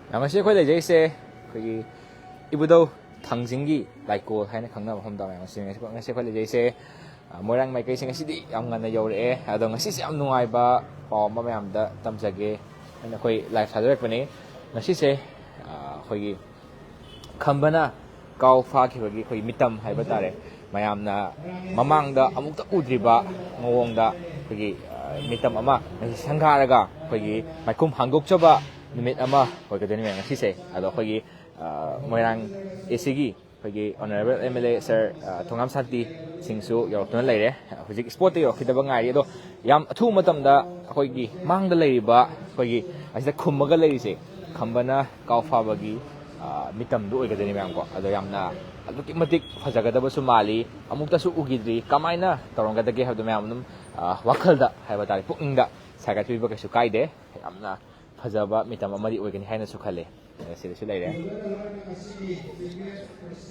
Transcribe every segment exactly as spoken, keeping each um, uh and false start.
ꯃꯌꯥꯝ, ꯉꯁꯤ ꯑꯩꯈꯣꯏ ꯂꯩꯖꯩꯁꯦ ꯑꯩꯈꯣꯏꯒꯤ ꯏꯕꯨꯙꯧ ꯊꯥꯡꯖꯤꯡꯒꯤ ꯂꯥꯏꯀꯣꯜ ꯍꯥꯏꯅ ꯈꯪꯅꯕ ꯃꯐꯝꯗ꯫ ꯃꯌꯥꯝ, ꯉꯁꯤ, ꯉꯁꯤ ꯑꯩꯈꯣꯏ ꯂꯩꯖꯩꯁꯦ, ꯑ, ꯃꯣꯏꯔꯥꯡ ꯃꯥꯏꯀꯩꯁꯦ ꯉꯁꯤꯗꯤ ꯌꯥꯝ ꯉꯟꯅ ꯌꯧꯔꯛꯑꯦ꯫ ꯑꯗꯣ ꯉꯁꯤꯁꯦ ꯌꯥꯝ ꯅꯨꯡꯉꯥꯏꯕ ꯄꯥꯎ ꯑꯃ ꯃꯌꯥꯝꯗ ꯇꯝꯖꯒꯦ ꯍꯥꯏꯅ ꯑꯩꯈꯣꯏ ꯂꯥꯏꯚ ꯊꯥꯖꯔꯛꯄꯅꯤ꯫ ꯉꯁꯤꯁꯦ, ꯑ, ꯑꯩꯈꯣꯏꯒꯤ ꯈꯝꯕꯅ ꯀꯥꯎ ꯐꯥꯈꯤꯕꯒꯤ ꯑꯩꯈꯣꯏꯒꯤ ꯃꯤꯇꯝ ꯍꯥꯏꯕ ꯇꯥꯔꯦ, ꯃꯌꯥꯝꯅ ꯃꯃꯥꯡꯗ ꯑꯃꯨꯛꯇ ꯎꯗ꯭ꯔꯤꯕ ꯃꯑꯣꯡꯗ ꯑꯩꯈꯣꯏꯒꯤ, ꯑ, ꯃꯤꯇꯝ ꯑꯃ ꯉꯁꯤ ꯁꯪꯒꯥꯔꯒ ꯑꯩꯈꯣꯏꯒꯤ ꯃꯥꯏꯈꯨꯝ ꯍꯥꯡꯗꯣꯛꯆꯕ ꯅꯨꯃꯤꯠ ꯑꯃ ꯑꯣꯏꯒꯗꯣꯏꯅꯤ ꯉꯁꯤꯁꯦ꯫ ꯑꯗꯣ ꯑꯩꯈꯣꯏꯒꯤ, ꯑ, ꯃꯣꯏꯔꯥꯡ ꯑꯦ ꯁꯤꯒꯤ ꯑꯩꯈꯣꯏꯒꯤ ꯑꯣꯅꯔꯦꯕꯜ ꯑꯦꯝ ꯑꯦꯜ ꯑꯦ ꯁꯔ, ꯑ, ꯊꯣꯉꯥꯝ ꯁꯥꯟꯇꯤ ꯁꯤꯡꯁꯨ ꯌꯧꯔꯛꯇꯨꯅ ꯂꯩꯔꯦ꯫ ꯍꯧꯖꯤꯛ ꯏꯁꯄꯣꯠꯇ ꯌꯧꯔꯛꯈꯤꯗꯕ ꯉꯥꯏꯔꯤ꯫ ꯑꯗꯣ ꯌꯥꯝ ꯑꯊꯨꯕ ꯃꯇꯝꯗ ꯑꯩꯈꯣꯏꯒꯤ ꯃꯥꯡꯗ ꯂꯩꯔꯤꯕ, ꯑꯩꯈꯣꯏꯒꯤ ꯑꯁꯤꯗ ꯈꯨꯝꯃꯒ ꯂꯩꯔꯤꯁꯦ ꯈꯝꯕꯅ ꯀꯥꯎ ꯐꯥꯕꯒꯤ, ꯑ, ꯃꯤꯇꯝꯗꯨ ꯑꯣꯏꯒꯗꯣꯏꯅꯤ ꯃꯌꯥꯝꯀꯣ꯫ ꯑꯗꯣ ꯌꯥꯝꯅ ꯑꯗꯨꯛꯀꯤ ꯃꯇꯤꯛ ꯐꯖꯒꯗꯕꯁꯨ ꯃꯥꯜꯂꯤ꯫ ꯑꯃꯨꯛꯇꯁꯨ ꯎꯈꯤꯗ꯭ꯔꯤ꯫ ꯀꯃꯥꯏꯅ ꯇꯧꯔꯝꯒꯗꯒꯦ ꯍꯥꯏꯕꯗꯣ ꯃꯌꯥꯝ ꯑꯗꯨꯝ, ꯑ, ꯋꯥꯈꯜꯗ ꯍꯥꯏꯕ ꯇꯥꯔꯦ, ꯄꯨꯛꯅꯤꯡꯗ ꯁꯥꯒꯠꯄꯤꯕ ꯀꯩꯁꯨ ꯀꯥꯏꯗꯦ꯫ ꯌꯥꯝꯅ ꯐꯖꯕ ꯃꯤꯇꯝ ꯑꯃꯗꯤ ꯑꯣꯏꯒꯅꯤ ꯍꯥꯏꯅꯁꯨ ꯈꯜꯂꯤ꯫ ꯑ, ꯁꯤꯗꯁꯨ ꯂꯩꯔꯦ꯫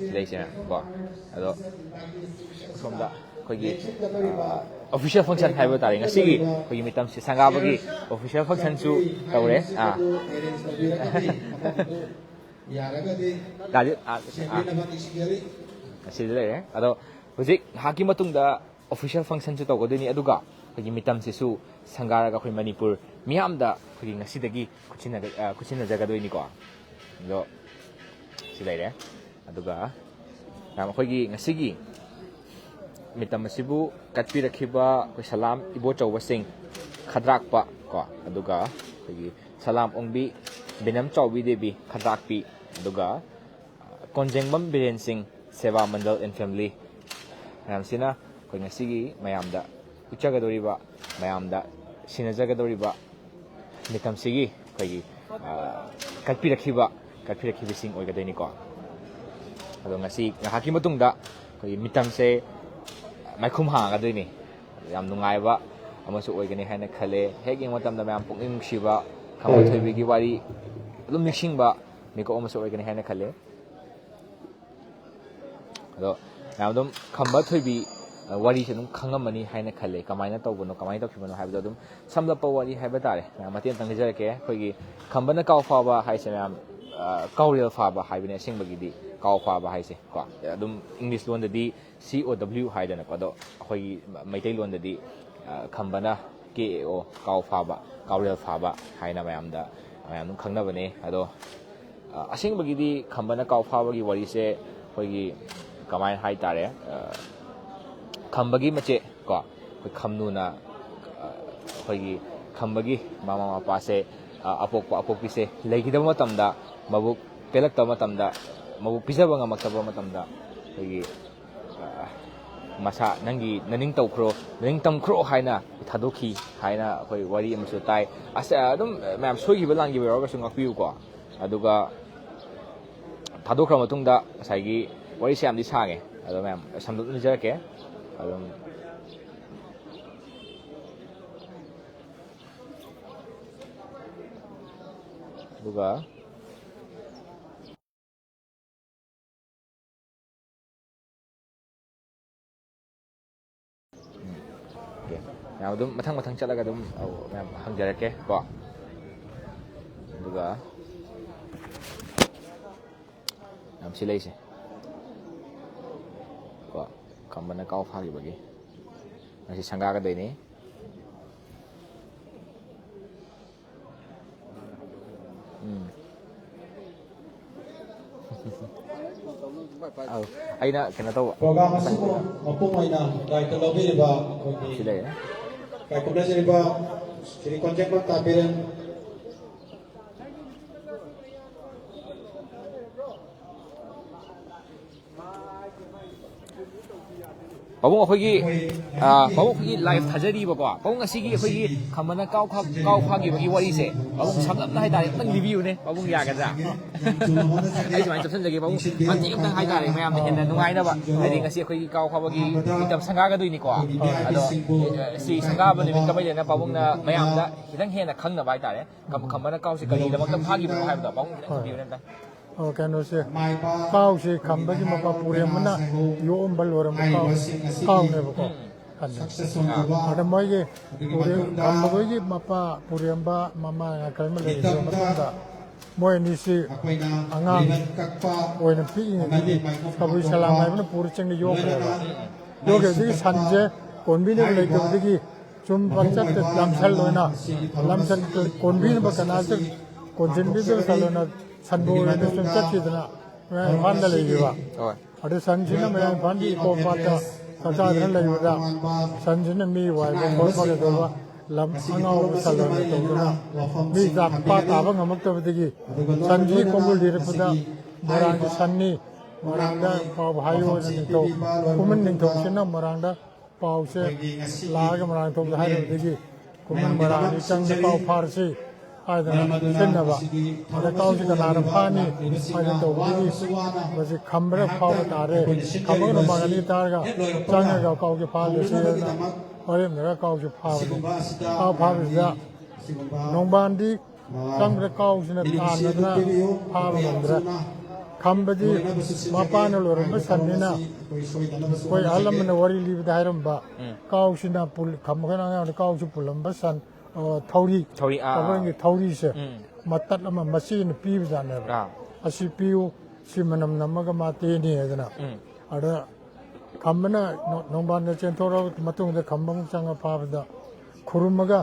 ꯁꯤ ꯂꯩꯁꯦ ꯀꯣ꯫ ꯑꯗꯣ ꯁꯣꯝꯗ ꯑꯩꯈꯣꯏꯒꯤ, ꯑ, ꯑꯣꯐꯤꯁꯤꯌꯦꯜ ꯐꯪꯁꯟ ꯍꯥꯏꯕ ꯇꯥꯔꯦ, ꯉꯁꯤꯒꯤ ꯑꯩꯈꯣꯏꯒꯤ ꯃꯤꯇꯝꯁꯤ ꯁꯪꯒꯥꯕꯒꯤ ꯑꯣꯐꯤꯁꯤꯌꯦꯜ ꯐꯪꯁꯟꯁꯨ ꯇꯧꯔꯦ꯫ ꯑꯥ꯫ ꯗꯥꯗꯤ, ꯑꯥ, ꯑꯥ꯫ ꯑꯁꯤꯗ ꯂꯩꯔꯦ꯫ ꯑꯗꯣ ꯍꯧꯖꯤꯛ ꯉꯥꯏꯍꯥꯛꯀꯤ ꯃꯇꯨꯡꯗ ꯑꯣꯐꯤꯁꯤꯌꯦꯜ ꯐꯪꯁꯟꯁꯨ ꯇꯧꯒꯗꯣꯏꯅꯤ, ꯑꯗꯨꯒ ꯑꯩꯈꯣꯏꯒꯤ ꯃꯤꯇꯝꯁꯤꯁꯨ ꯁꯪꯒꯥꯔꯒ ꯑꯩꯈꯣꯏ ꯃꯅꯤꯄꯨꯔ ꯃꯤꯌꯥꯝꯗ ꯑꯩꯈꯣꯏꯒꯤ ꯉꯁꯤꯗꯒꯤ ꯈꯨꯠꯁꯤꯟꯅꯒ-, ꯑ, ꯈꯨꯠꯁꯤꯟꯅꯖꯒꯗꯣꯏꯅꯤꯀꯣ꯫ ꯑꯗꯣ ꯁꯤ ꯂꯩꯔꯦ꯫ ꯑꯗꯨꯒ ꯃꯌꯥꯝ, ꯑꯩꯈꯣꯏꯒꯤ ꯉꯁꯤꯒꯤ ꯃꯤꯇꯝ ꯑꯁꯤꯕꯨ ꯀꯠꯄꯤꯔꯛꯈꯤꯕ ꯑꯩꯈꯣꯏ ꯁꯂꯥꯝ ꯏꯕꯣꯆꯧꯕꯁꯤꯡ ꯈꯗ꯭ꯔꯥꯛꯄ ꯀꯣ, ꯑꯗꯨꯒ ꯑꯩꯈꯣꯏꯒꯤ ꯁꯂꯥꯝ ꯑꯣꯡꯕꯤ ꯕꯤꯅꯝ ꯆꯥꯎꯕꯤ ꯗꯦꯕꯤ ꯈꯗ꯭ꯔꯥꯛꯄꯤ, ꯑꯗꯨꯒ ꯀꯣꯟꯖꯦꯡꯕꯝ ꯕꯤꯔꯦꯟ ꯁꯤꯡ, ꯁꯦꯕꯥ ꯃꯟꯗꯜ ꯑꯦꯟ ꯐꯦꯃꯤꯂꯤ ꯃꯌꯥꯝꯁꯤꯅ ꯑꯩꯈꯣꯏ ꯉꯁꯤꯒꯤ ꯃꯌꯥꯝꯗ ꯎꯠꯆꯒꯗꯧꯔꯤꯕ, ꯃꯌꯥꯝꯗ ꯁꯤꯟꯅꯖꯒꯗꯧꯔꯤꯕ ꯃꯤꯇꯝꯁꯤꯒꯤ ꯑꯩꯈꯣꯏꯒꯤ, ꯑ, ꯀꯠꯄꯤꯔꯛꯈꯤꯕ, ꯀꯠꯄꯤꯔꯛꯈꯤꯕꯁꯤꯡ ꯑꯣꯏꯒꯗꯣꯏꯅꯤꯀꯣ꯫ ꯑꯗꯣ ꯉꯁꯤ ꯉꯥꯏꯍꯥꯛꯀꯤ ꯃꯇꯨꯡꯗ ꯑꯩꯈꯣꯏꯒꯤ ꯃꯤꯇꯝꯁꯦ ꯃꯥꯏꯈꯨꯝ ꯍꯥꯡꯉꯒꯗꯣꯏꯅꯤ꯫ ꯌꯥꯝ ꯅꯨꯡꯉꯥꯏꯕ ꯑꯃꯁꯨ ꯑꯣꯏꯒꯅꯤ ꯍꯥꯏꯅ ꯈꯜꯂꯦ꯫ ꯍꯦꯛ ꯌꯦꯡꯕ ꯃꯇꯝꯗ ꯃꯌꯥꯝ ꯄꯨꯛꯅꯤꯡ ꯅꯨꯡꯁꯤꯕ, ꯈꯝꯕ ꯊꯣꯏꯕꯤꯒꯤ ꯋꯥꯔꯤ ꯑꯗꯨꯝ ꯅꯤꯡꯁꯤꯡꯕ ꯃꯤꯀꯨꯞ ꯑꯃꯁꯨ ꯑꯣꯏꯒꯅꯤ ꯍꯥꯏꯅ ꯈꯜꯂꯦ꯫ ꯑꯗꯣ ꯃꯌꯥꯝ ꯑꯗꯨꯝ ꯈꯝꯕ ꯊꯣꯏꯕꯤ ꯑ, ꯋꯥꯔꯤꯁꯦ ꯑꯗꯨꯝ ꯈꯪꯉꯝꯃꯅꯤ ꯍꯥꯏꯅ ꯈꯜꯂꯦ꯫ ꯀꯃꯥꯏꯅ ꯇꯧꯕꯅꯣ, ꯀꯃꯥꯏꯅ ꯇꯧꯈꯤꯕꯅꯣ ꯍꯥꯏꯕꯗꯣ ꯑꯗꯨꯝ ꯁꯝꯂꯞꯄ ꯋꯥꯔꯤ ꯍꯥꯏꯕ ꯇꯥꯔꯦ꯫ ꯃꯌꯥꯝ ꯃꯇꯦꯛ ꯑꯃꯇꯪ ꯂꯤꯖꯔꯛꯀꯦ꯫ ꯑꯩꯈꯣꯏꯒꯤ ꯈꯝꯕꯅ ꯀꯥꯎ ꯐꯥꯕ ꯍꯥꯏꯁꯦ ꯃꯌꯥꯝ, ꯑ, ꯀꯥꯎꯔꯦꯜ ꯐꯥꯕ ꯍꯥꯏꯕꯅꯦ ꯑꯁꯦꯡꯕꯒꯤꯗꯤ꯫ ꯀꯥꯎ ꯐꯥꯕ ꯍꯥꯏꯁꯦ ꯀꯣ, ꯑꯗꯨꯝ ꯏꯪꯂꯤꯁ ꯂꯣꯟꯗꯗꯤ C O W ꯍꯥꯏꯗꯅꯀꯣ, ꯑꯗꯣ ꯑꯩꯈꯣꯏꯒꯤ ꯃꯩꯇꯩꯂꯣꯟꯗꯗꯤ, ꯑ, ꯈꯝꯕꯅ K A O, ꯀꯥꯎ ꯐꯥꯕ, ꯀꯥꯎꯔꯦꯜ ꯐꯥꯕ ꯍꯥꯏꯅ ꯃꯌꯥꯝꯗ, ꯃꯌꯥꯝ ꯑꯗꯨꯝ ꯈꯪꯅꯕꯅꯦ꯫ ꯑꯗꯣ, ꯑ, ꯑꯁꯦꯡꯕꯒꯤꯗꯤ ꯈꯝꯕꯅ ꯀꯥꯎ ꯐꯥꯕꯒꯤ ꯋꯥꯔꯤꯁꯦ ꯑꯩꯈꯣꯏꯒꯤ ꯀꯃꯥꯏꯅ ꯍꯥꯏ ꯇꯥꯔꯦ, ꯑ, ꯈꯝꯕꯒꯤ ꯃꯆꯦ ꯀꯣ, ꯑꯩꯈꯣꯏ ꯈꯝꯅꯨꯅ, ꯑ, ꯑꯩꯈꯣꯏꯒꯤ ꯈꯝꯕꯒꯤ ꯃꯃꯥ ꯃꯄꯥꯁꯦ, ꯑ, ꯑꯄꯣꯛꯄ ꯑꯄꯣꯛꯄꯤꯁꯦ ꯂꯩꯈꯤꯗꯕ ꯃꯇꯝꯗ, ꯃꯕꯨꯛ ꯄꯦꯜꯂꯛꯇꯕ ꯃꯇꯝꯗ, ꯃꯕꯨꯛ ꯄꯤꯖꯕ ꯉꯝꯃꯛꯇꯕ ꯃꯇꯝꯗ, ꯑꯩꯈꯣꯏꯒꯤ, ꯑ, ꯃꯁꯥ, "ꯅꯪꯒꯤ ꯅꯅꯤꯡ ꯇꯧꯈ꯭ꯔꯣ, ꯅꯅꯤꯡ ꯇꯝꯈ꯭ꯔꯣ" ꯍꯥꯏꯅ ꯊꯥꯗꯣꯛꯈꯤ ꯍꯥꯏꯅ ꯑꯩꯈꯣꯏ ꯋꯥꯔꯤ ꯑꯃꯁꯨ ꯇꯥꯏ꯫ ꯑꯁ, ꯑꯗꯨꯝ ꯃꯌꯥꯝ ꯁꯣꯏꯈꯤꯕ ꯂꯥꯟꯈꯤꯕ ꯌꯥꯎꯔꯒꯁꯨ ꯉꯥꯛꯄꯤꯌꯨꯀꯣ꯫ ꯑꯗꯨꯒ ꯊꯥꯗꯣꯛꯈ꯭ꯔ ꯃꯇꯨꯡꯗ ꯉꯁꯥꯏꯒꯤ ꯋꯥꯔꯤꯁꯦ ꯌꯥꯝꯗꯤ ꯁꯥꯡꯉꯦ, ꯑꯗꯣ ꯃꯌꯥꯝ ꯁꯝꯂꯞꯅ ꯂꯤꯖꯔꯛꯀꯦ꯫ ꯑꯗꯨꯝ, ꯑꯗꯨꯒ ꯎꯝ, ꯑꯣꯀꯦ꯫ ꯃꯌꯥꯝ ꯑꯗꯨꯝ ꯃꯊꯪ ꯃꯊꯪ ꯆꯠꯂꯒ ꯑꯗꯨꯝ, ꯑꯧ, ꯃꯌꯥꯝ ꯍꯪꯖꯔꯛꯀꯦ ꯀꯣ꯫ ꯑꯗꯨꯒ ꯌꯥꯝ ꯁꯤ ꯂꯩꯁꯦ ꯀꯣ, ꯈꯝꯕꯅ ꯀꯥꯎ ꯐꯥꯈꯤꯕꯒꯤ꯫ ꯉꯁꯤ ꯁꯪꯒꯥꯒꯗꯣꯏꯅꯤ꯫ ꯎꯝ꯫ ꯑꯧ, ꯑꯩꯅ ꯀꯩꯅꯣ ꯇꯧꯕ꯫ ꯄ꯭ꯔꯣꯒ꯭ꯔꯥꯝ ꯑꯁꯤꯕꯨ ꯃꯄꯨꯡ ꯑꯣꯏꯅ ꯗꯥꯏꯇ ꯂꯧꯕꯤꯔꯤꯕ ꯑꯩꯈꯣꯏꯒꯤ ꯁꯤ ꯂꯩꯔꯦ꯫ ꯄꯥꯏꯈꯣꯝꯅꯖꯔꯤꯕ ꯁ꯭ꯔꯤ ꯀꯣꯟꯖꯦꯡꯕꯝ ꯇꯥꯕꯤꯔꯦꯟ꯫ ꯄꯥꯕꯨꯡ, ꯑꯩꯈꯣꯏꯒꯤ, ꯑ, ꯄꯥꯕꯨꯡ, ꯑꯩꯈꯣꯏꯒꯤ ꯂꯥꯏꯚ ꯊꯥꯖꯔꯤꯕꯀꯣ, ꯄꯥꯕꯨꯡ, ꯉꯁꯤꯒꯤ ꯑꯩꯈꯣꯏꯒꯤ ꯈꯝꯕꯅ ꯀꯥꯎ ꯈꯥ-, ꯀꯥꯎ ꯐꯥꯈꯤꯕꯒꯤ ꯋꯥꯔꯤꯁꯦ ꯄꯥꯕꯨꯡ ꯁꯝꯂꯞꯅ ꯍꯥꯏꯇꯥꯔꯦ ꯑꯝꯇꯪ ꯂꯤꯕꯤꯌꯨꯅꯦ, ꯄꯥꯕꯨꯡ, ꯌꯥꯒꯗ꯭ꯔꯥ? ꯑꯩ ꯁꯨꯃꯥꯏꯅ ꯆꯞꯁꯤꯟꯖꯒꯦ ꯄꯥꯕꯨꯡ, ꯃꯇꯦꯛ ꯑꯝꯇꯪ ꯍꯥꯏꯇꯥꯔꯦ, ꯃꯌꯥꯝꯅ ꯍꯦꯟꯅ ꯅꯨꯡꯉꯥꯏꯅꯕ, ꯍꯥꯏꯗꯤ ꯉꯁꯤ ꯑꯩꯈꯣꯏꯒꯤ ꯀꯥꯎ ꯐꯥꯕꯒꯤ ꯃꯤꯇꯝ ꯁꯪꯒꯥꯒꯗꯣꯏꯅꯤꯀꯣ꯫ ꯑꯗꯣ, ꯑ, ꯁꯤ ꯁꯪꯒꯥꯕ ꯅꯨꯃꯤꯠꯀ ꯃꯔꯤ ꯂꯩꯅꯅ ꯄꯥꯕꯨꯡꯅ ꯃꯌꯥꯝꯗ ꯈꯤꯇꯪ ꯍꯦꯟꯅ ꯈꯪꯅꯕ ꯍꯥꯏꯇꯥꯔꯦ, ꯈꯝ-, ꯈꯝꯕꯅ ꯀꯥꯎꯁꯦ ꯀꯔꯤꯒꯤꯗꯃꯛꯇ ꯐꯥꯈꯤꯕꯅꯣ ꯍꯥꯏꯕꯗꯣ ꯄꯥꯕꯨꯡ ꯈꯤꯇꯪ ꯊꯝꯕꯤꯌꯨꯅꯦ ꯑꯝꯇꯪ꯫ ꯑꯣ, ꯀꯩꯅꯣꯁꯦ, ꯀꯥꯎꯁꯦ ꯈꯝꯕꯒꯤ ꯃꯄꯥ ꯄꯨꯔꯦꯝꯕꯅ ꯌꯣꯛꯑꯝꯕ ꯂꯣꯏꯔꯝꯕ ꯀꯥꯎ, ꯀꯥꯎꯅꯦꯕꯀꯣ꯫ ꯈꯝꯕ꯫ ꯑꯗ ꯃꯣꯏꯒꯤ ꯄꯨꯔꯦꯝ-, ꯈꯝꯕꯈꯣꯏꯒꯤ ꯃꯄꯥ ꯄꯨꯔꯦꯝꯕ ꯃꯃꯥ ꯉꯥꯈꯩꯃ ꯂꯩꯈ꯭ꯔꯕ ꯃꯇꯨꯡꯗ ꯃꯣꯏ ꯑꯅꯤꯁꯤ ꯑꯉꯥꯡ ꯑꯣꯏꯅ ꯄꯤꯛꯏꯉꯩꯗꯒꯤ ꯀꯕꯨꯏ ꯁꯂꯥꯝ ꯍꯥꯏꯕꯅ ꯄꯨꯔ ꯆꯤꯡꯗ ꯌꯣꯛꯈ꯭ꯔꯦꯕ꯫ ꯌꯣꯛꯈꯤꯕꯗꯒꯤ ꯁꯟꯁꯦ ꯀꯣꯟꯕꯤꯅꯕ ꯂꯩꯇꯕꯗꯒꯤ ꯁꯨꯝ ꯄꯪꯆꯠꯇ ꯂꯝꯁꯟ ꯑꯣꯏꯅ, ꯂꯝꯁꯟ ꯀꯣꯟꯕꯤꯅꯕ ꯀꯅꯥꯁꯨ ꯀꯣꯟꯁꯤꯟꯕꯤꯗꯕ ꯁꯟ ꯑꯣꯏꯅ ꯁꯟꯕꯨ ꯑꯣꯏꯅ ꯁꯨꯝ ꯆꯠꯈꯤꯗꯅ ꯃꯌꯥꯡ ꯏꯝꯐꯥꯜꯗ ꯂꯩꯈꯤꯕ꯫ ꯍꯣꯏ꯫ ꯑꯗꯨ ꯁꯟꯁꯤꯅ ꯃꯌꯥꯡ ꯏꯝꯐꯥꯜꯒꯤ ꯏꯀꯣ ꯄꯥꯠꯇ ꯆꯥꯛꯆꯥꯗꯅ ꯂꯩꯕꯗ ꯁꯟꯁꯤꯅ ꯃꯤ ꯋꯥꯏꯕ ꯈꯣꯠꯄ ꯀꯩꯗꯧꯕ ꯂꯝ ꯑꯉꯥꯎꯕ ꯁꯟ ꯑꯣꯏꯅ ꯇꯧꯗꯅ ꯃꯤ ꯆꯥꯛ ꯄꯥ ꯇꯥꯕ ꯉꯝꯃꯛꯇꯕꯗꯒꯤ ꯁꯟꯁꯤ ꯈꯣꯡꯒꯨꯜ ꯂꯤꯔꯛꯄꯗ ꯃꯣꯏꯔꯥꯡꯒꯤ ꯁꯟꯅꯤ, ꯃꯣꯏꯔꯥꯡꯗ ꯄꯥꯎ ꯍꯥꯏꯌꯨ ꯍꯥꯏꯅ ꯅꯤꯡꯊꯧ ꯈꯨꯃꯟ ꯅꯤꯡꯊꯧꯁꯤꯅ ꯃꯣꯏꯔꯥꯡꯗ ꯄꯥꯎꯁꯦ ꯂꯥꯛꯑꯒ ꯃꯣꯏꯔꯥꯡꯊꯣꯡꯗ ꯍꯥꯏꯔꯨꯕꯗꯒꯤ ꯈꯨꯃꯟ ꯃꯣꯏꯔꯥꯡꯒꯤ ꯆꯪꯗ ꯀꯥꯎ ꯐꯥꯔꯁꯤ ꯍꯥꯏꯗꯅ ꯁꯤꯟꯅꯕ꯫ ꯑꯗ ꯀꯥꯎꯁꯤ ꯀꯅꯥꯅ ꯐꯥꯅꯤ ꯍꯥꯏꯅ ꯇꯧꯕꯗꯒꯤ ꯃꯁꯤ ꯈꯝꯕꯅ ꯐꯥꯕ ꯇꯥꯔꯦ, ꯈꯝꯕꯅ ꯃꯥꯡꯍꯟꯈꯤ ꯇꯥꯔꯒ ꯆꯪꯉꯒ ꯀꯥꯎꯁꯤ ꯐꯥꯍꯜꯂꯁꯤ ꯍꯥꯏꯗꯅ ꯋꯥꯔꯦꯝꯅꯔꯒ ꯀꯥꯎꯁꯤ ꯐꯥꯕꯅꯤ꯫ ꯀꯥꯎ ꯐꯥꯕꯁꯤꯗ ꯅꯣꯡꯕꯥꯟꯗꯤ ꯆꯪꯕꯗ ꯀꯥꯎꯁꯤꯅ ꯇꯥꯟꯅꯗꯅ ꯐꯥꯕ ꯉꯝꯗ꯭ꯔꯦ꯫ ꯈꯝꯕꯗꯤ ꯃꯄꯥꯅ ꯂꯣꯏꯔꯝꯕ ꯁꯟꯅꯤꯅ ꯑꯩꯈꯣꯏ ꯑꯍꯜ ꯂꯃꯟꯅ ꯋꯥꯔꯤ ꯂꯤꯕꯗ ꯍꯥꯏꯔꯝꯕ, ꯎꯝ꯫ ꯀꯥꯎꯁꯤꯅ ꯄꯨꯜ-, ꯈꯝꯕ ꯑꯩꯈꯣꯏꯅ ꯑꯉꯥꯡꯗ ꯀꯥꯎꯁꯤ ꯄꯨꯜꯂꯝꯕ ꯁꯟ, ꯑ, ꯊꯧꯔꯤ, ꯊꯧꯔꯤ, ꯑꯥ, ꯑꯥ꯫ ꯑꯩꯈꯣꯏꯒꯤ ꯊꯧꯔꯤꯁꯦ ꯎꯝ꯫ ꯃꯇꯠ ꯑꯃ ꯃꯆꯦꯅ ꯄꯤꯕꯖꯥꯠꯅꯦꯕ꯫ ꯑꯥ꯫ "ꯑꯁꯤ ꯄꯤꯌꯨ, ꯁꯤ ꯃꯅꯝ ꯅꯝꯃꯒ ꯃꯥ ꯇꯦꯅꯤ" ꯍꯥꯏꯗꯅ꯫ ꯎꯝ꯫ ꯑꯗ ꯈꯝꯕꯅ ꯅꯣ-, ꯅꯣꯡꯕꯥꯟꯗ ꯆꯦꯟꯊꯣꯔꯛꯑꯕ ꯃꯇꯨꯡꯗ ꯈꯝꯕ ꯑꯃꯨꯛ ꯆꯪꯉ ꯐꯥꯕꯗ ꯈꯨꯔꯨꯝꯃꯒ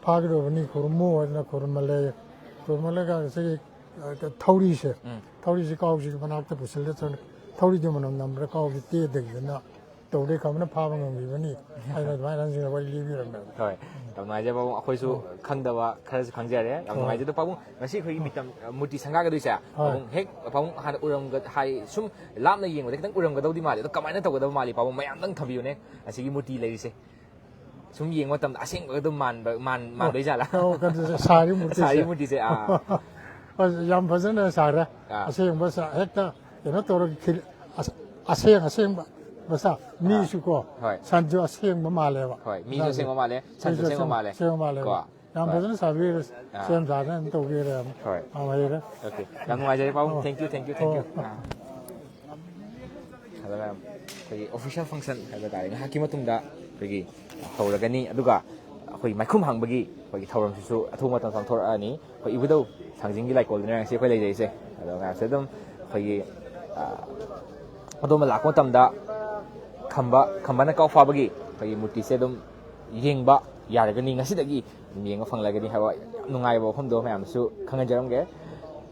ꯐꯥꯒꯗꯧꯕꯅꯤ, ꯈꯨꯔꯨꯝꯃꯨ ꯍꯥꯏꯗꯅ ꯈꯨꯔꯨꯝꯍꯜꯂꯦ꯫ ꯈꯨꯔꯨꯝꯍꯜꯂꯒ ꯉꯁꯥꯏꯒꯤ, ꯑ, ꯊꯧꯔꯤꯁꯦ, ꯎꯝ꯫ ꯊꯧꯔꯤꯁꯦ ꯀꯥꯎꯁꯤꯒꯤ ꯃꯅꯥꯛꯇ ꯄꯨꯁꯤꯜꯂ ꯆꯠꯂꯦ꯫ ꯊꯧꯔꯤꯗꯨ ꯃꯅꯝ ꯅꯝꯕ꯭ꯔꯥ ꯀꯥꯎꯁꯤ ꯇꯦꯗꯒꯤꯗꯅ ꯇꯧꯗꯩ ꯈꯝꯕꯅ ꯐꯥꯕ ꯉꯝꯈꯤꯕꯅꯤ ꯍꯥꯏꯅ ꯑꯗꯨꯃꯥꯏꯅ ꯑꯍꯟꯁꯤꯡꯅ ꯋꯥꯔꯤ ꯂꯤꯕꯤꯔꯝꯃꯦꯕ꯫ ꯍꯣꯏ꯫ ꯌꯥꯝ ꯅꯨꯡꯉꯥꯏꯖꯔꯦ ꯄꯥꯕꯨꯡ, ꯑꯩꯈꯣꯏꯁꯨ ꯈꯪꯗꯕ ꯈꯔꯁꯨ ꯈꯪꯖꯔꯦ꯫ ꯌꯥꯝ ꯍꯣꯏ꯫ ꯅꯨꯡꯉꯥꯏꯖꯔꯦ꯫ ꯑꯗꯣ ꯄꯥꯕꯨꯡ, ꯉꯁꯤ ꯑꯩꯈꯣꯏꯒꯤ ꯃꯤꯇꯝ, ꯑ, ꯃꯨꯔꯇꯤ ꯁꯪꯒꯥꯒꯗꯣꯏꯁꯦ, ꯍꯣꯏ꯫ ꯄꯥꯕꯨꯡ ꯍꯦꯛ, ꯄꯥꯕꯨꯡ ꯍꯥꯟꯅ ꯎꯔꯝꯒ-, ꯍꯥꯏ, ꯁꯨꯝ ꯂꯥꯞꯅ ꯌꯦꯡꯕꯗ ꯈꯤꯇꯪ ꯎꯔꯝꯒꯗꯧꯗꯤ ꯃꯥꯜꯂꯤ꯫ ꯑꯗꯣ ꯀꯃꯥꯏꯅ ꯇꯧꯒꯗꯕ ꯃꯥꯜꯂꯤ ꯄꯥꯕꯨꯡ? ꯃꯌꯥꯝꯗꯪ ꯊꯝꯕꯤꯌꯨꯅꯦ꯫ ꯑꯁꯤꯒꯤ ꯃꯨꯔꯇꯤ ꯂꯩꯔꯤꯁꯦ ꯁꯨꯝ ꯌꯦꯡꯕ ꯃꯇꯝꯗ ꯑꯁꯦꯡꯕꯒ ꯑꯗꯨꯝ ꯃꯥꯟꯕ, ꯃꯥꯟ-, ꯑꯣ꯫ ꯃꯥꯟꯗꯣꯏ ꯖꯥꯠꯂꯥ? ꯑꯣ, ꯀꯩꯅꯣꯁꯦ, ꯁꯥꯔꯤ ꯃꯨꯔꯇꯤꯁꯦ꯫ ꯁꯥꯔꯤ ꯃꯨꯔꯇꯤꯁꯦ, ꯑꯥ꯫ ꯑꯁ, ꯌꯥꯝ ꯐꯖꯅ ꯁꯥꯔꯦ꯫ ꯑꯥ꯫ ꯑꯁꯦꯡꯕ ꯁꯥ-, ꯍꯦꯛꯇ ꯀꯩꯅꯣ ꯇꯧꯔꯒ ꯈꯤꯜ-, ꯑꯁ-, ꯑꯁꯦꯡ ꯑꯁꯦꯡꯕ ꯃꯆꯥ, ꯑꯥ꯫ ꯃꯤꯁꯨꯀꯣ, ꯍꯣꯏ꯫ ꯁꯟꯁꯨ ꯑꯁꯦꯡꯕ ꯃꯥꯜꯂꯦꯕ꯫ ꯍꯣꯏ, ꯃꯤꯁꯨ ꯃꯆꯥꯁꯦ꯫ ꯑꯁꯦꯡꯕ ꯃꯥꯜꯂꯦ, ꯁꯟꯁꯨ ꯃꯤꯁꯨ ꯑꯁꯦꯡꯕ ꯑꯁꯦꯡ-, ꯃꯥꯜꯂꯦ꯫ ꯑꯁꯦꯡꯕ ꯃꯥꯜꯂꯦꯕ꯫ ꯀꯣ꯫ ꯌꯥꯝ ꯐꯖꯅ ꯁꯥꯕꯤꯔꯦ꯫ ꯑꯥ꯫ ꯁꯦꯝ ꯁꯥꯗꯅ ꯑꯗꯨꯝ ꯇꯧꯕꯤꯔꯦ꯫ ꯍꯣꯏ꯫ ꯌꯥꯝ ꯍꯩꯔꯦ꯫ ꯑꯣꯀꯦ꯫ ꯌꯥꯝ ꯅꯨꯡꯉꯥꯏꯖꯔꯦ, ꯄꯥꯕꯨꯡ꯫ ꯑꯣ꯫ Thank you, thank you, thank you꯫ ꯑꯣ꯫ ꯑꯥ꯫ ꯍꯜꯂꯣ, ꯃꯌꯥꯝ꯫ ꯑꯩꯈꯣꯏꯒꯤ official function ꯍꯥꯏꯕ ꯇꯥꯔꯦ, ꯉꯥꯏꯍꯥꯛꯀꯤ ꯃꯇꯨꯡꯗ ꯑꯩꯈꯣꯏꯒꯤ ꯍꯧꯔꯒꯅꯤ꯫ ꯑꯗꯨꯒ ꯑꯩꯈꯣꯏꯒꯤ ꯃꯥꯏꯈꯨꯝ ꯍꯥꯡꯕꯒꯤ ꯑꯩꯈꯣꯏꯒꯤ ꯊꯧꯔꯝꯁꯤꯁꯨ ꯑꯊꯨꯕ ꯃꯇꯝꯗ ꯄꯥꯡꯊꯣꯔꯛꯑꯅꯤ꯫ ꯑꯩꯈꯣꯏ ꯏꯕꯨꯙꯧ ꯊꯥꯡꯖꯤꯡꯒꯤ ꯂꯥꯏꯀꯣꯜꯗꯅꯦ ꯉꯁꯤ ꯑꯩꯈꯣꯏ ꯂꯩꯖꯩꯁꯦ꯫ ꯑꯗꯣ ꯃꯌꯥꯝꯁꯦ ꯑꯗꯨꯝ ꯑꯩꯈꯣꯏꯒꯤ, ꯑ, ꯑꯗꯣꯝꯗ ꯂꯥꯛꯄ ꯃꯇꯝꯗ ꯈꯝꯕ, ꯈꯝꯕꯅ ꯀꯥꯎ ꯐꯥꯕꯒꯤ ꯑꯩꯈꯣꯏꯒꯤ ꯃꯨꯔꯇꯤꯁꯦ ꯑꯗꯨꯝ ꯌꯦꯡꯕ ꯌꯥꯔꯒꯅꯤ꯫ ꯉꯁꯤꯗꯒꯤ ꯑꯗꯨꯝ ꯌꯦꯡꯕ ꯐꯪꯂꯒꯅꯤ ꯍꯥꯏꯕ ꯌꯥꯝ ꯅꯨꯡꯉꯥꯏꯕ ꯋꯥꯐꯝꯗꯣ ꯃꯌꯥꯝꯁꯨ ꯈꯪꯍꯟꯖꯔꯝꯒꯦ꯫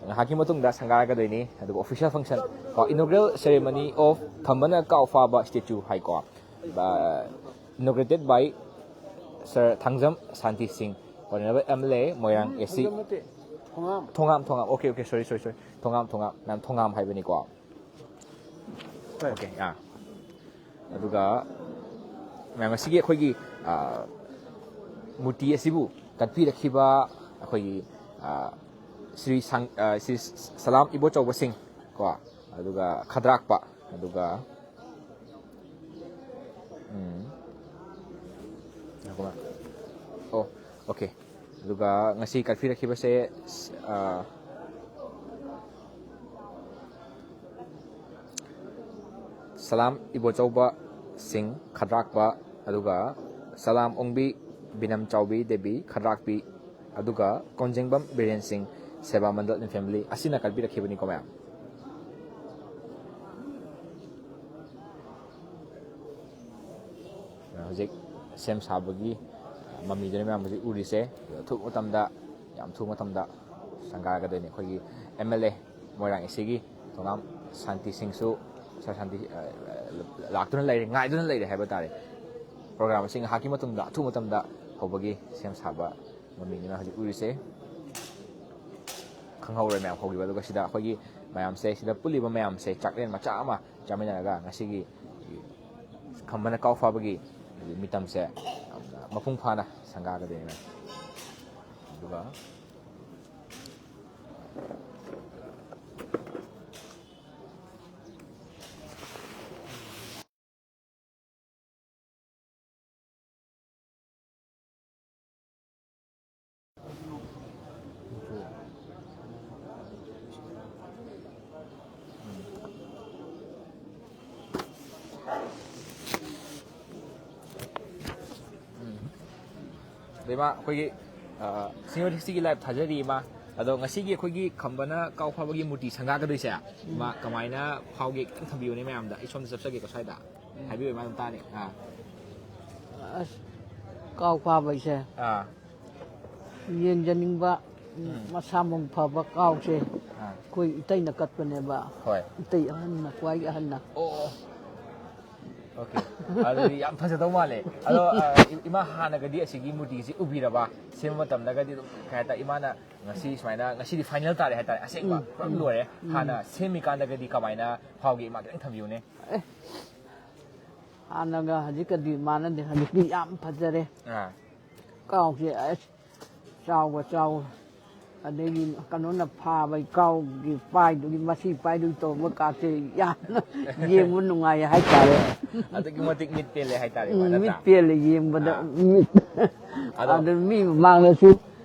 ꯉꯥꯏꯍꯥꯛꯀꯤ ꯃꯇꯨꯡꯗ ꯁꯪꯒꯥꯔꯒꯗꯣꯏꯅꯤ꯫ ꯑꯗꯨꯒ official function ꯀꯣ, inaugural ceremony of ꯈꯝꯕꯅ ꯀꯥꯎ ꯐꯥꯕ statue ꯍꯥꯏꯀꯣ꯫ Inaugurated by Sir ꯊꯥꯡꯖꯝ ꯁꯥꯟꯇꯤ ꯁꯤꯡ, Honorable M L A Moirang um, A C꯫ Thangjam ꯅꯠꯇꯦ, ꯊꯣꯉꯥꯝ꯫ ꯊꯣꯉꯥꯝ, ꯊꯣꯉꯥꯝ꯫ Okay, okay, sorry, sorry, sorry꯫ ꯊꯣꯉꯥꯝ, ꯊꯣꯉꯥꯝ꯫ ꯃꯌꯥꯝ ꯊꯣꯉꯥꯝ ꯍꯥꯏꯕꯅꯤꯀꯣ꯫ ꯍꯣꯏ꯫ Okay, ꯑꯥ꯫ ꯑꯗꯨꯒ ꯃꯌꯥꯝ ꯉꯁꯤꯒꯤ ꯑꯩꯈꯣꯏꯒꯤ, ꯑꯥ, ꯃꯨꯔꯇꯤ ꯑꯁꯤꯕꯨ ꯀꯠꯄꯤꯔꯛꯈꯤꯕ ꯑꯩꯈꯣꯏꯒꯤ, ꯑꯥ, ꯁ꯭ꯔꯤ ꯁꯥꯡ-, ꯑꯥ, ꯁ꯭ꯔꯤ ꯁꯂꯥꯝ ꯏꯕꯣꯆꯧꯕ ꯁꯤꯡ ꯀꯣ, ꯑꯗꯨꯒ ꯈꯗ꯭ꯔꯥꯛꯄ, ꯑꯗꯨꯒ ꯎꯝ꯫ ꯉꯥꯏꯈꯣ, ꯉꯥꯏꯈꯣ꯫ ꯑꯣ, okay꯫ ꯑꯗꯨꯒ ꯉꯁꯤ ꯀꯠꯄꯤꯔꯛꯈꯤꯕꯁꯦ, ꯑ, ꯁꯂꯥꯝ ꯏꯕꯣꯆꯧꯕ ꯁꯤꯡ ꯈꯗ꯭ꯔꯥꯛꯄ, ꯑꯗꯨꯒ ꯁꯂꯥꯝ ꯑꯣꯡꯕꯤ ꯕꯤꯅꯝ ꯆꯥꯎꯕꯤ ꯗꯦꯕꯤ ꯈꯗ꯭ꯔꯥꯛꯄꯤ, ꯑꯗꯨꯒ ꯀꯣꯟꯖꯦꯡꯕꯝ ꯕꯤꯔꯦꯟ ꯁꯤꯡ, ꯁꯦꯕꯥ ꯃꯟꯗꯜ and family ꯑꯁꯤꯅ ꯀꯠꯄꯤꯔꯛꯈꯤꯕꯅꯤꯀꯣ, ꯃꯌꯥꯝ꯫ ꯍꯧꯖꯤꯛ ꯁꯦꯝ ꯁꯥꯕꯒꯤ ꯃꯃꯤꯗꯨꯅꯤ ꯃꯌꯥꯝ ꯍꯧꯖꯤꯛ ꯎꯔꯤꯁꯦ꯫ ꯑꯊꯨꯕ ꯃꯇꯝꯗ, ꯌꯥꯝ ꯊꯨꯕ ꯃꯇꯝꯗ ꯁꯪꯒꯥꯒꯗꯣꯏꯅꯤ꯫ ꯑꯩꯈꯣꯏꯒꯤ M L A Moirang A C ꯒꯤ ꯊꯣꯉꯥꯝ ꯁꯥꯟꯇꯤ ꯁꯤꯡꯁꯨ, ꯁꯥꯔ ꯁꯥꯟꯇꯤ, ꯑ, ꯂꯥꯛꯇꯨꯅ ꯂꯩꯔꯦ, ꯉꯥꯏꯗꯨꯅ ꯂꯩꯔꯦ ꯍꯥꯏꯕ ꯇꯥꯔꯦ꯫ Program ꯑꯁꯤ ꯉꯥꯏꯍꯥꯛꯀꯤ ꯃꯇꯨꯡꯗ, ꯑꯊꯨꯕ ꯃꯇꯝꯗ ꯍꯧꯕꯒꯤ ꯁꯦꯝ ꯁꯥꯕ ꯃꯃꯤꯅꯤ ꯃꯌꯥꯝ ꯍꯧꯖꯤꯛ ꯎꯔꯤꯁꯦ꯫ ꯈꯪꯍꯧꯔꯣꯏ ꯃꯌꯥꯝ ꯍꯧꯈꯤꯕ꯫ ꯑꯗꯨꯒ ꯁꯤꯗ ꯑꯩꯈꯣꯏꯒꯤ ꯃꯌꯥꯝꯁꯦ, ꯁꯤꯗ ꯄꯨꯜꯂꯤꯕ ꯃꯌꯥꯝꯁꯦ ꯆꯥꯛꯂꯦꯟ ꯃꯆꯥ ꯑꯃ ꯆꯥꯃꯤꯟꯅꯔꯒ ꯉꯁꯤꯒꯤ ꯈꯝꯕꯅ ꯀꯥꯎ ꯐꯥꯕꯒꯤ ꯃꯤꯇꯝꯁꯦ ꯌꯥꯝꯅ ꯃꯄꯨꯡ ꯐꯥꯅ ꯁꯪꯒꯥꯒꯗꯣꯏꯅꯤ꯫ ꯑꯗꯨꯒ ꯏꯃꯥ, ꯑꯩꯈꯣꯏꯒꯤ ꯁꯤꯅꯤꯌꯔ ꯁꯤꯛꯁꯇꯤꯒꯤ ꯂꯥꯏꯐ ꯊꯥꯖꯔꯤ ꯏꯃꯥ꯫ ꯑꯗꯣ ꯉꯁꯤꯒꯤ ꯑꯩꯈꯣꯏꯒꯤ ꯈꯝꯕꯅ ꯀꯥꯎ ꯐꯥꯕꯒꯤ ꯃꯨꯔꯇꯤ ꯁꯪꯒꯥꯒꯗꯣꯏꯁꯦ ꯏꯃꯥ, ꯀꯃꯥꯏꯅ ꯐꯥꯎꯒꯦ? ꯈꯤꯇꯪ ꯊꯝꯕꯤꯌꯨꯅꯦ ꯃꯌꯥꯝꯗ꯫ ꯑꯩ ꯁꯣꯝꯗ ꯆꯞꯆꯒꯦꯀꯣ, ꯁ꯭ꯋꯥꯏꯗ꯫ ꯍꯥꯏꯕꯤꯌꯨ ꯏꯃꯥ, ꯑꯗꯨꯝ ꯇꯥꯅꯤ꯫ ꯑꯥ꯫ ꯑꯁ, ꯀꯥꯎ ꯐꯥꯕꯩꯁꯦ ꯑꯥ꯫ ꯌꯦꯡꯖꯅꯤꯡꯕ, ꯎꯝ꯫ ꯃꯁꯥ ꯃꯎ ꯐꯕ ꯀꯥꯎꯁꯦ ꯑꯥ꯫ ꯑꯩꯈꯣꯏ ꯏꯇꯩꯅ ꯀꯠꯄꯅꯦꯕ꯫ ꯍꯣꯏ꯫ ꯏꯇꯩ ꯑꯍꯟꯅ, ꯈ꯭ꯋꯥꯏ ꯑꯍꯟꯅ꯫ ꯑꯣ, ꯑꯣ꯫ ꯑꯣꯀꯦ꯫ ꯑꯗꯨꯗꯤ ꯌꯥꯝ ꯐꯖꯗꯧ ꯃꯥꯜꯂꯦ꯫ ꯑꯗꯣ, ꯑ, ꯏ-, ꯏꯃꯥ, ꯍꯥꯟꯅꯒꯗꯤ ꯑꯁꯤꯒꯤ ꯃꯨꯔꯇꯤꯁꯤ ꯎꯕꯤꯔꯕ? ꯁꯦꯝꯕ ꯃꯇꯝꯗꯒꯗꯤ ꯑꯗꯨꯝ, ꯀꯩ ꯍꯥꯏꯇꯥꯔꯦ, ꯏꯃꯥꯅ ꯉꯁꯤ ꯁꯨꯃꯥꯏꯅ, ꯉꯁꯤꯗꯤ ꯐꯥꯏꯅꯦꯜ ꯇꯥꯔꯦ ꯍꯥꯏꯇꯥꯔꯦ, ꯑꯁꯦꯡꯕ ꯎꯝ, ꯄꯨꯔꯥ ꯎꯝ, ꯂꯣꯏꯔꯦ꯫ ꯎꯝ꯫ ꯍꯥꯟꯅ ꯁꯦꯝꯃꯤꯀꯥꯟꯗꯒꯗꯤ ꯀꯃꯥꯏꯅ ꯐꯥꯎꯒꯦ, ꯏꯃꯥ, ꯈꯤꯇꯪ ꯊꯝꯕꯤꯌꯨꯅꯦ꯫ ꯑꯦ, ꯍꯥꯟꯅꯒ ꯍꯧꯖꯤꯛꯀꯗꯤ ꯃꯥꯟꯅꯗꯦ, ꯍꯧꯖꯤꯛꯇꯤ ꯌꯥꯝ ꯐꯖꯔꯦ꯫ ꯑꯥ꯫ ꯀꯥꯎꯁꯦ ꯑꯁ ꯆꯥꯎꯕ ꯆꯥꯎ, ꯑꯗꯒꯤ ꯀꯩꯅꯣꯅ ꯐꯥꯕꯩ ꯀꯥꯎꯒꯤ ꯄꯥꯏꯗꯨꯒꯤ, ꯃꯁꯤ ꯄꯥꯏꯗꯨꯒꯤ ꯇꯧꯕ ꯀꯥꯁꯦ ꯌꯥꯝꯅ ꯌꯦꯡꯕ ꯅꯨꯡꯉꯥꯏ ꯍꯥꯏꯇꯥꯔꯦ꯫ ꯑꯗꯨꯛꯀꯤ ꯃꯇꯤꯛ ꯃꯤꯠ ꯄꯦꯜꯂꯦ ꯍꯥꯏꯇꯥꯔꯦ, ꯎꯝ, ꯅꯠꯇ꯭ꯔꯥ? ꯃꯤꯠ ꯄꯦꯜꯂꯦ ꯌꯦꯡꯕꯗ꯫ ꯑꯥ꯫ ꯃꯤꯠ-, ꯑꯗꯣ ꯑꯗꯨ ꯃꯤ ꯃꯃꯥꯡꯗꯁꯨ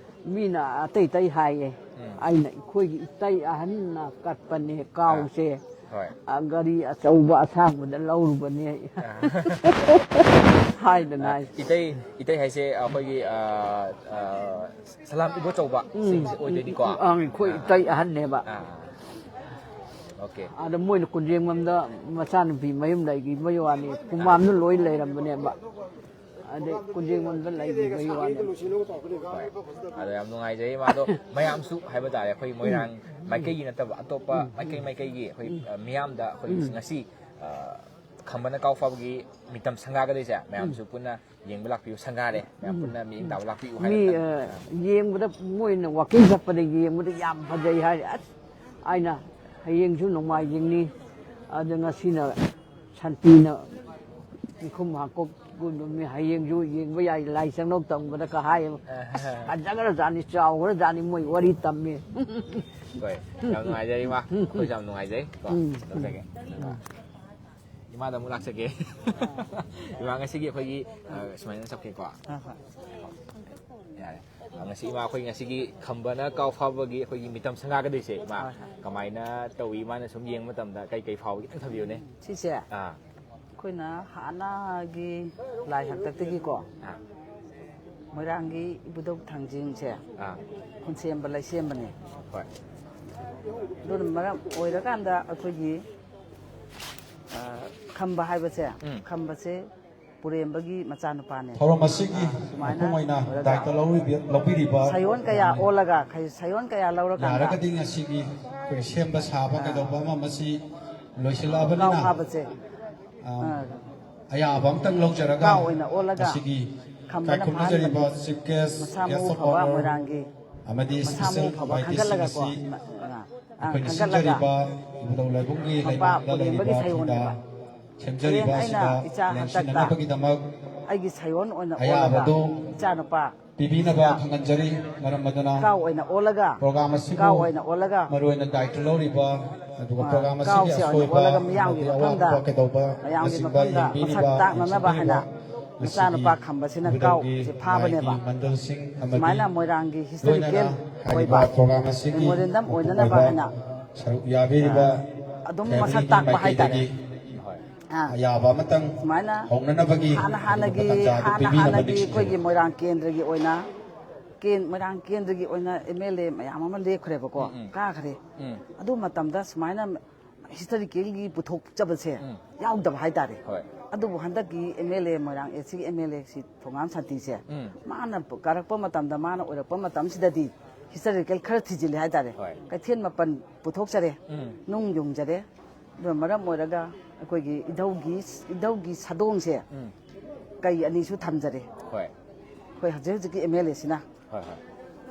ꯃꯤꯅ ꯑꯇꯩ ꯑꯇꯩ ꯍꯥꯏꯌꯦ, ꯎꯝ꯫ ꯑꯩꯅ ꯑꯩꯈꯣꯏꯒꯤ ꯏꯇꯩ ꯑꯍꯟꯅ ꯀꯠꯄꯅꯦ ꯀꯥꯎꯁꯦ꯫ ꯍꯣꯏ꯫ ꯑ, ꯒꯥꯔꯤ ꯑꯆꯧꯕ ꯑꯁꯥꯡꯕꯗ ꯂꯧꯔꯨꯕꯅꯦ꯫ ꯑꯥ꯫ ꯍꯥꯏꯗꯅ ꯑꯥ, ꯍꯥꯏ꯫ ꯏꯇꯩ, ꯏꯇꯩ ꯍꯥꯏꯁꯦ ꯑꯩꯈꯣꯏꯒꯤ, ꯑꯥ, ꯑꯥ, ꯁꯂꯥꯝ ꯏꯕꯣꯆꯧꯕ ꯎꯝ, ꯁꯤꯡꯁꯦ ꯑꯣꯏꯗꯣꯏꯅꯤꯀꯣ? ꯎꯝ, ꯎꯝ, ꯑꯩꯈꯣꯏ ꯑꯥ, ꯏꯇꯩ ꯑꯥ꯫ ꯑꯍꯟꯅꯦꯕ꯫ ꯑꯥ, ꯑꯥ꯫ ꯑꯣꯀꯦ꯫ ꯑꯗ ꯃꯣꯏꯅ ꯀꯨꯟꯖꯦꯡꯕꯝꯗ ꯃꯆꯥꯅꯨꯄꯤ ꯃꯌꯨꯝ ꯂꯩꯈꯤꯕꯩ ꯋꯥꯅꯤ, ꯑꯥ꯫ ꯈꯨꯃꯥꯝꯗ ꯂꯣꯏ ꯂꯩꯔꯝꯕꯅꯦꯕ꯫ ꯑꯗꯩ ꯀꯨꯟꯖꯦꯡꯕꯝꯗ ꯂꯩꯈꯤꯕꯒꯤ ꯋꯥꯅꯤ꯫ ꯍꯣꯏ꯫ ꯑꯗꯣ ꯌꯥꯝ ꯅꯨꯡꯉꯥꯏꯖꯩ ꯏꯃꯥ꯫ ꯑꯗꯣ ꯃꯌꯥꯝꯁꯨ ꯍꯥꯏꯕ ꯇꯥꯔꯦ, ꯑꯩꯈꯣꯏ ꯃꯣꯏꯔꯥꯡ ꯎꯝ꯫ ꯃꯥꯏꯀꯩꯒꯤ ꯅꯠꯇꯕ ꯑꯇꯣꯞꯄ ꯎꯝ꯫ ꯃꯥꯏꯀꯩ ꯃꯥꯏꯀꯩꯒꯤ ꯑꯩꯈꯣꯏ, ꯎꯝ꯫ ꯑ, ꯃꯤꯌꯥꯝꯗ ꯑꯩꯈꯣꯏ ꯎꯝ꯫ ꯉꯁꯤ, ꯑ, ꯈꯝꯕꯅ ꯀꯥꯎ ꯐꯥꯕꯒꯤ ꯃꯤꯇꯝ ꯁꯪꯒꯥꯒꯗꯣꯏꯁꯦ ꯃꯌꯥꯝꯁꯨ ꯎꯝ꯫ ꯄꯨꯟꯅ ꯌꯦꯡꯕ ꯂꯥꯛꯄꯤꯌꯨ, ꯁꯪꯒꯥꯔꯦ, ꯃꯌꯥꯝ ꯎꯝ꯫ ꯄꯨꯟꯅ ꯃꯤꯠꯌꯦꯡ ꯇꯥꯕ ꯂꯥꯛꯄꯤꯌꯨ ꯃꯤ, ꯍꯥꯏꯅ꯫ ꯑ, ꯌꯦꯡꯕꯗ ꯃꯣꯏꯅ ꯋꯥꯀꯤꯡ ꯆꯠꯄꯗ ꯌꯦꯡꯕꯗ ꯌꯥꯝ ꯐꯖꯩ ꯍꯥꯏꯔꯦ꯫ ꯑꯁ, ꯑꯩꯅ ꯍꯌꯦꯡꯁꯨ ꯅꯣꯡꯃꯥꯏꯖꯤꯡꯅꯤ, ꯑꯗ ꯉꯁꯤꯅ ꯁꯟꯇꯤꯅ ꯃꯤꯈꯨꯝ ꯍꯥꯡꯀꯣꯛ ꯅꯨꯃꯤꯠ, ꯍꯌꯦꯡꯁꯨ ꯌꯦꯡꯕ ꯌꯥꯏ, ꯂꯥꯏ ꯆꯪꯅꯧ ꯇꯝꯕꯗ ꯀ ꯍꯥꯏꯌꯦꯕ꯫ ꯐꯖꯈ꯭ꯔꯖꯥꯠꯅꯤ, ꯆꯥꯎꯈ꯭ꯔꯖꯥꯠꯅꯤ, ꯃꯣꯏ ꯋꯥꯔꯤ ꯇꯝꯃꯤ꯫ ꯍꯣꯏ, ꯌꯥꯝ ꯅꯨꯡꯉꯥꯏꯖꯔꯦ ꯏꯃꯥ, ꯑꯩꯈꯣꯏꯁꯨ ꯌꯥꯝ ꯅꯨꯡꯉꯥꯏꯖꯩ ꯀꯣ꯫ ꯎꯝ꯫ ꯆꯠꯆꯒꯦ꯫ ꯏꯃꯥꯗ ꯑꯃꯨꯛ ꯂꯥꯛꯆꯒꯦ꯫ ꯏꯃꯥ, ꯉꯁꯤꯒꯤ ꯑꯩꯈꯣꯏꯒꯤ, ꯑ, ꯁꯨꯃꯥꯏꯅ ꯆꯠꯀꯦꯀꯣ꯫ ꯍꯣꯏ, ꯍꯣꯏ꯫ ꯌꯥꯔꯦ꯫ ꯑ, ꯉꯁꯤ ꯏꯃꯥ, ꯑꯩꯈꯣꯏ ꯉꯁꯤꯒꯤ ꯈꯝꯕꯅ ꯀꯥꯎ ꯐꯥꯕꯒꯤ ꯑꯩꯈꯣꯏꯒꯤ ꯃꯤꯇꯝ ꯁꯪꯒꯥꯒꯗꯣꯏꯁꯦ ꯏꯃꯥ, ꯍꯣꯏ, ꯍꯣꯏ꯫ ꯀꯃꯥꯏꯅ ꯇꯧꯏ? ꯏꯃꯥꯅ ꯁꯨꯝ ꯌꯦꯡꯕ ꯃꯇꯝꯗ ꯀꯩ ꯀꯩ ꯐꯥꯎꯕ ꯈꯤꯇꯪ ꯊꯝꯕꯤꯌꯨꯅꯦ꯫ ꯁꯤꯁꯦ ꯑꯥ꯫ ꯑꯩꯈꯣꯏꯅ ꯍꯥꯟꯅꯒꯤ ꯂꯥꯏ ꯍꯥꯛꯇꯛꯇꯒꯤꯀꯣ, ꯑꯥ꯫ ꯃꯣꯏꯔꯥꯡꯒꯤ ꯏꯕꯨꯙꯧ ꯊꯥꯡꯖꯤꯡꯁꯦ ꯑꯥ ꯈꯨꯟꯁꯦꯝꯕ ꯂꯩꯁꯦꯝꯕꯅꯦ꯫ ꯍꯣꯏ ꯑꯗꯨꯅ ꯃꯔꯝ ꯑꯣꯏꯔꯀꯥꯟꯗ ꯑꯩꯈꯣꯏꯒꯤ ꯑ, ꯈꯝꯕ ꯍꯥꯏꯕꯁꯦ, ꯎꯝ꯫ ꯈꯝꯕꯁꯦ ꯄꯨꯔꯦꯝꯕꯒꯤ ꯃꯆꯥꯅꯨꯄꯥꯅꯦ꯫ ꯊꯧꯔꯝ ꯑꯁꯤꯒꯤ ꯁꯨꯃꯥꯏꯅ ꯃꯄꯨꯡ ꯑꯣꯏꯅ ꯑꯣꯏꯔꯒ ꯗꯥꯏꯇ ꯂꯧꯔꯤꯕ- ꯂꯧꯕꯤꯔꯤꯕ ꯁꯥꯌꯣꯟ ꯀꯌꯥ ꯑꯣꯜꯂꯒ ꯈꯩ- ꯁꯥꯌꯣꯟ ꯀꯌꯥ ꯂꯧꯔꯀꯥꯟꯗ ꯌꯥꯔꯒꯗꯤ ꯉꯁꯤꯒꯤ ꯑꯩꯈꯣꯏ ꯁꯦꯝꯕ ꯁꯥꯕ ꯀꯩꯗꯧꯕ ꯑꯃ ꯃꯁꯤ ꯀꯥꯎ ꯂꯣꯏꯁꯤꯜꯂꯛꯑꯕꯅꯤꯅ ꯐꯥꯕꯁꯦ ꯑ, ꯑꯌꯥꯕ ꯑꯝꯇꯪ ꯂꯧꯖꯔꯒ ꯀꯥꯎ ꯑꯣꯏꯅ ꯑꯣꯜꯂꯒ ꯉꯁꯤꯒꯤ ꯈꯝꯕꯅ ꯏꯀꯥꯏꯈꯨꯝꯅꯖꯔꯤꯕ ꯐꯥꯍꯟꯕꯅꯦ꯫ ꯆꯤꯐ ꯒꯦꯁ ꯃꯁꯥ ꯒꯦꯁ ꯃꯎ ꯑꯣꯐ ꯐꯕ ꯑꯣꯅꯔ ꯃꯣꯏꯔꯥꯡꯒꯤ ꯑꯃꯗꯤ ꯃꯁꯥ ꯏꯁꯄꯤꯁꯦꯜ ꯃꯎ ꯐꯕ ꯏꯟꯚꯥꯏꯇꯤꯁꯤꯡ ꯈꯟꯒꯠꯂꯒꯀꯣ ꯑꯁꯤ ꯑ, ꯑ, ꯑꯩꯈꯣꯏꯅ ꯈꯟꯒꯠꯂꯒ ꯁꯤꯟꯖꯔꯤꯕ ꯏꯕꯨꯙꯧ ꯂꯥꯏꯕꯨꯡꯒꯤ ꯈꯝꯕ ꯂꯩꯕꯥꯛꯇ ꯄꯨꯔꯦꯝꯕꯒꯤ ꯂꯩꯔꯤꯕ ꯁꯥꯌꯣꯟꯅꯦꯕ꯫ ꯊꯤꯗ ꯍꯌꯦꯡ ꯁꯦꯝꯖꯔꯤꯕ ꯑꯩꯅ ꯑꯁꯤꯗ ꯏꯆꯥ ꯍꯟꯗꯛꯇ ꯂꯦꯡꯁꯤꯟꯅꯅꯕꯒꯤꯗꯃꯛ ꯑꯩꯒꯤ ꯁꯥꯌꯣꯟ ꯑꯣꯏꯅ ꯑꯣꯜꯂꯒ ꯑꯌꯥꯕꯗꯨ ꯏꯆꯥꯅꯨꯄꯥ ꯄꯤꯕꯤꯅꯕ ꯈꯪꯍꯟꯖꯔꯤ꯫ ꯃꯔꯝ ꯑꯗꯨꯅ ꯀꯥꯎ ꯑꯣꯏꯅ ꯑꯣꯜꯂꯒ ꯄ꯭ꯔꯣꯒ꯭ꯔꯥꯝ ꯑꯁꯤꯕꯨ ꯀꯥꯎ ꯑꯣꯏꯅ ꯑꯣꯜꯂꯒ ꯃꯔꯨꯑꯣꯏꯅ ꯗꯥꯏꯇ ꯂꯧꯔꯤꯕ ꯑꯗꯨꯒ ꯑ, ꯄ꯭ꯔꯣꯒ꯭ꯔꯥꯝ ꯑꯁꯤꯒꯤ ꯀꯥꯎꯁꯦ ꯑꯣꯏꯅ ꯑꯁꯣꯏꯕ ꯑꯣꯜꯂꯒ ꯃꯤꯌꯥꯝꯒꯤ ꯑꯃꯗꯤ ꯃꯐꯝꯗ ꯑꯋꯥꯠꯄ ꯀꯩꯗꯧꯕ ꯃꯌꯥꯝꯒꯤ ꯅꯆꯤꯡꯕ ꯃꯐꯝꯗ ꯌꯦꯡꯕꯤꯔꯤꯕ ꯃꯁꯛ ꯇꯥꯛꯅꯅꯕ ꯌꯦꯡꯁꯤꯟꯕꯤꯔꯤꯕ ꯍꯥꯏꯅ ꯉꯁꯤꯒꯤ ꯃꯆꯥꯅꯨꯄꯥ ꯈꯝꯕꯁꯤꯅ ꯏꯕꯨꯙꯧꯒꯤ ꯀꯥꯎꯁꯦ ꯂꯥꯏꯒꯤ ꯐꯥꯕꯅꯦꯕ꯫ ꯃꯟꯗꯜꯁꯤꯡ ꯑꯃꯗꯤ ꯁꯨꯃꯥꯏꯅ ꯃꯣꯏꯔꯥꯡꯒꯤ ꯂꯣꯏꯅꯅ historical ꯍꯥꯏꯔꯤꯕ ꯑꯣꯏꯕ ꯄ꯭ꯔꯣꯒ꯭ꯔꯥꯝ ꯑꯁꯤꯒꯤ memorandum ꯃꯄꯨꯡ ꯑꯣꯏꯅꯅꯕ ꯑꯣꯏꯕ ꯍꯥꯏꯅ ꯁꯔꯨꯛ ꯌꯥꯕꯤꯔꯤꯕ ꯑꯗꯨꯝ family ꯃꯁꯛ ꯇꯥꯛꯄ ꯍꯥꯏꯇꯥꯔꯦ꯫ ꯃꯥꯏꯀꯩꯗꯒꯤ ꯑꯥ꯫ ꯑꯌꯥꯕ ꯑꯃꯇꯪ ꯁꯨꯃꯥꯏꯅ ꯍꯧꯅꯅꯕꯒꯤ ꯍꯥꯟꯅ ꯍꯥꯟꯅꯒꯤ ꯑꯗꯨꯒꯨꯝꯕ ꯇꯥꯟꯖꯥ ꯑꯗꯨ ꯍꯥꯟꯅ ꯄꯤꯕꯤꯅꯕ ꯍꯥꯟꯅꯒꯤ ꯅꯤꯡꯁꯤꯡꯖꯔꯤ꯫ ꯑꯩꯈꯣꯏꯒꯤ ꯃꯣꯏꯔꯥꯡ ꯀꯦꯟꯗ꯭ꯔꯒꯤ ꯑꯣꯏꯅ ꯀꯦꯟ ꯃꯣꯏꯔꯥꯡ ꯀꯦꯟꯗ꯭ꯔꯒꯤ ꯑꯣꯏꯅ ꯑꯦꯝ ꯑꯦꯜ ꯑꯦ ꯃꯌꯥꯝ ꯑꯃ ꯂꯦꯞꯈ꯭ꯔꯦꯕꯀꯣ꯫ ꯎꯝ, ꯎꯝ꯫ ꯀꯥꯈ꯭ꯔꯦ꯫ ꯎꯝ꯫ ꯑꯗꯨ ꯃꯇꯝꯗ ꯁꯨꯃꯥꯏꯅ ꯍꯤꯁꯇꯣꯔꯤꯀꯦꯜꯒꯤ ꯄꯨꯊꯣꯛꯆꯕꯁꯦ ꯎꯝ꯫ ꯌꯥꯎꯗꯕ ꯍꯥꯏꯇꯥꯔꯦ꯫ ꯍꯣꯏ꯫ ꯑꯗꯨꯕꯨ ꯍꯟꯗꯛꯀꯤ ꯑꯦꯝ ꯑꯦꯜ ꯑꯦ ꯃꯣꯏꯔꯥꯡ ꯑꯦꯁꯤꯒꯤ ꯑꯦꯝ ꯑꯦꯜ ꯑꯦ ꯁꯤ ꯊꯣꯉꯥꯝ ꯁꯥꯟꯇꯤꯁꯦ ꯎꯝ꯫ ꯃꯥꯅ ꯀꯥꯔꯛꯄ ꯃꯇꯝꯗ ꯃꯥꯅ ꯑꯣꯏꯔꯛꯄ ꯃꯇꯝꯁꯤꯗꯗꯤ ꯍꯤꯁꯇꯣꯔꯤꯀꯦꯜ ꯈꯔ ꯊꯤꯖꯤꯜꯂꯦ ꯍꯥꯏꯇꯥꯔꯦ꯫ ꯍꯣꯏ꯫ ꯀꯩꯊꯦꯜ ꯃꯥꯄꯟ ꯄꯨꯊꯣꯛꯆꯔꯦ꯫ ꯎꯝ꯫ ꯅꯨꯡ ꯌꯨꯡꯖꯔꯦ꯫ ꯑꯗꯨꯅ ꯃꯔꯝ ꯑꯣꯏꯔꯒ ꯑꯩꯈꯣꯏꯒꯤ ꯏꯙꯧꯒꯤ ꯏꯙꯧꯒꯤ ꯁꯥꯗꯣꯡꯁꯦ ꯎꯝ꯫ ꯀꯩ ꯑꯅꯤꯁꯨ ꯊꯝꯖꯔꯦ꯫ ꯍꯣꯏ꯫ ꯑꯩꯈꯣꯏ ꯍꯧꯖꯤꯛ ꯍꯧꯖꯤꯛꯀꯤ ꯑꯦꯝ ꯑꯦꯜ ꯑꯦꯁꯤꯅ ꯍꯣꯏ ꯍꯣꯏ꯫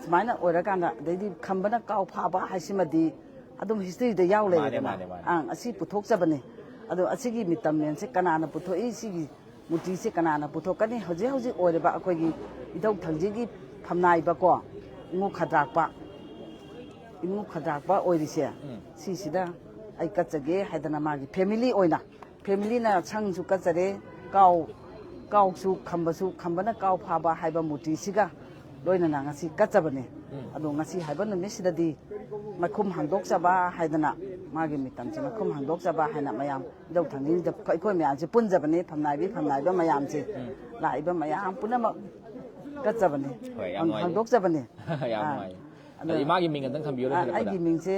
ꯁꯨꯃꯥꯏꯅ ꯑꯣꯏꯔꯀꯥꯟꯗ ꯑꯗꯩꯗꯤ ꯈꯝꯕꯅ ꯀꯥꯎ ꯐꯥꯕ ꯍꯥꯏꯁꯤꯃꯗꯤ ꯑꯗꯨꯝ ꯍꯤꯁꯇ꯭ꯔꯤꯗ ꯌꯥꯎ ꯃꯥꯅꯦ, ꯂꯩꯔꯦꯗꯅ꯫ ꯃꯥꯅꯦ, ꯃꯥꯅꯦ꯫ ꯑꯪ, ꯑꯁꯤ ꯄꯨꯊꯣꯛꯆꯕꯅꯤ꯫ ꯑꯗꯣ ꯑꯁꯤꯒꯤ ꯃꯤꯇꯝꯂꯦꯟꯁꯦ ꯀꯅꯥꯅ ꯄꯨꯊꯣꯛꯏ? ꯁꯤꯒꯤ ꯃꯨꯔꯇꯤꯁꯦ ꯀꯅꯥꯅ ꯄꯨꯊꯣꯛꯀꯅꯤ? ꯍꯧꯖꯤꯛ ꯍꯧꯖꯤꯛ ꯑꯣꯏꯔꯤꯕ ꯑꯩꯈꯣꯏꯒꯤ ꯏꯙꯧ ꯊꯥꯡꯖꯤꯡꯒꯤ ꯐꯝꯅꯥꯏꯕꯀꯣ, ꯏꯉꯨ ꯈꯗ꯭ꯔꯥꯛꯄ, ꯏꯉꯨ ꯈꯗ꯭ꯔꯥꯛꯄ ꯑꯣꯏꯔꯤꯁꯦ, ꯎꯝ꯫ ꯁꯤꯁꯤꯗ ꯑꯩ ꯀꯠꯆꯒꯦ ꯍꯥꯏꯗꯅ ꯃꯥꯒꯤ ꯐꯦꯃꯤꯂꯤ ꯑꯣꯏꯅ, ꯐꯦꯃꯤꯂꯤꯅ ꯁꯪꯁꯨ ꯀꯠꯆꯔꯦ, ꯀꯥꯎ, ꯀꯥꯎꯁꯨ ꯈꯝꯕꯁꯨ, ꯈꯝꯕꯅ ꯀꯥꯎ ꯐꯥꯕ ꯍꯥꯏꯕ ꯃꯨꯔꯇꯤꯁꯤꯒ ꯂꯣꯏꯅꯅ ꯉꯁꯤ ꯀꯠꯆꯕꯅꯦ꯫ ꯎꯝ꯫ ꯑꯗꯣ ꯉꯁꯤ ꯍꯥꯏꯕ ꯅꯨꯃꯤꯠꯁꯤꯗꯗꯤ ꯃꯈꯨꯝ ꯍꯥꯡꯗꯣꯛꯆꯕ ꯍꯥꯏꯗꯅ, ꯃꯥꯒꯤ ꯃꯤꯇꯝꯁꯦ ꯃꯈꯨꯝ ꯍꯥꯡꯗꯣꯛꯆꯕ ꯍꯥꯏꯅ ꯃꯌꯥꯝ ꯏꯙꯧ ꯊꯥꯡꯖꯤꯡꯁꯤꯗ ꯑꯩꯈꯣꯏ ꯃꯌꯥꯝꯁꯦ ꯄꯨꯟꯖꯕꯅꯦ, ꯐꯝꯅꯥꯏꯕꯤ ꯐꯝꯅꯥꯏꯕ ꯃꯌꯥꯝꯁꯦ, ꯎꯝ꯫ ꯂꯥꯛꯏꯕ ꯃꯌꯥꯝ ꯄꯨꯝꯅꯃꯛ ꯀꯠꯆꯕꯅꯤ꯫ ꯍꯣꯏ, ꯌꯥꯝ ꯅꯨꯡꯉꯥꯏꯖꯩ꯫ ꯍꯥꯡꯗꯣꯛꯆꯕꯅꯤ꯫ ꯌꯥꯝ ꯑꯥ꯫ ꯅꯨꯡꯉꯥꯏ꯫ ꯑꯗꯣ ꯑꯗꯣ ꯏꯃꯥꯒꯤ ꯃꯤꯡ ꯑꯝꯇꯪ ꯊꯝꯕꯤꯌꯨ ꯑꯥ, ꯂꯣꯏꯁꯤꯜꯂꯛꯄꯗ꯫ ꯑꯩꯒꯤ ꯃꯤꯡꯁꯦ,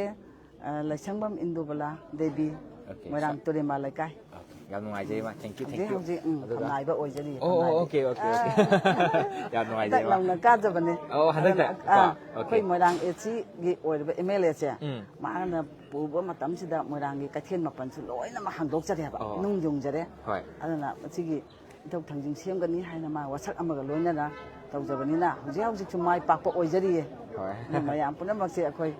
ꯑ, ꯂꯩꯁꯪꯕꯝ ꯏꯟꯗꯨꯕꯂꯥ ꯗꯦꯕꯤ, OK, ꯃꯣꯏꯔꯥꯡ ꯁ- ꯇꯨꯔꯦꯃꯥ ꯂꯩꯀꯥꯏ꯫ OK, ꯌꯥꯝ ꯅꯨꯡꯉꯥꯏꯖꯩ, ꯏꯃꯥ꯫ Thank you, thank ꯍꯧꯖꯤꯛ you꯫ ꯍꯧꯖꯤꯛ, ꯎꯝ, ꯑꯗꯨꯒ ꯐꯝꯅꯥꯏꯕ ꯑꯣꯏꯖꯔꯤ, ꯑꯣ, ꯑꯣ, ꯐꯝꯅꯥꯏꯕꯤ꯫ OK, OK, OK꯫ ꯑꯥ꯫ ꯌꯥꯝ ꯅꯨꯡꯉꯥꯏꯖꯩ, ꯍꯟꯗꯛ ꯏꯃꯥ꯫ ꯅꯧꯅ ꯀꯥꯖꯕꯅꯦ꯫ ꯑꯣ, ꯍꯟꯗꯛꯇ? ꯑꯗꯨꯅ, ꯑꯥ, ꯀꯣ, OK꯫ ꯑꯩꯈꯣꯏ ꯃꯣꯏꯔꯥꯡ AC ꯒꯤ ꯑꯣꯏꯔꯤꯕ MLA ꯁꯦ, ꯎꯝ꯫ ꯃꯥꯅ ꯄꯨꯕ ꯃꯇꯝꯁꯤꯗ ꯃꯣꯏꯔꯥꯡꯒꯤ ꯀꯩꯊꯦꯜ ꯃꯥꯄꯟꯁꯨ ꯂꯣꯏꯅꯃꯛ ꯍꯥꯡꯗꯣꯛꯆꯔꯦꯕ, ꯑꯣ꯫ ꯅꯨꯡ ꯌꯨꯡꯖꯔꯦ꯫ ꯍꯣꯏ꯫ ꯑꯗꯨꯅ ꯃꯁꯤꯒꯤ ꯏꯊꯧ ꯊꯥꯡꯖꯤꯡ ꯁꯦꯝꯒꯅꯤ ꯍꯥꯏꯅ ꯃꯥ ꯋꯥꯁꯛ ꯑꯃꯒ ꯂꯣꯏꯅꯅ ꯇꯧꯖꯕꯅꯤꯅ ꯍꯧꯖꯤꯛ ꯍꯧꯖꯤꯛꯁꯨ ꯃꯥꯏ ꯄꯥꯛꯄ ꯑꯣꯏꯖꯔꯤꯌꯦ꯫ ꯍꯣꯏ꯫ ꯑꯗꯨ ꯃꯌꯥꯝ ꯄꯨꯝꯅꯃꯛꯁꯦ ꯑꯩꯈꯣꯏ,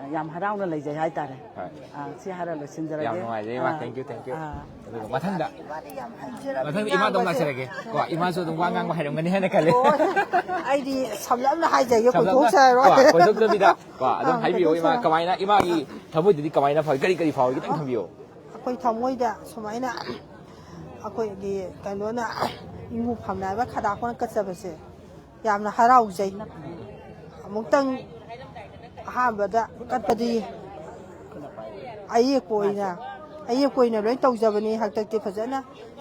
ꯑ, ꯌꯥꯝ ꯍꯔꯥꯎꯅ ꯂꯩꯖꯩ ꯍꯥꯏꯇꯥꯔꯦ꯫ ꯍꯣꯏ꯫ ꯑ, ꯁꯤ ꯍꯥꯏꯔ ꯂꯣꯏꯁꯤꯟꯖꯔꯒꯦ꯫ ꯌꯥꯝ ꯅꯨꯡꯉꯥꯏꯖꯩ, ꯏꯃꯥ꯫ ꯑ, Thank you, thank you꯫ ꯑ, ꯑꯗꯨꯒ ꯃꯊꯪꯗ, ꯏꯃꯥꯗꯤ ꯌꯥꯝ ꯍꯩꯖꯔꯕꯅꯤ ꯃꯊꯪꯗ ꯏꯃꯥꯗ ꯑꯃꯨꯛ ꯉꯥꯡꯕꯁꯦ꯫ ꯂꯥꯛꯆꯔꯒꯦ꯫ ꯀꯣ, ꯏꯃꯥꯁꯨ ꯑꯗꯨꯝ ꯋꯥ ꯉꯥꯡꯕ ꯍꯩꯔꯝꯒꯅꯤ ꯍꯥꯏꯅ ꯈꯜꯂꯤ꯫ ꯑꯣ, ꯑꯩꯗꯤ ꯁꯝꯂꯞꯅ ꯍꯥꯏꯖꯒꯦ, ꯁꯝꯂꯞꯅ, ꯀꯣꯏꯊꯣꯛꯆꯔꯔꯣꯏ꯫ ꯀꯣ, ꯀꯣꯏꯊꯣꯛꯇꯕꯤꯗ, ꯀꯣ, ꯑꯗꯨꯝ ꯑ, ꯍꯥꯏꯕꯤꯌꯨ, ꯏꯃꯥ, ꯀꯣꯏꯊꯣꯛꯆꯔꯔꯣꯏ꯫ ꯀꯃꯥꯏꯅ ꯏꯃꯥꯒꯤ ꯊꯃꯣꯏꯗꯗꯤ ꯀꯃꯥꯏꯅ ꯐꯥꯎꯏ? ꯀꯔꯤ ꯀꯔꯤ ꯐꯥꯎꯏ? ꯈꯤꯇꯪ ꯊꯝꯕꯤꯌꯨ꯫ ꯑꯩꯈꯣꯏ ꯊꯃꯣꯏꯗ ꯁꯨꯃꯥꯏꯅ ꯑꯩꯈꯣꯏꯒꯤ ꯀꯩꯅꯣꯅ, ꯏꯃꯨ ꯐꯝꯅꯥꯏꯕ ꯈꯗꯥꯛꯄꯅ ꯀꯠꯆꯕꯁꯦ ꯌꯥꯝꯅ ꯍꯔꯥꯎꯖꯩ꯫ ꯑꯃꯨꯛꯇꯪ ꯑꯍꯥꯟꯕꯗ ꯀꯠꯄꯗꯤ ꯑꯌꯦꯛꯄ ꯑꯣꯏꯅ, ꯑꯌꯦꯛꯄ ꯑꯣꯏꯅ ꯂꯣꯏ ꯇꯧꯖꯕꯅꯤ꯫ ꯍꯟꯗꯛꯇꯤ ꯐꯖꯅ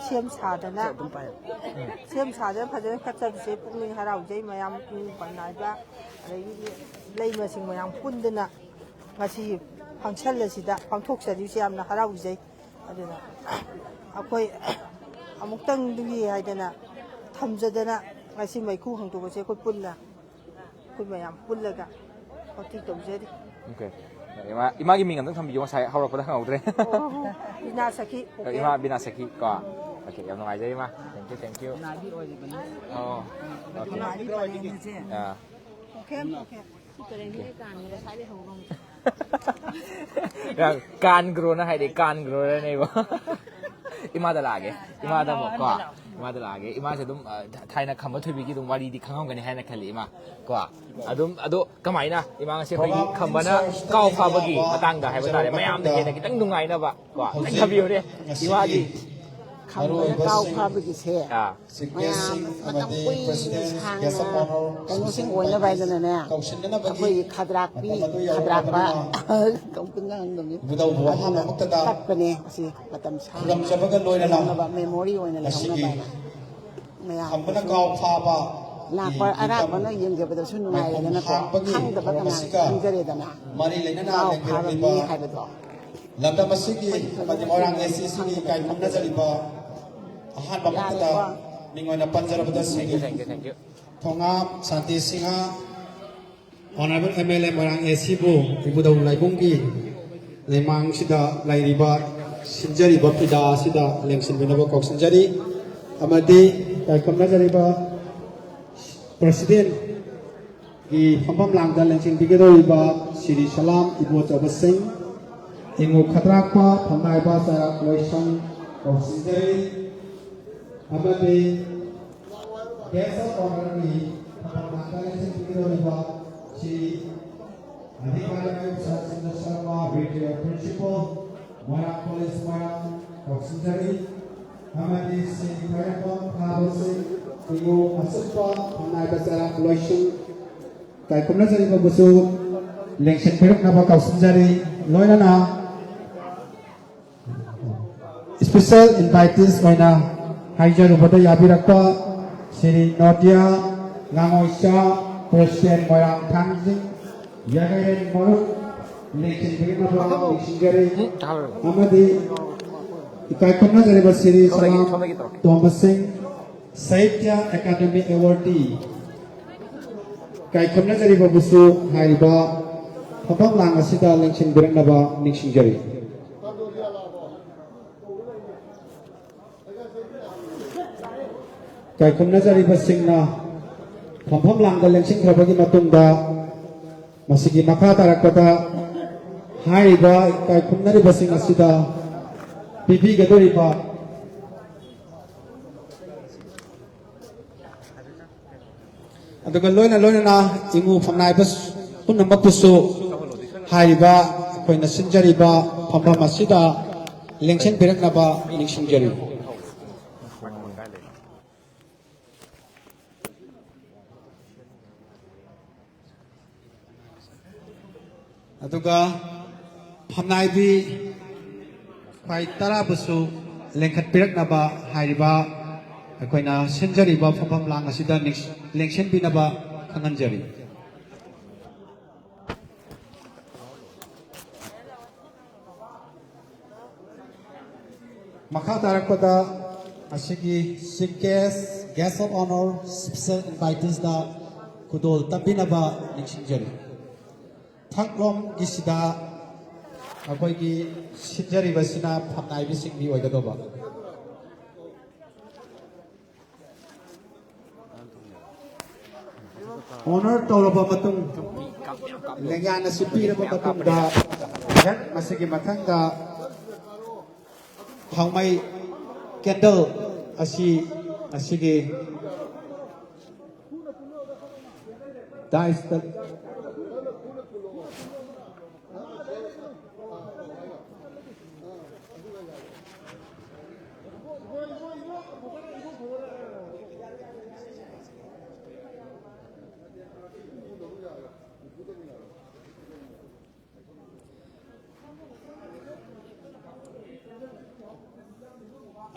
ꯁꯦꯝ ꯁꯥꯗꯅ, ꯁꯦꯝ ꯁꯥꯗꯅ ꯐꯖꯅ ꯀꯠꯆꯕꯁꯦ ꯄꯨꯛꯅꯤꯡ ꯍꯔꯥꯎꯖꯩ꯫ ꯃꯌꯥꯝ ꯏꯃꯨ ꯐꯝꯅꯥꯏꯕ, ꯑꯗꯒꯤꯗꯤ ꯂꯩꯃꯁꯤꯡ ꯃꯌꯥꯝ ꯄꯨꯟꯗꯅ ꯉꯁꯤ function ꯑꯁꯤꯗ ꯄꯥꯡꯊꯣꯛꯆꯔꯤꯕꯁꯤ ꯌꯥꯝꯅ ꯍꯔꯥꯎꯖꯩ꯫ ꯑꯗꯨꯅ ꯑꯩꯈꯣꯏ ꯑꯃꯨꯛꯇꯪꯗꯨꯒꯤ ꯍꯥꯏꯗꯅ ꯊꯝꯖꯗꯅ ꯉꯁꯤ ꯃꯩꯈꯨ ꯍꯥꯡꯗꯣꯛꯄꯁꯦ ꯑꯩꯈꯣꯏ ꯄꯨꯟꯅ, ꯑꯩꯈꯣꯏ ꯃꯌꯥꯝ ꯄꯨꯜꯂꯒ party ꯇꯧꯖꯔꯤ꯫ OK꯫ ꯏꯃꯥ, ꯏꯃꯥꯒꯤ ꯃꯤꯡ ꯑꯝꯇꯪ ꯊꯝꯕꯤꯌꯣ, ꯉꯁꯥꯏ ꯍꯧꯔꯛꯄꯗ ꯈꯪꯍꯧꯗ꯭ꯔꯦ꯫ ꯑꯣ, ꯕꯤꯅꯥ ꯁꯈꯤ꯫ ꯏꯃꯥ ꯕꯤꯅꯥ ꯁꯈꯤ ꯀꯣ꯫ OK, ꯌꯥꯝ ꯅꯨꯡꯉꯥꯏꯖꯔꯦ, ꯏꯃꯥ꯫ Thank you, thank you꯫ ꯅꯥꯕꯤ ꯑꯣꯏꯔꯤꯕꯅꯤ꯫ ꯑꯣ, OK꯫ ꯅꯥꯕꯤ ꯄꯔꯦꯡꯁꯦ꯫ ꯑꯥ꯫ ꯁꯤ ꯄꯔꯦꯡꯁꯤꯗꯤ ꯀꯥꯟꯒꯤ ꯉꯁꯥꯏꯗꯩ ꯍꯧꯔꯝ꯫ ꯀꯥꯟꯒ꯭ꯔꯣꯅ ꯍꯥꯏꯗꯤ ꯀꯥꯟꯒ꯭ꯔꯣꯅꯦꯕ꯫ ꯏꯃꯥꯗ ꯂꯥꯛꯑꯒꯦ꯫ ꯏꯃꯥꯗ ꯑꯃꯨꯛ ꯀꯣ꯫ ꯏꯃꯥꯗ ꯂꯥꯛꯑꯒꯦ꯫ ꯏꯃꯥꯁꯦ ꯑꯗꯨꯝ, ꯑ, ꯊꯥꯏꯅ ꯈꯝꯕ ꯊꯣꯏꯕꯤꯒꯤ ꯑꯗꯨꯝ ꯋꯥꯔꯤꯗꯤ ꯈꯪꯉꯝꯒꯅꯤ ꯍꯥꯏꯅ ꯈꯜꯂꯤ, ꯏꯃꯥ꯫ ꯀꯣ꯫ ꯑꯗꯨꯝ, ꯑꯗꯣ ꯀꯃꯥꯏꯅ ꯏꯃꯥ ꯉꯁꯤ ꯑꯩꯈꯣꯏꯒꯤ ꯈꯝꯕꯅ ꯀꯥꯎ ꯐꯥꯕꯒꯤ ꯃꯇꯥꯡꯗ ꯍꯥꯏꯕ ꯇꯥꯔꯦ, ꯃꯌꯥꯝꯗ ꯍꯦꯟꯅ ꯈꯤꯇꯪ ꯅꯨꯡꯉꯥꯏꯅꯕ꯫ ꯀꯣ, ꯈꯤꯇꯪ ꯊꯝꯕꯤꯌꯨꯅꯦ꯫ ꯏꯃꯥꯒꯤ꯫ ꯈꯝꯕꯅ ꯀꯥꯎ ꯐꯥꯕꯒꯤꯁꯦ꯫ ꯑꯥ꯫ ꯃꯌꯥꯝ ꯃꯇꯝ ꯀꯨꯏꯅ ꯁꯥꯡꯅ ꯀꯩꯅꯣꯁꯤꯡ ꯑꯣꯏꯅꯕ ꯍꯥꯏꯗꯅꯅꯦ, ꯑꯩꯈꯣꯏꯒꯤ ꯈꯗ꯭ꯔꯥꯛꯄꯤ, ꯈꯗ꯭ꯔꯥꯛꯄ ꯀꯧꯕ ꯉꯥꯡꯗꯕꯅꯤ꯫ ꯑꯗꯨꯅ ꯀꯠꯄꯅꯦ꯫ ꯑꯁꯤ ꯃꯇꯝ ꯁꯥꯡꯅ ꯂꯩꯍꯧꯅꯕ, memory ꯑꯣꯏꯅ ꯂꯩꯍꯧꯅꯕ ꯍꯥꯏꯅ꯫ ꯃꯌꯥꯝ ꯈꯝꯕꯅ ꯀꯥꯎ ꯐꯥꯕ ꯂꯥꯛꯄ ꯑꯔꯥꯛꯄꯅ ꯌꯦꯡꯖꯕꯗꯁꯨ ꯅꯨꯡꯉꯥꯏꯔꯦꯗꯅꯀꯣ꯫ ꯈꯪꯗꯕ ꯀꯅꯥꯅꯁꯨ ꯈꯪꯖꯔꯦꯗꯅ꯫ ꯃꯔꯤ ꯂꯩꯅꯅ ꯄꯥꯎ ꯐꯥꯕ ꯃꯤ ꯂꯩꯕꯤꯔꯛꯂꯤꯕ ꯍꯥꯏꯕꯗꯣ꯫ ꯂꯝꯗꯝ ꯑꯁꯤꯒꯤ ꯑꯃꯗꯤ ꯃꯣꯏꯔꯥꯡ ꯑꯦ ꯁꯤ ꯁꯤꯒꯤ ꯏꯀꯥꯏ ꯈꯨꯝꯅꯖꯔꯤꯕ ꯑꯍꯥꯟꯕ ꯃꯛꯇꯗ ꯃꯤꯡ ꯑꯣꯏꯅ ꯄꯟꯖꯔꯕꯗ ꯁꯤꯒꯤ ꯊꯣꯉꯥꯝ ꯁꯥꯟꯇꯤ Singh, Honourable M L A ꯃꯣꯏꯔꯥꯡ ꯑꯦ ꯁꯤꯕꯨ ꯏꯕꯨꯙꯧ ꯂꯥꯏꯕꯨꯡꯒꯤ ꯂꯩꯃꯥꯡꯁꯤꯗ ꯂꯩꯔꯤꯕ ꯁꯤꯟꯖꯔꯤꯕ ꯐꯤꯗꯥ ꯑꯁꯤꯗ ꯂꯦꯡꯁꯤꯟꯕꯤꯅꯕ ꯀꯧꯁꯤꯟꯖꯔꯤ꯫ ꯑꯃꯗꯤ ꯏꯀꯥꯏ ꯈꯨꯝꯅꯖꯔꯤꯕ President ꯒꯤ ꯐꯝꯐꯝ ꯂꯥꯡꯗ ꯂꯦꯡꯁꯤꯟꯕꯤꯒꯗꯧꯔꯤꯕ ꯁꯤꯔꯤ ꯁꯂꯥꯝ ꯏꯕꯣꯆꯧꯕꯁꯤꯡ, ꯏꯉꯨ ꯈꯗ꯭ꯔꯥꯛꯄ ꯐꯝꯅꯥꯏꯕ ꯆꯩꯔꯥꯛ ꯂꯣꯏꯁꯪ ꯀꯧꯁꯤꯟꯖꯔꯤ꯫ ꯑꯃꯗꯤ Guest of Honourꯒꯤ ꯐꯝꯐꯝ ꯂꯥꯡꯗ ꯂꯦꯡꯁꯤꯟꯕꯤꯒꯗꯧꯔꯤꯕ ꯁꯤꯔꯤ ꯑꯙꯤꯀꯥꯔꯤ ꯁꯔꯆꯟꯗ꯭ꯔ ꯁꯔꯃ, Retired Principal, ꯃꯣꯏꯔꯥꯡ College ꯃꯣꯏꯔꯥꯡ ꯀꯧꯁꯤꯟꯖꯔꯤ꯫ ꯑꯃꯗꯤ ꯁ꯭ꯔꯤ ꯈ꯭ꯋꯥꯏꯔꯥꯛꯄꯝ ꯊꯥꯕꯁꯤꯡ, ꯏꯉꯨ ꯑꯆꯨꯞꯄ ꯐꯝꯅꯥꯏꯕ ꯆꯩꯔꯥꯛ ꯂꯣꯏꯁꯪ ꯏꯀꯥꯏ ꯈꯨꯝꯅꯖꯔꯤꯕꯕꯨꯁꯨ ꯂꯦꯡꯁꯤꯟꯕꯤꯔꯛꯅꯕ ꯀꯧꯁꯤꯟꯖꯔꯤ꯫ ꯂꯣꯏꯅꯅ Special invitees ꯑꯣꯏꯅ ꯍꯥꯏꯖꯔꯨꯕꯗ ꯌꯥꯕꯤꯔꯛꯄ ꯁ꯭ꯔꯤ ꯅꯣꯇꯤꯌꯥ ꯉꯥꯉꯣꯏꯆꯥ, President ꯃꯣꯏꯔꯥꯡ ꯊꯥꯡꯖꯤꯡ ꯌꯥꯒꯥꯏꯔꯦꯟ ꯃꯔꯨꯞ ꯂꯦꯡꯁꯤꯟꯕꯤꯔꯛꯅꯕ ꯅꯤꯡꯁꯤꯡꯖꯔꯤ꯫ ꯑꯃꯗꯤ ꯏꯀꯥꯏ ꯈꯨꯝꯅꯖꯔꯤꯕ ꯁ꯭ꯔꯤ ꯁꯂꯥꯝ ꯇꯣꯝꯕ ꯁꯤꯡ, Sahitya Academy Awardee ꯏꯀꯥꯏ ꯈꯨꯝꯅꯖꯔꯤꯕꯕꯨꯁꯨ ꯍꯥꯏꯔꯤꯕ ꯐꯝꯐꯝ ꯂꯥꯡ ꯑꯁꯤꯗ ꯂꯦꯡꯁꯤꯟꯕꯤꯔꯛꯅꯕ ꯅꯤꯡꯁꯤꯡꯖꯔꯤ꯫ ꯏꯀꯥꯏ ꯈꯨꯝꯅꯖꯔꯤꯕꯁꯤꯡꯅ ꯐꯝꯐꯝ ꯂꯥꯡꯗ ꯂꯦꯡꯁꯤꯟꯈ꯭ꯔꯕꯒꯤ ꯃꯇꯨꯡꯗ, ꯃꯁꯤꯒꯤ ꯃꯈꯥ ꯇꯥꯔꯛꯄꯗ ꯍꯥꯏꯔꯤꯕ ꯏꯀꯥꯏ ꯈꯨꯝꯅꯔꯤꯕꯁꯤꯡ ꯑꯁꯤꯗ ꯄꯤꯕꯤꯒꯗꯧꯔꯤꯕ, ꯑꯗꯨꯒ ꯂꯣꯏꯅ ꯂꯣꯏꯅꯅ ꯏꯉꯨ ꯐꯝꯅꯥꯏꯕ ꯄꯨꯝꯅꯃꯛꯄꯨꯁꯨ ꯍꯥꯏꯔꯤꯕ ꯑꯩꯈꯣꯏꯅ ꯁꯤꯟꯖꯔꯤꯕ ꯐꯝꯐꯝ ꯑꯁꯤꯗ ꯂꯦꯡꯁꯤꯟꯕꯤꯔꯛꯅꯕ ꯅꯤꯡꯁꯤꯡꯖꯔꯤ꯫ ꯑꯗꯨꯒ ꯐꯝꯅꯥꯏꯕꯤ ꯈ꯭ꯋꯥꯏ ꯇꯔꯥꯕꯨꯁꯨ ꯂꯦꯡꯈꯠꯄꯤꯔꯛꯅꯕ ꯍꯥꯏꯔꯤꯕ ꯑꯩꯈꯣꯏꯅ ꯁꯤꯟꯖꯔꯤꯕ ꯐꯝꯐꯝ ꯂꯥꯡ ꯑꯁꯤꯗ ꯅꯤꯡꯁ-, ꯂꯦꯡꯁꯤꯟꯕꯤꯅꯕ ꯈꯪꯍꯟꯖꯔꯤ꯫ ꯃꯈꯥ ꯇꯥꯔꯛꯄꯗ ꯑꯁꯤꯒꯤ Chief Guest, Guest of Honour, Special Invitees ꯗ ꯈꯨꯗꯣꯜ ꯇꯝꯕꯤꯅꯕ ꯅꯤꯡꯁꯤꯡꯖꯔꯤ꯫ ꯊꯛꯂꯣꯝꯒꯤꯁꯤꯗ ꯑꯩꯈꯣꯏꯒꯤ ꯁꯤꯟꯖꯔꯤꯕꯁꯤꯅ ꯐꯝꯅꯥꯏꯕꯤꯁꯤꯡꯒꯤ ꯑꯣꯏꯒꯗꯧꯕ꯫ Honour ꯇꯧꯔꯕ ꯃꯇꯨꯡ, ꯂꯦꯡꯌꯥꯟ ꯑꯁꯤ ꯄꯤꯔꯕ ꯃꯇꯨꯡꯗ, ꯍꯦꯛ ꯃꯁꯤꯒꯤ ꯃꯊꯪꯗ ꯊꯥꯎꯃꯩ candle ꯑꯁꯤ ꯉꯁꯤꯒꯤ dais ꯇ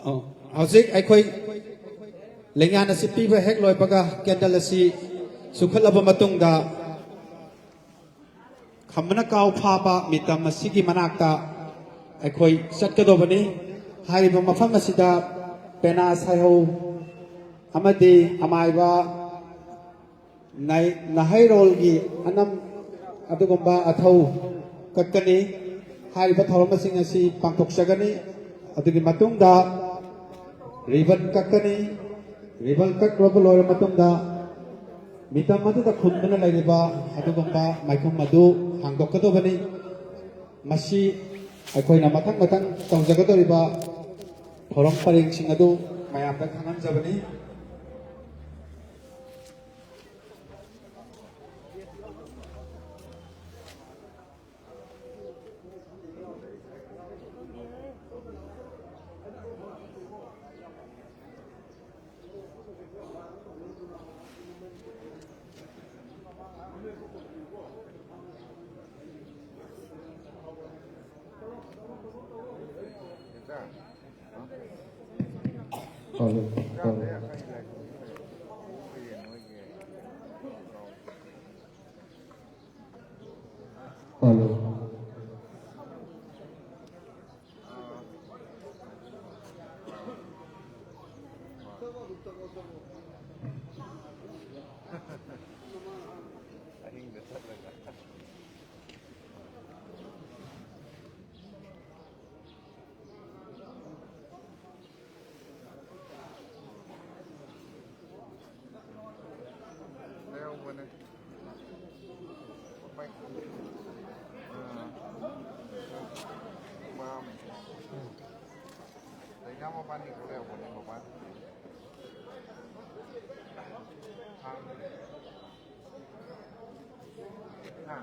ꯑꯣ, ꯍꯧꯖꯤꯛ ꯑꯩꯈꯣꯏ ꯂꯦꯡꯌꯥꯟ ꯑꯁꯤ ꯄꯤꯕ ꯍꯦꯛ ꯂꯣꯏꯕꯒ candle ꯑꯁꯤ ꯆꯨꯈꯠꯂꯕ ꯃꯇꯨꯡꯗ, ꯈꯝꯕꯅ ꯀꯥꯎ ꯐꯥꯕ ꯃꯤꯇꯝ ꯑꯁꯤꯒꯤ ꯃꯅꯥꯛꯇ ꯑꯩꯈꯣꯏ ꯆꯠꯀꯗꯧꯕꯅꯤ꯫ ꯍꯥꯏꯔꯤꯕ ꯃꯐꯝ ꯑꯁꯤꯗ ꯄꯦꯅꯥ ꯁꯥꯏꯍꯧ ꯑꯃꯗꯤ ꯑꯃꯥꯏꯕ ꯅꯥꯏ-, ꯅꯥꯍꯩꯔꯣꯜꯒꯤ ꯑꯅꯝ ꯑꯗꯨꯒꯨꯝꯕ ꯑꯊꯧ ꯀꯠꯀꯅꯤ꯫ ꯍꯥꯏꯔꯤꯕ ꯊꯧꯔꯝꯁꯤꯡ ꯑꯁꯤ ꯄꯥꯡꯊꯣꯛꯆꯒꯅꯤ꯫ ꯑꯗꯨꯒꯤ ꯃꯇꯨꯡꯗ ribbon ꯀꯛꯀꯅꯤ꯫ Ribbon ꯀꯛꯂꯕ ꯂꯣꯏꯔꯕ ꯃꯇꯨꯡꯗ ꯃꯤꯇꯝ ꯑꯗꯨꯗ ꯈꯨꯝꯗꯨꯅ ꯂꯩꯔꯤꯕ ꯑꯗꯨꯒꯨꯝꯕ ꯃꯥꯏꯈꯨꯝ ꯑꯗꯨ ꯍꯥꯡꯗꯣꯛꯀꯗꯕꯅꯤ꯫ ꯃꯁꯤ ꯑꯩꯈꯣꯏꯅ ꯃꯊꯪ ꯃꯊꯪ ꯇꯧꯖꯒꯗꯧꯔꯤꯕ ꯊꯧꯔꯝ ꯄꯔꯦꯡꯁꯤꯡ ꯑꯗꯨ ꯃꯌꯥꯝꯗ ꯈꯪꯍꯟꯖꯕꯅꯤ꯫ Hello, hello. ꯍꯜꯂꯣ꯫ ꯑꯍꯤꯡꯗ ꯆꯠꯂꯒ꯫ ꯂꯩꯍꯧꯕꯅꯦ꯫ ꯑꯥ꯫ ꯃꯥꯝ꯫ ꯂꯩꯅꯥ ꯃꯕꯥꯅꯤ ꯈꯔ ꯂꯩꯍꯧꯕꯅꯦ ꯃꯕꯥꯅꯤ꯫ ꯍꯥ꯫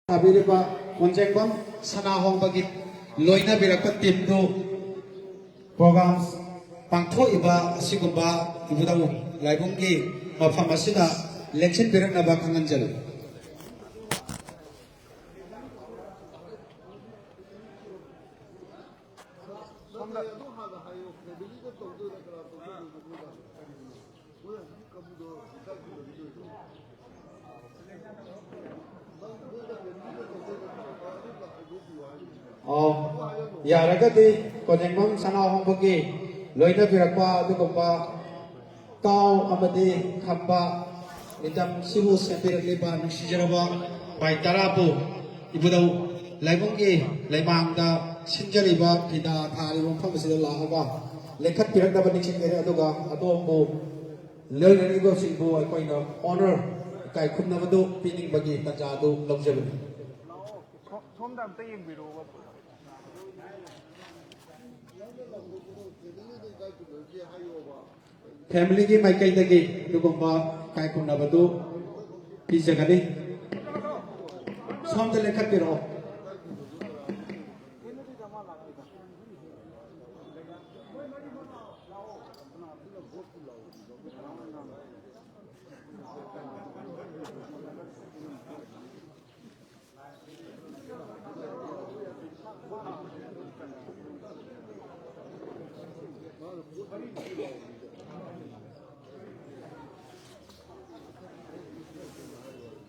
ꯁꯥꯕꯤꯔꯤꯕ ꯀꯣꯟꯖꯦꯡꯕꯝ ꯁꯅꯥꯍꯣꯡꯕꯒꯤ ꯂꯣꯏꯅꯕꯤꯔꯛꯄ ꯇꯤꯝꯗꯨ ꯄ꯭ꯔꯣꯒ꯭ꯔꯥꯝ ꯄꯥꯡꯊꯣꯛꯏꯕ ꯑꯁꯤꯒꯨꯝꯕ ꯏꯕꯨꯙꯧ ꯂꯥꯏꯕꯨꯡꯒꯤ ꯃꯐꯝ ꯑꯁꯤꯗ ꯂꯦꯡꯁꯤꯟꯕꯤꯔꯛꯅꯕ ꯈꯪꯍꯟꯖꯔꯤ꯫ ꯁꯣꯝꯗ꯫ ꯑꯣ, ꯌꯥꯔꯒꯗꯤ ꯀꯣꯟꯖꯦꯡꯕꯝ ꯁꯅꯥꯍꯣꯡꯕꯒꯤ ꯂꯣꯏꯅꯕꯤꯔꯛꯄ ꯑꯗꯨꯒꯨꯝꯕ ꯀꯥꯎ ꯑꯃꯗꯤ ꯈꯝꯕ ꯂꯤꯇꯝ ꯁꯤꯕꯨ ꯁꯦꯝꯕꯤꯔꯛꯂꯤꯕ ꯅꯨꯡꯁꯤꯖꯔꯕ ꯄꯥꯏ ꯇꯔꯥꯕꯨ ꯏꯕꯨꯙꯧ ꯂꯥꯏꯕꯨꯡꯒꯤ ꯂꯩꯃꯥꯡꯗ ꯁꯤꯟꯖꯔꯤꯕ ꯐꯤꯗꯥ ꯊꯥꯔꯤꯕ ꯃꯐꯝ ꯑꯁꯤꯗ ꯂꯥꯛꯑꯒ ꯂꯦꯡꯈꯠꯄꯤꯔꯛꯅꯕ ꯅꯤꯡꯁꯤꯡꯖꯔꯤ꯫ ꯑꯗꯨꯒ ꯑꯗꯣꯝꯕꯨ ꯂꯣꯏꯅꯔꯤꯕꯁꯤꯡꯕꯨ ꯑꯩꯈꯣꯏꯅ honor, ꯏꯀꯥꯏ ꯈꯨꯝꯅꯕꯗꯨ ꯄꯤꯅꯤꯡꯕꯒꯤ ꯇꯥꯟꯖꯥꯗꯨ ꯂꯧꯖꯕꯅꯤ꯫ ꯁꯣꯝꯗ ꯑꯝꯇ ꯌꯦꯡꯕꯤꯔꯛꯑꯣꯕ꯫ Family ꯒꯤ ꯃꯥꯏꯀꯩꯗꯒꯤ ꯑꯗꯨꯒꯨꯝꯕ ꯏꯀꯥꯏ ꯈꯨꯝꯅꯕꯗꯨ ꯄꯤꯖꯒꯅꯤ꯫ ꯁꯣꯝꯗ ꯂꯦꯡꯈꯠꯄꯤꯔꯛꯑꯣ꯫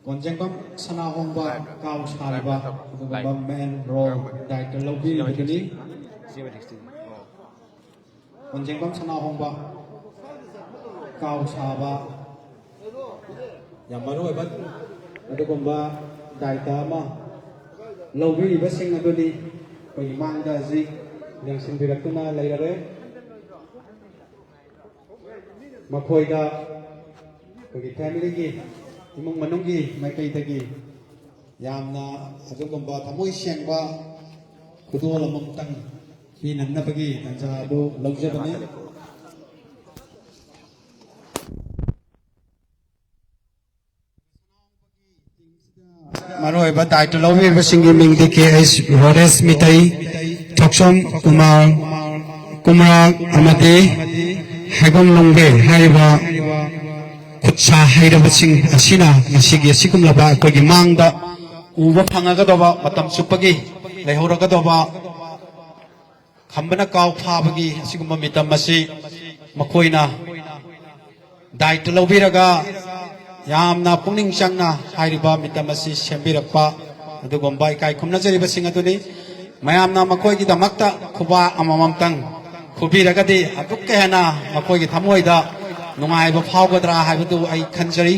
ꯀꯣꯟꯖꯦꯡꯕꯝ ꯁꯅꯥꯍꯣꯡꯕ ꯀꯥꯎ ꯁꯥꯔꯤꯕ ꯑꯗꯨꯒꯨꯝꯕ ꯃꯦꯟ ꯔꯣꯜ ꯗꯥꯏꯔꯦꯛꯇꯔ ꯂꯧꯕꯤꯔꯤꯕꯗꯨꯅꯤ꯫ ꯀꯣꯟꯖꯦꯡꯕꯝ ꯁꯅꯥꯍꯣꯡꯕ ꯀꯥꯎ ꯁꯥꯕ ꯌꯥꯝ ꯃꯔꯨ ꯑꯣꯏꯕ ꯑꯗꯨꯒꯨꯝꯕ ꯗꯥꯏꯇ ꯑꯃ ꯂꯧꯕꯤꯔꯤꯕꯁꯤꯡ ꯑꯗꯨꯅꯤ ꯑꯩꯈꯣꯏꯒꯤ ꯃꯥꯡꯗ ꯍꯧꯖꯤꯛ ꯂꯦꯡꯁꯤꯟꯕꯤꯔꯛꯇꯨꯅ ꯂꯩꯔꯔꯦ꯫ ꯃꯈꯣꯏꯗ ꯑꯩꯈꯣꯏꯒꯤ ꯐꯦꯃꯤꯂꯤꯒꯤ, ꯏꯃꯨꯡ ꯃꯅꯨꯡꯒꯤ ꯃꯥꯏꯀꯩꯗꯒꯤ ꯌꯥꯝꯅ ꯑꯗꯨꯒꯨꯝꯕ ꯊꯃꯣꯏ ꯁꯦꯡꯕ ꯈꯨꯗꯣꯜ ꯑꯃꯃꯝꯇꯪ ꯄꯤꯅꯅꯕꯒꯤ ꯇꯥꯟꯖꯥ ꯑꯗꯨ ꯂꯧꯖꯕꯅꯤ꯫ ꯃꯔꯨꯑꯣꯏꯕ ꯗꯥꯏꯇ ꯂꯧꯕꯤꯔꯤꯕꯁꯤꯡꯒꯤ ꯃꯤꯡꯗꯤ ꯀꯦ ꯑꯩꯆ ꯔꯣꯔꯦꯁ ꯃꯤꯇꯩ, ꯊꯣꯛꯆꯣꯝ ꯀꯨꯃꯥꯔ, ꯀꯨꯃꯔꯥ ꯑꯃꯗꯤ ꯍꯩꯕꯝ ꯂꯣꯡꯕꯦ ꯍꯥꯏꯔꯤꯕ ꯈꯨꯠ ꯁꯥ ꯍꯩꯔꯕꯁꯤꯡ ꯑꯁꯤꯅ ꯉꯁꯤꯒꯤ ꯑꯁꯤꯒꯨꯝꯂꯕ ꯑꯩꯈꯣꯏꯒꯤ ꯃꯥꯡꯗ ꯎꯕ ꯐꯪꯉꯒꯗꯧꯕ, ꯃꯇꯝ ꯆꯨꯞꯄꯒꯤ ꯂꯩꯍꯧꯔꯒꯗꯧꯕ ꯈꯝꯕꯅ ꯀꯥꯎ ꯐꯥꯕꯒꯤ ꯑꯁꯤꯒꯨꯝꯕ ꯃꯤꯇꯝ ꯑꯁꯤ ꯃꯈꯣꯏꯅ ꯗꯥꯏꯇ ꯂꯧꯕꯤꯔꯒ ꯌꯥꯝꯅ ꯄꯨꯛꯅꯤꯡ ꯆꯪꯅ ꯍꯥꯏꯔꯤꯕ ꯃꯤꯇꯝ ꯑꯁꯤ ꯁꯦꯝꯕꯤꯔꯛꯄ ꯑꯗꯨꯒꯨꯝꯕ ꯏꯀꯥꯏ ꯈꯨꯝꯅꯖꯔꯤꯕꯁꯤꯡ ꯑꯗꯨꯅꯤ꯫ ꯃꯌꯥꯝꯅ ꯃꯈꯣꯏꯒꯤꯗꯃꯛꯇ ꯈꯨꯕꯥꯛ ꯑꯃꯃꯝꯇꯪ ꯈꯨꯕꯤꯔꯒꯗꯤ ꯑꯗꯨꯛꯀ ꯍꯦꯟꯅ ꯃꯈꯣꯏꯒꯤ ꯊꯃꯣꯏꯗ ꯅꯨꯡꯉꯥꯏꯕ ꯐꯥꯎꯒꯗ꯭ꯔꯥ ꯍꯥꯏꯕꯗꯨ ꯑꯩ ꯈꯟꯖꯔꯤ꯫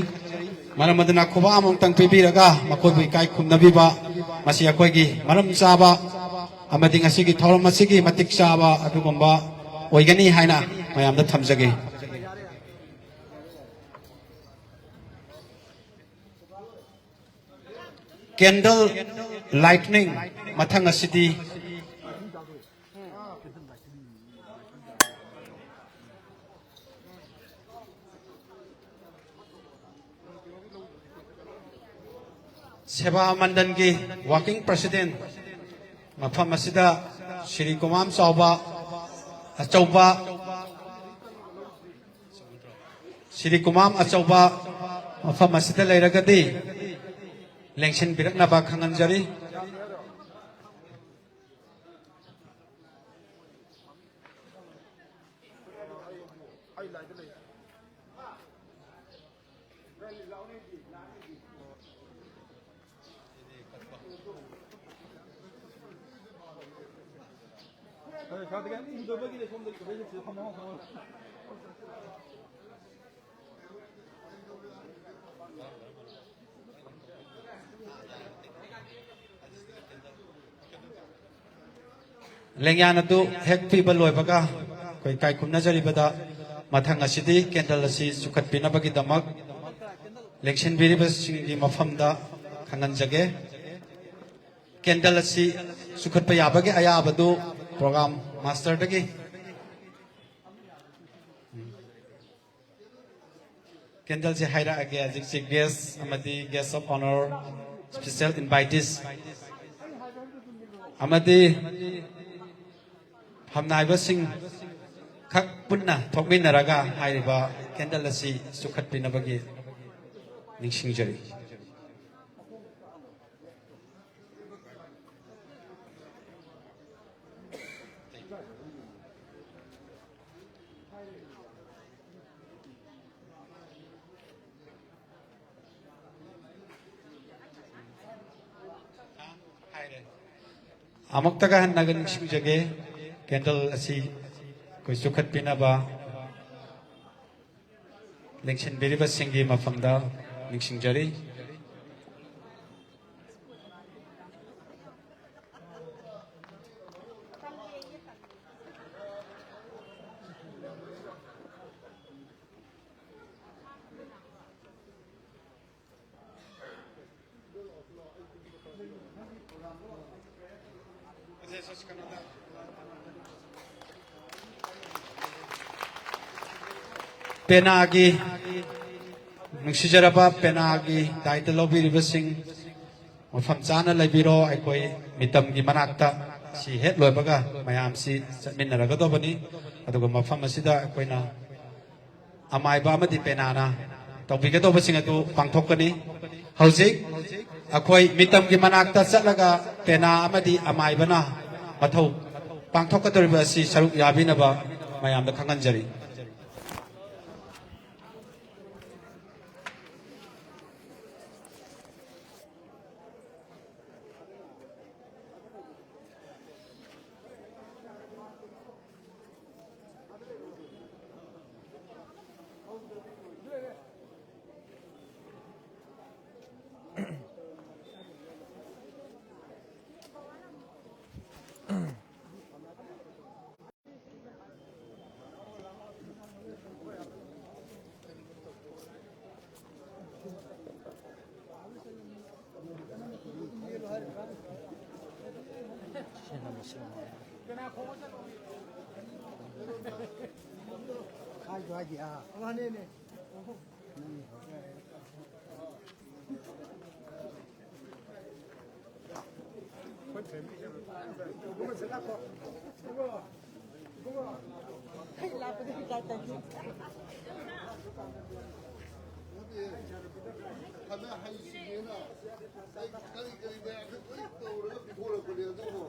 ꯃꯔꯝ ꯑꯗꯨꯅ ꯈꯨꯕꯥꯛ ꯑꯃꯃꯝꯇꯪ ꯄꯤꯕꯤꯔꯒ ꯃꯈꯣꯏꯕꯨ ꯏꯀꯥꯏ ꯈꯨꯝꯅꯕꯤꯕ, ꯃꯁꯤ ꯑꯩꯈꯣꯏꯒꯤ ꯃꯔꯝ ꯆꯥꯕ ꯑꯃꯗꯤ ꯉꯁꯤꯒꯤ ꯊꯧꯔꯝ ꯑꯁꯤꯒꯤ ꯃꯇꯤꯛ ꯆꯥꯕ ꯑꯗꯨꯒꯨꯝꯕ ꯑꯣꯏꯒꯅꯤ ꯍꯥꯏꯅ ꯃꯌꯥꯝꯗ ꯊꯝꯖꯒꯦ꯫ ꯀꯦꯟꯗꯜ ꯂꯥꯏꯠꯅꯤꯡ ꯃꯊꯪ ꯑꯁꯤꯗꯤ ꯁꯦꯕꯥ ꯃꯟꯗꯟꯒꯤ ꯋꯥꯔꯀꯤꯡ ꯄ꯭ꯔꯁꯤꯗꯦꯟ ꯃꯐꯝ ꯑꯁꯤꯗ ꯁ꯭ꯔꯤ ꯀꯨꯃꯥꯝ ꯆꯥꯎꯕ ꯑꯆꯧꯕ, ꯁ꯭ꯔꯤ ꯀꯨꯃꯥꯝ ꯑꯆꯧꯕ ꯃꯐꯝ ꯑꯁꯤꯗ ꯂꯩꯔꯒꯗꯤ ꯂꯦꯡꯁꯤꯟꯕꯤꯔꯛꯅꯕ ꯈꯪꯍꯟꯖꯔꯤ꯫ ꯂꯦꯡꯌꯥꯟ ꯑꯗꯨ ꯍꯦꯛ ꯄꯤꯕ ꯂꯣꯏꯕꯒ, ꯑꯩꯈꯣꯏ ꯏꯀꯥꯏ ꯈꯨꯝꯅꯖꯔꯤꯕꯗ, ꯃꯊꯪ ꯑꯁꯤꯗꯤ ꯀꯦꯟꯗꯜ ꯑꯁꯤ ꯆꯨꯈꯠꯄꯤꯅꯕꯒꯤꯗꯃꯛ ꯂꯦꯡꯁꯤꯟꯕꯤꯔꯤꯕꯁꯤꯡꯒꯤ ꯃꯐꯝꯗ ꯈꯪꯍꯟꯖꯒꯦ꯫ ꯀꯦꯟꯗꯜ ꯑꯁꯤ ꯆꯨꯈꯠꯄ ꯌꯥꯕꯒꯤ ꯑꯌꯥꯕꯗꯨ ꯄ꯭ꯔꯣꯒ꯭ꯔꯥꯝ ꯃꯥꯁꯇꯔꯗꯒꯤ ꯀꯦꯟꯗꯜꯁꯦ ꯍꯥꯏꯔꯛꯑꯒꯦ꯫ ꯍꯧꯖꯤꯛꯁꯦ guest ꯑꯃꯗꯤ guest of honour, special invitees ꯑꯃꯗꯤ ꯐꯝꯅꯥꯏꯕꯁꯤꯡ ꯈꯛ ꯄꯨꯟꯅ ꯊꯣꯛꯃꯤꯟꯅꯔꯒ ꯍꯥꯏꯔꯤꯕ ꯀꯦꯟꯗꯜ ꯑꯁꯤ ꯆꯨꯈꯠꯄꯤꯅꯕꯒꯤ ꯅꯤꯡꯁꯤꯡꯖꯔꯤ꯫ ꯑꯃꯨꯛꯇꯒ ꯍꯟꯅꯒ ꯅꯤꯡꯁꯤꯡꯖꯒꯦ, ꯀꯦꯟꯗꯜ ꯑꯁꯤ ꯑꯩꯈꯣꯏ ꯆꯨꯈꯠꯄꯤꯅꯕ ꯂꯦꯡꯁꯤꯟꯕꯤꯔꯤꯕꯁꯤꯡꯒꯤ ꯃꯐꯝꯗ ꯅꯤꯡꯁꯤꯡꯖꯔꯤ꯫ ꯄꯦꯅꯥꯒꯤ, ꯅꯨꯡꯁꯤꯖꯔꯕ ꯄꯦꯅꯥꯒꯤ ꯗꯥꯏꯇ ꯂꯧꯕꯤꯔꯤꯕꯁꯤꯡ, ꯃꯐꯝ ꯆꯥꯅ ꯂꯩꯕꯤꯔꯣ꯫ ꯑꯩꯈꯣꯏ ꯃꯤꯇꯝꯒꯤ ꯃꯅꯥꯛꯇ ꯁꯤ ꯍꯦꯛ ꯂꯣꯏꯕꯒ ꯃꯌꯥꯝꯁꯤ ꯆꯠꯃꯤꯟꯅꯔꯒꯗꯧꯕꯅꯤ꯫ ꯑꯗꯨꯒ ꯃꯐꯝ ꯑꯁꯤꯗ ꯑꯩꯈꯣꯏꯅ ꯑꯃꯥꯏꯕ ꯑꯃꯗꯤ ꯄꯦꯅꯥꯅ ꯇꯧꯕꯤꯒꯗꯧꯕꯁꯤꯡ ꯑꯗꯨ ꯄꯥꯡꯊꯣꯛꯀꯅꯤ꯫ ꯍꯧꯖꯤꯛ ꯑꯩꯈꯣꯏ ꯃꯤꯇꯝꯒꯤ ꯃꯅꯥꯛꯇ ꯆꯠꯂꯒ ꯄꯦꯅꯥ ꯑꯃꯗꯤ ꯑꯃꯥꯏꯕꯅ ꯃꯊꯧ ꯄꯥꯡꯊꯣꯛꯀꯗꯧꯔꯤꯕ ꯑꯁꯤ ꯁꯔꯨꯛ ꯌꯥꯕꯤꯅꯕ ꯃꯌꯥꯝꯗ ꯈꯪꯍꯟꯖꯔꯤ꯫ ꯍꯥꯏꯁꯨ ꯍꯥꯏꯗꯦ, ꯑꯥ꯫ ꯃꯥꯅꯦꯅꯦ꯫ ꯅꯪ ꯑꯩ ꯂꯥꯛꯄꯗ ꯍꯤꯗꯥꯛ ꯇꯩꯒꯦ꯫ ꯅꯠꯇꯦ, ꯐꯅ ꯍꯩꯁꯤꯡꯉꯦꯅ ꯑꯩ ꯀꯔꯤ ꯀꯔꯤ ꯃꯌꯥꯝꯁꯦ ꯂꯣꯏ ꯇꯧꯔꯒ ꯄꯤꯊꯣꯔꯛꯄꯅꯦ, ꯑꯗꯨꯕꯨ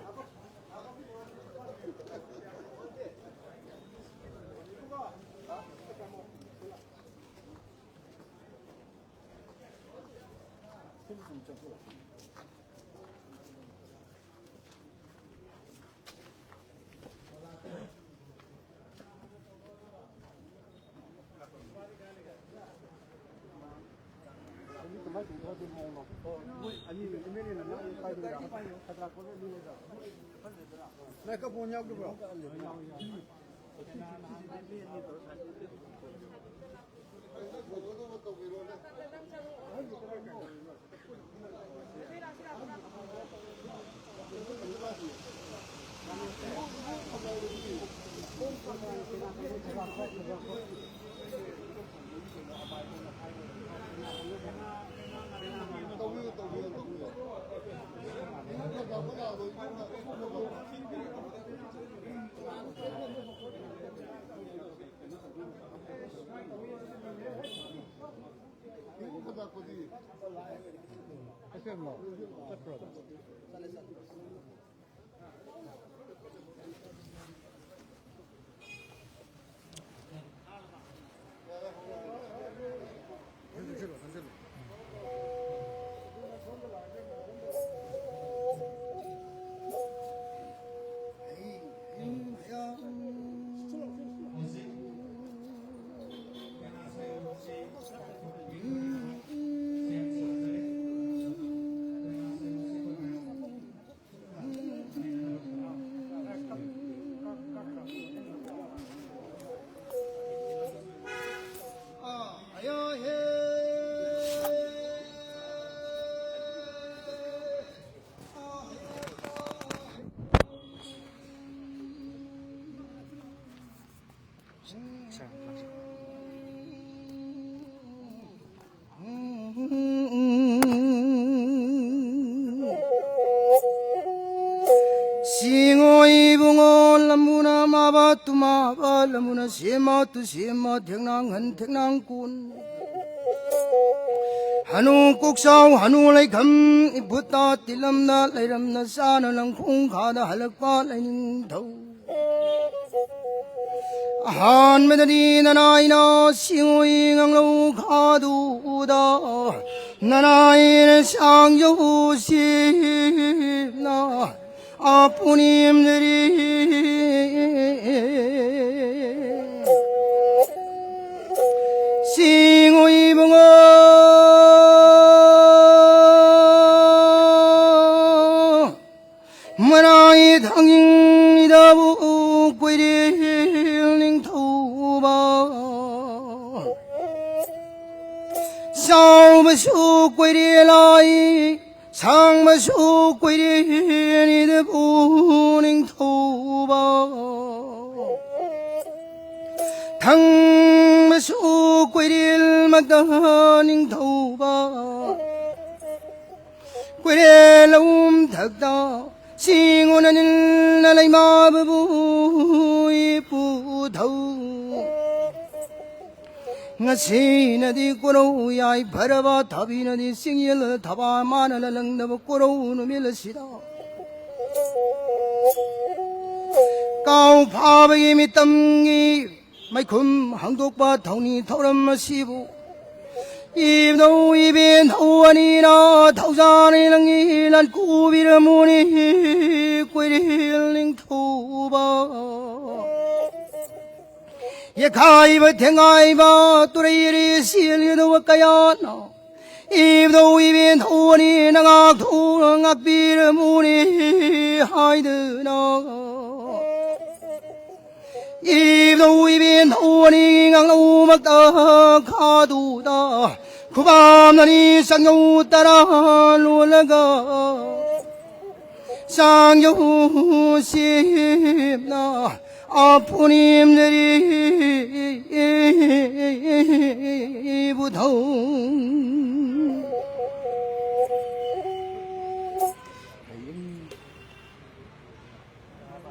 ꯃꯥꯏꯀ꯭ꯔꯣꯐꯣꯟ ꯌꯥꯎꯗꯕ꯭ꯔꯣ? ꯇꯧꯕꯤꯌꯨ, ꯇꯧꯕꯤꯌꯨ, ꯇꯧꯕꯤꯌꯨ꯫ ꯏꯃꯨꯡ ꯐꯖꯔꯛꯄꯗꯤ꯫ ꯑꯁꯦꯡꯕ꯭ꯔꯣ? ꯆꯠꯄ꯭ꯔꯣ? ꯆꯪꯁꯤꯜꯂꯣ, ꯆꯪꯁꯤꯜꯂꯣ꯫ ꯁꯤꯡꯉꯣ ꯏꯕꯨꯡꯉꯣ, ꯂꯝꯕꯨꯅ ꯃꯥꯕ ꯇꯨꯃꯥꯕ, ꯂꯝꯕꯨꯅ ꯁꯦꯝꯃ ꯇꯨ ꯁꯦꯝꯃ, ꯊꯦꯡꯅꯥꯡ ꯍꯟ ꯊꯦꯡꯅꯥꯡ ꯀꯨꯟ꯫ ꯍꯅꯨ ꯀꯣꯛꯆꯥꯎ ꯍꯅꯨ ꯂꯩꯈꯝ, ꯏꯕꯨꯠꯇ ꯇꯤꯜꯂꯝꯗ ꯂꯩꯔꯝꯅ ꯆꯥꯅ ꯂꯪꯈꯣꯡ ꯈꯥꯗ ꯍꯜꯂꯛꯄ ꯂꯩꯅꯤꯡꯊꯧ꯫ ꯑꯍꯥꯟꯕꯗꯗꯤ ꯅꯅꯥꯏꯅ ꯁꯤꯡꯉꯣꯏ ꯉꯥꯡꯂꯧ ꯈꯥꯗꯨꯗ ꯅꯅꯥꯏꯅ ꯁꯥꯡꯖꯧ ꯁꯤꯞꯅ ꯑꯄꯨꯅꯤꯝꯗꯔꯤ ꯁꯤꯡꯉꯣꯏ ꯏꯕꯨꯡꯉꯣ꯫ ꯃꯔꯥꯏ ꯊꯥꯡꯖꯤꯡ ꯏꯗꯕꯨ ꯀꯣꯏꯔꯦꯜ ꯅꯤꯡꯊꯧꯕ꯫ ꯆꯥꯎꯕꯁꯨ ꯀꯣꯏꯔꯦꯜ ꯂꯥꯏ, ꯁꯥꯡꯕꯁꯨ ꯀꯣꯏꯔꯦꯜ ꯏꯗꯕꯨ ꯅꯤꯡꯊꯧꯕ꯫ ꯊꯪꯕꯁꯨ ꯀꯣꯏꯔꯦꯜ ꯃꯛꯇ ꯅꯤꯡꯊꯧꯕ꯫ ꯀꯣꯏꯔꯦꯜ ꯂꯧꯎꯝ ꯊꯛꯇ ꯁꯤꯡꯉꯣꯅ ꯅꯤꯜꯅ ꯂꯩꯃꯥꯕꯕꯨ ꯏꯄꯨꯊꯧ꯫ ꯉꯁꯤꯅꯗꯤ ꯀꯣꯔꯧ ꯌꯥꯏꯐꯔꯕ ꯊꯥꯕꯤꯅꯗꯤ ꯆꯤꯡꯌꯦꯜ ꯊꯕꯥ ꯃꯥꯅ ꯂꯂꯪꯗꯕ ꯀꯣꯔꯧ ꯅꯨꯃꯤꯠ ꯑꯁꯤꯗ ꯀꯥꯎ ꯐꯥꯕꯒꯤ ꯃꯤꯇꯝꯒꯤ ꯃꯩꯈꯨꯝ ꯍꯥꯡꯗꯣꯛꯄ ꯊꯧꯅꯤ ꯊꯧꯔꯝ ꯑꯁꯤꯕꯨ ꯏꯕꯨꯙꯧ ꯏꯕꯦꯟ ꯊꯧ ꯑꯅꯤꯅ ꯊꯧꯖꯥꯅ ꯂꯪꯉꯤ ꯂꯥꯟꯀꯨꯕꯤꯔꯝꯃꯨꯅꯤ ꯀꯣꯏꯔꯦꯜ ꯅꯤꯡꯊꯧꯕ꯫ ꯌꯦꯈꯥꯏꯕ ꯊꯦꯡꯒꯥꯏꯕ ꯇꯨꯔꯩꯔꯦ ꯆꯦꯜꯒꯗꯧꯕ ꯀꯌꯥꯅ ꯏꯕꯨꯙꯧ ꯏꯕꯦꯟ ꯊꯧ ꯑꯅꯤꯅ ꯉꯥꯛꯊꯣꯛ ꯉꯥꯛꯄꯤꯔꯝꯃꯨꯅꯤ ꯍꯥꯏꯗꯨꯅ ꯏꯕꯨꯙꯧ ꯏꯕꯦꯟ ꯊꯧ ꯑꯅꯤꯒꯤ ꯉꯥꯡꯂꯧꯃꯛꯇ ꯈꯥꯗꯨꯗ ꯈꯨꯕꯥꯝꯅꯅꯤ ꯆꯠꯉꯧ ꯇꯔꯥ ꯂꯣꯜꯂꯒ ꯆꯥꯡꯌꯧ ꯁꯦꯝꯅ ꯑꯄꯨꯅꯤꯝꯗꯔꯤ ꯕꯨꯙꯧ꯫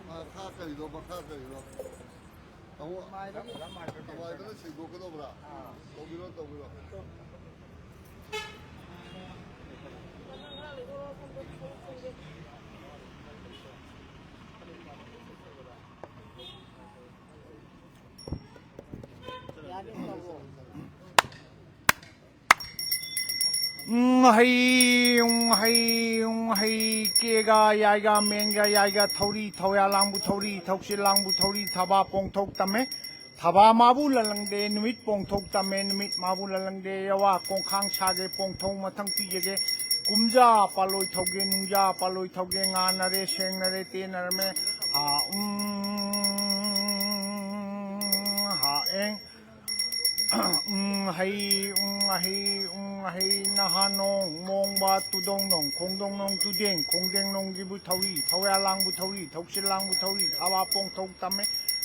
ꯃꯈꯥ ꯀꯔꯤꯅꯣ, ꯃꯈꯥ ꯀꯔꯤꯅꯣ? ꯑꯃꯨꯛ ꯑꯃꯥꯏꯕꯅ ꯁꯦꯡꯗꯣꯛꯀꯗꯧꯕ꯭ꯔꯥ? ꯇꯧꯕꯤꯔꯣ, ꯇꯧꯕꯤꯔꯣ꯫ ꯎꯝ, ꯍꯩ, ꯎꯝ, ꯍꯩ, ꯎꯝ, ꯍꯩ, ꯀꯦꯒ, ꯌꯥꯏꯒ, ꯃꯦꯟꯒ, ꯌꯥꯏꯒ, ꯊꯧꯔꯤ, ꯊꯧꯌꯥ ꯂꯥꯡꯕꯨ ꯊꯧꯔꯤ, ꯊꯧꯁꯤꯜ ꯂꯥꯡꯕꯨ ꯊꯧꯔꯤ, ꯊꯕꯥ ꯄꯣꯡꯊꯣꯛ ꯇꯝꯃꯦ꯫ ꯊꯕꯥ ꯃꯥꯕꯨ ꯂꯂꯪꯗꯦ, ꯅꯨꯃꯤꯠ ꯄꯣꯡꯊꯣꯛ ꯇꯝꯃꯦ, ꯅꯨꯃꯤꯠ ꯃꯥꯕꯨ ꯂꯂꯪꯗꯦ, ꯌꯥꯋꯥ ꯀꯣꯡꯈꯥꯡ ꯁꯥꯒꯦ, ꯄꯣꯡꯊꯧ ꯃꯊꯪ ꯄꯤꯖꯒꯦ, ꯀꯨꯝꯖꯥ ꯄꯥꯂꯣꯏ ꯊꯧꯒꯦ, ꯅꯨꯡꯖꯥ ꯄꯥꯂꯣꯏ ꯊꯧꯒꯦ, ꯉꯥꯟꯅꯔꯦ, ꯁꯦꯡꯅꯔꯦ, ꯇꯦꯟꯅꯔꯝꯃꯦ, ꯑꯥ, ꯎꯝ, ꯍꯥ, ꯑꯦꯡ꯫ ꯎꯝ, ꯍꯩ, ꯎꯝ, ꯍꯩ, ꯎꯝ, ꯍꯩ, ꯅꯍꯥ ꯅꯣꯡ, ꯃꯣꯡꯕ, ꯇꯨꯗꯣꯡ ꯅꯣꯡ, ꯈꯣꯡꯗꯣꯡ ꯅꯣꯡ, ꯇꯨꯗꯦꯡ, ꯈꯣꯡꯗꯦꯡ ꯅꯣꯡꯒꯤꯕꯨ ꯊꯧꯔꯤ, ꯊꯧꯌꯥ ꯂꯥꯡꯕꯨ ꯊꯧꯔꯤ, ꯊꯧꯁꯤꯜ ꯂꯥꯡꯕꯨ ꯊꯧꯔꯤ, ꯊꯕꯥ ꯄꯣꯡꯊꯧ ꯇꯝꯃꯦ,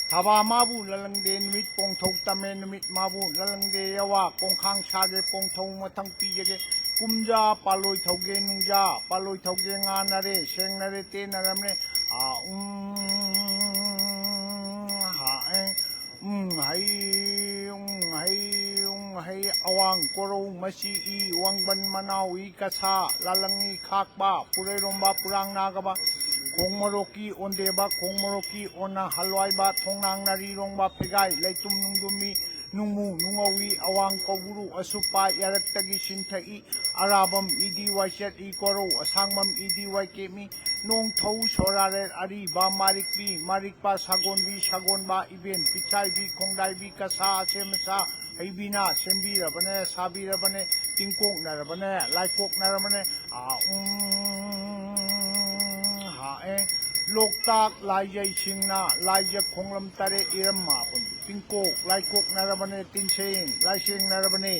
ꯊꯕꯥ ꯃꯥꯕꯨ ꯂꯂꯪꯗꯦ, ꯅꯨꯃꯤꯠ ꯄꯣꯡꯊꯧ ꯇꯝꯃꯦ, ꯅꯨꯃꯤꯠ ꯃꯥꯕꯨ ꯂꯂꯪꯗꯦ, ꯌꯥꯋꯥ ꯀꯣꯡꯈꯥꯡ ꯁꯥꯒꯦ, ꯄꯣꯡꯊꯧ ꯃꯊꯪ ꯄꯤꯖꯒꯦ, ꯀꯨꯝꯖꯥ ꯄꯥꯂꯣꯏ ꯊꯧꯒꯦ, ꯅꯨꯡꯖꯥ ꯄꯥꯂꯣꯏ ꯊꯧꯒꯦ, ꯉꯥꯟꯅꯔꯦ, ꯁꯦꯡꯅꯔꯦ, ꯇꯦꯟꯅꯔꯝꯂꯦ, ꯑꯥ, ꯎꯝ, ꯍꯥ, ꯑꯦ꯫ ꯎꯝ, ꯍꯩ, ꯎꯝ, ꯍꯩ, ꯎꯝ, ꯍꯩ, ꯑꯋꯥꯡ ꯀꯣꯔꯧ ꯃꯁꯤ ꯏ, ꯋꯥꯡꯕꯟ ꯃꯅꯥꯎ ꯏ ꯀꯁꯥ, ꯂꯥꯂꯪ ꯏ ꯈꯥꯛꯄ, ꯄꯨꯔꯩꯔꯣꯝꯕ ꯄꯨꯔꯥꯡ ꯅꯥꯒꯕ, ꯈꯣꯡ ꯃꯣꯔꯣꯛꯀꯤ ꯑꯣꯟꯗꯦꯕ, ꯈꯣꯡ ꯃꯣꯔꯣꯛꯀꯤ ꯑꯣꯟꯅ ꯍꯜꯋꯥꯏꯕ, ꯊꯣꯡꯅꯥꯡ ꯅꯥꯔꯤ ꯔꯣꯡꯕ ꯐꯤꯒꯥꯏ, ꯂꯩꯇꯨꯝ ꯅꯨꯡꯗꯨꯝꯃꯤ, ꯅꯨꯡꯃꯨ ꯅꯨꯡꯉꯧꯏ, ꯑꯋꯥꯡ ꯀꯧꯕ꯭ꯔꯨ ꯑꯁꯨꯞꯄ, ꯌꯥꯔꯛꯇꯒꯤ ꯁꯤꯟꯊꯛꯏ, ꯑꯔꯥꯕꯝ ꯏꯗꯤ ꯋꯥꯏꯆꯠ ꯏ ꯀꯣꯔꯧ, ꯑꯁꯥꯡꯕꯝ ꯏꯗꯤ ꯋꯥꯏꯀꯦꯞꯃꯤ, ꯅꯣꯡꯊꯧ ꯁꯣꯔꯥꯔꯦꯜ ꯑꯔꯤꯕ, ꯃꯥꯔꯤꯛꯄꯤ, ꯃꯥꯔꯤꯛꯄ ꯁꯥꯒꯣꯟꯕꯤ, ꯁꯥꯒꯣꯟꯕ ꯏꯕꯦꯟ, ꯄꯤꯊ꯭ꯔꯥꯏꯕꯤ, ꯈꯣꯡꯗꯥꯏꯕꯤ, ꯀꯁꯥ ꯑꯁꯦꯝ ꯑꯁꯥ, ꯍꯩꯕꯤꯅ ꯁꯦꯝꯕꯤꯔꯕꯅꯦ, ꯁꯥꯕꯤꯔꯕꯅꯦ, ꯇꯤꯡꯀꯣꯛꯅꯔꯕꯅꯦ, ꯂꯥꯏꯀꯣꯛꯅꯔꯕꯅꯦ, ꯑꯥ, ꯎꯝ, ꯍꯥ, ꯑꯦ꯫ ꯂꯣꯛꯇꯥꯛ ꯂꯥꯏꯖꯩꯁꯤꯡꯅ ꯂꯥꯏꯖ ꯈꯣꯡꯂꯝ ꯇꯔꯦꯠ ꯏꯔꯝ ꯃꯥꯄꯟ, ꯇꯤꯡꯀꯣꯛ ꯂꯥꯏꯀꯣꯛꯅꯔꯕꯅꯦ, ꯇꯤꯟꯁꯦꯡ ꯂꯥꯏꯁꯦꯡꯅꯔꯕꯅꯦ꯫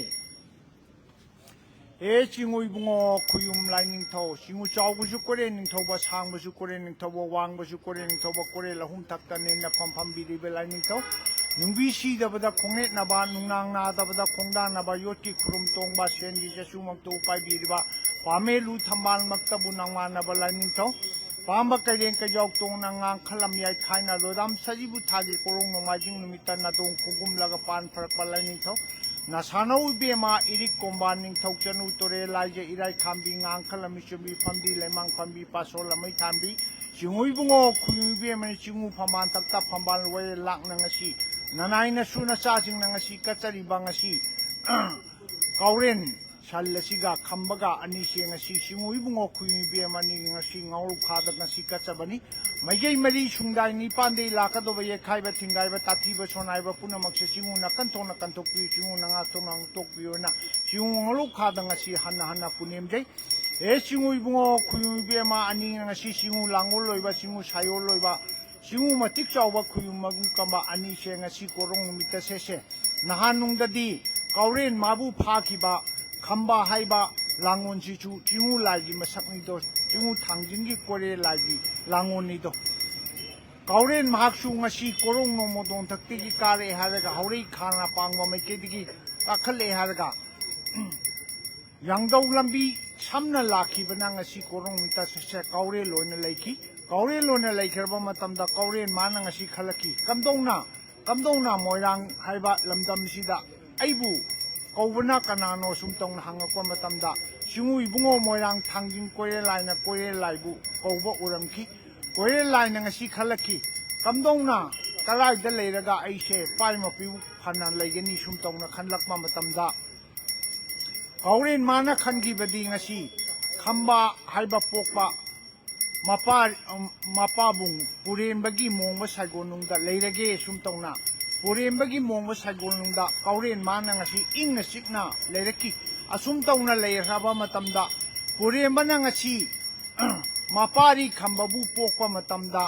ꯍꯦ ꯆꯤꯡꯉꯨ ꯏꯕꯨꯡꯉꯣ ꯈꯨꯌꯨꯝ ꯂꯥꯏꯅꯤꯡꯊꯧ, ꯆꯤꯡꯉꯨ ꯆꯥꯎꯕꯁꯨ ꯀꯣꯔꯦ ꯅꯤꯡꯊꯧꯕ, ꯁꯥꯡꯕꯁꯨ ꯀꯣꯔꯦ ꯅꯤꯡꯊꯧꯕ, ꯋꯥꯡꯕꯁꯨ ꯀꯣꯔꯦ ꯅꯤꯡꯊꯧꯕ, ꯀꯣꯔꯦꯜ ꯑꯍꯨꯝ ꯊꯛꯇ ꯅꯦꯟꯅꯐꯝ ꯐꯝꯕꯤꯔꯤꯕ ꯂꯥꯏꯅꯤꯡꯊꯧ, ꯅꯨꯡꯕꯤ ꯁꯤꯗꯕꯗ ꯈꯣꯡꯅꯦꯠꯅꯕ, ꯅꯨꯡꯅꯥꯡ ꯅꯥꯗꯕꯗ ꯈꯣꯡꯗꯥꯅꯕ, ꯌꯣꯠꯀꯤ ꯈꯨꯔꯨꯝ ꯇꯣꯡꯕ, ꯁꯦꯟꯒꯤ ꯆꯩꯁꯨꯃꯛꯇꯕꯨ ꯄꯥꯏꯕꯤꯔꯤꯕ, ꯄꯥꯃꯦꯂꯨ ꯊꯝꯕꯥꯜꯃꯛꯇꯕꯨ ꯅꯪꯃꯥꯟꯅꯕ ꯂꯥꯏꯅꯤꯡꯊꯧ, ꯄꯥꯝꯕ ꯀꯩꯔꯦꯡ ꯀꯩꯖꯥꯎ ꯇꯣꯡꯅ ꯉꯥꯡꯈꯂꯝ ꯌꯥꯏꯈꯥꯏꯅ ꯂꯣꯏꯗꯥꯝ ꯁꯖꯤꯕꯨ ꯊꯥꯒꯤ ꯀꯣꯔꯣꯡ ꯅꯣꯡꯃꯥꯏꯖꯤꯡ ꯅꯨꯃꯤꯠꯇ ꯅꯥꯗꯣꯡ ꯈꯣꯡꯒꯨꯝꯂꯒ ꯄꯥꯟ ꯐꯔꯛꯄ ꯂꯥꯏꯅꯤꯡꯊꯧ, ꯅꯁꯥꯅꯧ ꯏꯕꯦꯝꯃ ꯏꯔꯤꯛ ꯀꯣꯝꯕ ꯅꯤꯡꯊꯧ ꯆꯅꯨ ꯇꯣꯔꯦ ꯂꯥꯏꯖ ꯏꯔꯥꯏ ꯈꯥꯝꯕꯤ ꯉꯥꯡꯈꯂꯝ ꯏꯆꯨꯝꯕꯤ ꯐꯝꯕꯤ ꯂꯩꯃꯥꯡ ꯐꯝꯕꯤ ꯄꯥꯁꯣꯜ ꯂꯃꯩ ꯊꯥꯟꯕꯤ, ꯆꯤꯡꯉꯨ ꯏꯕꯨꯡꯉꯣ ꯈꯨꯌꯨꯝ ꯏꯕꯦꯝꯃꯅꯤ ꯆꯤꯡꯉꯨ ꯐꯝꯕꯥꯜ ꯇꯛꯇ ꯐꯝꯕꯥꯜ ꯋꯥꯌꯦꯜ ꯂꯥꯛꯅ ꯉꯁꯤ ꯅꯅꯥꯏ ꯅꯁꯨ ꯅꯆꯥꯁꯤꯡꯅ ꯉꯁꯤ ꯀꯠꯆꯔꯤꯕ ꯉꯁꯤ ꯀꯥꯎꯔꯦꯟ ꯁꯜ ꯑꯁꯤꯒ ꯈꯝꯕꯒ ꯑꯅꯤꯁꯦ ꯉꯁꯤ ꯆꯤꯡꯉꯨ ꯏꯕꯨꯡꯉꯣ ꯈꯨꯌꯨꯝ ꯏꯕꯦꯝꯃꯅꯤ ꯉꯁꯤ ꯉꯥꯎꯔꯨꯈꯥꯗ ꯉꯁꯤ ꯀꯠꯆꯕꯅꯤ꯫ ꯃꯥꯏꯀꯩ ꯃꯔꯤ ꯁꯨꯡꯗꯥꯏ ꯅꯤꯄꯥꯟꯗꯒꯤ ꯂꯥꯛꯀꯗꯧꯕ ꯌꯦꯛꯈꯥꯏꯕ ꯊꯤꯡꯒꯥꯏꯕ ꯇꯥꯊꯤꯕ ꯁꯣꯅꯥꯏꯕ ꯄꯨꯝꯅꯃꯛꯁꯦ ꯆꯤꯡꯉꯨꯅ ꯀꯟꯊꯣꯛꯅ ꯀꯟꯊꯣꯛꯄꯤꯌꯨ, ꯆꯤꯡꯉꯨꯅ ꯉꯥꯛꯊꯣꯛꯅ ꯉꯥꯛꯊꯣꯛꯄꯤꯌꯨꯅ ꯆꯤꯡꯉꯨ ꯉꯥꯂꯨꯈꯥꯗ ꯉꯁꯤ ꯍꯟꯅ ꯍꯟꯅ ꯄꯨꯅꯦꯝꯖꯩ꯫ ꯍꯦ ꯆꯤꯡꯉꯨ ꯏꯕꯨꯡꯉꯣ ꯈꯨꯌꯨꯝ ꯏꯕꯦꯝꯃ ꯑꯅꯤ ꯉꯁꯤ ꯆꯤꯡꯉꯨ ꯂꯥꯡꯒꯣꯜ ꯂꯣꯏꯕ, ꯆꯤꯡꯉꯨ ꯁꯥꯌꯣꯜ ꯂꯣꯏꯕ, ꯆꯤꯡꯉꯨ ꯃꯇꯤꯛ ꯆꯥꯎꯕ ꯈꯨꯌꯨꯝ ꯃꯒꯨꯝ ꯀꯝꯕ ꯑꯅꯤꯁꯦ ꯉꯁꯤ ꯀꯣꯔꯣꯡ ꯅꯨꯃꯤꯠꯇ ꯁꯦꯠꯁꯦ꯫ ꯅꯍꯥꯟ ꯅꯨꯡꯗꯗꯤ ꯀꯥꯎꯔꯦꯟ ꯃꯥꯕꯨ ꯐꯥꯈꯤꯕ ꯈꯝꯕ ꯍꯥꯏꯕ ꯂꯥꯡꯒꯣꯜꯁꯤꯁꯨ ꯆꯤꯡꯉꯨ ꯂꯥꯏꯒꯤ ꯃꯁꯛꯅꯤꯗꯣ, ꯆꯤꯡꯉꯨ ꯊꯥꯡꯖꯤꯡꯒꯤ ꯀꯣꯔꯦ ꯂꯥꯏꯒꯤ ꯂꯥꯡꯒꯣꯜꯅꯤꯗꯣ꯫ ꯀꯥꯎꯔꯦꯟ ꯃꯍꯥꯛꯁꯨ ꯉꯁꯤ ꯀꯣꯔꯣꯡ ꯅꯣꯡꯃꯣꯗꯣꯟꯊꯛꯇꯒꯤ ꯀꯥꯔꯛꯑꯦ ꯍꯥꯏꯔꯒ ꯍꯧꯔꯩ ꯈꯥꯅ ꯄꯥꯡꯕ ꯃꯥꯏꯀꯩꯗꯒꯤ ꯀꯥꯈꯠꯂꯛꯑꯦ ꯍꯥꯏꯔꯒ ꯌꯥꯡꯗꯧ ꯂꯝꯕꯤ ꯁꯝꯅ ꯂꯥꯛꯈꯤꯕꯅ ꯉꯁꯤ ꯀꯣꯔꯣꯡ ꯃꯤꯇꯔ ꯁꯦ ꯀꯥꯎꯔꯦꯜ ꯑꯣꯏꯅ ꯂꯩꯈꯤ꯫ ꯀꯥꯎꯔꯦꯜ ꯑꯣꯏꯅ ꯂꯩꯈ꯭ꯔꯕ ꯃꯇꯝꯗ ꯀꯥꯎꯔꯦꯟ ꯃꯥꯅ ꯉꯁꯤ ꯈꯜꯂꯛꯈꯤ, "ꯀꯝꯗꯧꯅ, ꯀꯝꯗꯧꯅ ꯃꯣꯏꯔꯥꯡ ꯍꯥꯏꯕ ꯂꯝꯗꯝꯁꯤꯗ ꯑꯩꯕꯨ ꯀꯧꯕꯅ ꯀꯅꯥꯅꯣ?" ꯁꯨꯝ ꯇꯧꯅ ꯍꯪꯉꯛꯄ ꯃꯇꯝꯗ, ꯆꯤꯡꯉꯨ ꯏꯕꯨꯡꯉꯣ ꯃꯣꯏꯔꯥꯡ ꯊꯥꯡꯖꯤꯡ ꯀꯣꯏꯔꯦꯜ ꯍꯥꯏꯅ ꯀꯣꯏꯔꯦꯜ ꯂꯥꯏꯕꯨ ꯀꯧꯕ ꯎꯔꯝꯈꯤ꯫ ꯀꯣꯏꯔꯦꯜ ꯂꯥꯏꯅ ꯉꯁꯤ ꯈꯜꯂꯛꯈꯤ, "ꯀꯝꯗꯧꯅ, ꯀꯗꯥꯏꯗ ꯂꯩꯔꯒ ꯑꯩꯁꯦ ꯄꯥꯏ ꯃꯄꯤꯕꯨ ꯐꯅ ꯂꯩꯒꯅꯤ?" ꯁꯨꯝ ꯇꯧꯅ ꯈꯜꯂꯛꯄ ꯃꯇꯝꯗ, ꯀꯥꯎꯔꯦꯟ ꯃꯥꯅ ꯈꯟꯈꯤꯕꯗꯤ ꯉꯁꯤ ꯈꯝꯕ ꯍꯥꯏꯕ ꯄꯣꯛꯄ ꯃꯄꯥ, ꯃꯄꯥꯕꯨꯡ ꯄꯨꯔꯦꯝꯕꯒꯤ ꯃꯣꯡꯕ ꯁꯥꯏꯒꯣꯟꯅꯨꯡꯗ ꯂꯩꯔꯒꯦ꯫ ꯁꯨꯝ ꯇꯧꯅ ꯄꯨꯔꯦꯝꯕꯒꯤ ꯃꯣꯡꯕ ꯁꯥꯏꯒꯣꯟꯅꯨꯡꯗ ꯀꯥꯎꯔꯦꯟ ꯃꯥꯅ ꯉꯁꯤ ꯏꯪꯅ ꯆꯤꯛꯅ ꯂꯩꯔꯛꯈꯤ꯫ ꯑꯁꯨꯝ ꯇꯧꯅ ꯂꯩꯈ꯭ꯔꯕ ꯃꯇꯝꯗ ꯄꯨꯔꯦꯝꯕꯅ ꯉꯁꯤ ꯃꯄꯥꯔꯤ ꯈꯝꯕꯕꯨ ꯄꯣꯛꯄ ꯃꯇꯝꯗ,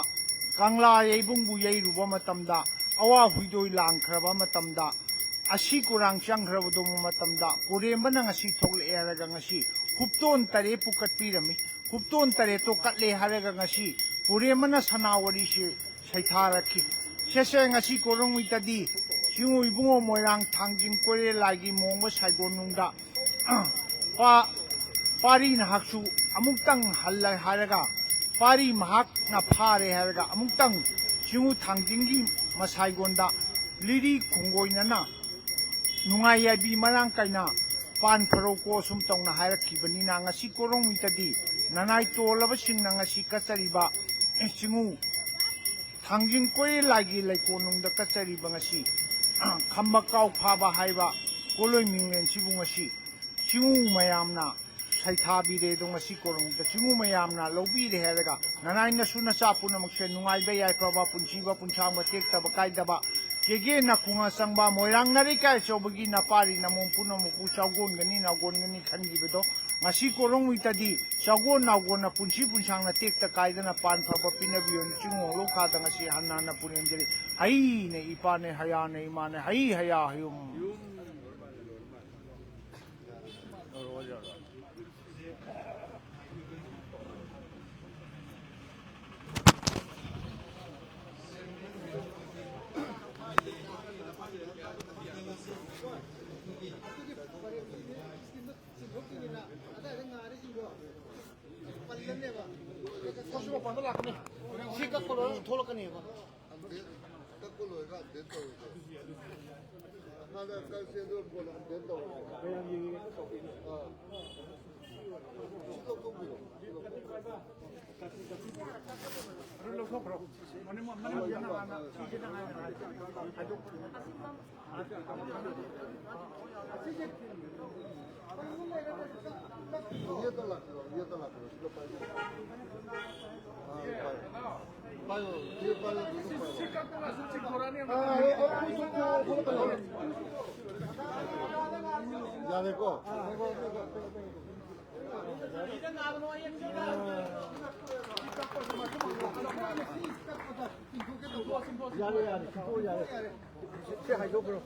ꯀꯪꯂꯥ ꯌꯩꯕꯨꯡꯕꯨ ꯌꯩꯔꯨꯕ ꯃꯇꯝꯗ, ꯑꯋꯥ ꯍꯨꯏꯗꯣꯏ ꯂꯥꯡꯈ꯭ꯔꯕ ꯃꯇꯝꯗ, ꯑꯁꯤ ꯀꯨꯔꯥꯡ ꯆꯪꯈ꯭ꯔꯕꯗꯨ ꯃꯇꯝꯗ ꯄꯨꯔꯦꯝꯕꯅ ꯉꯁꯤ ꯊꯣꯛꯂꯛꯑꯦ ꯍꯥꯏꯔꯒ ꯉꯁꯤ ꯍꯨꯞꯇꯣꯟ ꯇꯔꯦꯠꯄꯨ ꯀꯠꯄꯤꯔꯝꯃꯤ꯫ ꯍꯨꯞꯇꯣꯟ ꯇꯔꯦꯠꯇꯣ ꯀꯠꯂꯦ ꯍꯥꯏꯔꯒ ꯉꯁꯤ ꯄꯨꯔꯦꯝꯕꯅ ꯁꯅꯥ ꯋꯥꯔꯤꯁꯦ ꯁꯩꯊꯥꯔꯛꯈꯤ꯫ ꯁꯦꯁꯦ ꯉꯁꯤ ꯀꯣꯔꯣꯡꯃꯤꯇꯗꯤ ꯆꯤꯡꯉꯨ ꯏꯕꯨꯡꯉꯣ ꯃꯣꯏꯔꯥꯡ ꯊꯥꯡꯖꯤꯡ ꯀꯣꯏꯔꯦꯜ ꯂꯥꯏꯒꯤ ꯃꯣꯡꯕ ꯁꯥꯏꯒꯣꯟꯅꯨꯡꯗ ꯄꯥ-, ꯄꯥꯔꯤ ꯅꯍꯥꯛꯁꯨ ꯑꯃꯨꯛꯇꯪ ꯍꯜꯂꯦ ꯍꯥꯏꯔꯒ, ꯄꯥꯔꯤ ꯃꯍꯥꯛꯅ ꯐꯥꯔꯦ ꯍꯥꯏꯔꯒ ꯑꯃꯨꯛꯇꯪ ꯆꯤꯡꯉꯨ ꯊꯥꯡꯖꯤꯡꯒꯤ ꯃꯁꯥꯏꯒꯣꯟꯗ ꯂꯤꯔꯤ ꯈꯣꯡꯒꯣꯏꯅꯅ ꯅꯨꯡꯉꯥꯏ ꯌꯥꯏꯕꯤ ꯃꯔꯥꯡ ꯀꯥꯏꯅ ꯄꯥꯟ ꯐꯔꯧꯀꯣ ꯁꯨꯝ ꯇꯧꯅ ꯍꯥꯏꯔꯛꯈꯤꯕꯅꯤꯅ, ꯉꯁꯤ ꯀꯣꯔꯣꯡꯃꯤꯇꯗꯤ ꯅꯅꯥꯏ ꯇꯣꯜꯂꯕꯁꯤꯡꯅ ꯉꯁꯤ ꯀꯠꯆꯔꯤꯕ ꯆꯤꯡꯉꯨ ꯊꯥꯡꯖꯤꯡ ꯀꯣꯏꯔꯦꯜ ꯂꯥꯏꯒꯤ ꯂꯩꯀꯣꯜꯅꯨꯡꯗ ꯀꯠꯆꯔꯤꯕ ꯉꯁꯤ ꯈꯝꯕ ꯀꯥꯎ ꯐꯥꯕ ꯍꯥꯏꯕ ꯄꯣꯠꯂꯣꯏ ꯃꯤꯡꯂꯦꯟꯁꯤꯕꯨ ꯉꯁꯤ ꯆꯤꯡꯉꯨ ꯃꯌꯥꯝꯅ ꯁꯩꯊꯥꯕꯤꯔꯦ꯫ ꯑꯗꯣ ꯉꯁꯤ ꯀꯣꯔꯣꯡꯗ ꯆꯤꯡꯉꯨ ꯃꯌꯥꯝꯅ ꯂꯧꯕꯤꯔꯦ ꯍꯥꯏꯔꯒ ꯅꯅꯥꯏ ꯅꯁꯨ ꯅꯆꯥ ꯄꯨꯝꯅꯃꯛꯁꯦ ꯅꯨꯡꯉꯥꯏꯕ ꯌꯥꯏꯐꯕ ꯄꯨꯟꯁꯤꯕ ꯄꯨꯟꯁꯥꯡꯕ ꯇꯦꯛꯇꯕ ꯀꯥꯏꯗꯕ ꯀꯦꯒꯦ ꯅꯥꯀꯣꯡ ꯑꯆꯪꯕ ꯃꯣꯏꯔꯥꯡ ꯅꯥꯔꯩꯀꯥꯏ ꯑꯆꯧꯕꯒꯤ ꯅꯄꯥꯔꯤ ꯅꯃꯣꯝ ꯄꯨꯝꯅꯃꯛꯄꯨ ꯆꯥꯎꯒꯣꯟꯒꯅꯤ ꯅꯥꯎꯒꯣꯟꯒꯅꯤ ꯈꯟꯈꯤꯕꯗꯣ ꯉꯁꯤ ꯀꯣꯔꯣꯡꯃꯤꯇꯗꯤ ꯆꯥꯎꯒꯣꯟ ꯅꯥꯎꯒꯣꯟꯅ ꯄꯨꯟꯁꯤ ꯄꯨꯟꯁꯥꯡꯅ ꯇꯦꯛꯇ ꯀꯥꯏꯗꯅ ꯄꯥꯟ ꯐꯕ ꯄꯤꯅꯕꯤꯌꯣ꯫ ꯆꯤꯡꯉꯨ ꯂꯧꯈꯥꯗ ꯉꯁꯤ ꯍꯟꯅ ꯍꯟꯅ ꯄꯨꯅꯦꯝꯖꯔꯤ꯫ ꯍꯩꯅ ꯏꯄꯥꯅꯦ, ꯍꯌꯥꯅ ꯏꯃꯥꯅꯦ, ꯍꯩ ꯍꯌꯥ ꯍꯌꯨꯝ꯫ ꯀꯛꯄ ꯃꯄꯥꯟꯗ ꯂꯥꯛꯀꯅꯤ꯫ ꯁꯤ ꯀꯛꯄ ꯂꯣꯏꯔꯒ ꯊꯣꯛꯂꯛꯀꯅꯦꯕ꯫ ꯑꯞꯗꯦꯠ ꯀꯛꯄ ꯂꯣꯏꯔꯒ ꯑꯞꯗꯦꯠ ꯇꯧꯔꯦꯀꯣ꯫ ꯍꯥꯟꯅ ꯀꯛꯁꯦ ꯑꯗꯨ ꯀꯣꯟꯅ ꯑꯞꯗꯦꯠ ꯇꯧꯔꯦ꯫ ꯑꯥ꯫ ꯁꯤ ꯂꯧꯊꯣꯛꯄꯤꯔꯣ꯫ ꯁꯤ ꯂꯧꯊꯣꯛꯄꯤꯔꯣ꯫ ꯑꯗꯨ ꯂꯧꯊꯣꯛꯈ꯭ꯔꯣ꯫ ꯃꯅꯤꯡ-, ꯃꯅꯤꯡꯒꯤꯗꯨꯅ ꯍꯥꯟꯅ, ꯁꯤꯒꯤꯅ ꯍꯥꯟꯅ ꯍꯥꯏꯗꯣꯛꯈ꯭ꯔꯣ꯫ ꯌꯥꯔꯦꯀꯣ? ꯌꯥꯔꯦ, ꯌꯥꯔꯦ, ꯆꯤꯡꯊꯣꯛ ꯌꯥꯔꯦ꯫ ꯁꯤ ꯍꯥꯏꯗꯣꯛꯈ꯭ꯔꯣ꯫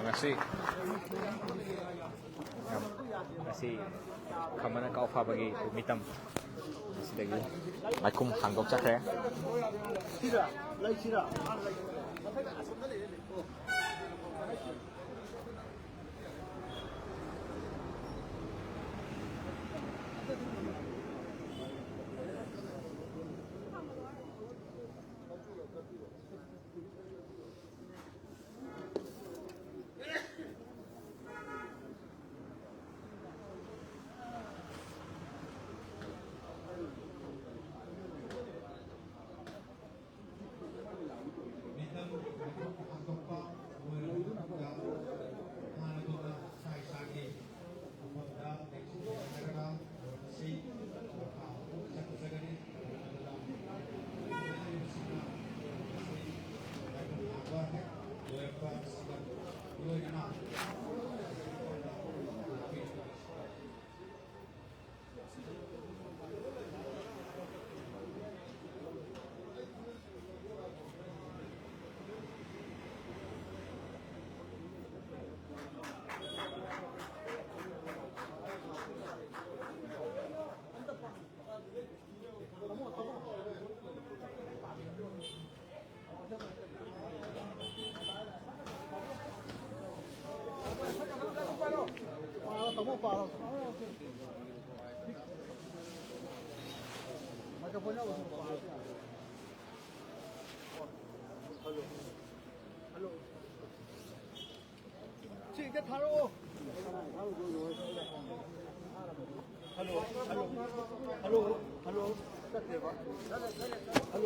ꯉꯁꯤ, ꯉꯁꯤ ꯈꯝꯕꯅ ꯀꯥꯎ ꯐꯥꯕꯒꯤ ꯃꯤꯇꯝ ꯑꯁꯤꯗꯒꯤ ꯃꯥꯏꯈꯨꯝ ꯍꯥꯡꯗꯣꯛꯆꯈ꯭ꯔꯦ꯫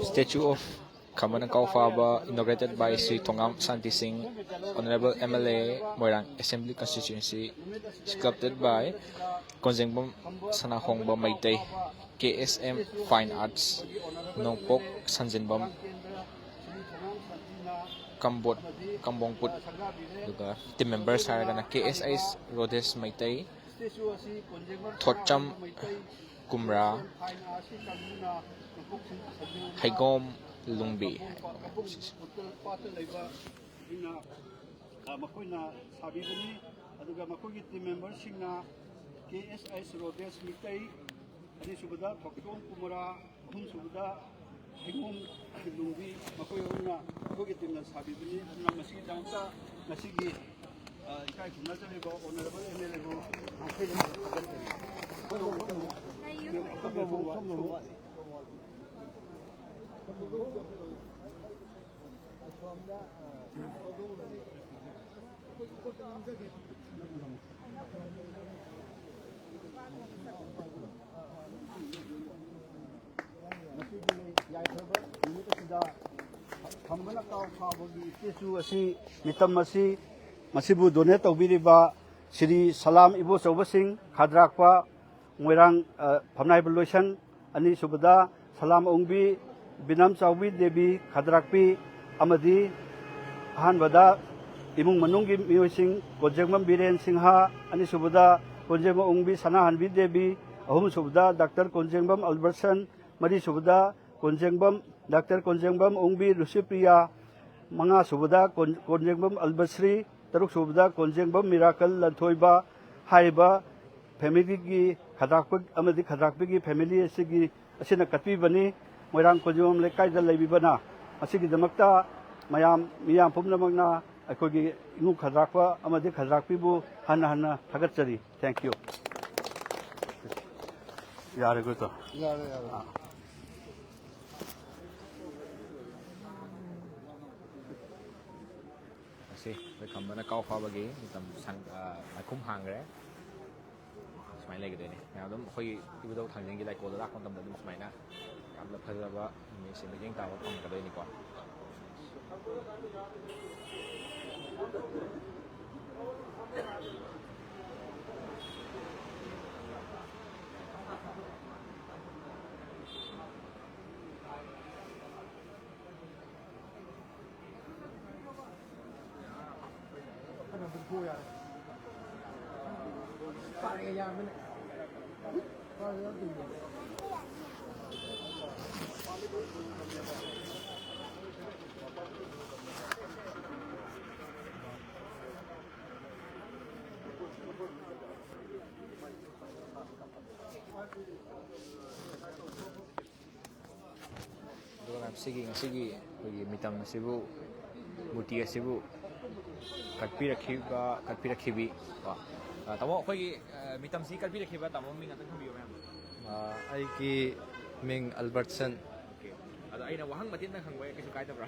Statue of Khamana Kaufaba, inaugurated by Shri Thongam Shanti Singh, Honorable M L A, Moirang Assembly Constituency, sculpted by Konjengbam Sanahongba Meitei, K S M Fine Arts, Nongpok Sanjenbam, Kambot, Kambongput, ꯑꯗꯨꯒ team members ꯍꯥꯏꯔꯒꯅ K S I Rodhesh Meitei, ꯊꯣꯠꯆꯝ ꯀꯨꯝꯔꯥ ꯍꯩꯒꯣꯝ ꯂꯨꯡꯕꯤ꯫ ꯃꯈꯣꯏꯅ ꯁꯥꯕꯤꯕꯅꯤ꯫ ꯑꯗꯨꯒ ꯃꯈꯣꯏꯒꯤ team ꯃꯦꯝꯕꯔꯁꯤꯡꯅ ꯀꯦ ꯑꯦꯁ ꯑꯩꯁ ꯔꯣꯗꯦꯁ ꯃꯤꯇꯩ, ꯑꯅꯤꯁꯨꯕꯗ ꯊꯣꯛꯆꯣꯝ ꯀꯨꯃꯔꯥ, ꯑꯍꯨꯝꯁꯨꯕꯗ ꯍꯩꯉꯣꯝ ꯂꯨꯡꯕꯤ, ꯃꯈꯣꯏ ꯑꯍꯨꯝꯅ ꯑꯩꯈꯣꯏꯒꯤ ꯇꯤꯝꯅ ꯁꯥꯕꯤꯕꯅꯤ꯫ ꯑꯗꯨꯅ ꯃꯁꯤꯒꯤꯗꯃꯛꯇ ꯉꯁꯤꯒꯤ, ꯑ, ꯏꯀꯥꯏ ꯈꯨꯝꯅꯖꯔꯤꯕ ꯑꯣꯅꯔꯦꯕꯜ ꯑꯦꯝ ꯑꯦꯜ ꯑꯦꯕꯨ ꯃꯈꯣꯏꯗ ꯊꯥꯒꯠꯆꯔꯤ꯫ ꯉꯁꯤꯒꯤ ꯌꯥꯏꯐꯔꯕ ꯅꯨꯃꯤꯠ ꯑꯁꯤꯗ ꯈꯝꯕꯅ ꯀꯥꯎ ꯐꯥꯕꯒꯤ ꯏꯁꯇꯦꯆꯨ ꯑꯁꯤ, ꯃꯤꯇꯝ ꯑꯁꯤ, ꯃꯁꯤꯕꯨ ꯗꯣꯅꯦꯠ ꯇꯧꯕꯤꯔꯤꯕ ꯁ꯭ꯔꯤ ꯁꯂꯥꯝ ꯏꯕꯣꯆꯧꯕꯁꯤꯡ, ꯈꯥꯗ꯭ꯔꯥꯛꯄ, ꯃꯣꯏꯔꯥꯡ, ꯑ, ꯐꯝꯅꯥꯏꯕ ꯂꯣꯏꯁꯪ, ꯑꯅꯤꯁꯨꯕꯗ ꯁꯂꯥꯝ ꯑꯎꯪꯕꯤ ꯕꯤꯅꯝ ꯆꯥꯎꯕꯤ ꯗꯦꯕꯤ ꯈꯗ꯭ꯔꯥꯛꯄꯤ ꯑꯃꯗꯤ ꯑꯍꯥꯟꯕꯗ ꯏꯃꯨꯡ ꯃꯅꯨꯡꯒꯤ ꯃꯤꯑꯣꯏꯁꯤꯡ, ꯀꯣꯟꯖꯦꯡꯕꯝ ꯕꯤꯔꯦꯟ ꯁꯤꯡꯍ, ꯑꯅꯤꯁꯨꯕꯗ ꯀꯣꯟꯖꯦꯡꯕꯝ ꯑꯎꯪꯕꯤ ꯁꯅꯥꯍꯟꯕꯤ ꯗꯦꯕꯤ, ꯑꯍꯨꯝꯁꯨꯕꯗ ꯗꯥꯛꯇꯔ ꯀꯣꯟꯖꯦꯡꯕꯝ ꯑꯜꯕꯔꯁꯟ, ꯃꯔꯤꯁꯨꯕꯗ ꯀꯣꯟꯖꯦꯡꯕꯝ, ꯗꯥꯛꯇꯔ ꯀꯣꯟꯖꯦꯡꯕꯝ ꯑꯎꯪꯕꯤ ꯂꯨꯁꯤꯄ꯭ꯔꯤꯌꯥ, ꯃꯉꯥꯁꯨꯕꯗ ꯀꯣꯟ-, ꯀꯣꯟꯖꯦꯡꯕꯝ ꯑꯜꯕꯁ꯭ꯔꯤ, ꯇꯔꯨꯛꯁꯨꯕꯗ ꯀꯣꯟꯖꯦꯡꯕꯝ ꯃꯤꯔꯥꯀꯜ ꯂꯟꯊꯣꯏꯕ꯫ ꯍꯥꯏꯔꯤꯕ ꯐꯦꯃꯤꯂꯤꯒꯤ ꯈꯗ꯭ꯔꯥꯛꯄ ꯑꯃꯗꯤ ꯈꯗ꯭ꯔꯥꯛꯄꯤꯒꯤ ꯐꯦꯃꯤꯂꯤ ꯑꯁꯤꯒꯤ, ꯑꯁꯤꯅ ꯀꯠꯄꯤꯕꯅꯤ꯫ ꯃꯣꯏꯔꯥꯡ ꯀꯣꯟꯖꯦꯡꯕꯝ ꯂꯩꯀꯥꯏꯗ ꯂꯩꯕꯤꯕꯅ ꯃꯁꯤꯒꯤꯗꯃꯛꯇ ꯃꯌꯥꯝ, ꯃꯤꯌꯥꯝ ꯄꯨꯝꯅꯃꯛꯅ ꯑꯩꯈꯣꯏꯒꯤ ꯏꯃꯨꯡ ꯈꯗ꯭ꯔꯥꯛꯄ ꯑꯃꯗꯤ ꯈꯗ꯭ꯔꯥꯛꯄꯤꯕꯨ ꯍꯟꯅ ꯍꯟꯅ ꯊꯥꯒꯠꯆꯔꯤ꯫ Thank you꯫ ꯌꯥꯔꯦꯀꯣ, ꯏꯇꯥꯎ? ꯌꯥꯔꯦ, ꯌꯥꯔꯦ꯫ ꯑꯥ꯫ ꯑꯁꯤ ꯑꯩꯈꯣꯏ ꯈꯝꯕꯅ ꯀꯥꯎ ꯐꯥꯕꯒꯤ ꯃꯇꯝ ꯁꯪ-, ꯑ, ꯃꯥꯏꯈꯨꯝ ꯍꯥꯡꯈ꯭ꯔꯦ꯫ ꯁꯨꯃꯥꯏꯅ ꯂꯩꯒꯗꯣꯏꯅꯦ꯫ ꯃꯌꯥꯝ ꯑꯗꯨꯝ ꯑꯩꯈꯣꯏꯒꯤ ꯏꯕꯨꯙꯧ ꯊꯥꯡꯖꯤꯡꯒꯤ ꯂꯥꯏꯀꯣꯜꯗ ꯂꯥꯛꯄ ꯃꯇꯝꯗ ꯑꯗꯨꯝ ꯁꯨꯃꯥꯏꯅ ꯌꯥꯝꯅ ꯐꯖꯕ ꯃꯤꯁꯦ ꯃꯤꯠꯌꯦꯡ ꯇꯥꯕ ꯐꯪꯒꯗꯣꯏꯅꯤꯀꯣ꯫ ꯑꯗꯨꯒ ꯃꯌꯥꯝ, ꯁꯤꯒꯤ ꯉꯁꯤꯒꯤ ꯑꯩꯈꯣꯏꯒꯤ ꯃꯤꯇꯝ ꯑꯁꯤꯕꯨ, ꯃꯨꯔꯇꯤ ꯑꯁꯤꯕꯨ ꯀꯠꯄꯤꯔꯛꯈꯤꯕ, ꯀꯠꯄꯤꯔꯛꯈꯤꯕꯤ ꯀꯣ, ꯑ, ꯇꯥꯃꯣ, ꯑꯩꯈꯣꯏꯒꯤ, ꯑ, ꯃꯤꯇꯝꯁꯤ ꯀꯠꯄꯤꯔꯛꯈꯤꯕ ꯇꯥꯃꯣ ꯃꯤꯡ ꯑꯝꯇꯪ ꯊꯝꯕꯤꯌꯨ ꯃꯌꯥꯝ꯫ ꯑ, ꯑꯩꯒꯤ ꯃꯤꯡ ꯑꯜꯕꯔꯠꯁꯟ꯫ ꯑꯣꯀꯦ꯫ ꯑꯗꯣ ꯑꯩꯅ ꯋꯥꯍꯪ ꯃꯇꯦꯛꯇꯪ ꯍꯪꯕ ꯌꯥꯏ, ꯀꯩꯁꯨ ꯀꯥꯏꯗꯕ꯭ꯔꯥ?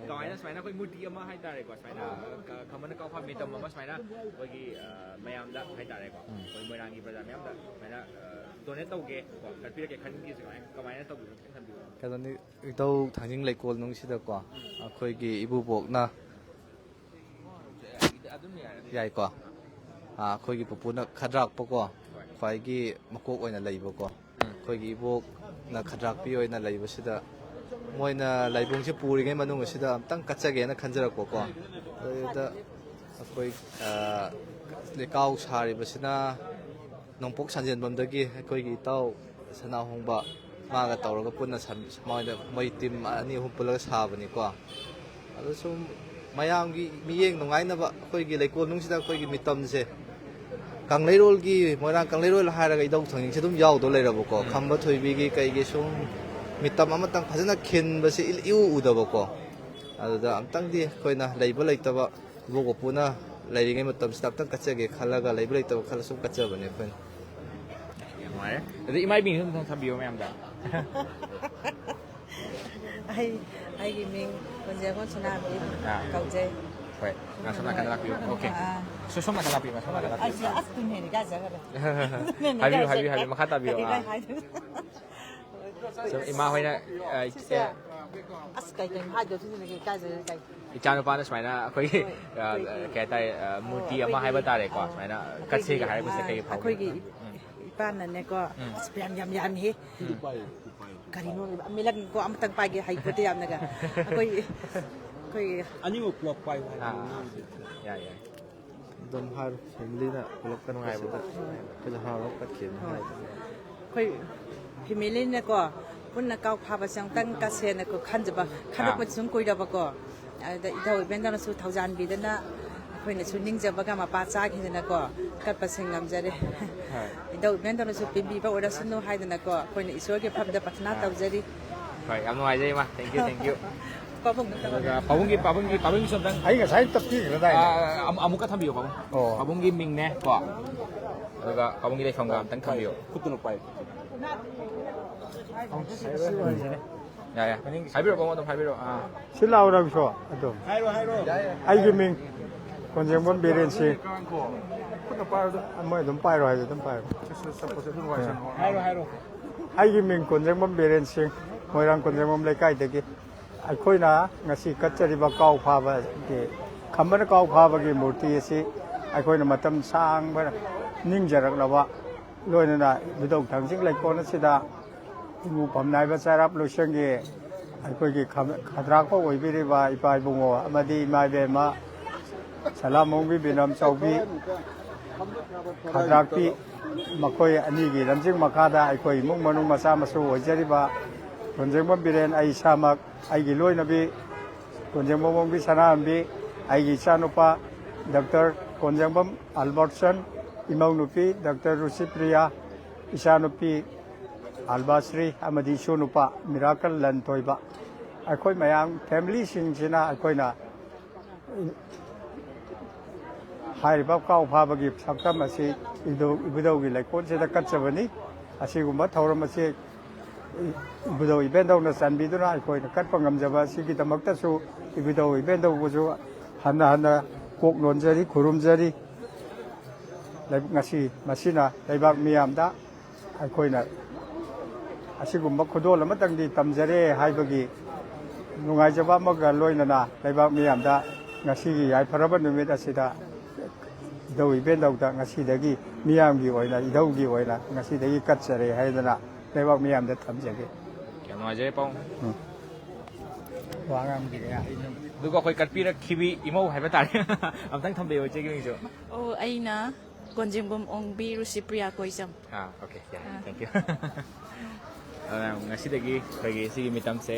ꯀꯃꯥꯏꯅ ꯁꯨꯃꯥꯏꯅ ꯑꯩꯈꯣꯏ ꯃꯨꯔꯇꯤ ꯑꯃ ꯍꯥꯏꯇꯥꯔꯦꯀꯣ, ꯁꯨꯃꯥꯏꯅ, ꯑ, ꯈ-, ꯈꯝꯕꯅ ꯀꯥꯎ ꯐꯥꯕꯤ ꯃꯤꯇꯝ ꯑꯃ ꯁꯨꯃꯥꯏꯅ ꯑꯩꯈꯣꯏꯒꯤ, ꯑ, ꯃꯌꯥꯝꯗ ꯍꯥꯏꯇꯥꯔꯦꯀꯣ, ꯎꯝ꯫ ꯑꯩꯈꯣꯏ ꯃꯣꯏꯔꯥꯡꯒꯤ ꯄ꯭ꯔꯖꯥ ꯃꯌꯥꯝꯗ ꯁꯨꯃꯥꯏꯅ, ꯑ, ꯗꯣꯅꯦꯠ ꯇꯧꯒꯦ ꯀꯣ, ꯀꯠꯄꯤꯔꯛꯀꯦ ꯈꯟꯈꯤꯕꯁꯦ ꯀꯃꯥꯏ-, ꯀꯃꯥꯏꯅ ꯇꯧꯕꯤꯕꯅꯣ ꯈꯤꯇꯪ ꯊꯝꯕꯤꯌꯨ꯫ ꯀꯩꯅꯣꯅꯤ, ꯏꯙꯧ ꯊꯥꯡꯖꯤꯡ ꯂꯩꯀꯣꯜꯅꯨꯡꯁꯤꯗꯀꯣ, ꯑꯩꯈꯣꯏꯒꯤ ꯏꯕꯨꯕꯣꯛꯅ, ꯌꯥꯏꯀꯣ, ꯑꯥ, ꯑꯩꯈꯣꯏꯒꯤ ꯄꯨꯄꯨꯅ ꯈꯗ꯭ꯔꯥꯛꯄꯀꯣ, ꯈ꯭ꯋꯥꯏꯒꯤ ꯃꯀꯣꯛ ꯑꯣꯏꯅ ꯂꯩꯕꯀꯣ, ꯑꯩꯈꯣꯏꯒꯤ ꯏꯕꯣꯛꯅ ꯈꯗ꯭ꯔꯥꯛꯄꯤ ꯑꯣꯏꯅ ꯂꯩꯕꯁꯤꯗ, ꯃꯣꯏꯅ ꯂꯥꯏꯕꯨꯡꯁꯦ ꯄꯨꯔꯤꯉꯩ ꯃꯅꯨꯡ ꯑꯁꯤꯗ ꯑꯝꯇꯪ ꯀꯠꯆꯒꯦꯅ ꯈꯟꯖꯔꯛꯄꯀꯣ꯫ ꯑꯗꯨꯗ ꯑꯩꯈꯣꯏ, ꯑꯥ, ꯂꯩꯀꯥꯎ ꯁꯥꯔꯤꯕꯁꯤꯅ ꯅꯣꯡꯄꯣꯛ ꯁꯟꯖꯦꯟꯕꯝꯗꯒꯤ ꯑꯩꯈꯣꯏꯒꯤ ꯏꯇꯥꯎ ꯁꯅꯥꯍꯣꯡꯕ ꯃꯥꯒ ꯇꯧꯔꯒ ꯄꯨꯟꯅ ꯁꯥ-, ꯃꯣꯏꯗ, ꯃꯣꯏ ꯇꯤꯝ ꯑꯅꯤ ꯑꯍꯨꯝ ꯄꯨꯜꯂꯒ ꯁꯥꯕꯅꯤꯀꯣ꯫ ꯑꯗꯣ ꯁꯨꯝ ꯃꯌꯥꯝꯒꯤ ꯃꯤꯠꯌꯦꯡ ꯅꯨꯡꯉꯥꯏꯅꯕ ꯑꯩꯈꯣꯏꯒꯤ ꯂꯩꯀꯣꯜꯅꯨꯡꯁꯤꯗ ꯑꯩꯈꯣꯏꯒꯤ ꯃꯤꯇꯝꯁꯦ ꯀꯪꯂꯩꯔꯣꯜꯒꯤ, ꯃꯣꯏꯔꯥꯡ ꯀꯪꯂꯩꯔꯣꯜ ꯍꯥꯏꯔꯒ ꯏꯙꯧ ꯊꯥꯡꯖꯤꯡꯁꯦ ꯑꯗꯨꯝ ꯌꯥꯎꯗꯧ ꯂꯩꯔꯕꯀꯣ꯫ ꯎꯝ꯫ ꯈꯝꯕ ꯊꯣꯏꯕꯤꯒꯤ ꯀꯩꯒꯤ ꯁꯨꯝ ꯃꯤꯇꯝ ꯑꯃꯇꯪ ꯐꯖꯅ ꯈꯤꯟꯕꯁꯦ ꯏ-, ꯏꯎ ꯎꯗꯕꯀꯣ꯫ ꯑꯗꯨꯗ ꯑꯝꯇꯪꯗꯤ ꯑꯩꯈꯣꯏꯅ ꯂꯩꯕ ꯂꯩꯇꯕ ꯏꯕꯣꯛ ꯄꯨꯄꯨꯅ ꯂꯩꯔꯤꯉꯩ ꯃꯇꯝꯁꯤꯗ ꯑꯝꯇꯪ ꯀꯠꯆꯒꯦ ꯈꯜꯂꯒ, ꯂꯩꯕ ꯂꯩꯇꯕ ꯈꯜꯂ ꯁꯨꯝ ꯀꯠꯆꯕꯅꯦ ꯑꯩꯈꯣꯏꯅ꯫ ꯌꯥꯝ ꯅꯨꯡꯉꯥꯏꯔꯦ꯫ ꯑꯗꯨ ꯏꯃꯥ ꯏꯕꯦꯟꯁꯨ ꯑꯝꯇꯪ ꯊꯝꯕꯤꯌꯣ ꯃꯌꯥꯝꯗ꯫ ꯑꯩ, ꯑꯩꯒꯤ ꯃꯤꯡ ꯀꯣꯟꯖꯦꯡꯉꯣꯟ ꯁꯅꯥꯕꯤ ꯑꯥ꯫ ꯀꯧꯖꯩ꯫ ꯍꯣꯏ, ꯉꯥ ꯁꯣꯝ ꯅꯥꯀꯟꯗ ꯂꯥꯛꯄꯤꯌꯨ꯫ ꯑꯣꯀꯦ꯫ ꯑꯥ꯫ ꯁꯣ-, ꯁꯣꯝ ꯅꯥꯀꯟ ꯂꯥꯛꯄꯤꯌꯨ, ꯁꯣꯝ ꯅꯥꯀꯟ ꯂꯥꯛꯄꯤꯌꯨ꯫ ꯑꯁ, ꯑꯁ, ꯇꯨꯝꯅꯦꯅꯦ ꯀꯥꯏꯖꯈꯔꯦ꯫ ꯍꯥꯏꯕꯤꯌꯨ, ꯍꯥꯏꯕꯤꯌꯨ, ꯍꯥꯏꯕꯤꯌꯨ, ꯃꯈꯥ ꯇꯥꯕꯤꯌꯨ꯫ ꯀꯔꯤ ꯑꯥ꯫ ꯍꯥꯏꯗꯣꯏꯅꯣ? ꯁꯨꯝ ꯏꯃꯥ ꯍꯣꯏꯅ, ꯑ, ꯁꯤꯁꯦ, ꯑ, ꯑꯁ, ꯀꯩ ꯀꯩꯅꯣ ꯍꯥꯏꯗꯣꯏ ꯁꯤꯅꯦ, ꯀꯩ ꯀꯥꯏꯗꯣꯏꯅꯣ, ꯀꯩ? ꯏꯆꯥꯅꯨꯄꯥꯅ ꯁꯨꯃꯥꯏꯅ ꯑꯩꯈꯣꯏꯒꯤ, ꯍꯣꯏ, ꯑ, ꯑꯩꯈꯣꯏꯒꯤ, ꯀꯩ ꯍꯥꯏꯇꯥꯔꯦ, ꯑ, ꯑ, ꯃꯨꯔꯇꯤ ꯑꯃ ꯑꯩꯈꯣꯏꯒꯤ, ꯍꯥꯏꯕ ꯇꯥꯔꯦꯀꯣ, ꯑ, ꯁꯨꯃꯥꯏꯅ ꯑꯩꯈꯣꯏꯒꯤ, ꯀꯠꯁꯦꯒ ꯍꯥꯏꯔꯛꯄꯁꯦ ꯑ, ꯀꯩ ꯐꯥꯎꯒꯦ? ꯑꯩꯈꯣꯏꯒꯤ ꯎꯝ꯫ ꯏꯄꯥꯅꯅꯦꯀꯣ, ꯎꯝ꯫ ꯑꯁ, ꯌꯥꯝ, ꯌꯥꯝ ꯌꯥꯝꯃꯤꯍꯦ꯫ ꯎꯝ꯫ ꯀꯔꯤꯅꯣ, ꯃꯤꯂꯛꯀꯣ ꯑꯃꯇꯪ ꯄꯥꯏꯒꯦ ꯍꯩꯄꯣꯠꯇꯦ ꯌꯥꯝꯅꯒ꯫ ꯑꯩꯈꯣꯏꯒꯤ, ꯑꯩꯈꯣꯏꯒꯤ ꯑꯅꯤꯃꯛ ꯄꯨꯂꯞ ꯄꯥꯏꯌꯨ ꯍꯥꯏꯕ ꯑꯥ꯫ ꯑꯉꯥꯡꯁꯦ꯫ ꯌꯥꯏ, ꯌꯥꯏ꯫ ꯑꯗꯨꯝ ꯍꯥꯏꯔꯣ, ꯐꯦꯃꯤꯂꯤꯅ ꯄꯨꯂꯞ ꯀꯠꯄꯁꯤꯗ꯫ ꯅꯨꯡꯉꯥꯏꯕꯗꯣ꯫ ꯑꯩꯈꯣꯏꯁꯨ ꯍꯔꯥꯎ ꯀꯠꯈꯤꯕꯅꯤ꯫ ꯍꯣꯏ꯫ ꯑꯩꯈꯣꯏ ꯐꯦꯃꯤꯂꯤꯅꯀꯣ ꯄꯨꯟꯅ ꯀꯥꯎ ꯐꯥꯕꯁꯦ ꯑꯃꯨꯛꯇꯪ ꯀꯠꯁꯦꯅꯀꯣ ꯈꯟꯖꯕ, ꯑꯥ꯫ ꯈꯜꯂꯛꯄꯗꯤ ꯁꯨꯝ ꯀꯨꯏꯔꯕꯀꯣ꯫ ꯑꯗꯨꯗ ꯏꯙꯧ ꯏꯕꯦꯟꯗꯧꯅꯁꯨ ꯊꯧꯖꯥꯟꯕꯤꯗꯅ ꯑꯩꯈꯣꯏꯅꯁꯨ ꯅꯤꯡꯖꯕꯒ ꯃꯄꯥ ꯆꯥꯈꯤꯗꯅꯀꯣ ꯀꯠꯄꯁꯦ ꯉꯝꯖꯔꯦ꯫ ꯍꯣꯏ꯫ ꯏꯙꯧ ꯏꯕꯦꯟꯗꯧꯅꯁꯨ ꯄꯦꯟꯕꯤꯕ ꯑꯣꯏꯔꯁꯅꯨ ꯍꯥꯏꯗꯅꯀꯣ ꯑꯩꯈꯣꯏꯅ ꯏꯁꯣꯔꯒꯤ ꯃꯐꯝꯗ ꯄ꯭ꯔꯊꯅꯥ ꯑꯥ꯫ ꯇꯧꯖꯔꯤ꯫ ꯍꯣꯏ, ꯌꯥꯝ ꯅꯨꯡꯉꯥꯏꯖꯩ, ꯏꯃꯥ꯫ Thank you, thank you꯫ ꯄꯥꯕꯨꯡꯗ ꯑꯗꯨꯒ ꯄꯥꯕꯨꯡꯒꯤ, ꯄꯥꯕꯨꯡꯒꯤ, ꯄꯥꯕꯨꯡꯒꯤꯁꯨ ꯑꯝꯇꯪ ꯑꯩ ꯉꯁꯥꯏ ꯇꯞꯄꯤꯈ꯭ꯔꯗꯥꯏꯅꯦ? ꯑꯥ, ꯑꯃꯨꯛ-, ꯑꯃꯨꯛꯀ ꯊꯝꯕꯤꯌꯨ, ꯄꯥꯕꯨꯡ꯫ ꯑꯣ꯫ ꯄꯥꯕꯨꯡꯒꯤ ꯃꯤꯡꯅꯦ ꯀꯣ꯫ ꯑꯗꯨꯒ ꯄꯥꯕꯨꯡꯒꯤ ꯂꯩꯐꯝꯒ ꯑꯝꯇꯪ ꯊꯝꯕꯤꯌꯨ꯫ ꯈꯨꯠꯇꯨꯅ ꯄꯥꯏꯌꯨ꯫ ꯌꯥ, ꯌꯥ꯫ ꯍꯥꯏꯕꯤꯔꯣ, ꯄꯥꯕꯨꯡ, ꯑꯗꯨꯝ ꯍꯥꯏꯕꯤꯔꯣ꯫ ꯑꯥ꯫ ꯁꯤ ꯂꯥꯛꯑꯣ, ꯅꯪꯁꯨ ꯑꯗꯨꯝ꯫ ꯍꯥꯏꯔꯣ, ꯍꯥꯏꯔꯣ꯫ ꯑꯩꯒꯤ ꯃꯤꯡ ꯀꯣꯟꯖꯦꯡꯕꯝ ꯕꯤꯔꯦꯟ ꯁꯤꯡ꯫ ꯈꯨꯠꯅ ꯄꯥꯏꯔꯣ꯫ ꯃꯣꯏ ꯑꯗꯨꯝ ꯄꯥꯏꯔꯣ ꯍꯥꯏꯁꯦ ꯑꯗꯨꯝ ꯄꯥꯏꯔꯣ꯫ ꯆꯠꯄꯁꯦ ꯑꯗꯨꯝ ꯅꯨꯡꯉꯥꯏꯁꯅꯨ꯫ ꯍꯥꯏꯔꯣ, ꯍꯥꯏꯔꯣ꯫ ꯑꯩꯒꯤ ꯃꯤꯡ ꯀꯣꯟꯖꯦꯡꯕꯝ ꯕꯤꯔꯦꯟ ꯁꯤꯡ, ꯃꯣꯏꯔꯥꯡ ꯀꯣꯟꯖꯦꯡꯕꯝ ꯂꯩꯀꯥꯏꯗꯒꯤ꯫ ꯑꯩꯈꯣꯏꯅ ꯉꯁꯤ ꯀꯠꯆꯔꯤꯕ ꯀꯥꯎ ꯐꯥꯕꯒꯤ, ꯈꯝꯕꯅ ꯀꯥꯎ ꯐꯥꯕꯒꯤ ꯃꯨꯔꯇꯤ ꯑꯁꯤ ꯑꯩꯈꯣꯏꯅ ꯃꯇꯝ ꯁꯥꯡꯕ ꯅꯤꯡꯖꯔꯛꯂꯕ, ꯂꯣꯏꯅꯅ ꯏꯕꯨꯙꯧ ꯊꯥꯡꯖꯤꯡ ꯂꯩꯀꯣꯜ ꯑꯁꯤꯗ ꯏꯃꯨ ꯐꯝꯅꯥꯏꯕ ꯆꯩꯔꯥꯞ ꯂꯣꯏꯁꯪꯒꯤ ꯑꯩꯈꯣꯏꯒꯤ ꯈ-, ꯈꯗ꯭ꯔꯥꯛꯄ ꯑꯣꯏꯕꯤꯔꯤꯕ ꯏꯄꯥ ꯏꯕꯨꯡꯉꯣ ꯑꯃꯗꯤ ꯏꯃꯥ ꯏꯕꯦꯝꯃ ꯁꯂꯥꯃꯣꯡꯕꯤ ꯕꯤꯅꯝ ꯆꯥꯎꯕꯤ ꯈꯗ꯭ꯔꯥꯛꯄꯤ, ꯃꯈꯣꯏ ꯑꯅꯤꯒꯤ ꯂꯝꯖꯤꯡ ꯃꯈꯥꯗ ꯑꯩꯈꯣꯏ ꯏꯃꯨꯡ ꯃꯅꯨꯡ ꯃꯆꯥ ꯃꯁꯨ ꯑꯣꯏꯖꯔꯤꯕ ꯀꯣꯟꯖꯦꯡꯕꯝ ꯕꯤꯔꯦꯟ, ꯑꯩ ꯏꯁꯥꯃꯛ, ꯑꯩꯒꯤ ꯂꯣꯏꯅꯕꯤ ꯀꯣꯟꯖꯦꯡꯕꯝ ꯕꯣꯡꯕꯤ ꯁꯅꯥꯍꯟꯕꯤ, ꯑꯩꯒꯤ ꯏꯆꯥꯅꯨꯄꯥ ꯗꯥꯛꯇꯔ ꯀꯣꯟꯖꯦꯡꯕꯝ ꯑꯜꯕꯔꯠꯁꯟ, ꯏꯃꯧ ꯅꯨꯄꯤ ꯗꯥꯛꯇꯔ ꯔꯨꯁꯤꯄ꯭ꯔꯤꯌꯥ, ꯏꯆꯥꯅꯨꯄꯤ ꯑꯜꯕꯥꯁ꯭ꯔꯤ ꯑꯃꯗꯤ ꯏꯁꯨ ꯅꯨꯄꯥ ꯃꯤꯔꯥꯀꯜ ꯂꯟꯊꯣꯏꯕ, ꯑꯩꯈꯣꯏ ꯃꯌꯥꯝ ꯐꯦꯃꯤꯂꯤꯁꯤꯡꯁꯤꯅ ꯑꯩꯈꯣꯏꯅ ꯍꯥꯏꯔꯤꯕ ꯀꯥꯎ ꯐꯥꯕꯒꯤ ꯁꯛꯇꯝ ꯑꯁꯤ ꯏꯕꯨꯙꯧ-, ꯏꯕꯨꯙꯧꯒꯤ ꯂꯩꯀꯣꯜꯁꯤꯗ ꯀꯠꯆꯕꯅꯤ꯫ ꯑꯁꯤꯒꯨꯝꯕ ꯊꯧꯔꯝ ꯑꯁꯤ ꯏꯕꯨꯙꯧ ꯏꯕꯦꯟꯗꯧꯅ ꯆꯥꯟꯕꯤꯗꯨꯅ ꯑꯩꯈꯣꯏꯅ ꯀꯠꯄ ꯉꯝꯖꯕ ꯑꯁꯤꯒꯤꯗꯃꯛꯇꯁꯨ ꯏꯕꯨꯙꯧ ꯏꯕꯦꯟꯗꯧꯕꯨꯁꯨ ꯍꯟꯅ ꯍꯟꯅ ꯀꯣꯛ ꯅꯣꯟꯖꯔꯤ, ꯈꯨꯔꯨꯝꯖꯔꯤ꯫ ꯂꯩ-, ꯉꯁꯤ ꯃꯁꯤꯅ ꯂꯩꯕꯥꯛ ꯃꯤꯌꯥꯝꯗ ꯑꯩꯈꯣꯏꯅ ꯑꯁꯤꯒꯨꯝꯕ ꯈꯨꯗꯣꯜ ꯑꯃꯇꯪꯗꯤ ꯇꯝꯖꯔꯦ ꯍꯥꯏꯕꯒꯤ ꯅꯨꯡꯉꯥꯏꯖꯕ ꯑꯃꯒ ꯂꯣꯏꯅꯅ ꯂꯩꯕꯥꯛ ꯃꯤꯌꯥꯝꯗ ꯉꯁꯤꯒꯤ ꯌꯥꯏꯐꯔꯕ ꯅꯨꯃꯤꯠ ꯑꯁꯤꯗ ꯏꯙꯧ ꯏꯕꯦꯟꯗꯧꯗ ꯉꯁꯤꯗꯒꯤ ꯃꯤꯌꯥꯝꯒꯤ ꯑꯣꯏꯅ, ꯏꯙꯧꯒꯤ ꯑꯣꯏꯅ ꯉꯁꯤꯗꯒꯤ ꯀꯠꯆꯔꯦ ꯍꯥꯏꯗꯅ ꯂꯩꯕꯥꯛ ꯃꯤꯌꯥꯝꯗ ꯊꯝꯖꯒꯦ꯫ ꯌꯥꯝ ꯅꯨꯡꯉꯥꯏꯖꯔꯦ, ꯄꯥꯕꯨꯡ꯫ ꯎꯝ꯫ ꯋꯥ ꯉꯥꯡꯕꯤꯔꯦ ꯑꯩ ꯑꯗꯨꯝ꯫ ꯑꯗꯨꯒ ꯑꯩꯈꯣꯏ ꯀꯠꯄꯤꯔꯛꯈꯤꯕꯤ ꯏꯃꯧ ꯍꯥꯏꯕ ꯇꯥꯔꯦ꯫ ꯑꯝꯇꯪ ꯊꯝꯕꯤꯌꯨ ꯏꯆꯦꯒꯤ ꯃꯤꯡꯁꯨ꯫ ꯑꯣ, ꯑꯩꯅ ꯀꯣꯟꯖꯦꯡꯕꯝ ꯑꯣꯡꯕꯤ ꯔꯨꯁꯤꯄ꯭ꯔꯤꯌꯥ ꯀꯣꯏꯖꯝ꯫ ꯑꯥ, okay, yeah, ah. Thank you꯫ ꯑꯗꯨꯅ ꯉꯁꯤꯗꯒꯤ ꯑꯩꯈꯣꯏꯒꯤ ꯁꯤꯒꯤ ꯃꯤꯇꯝꯁꯦ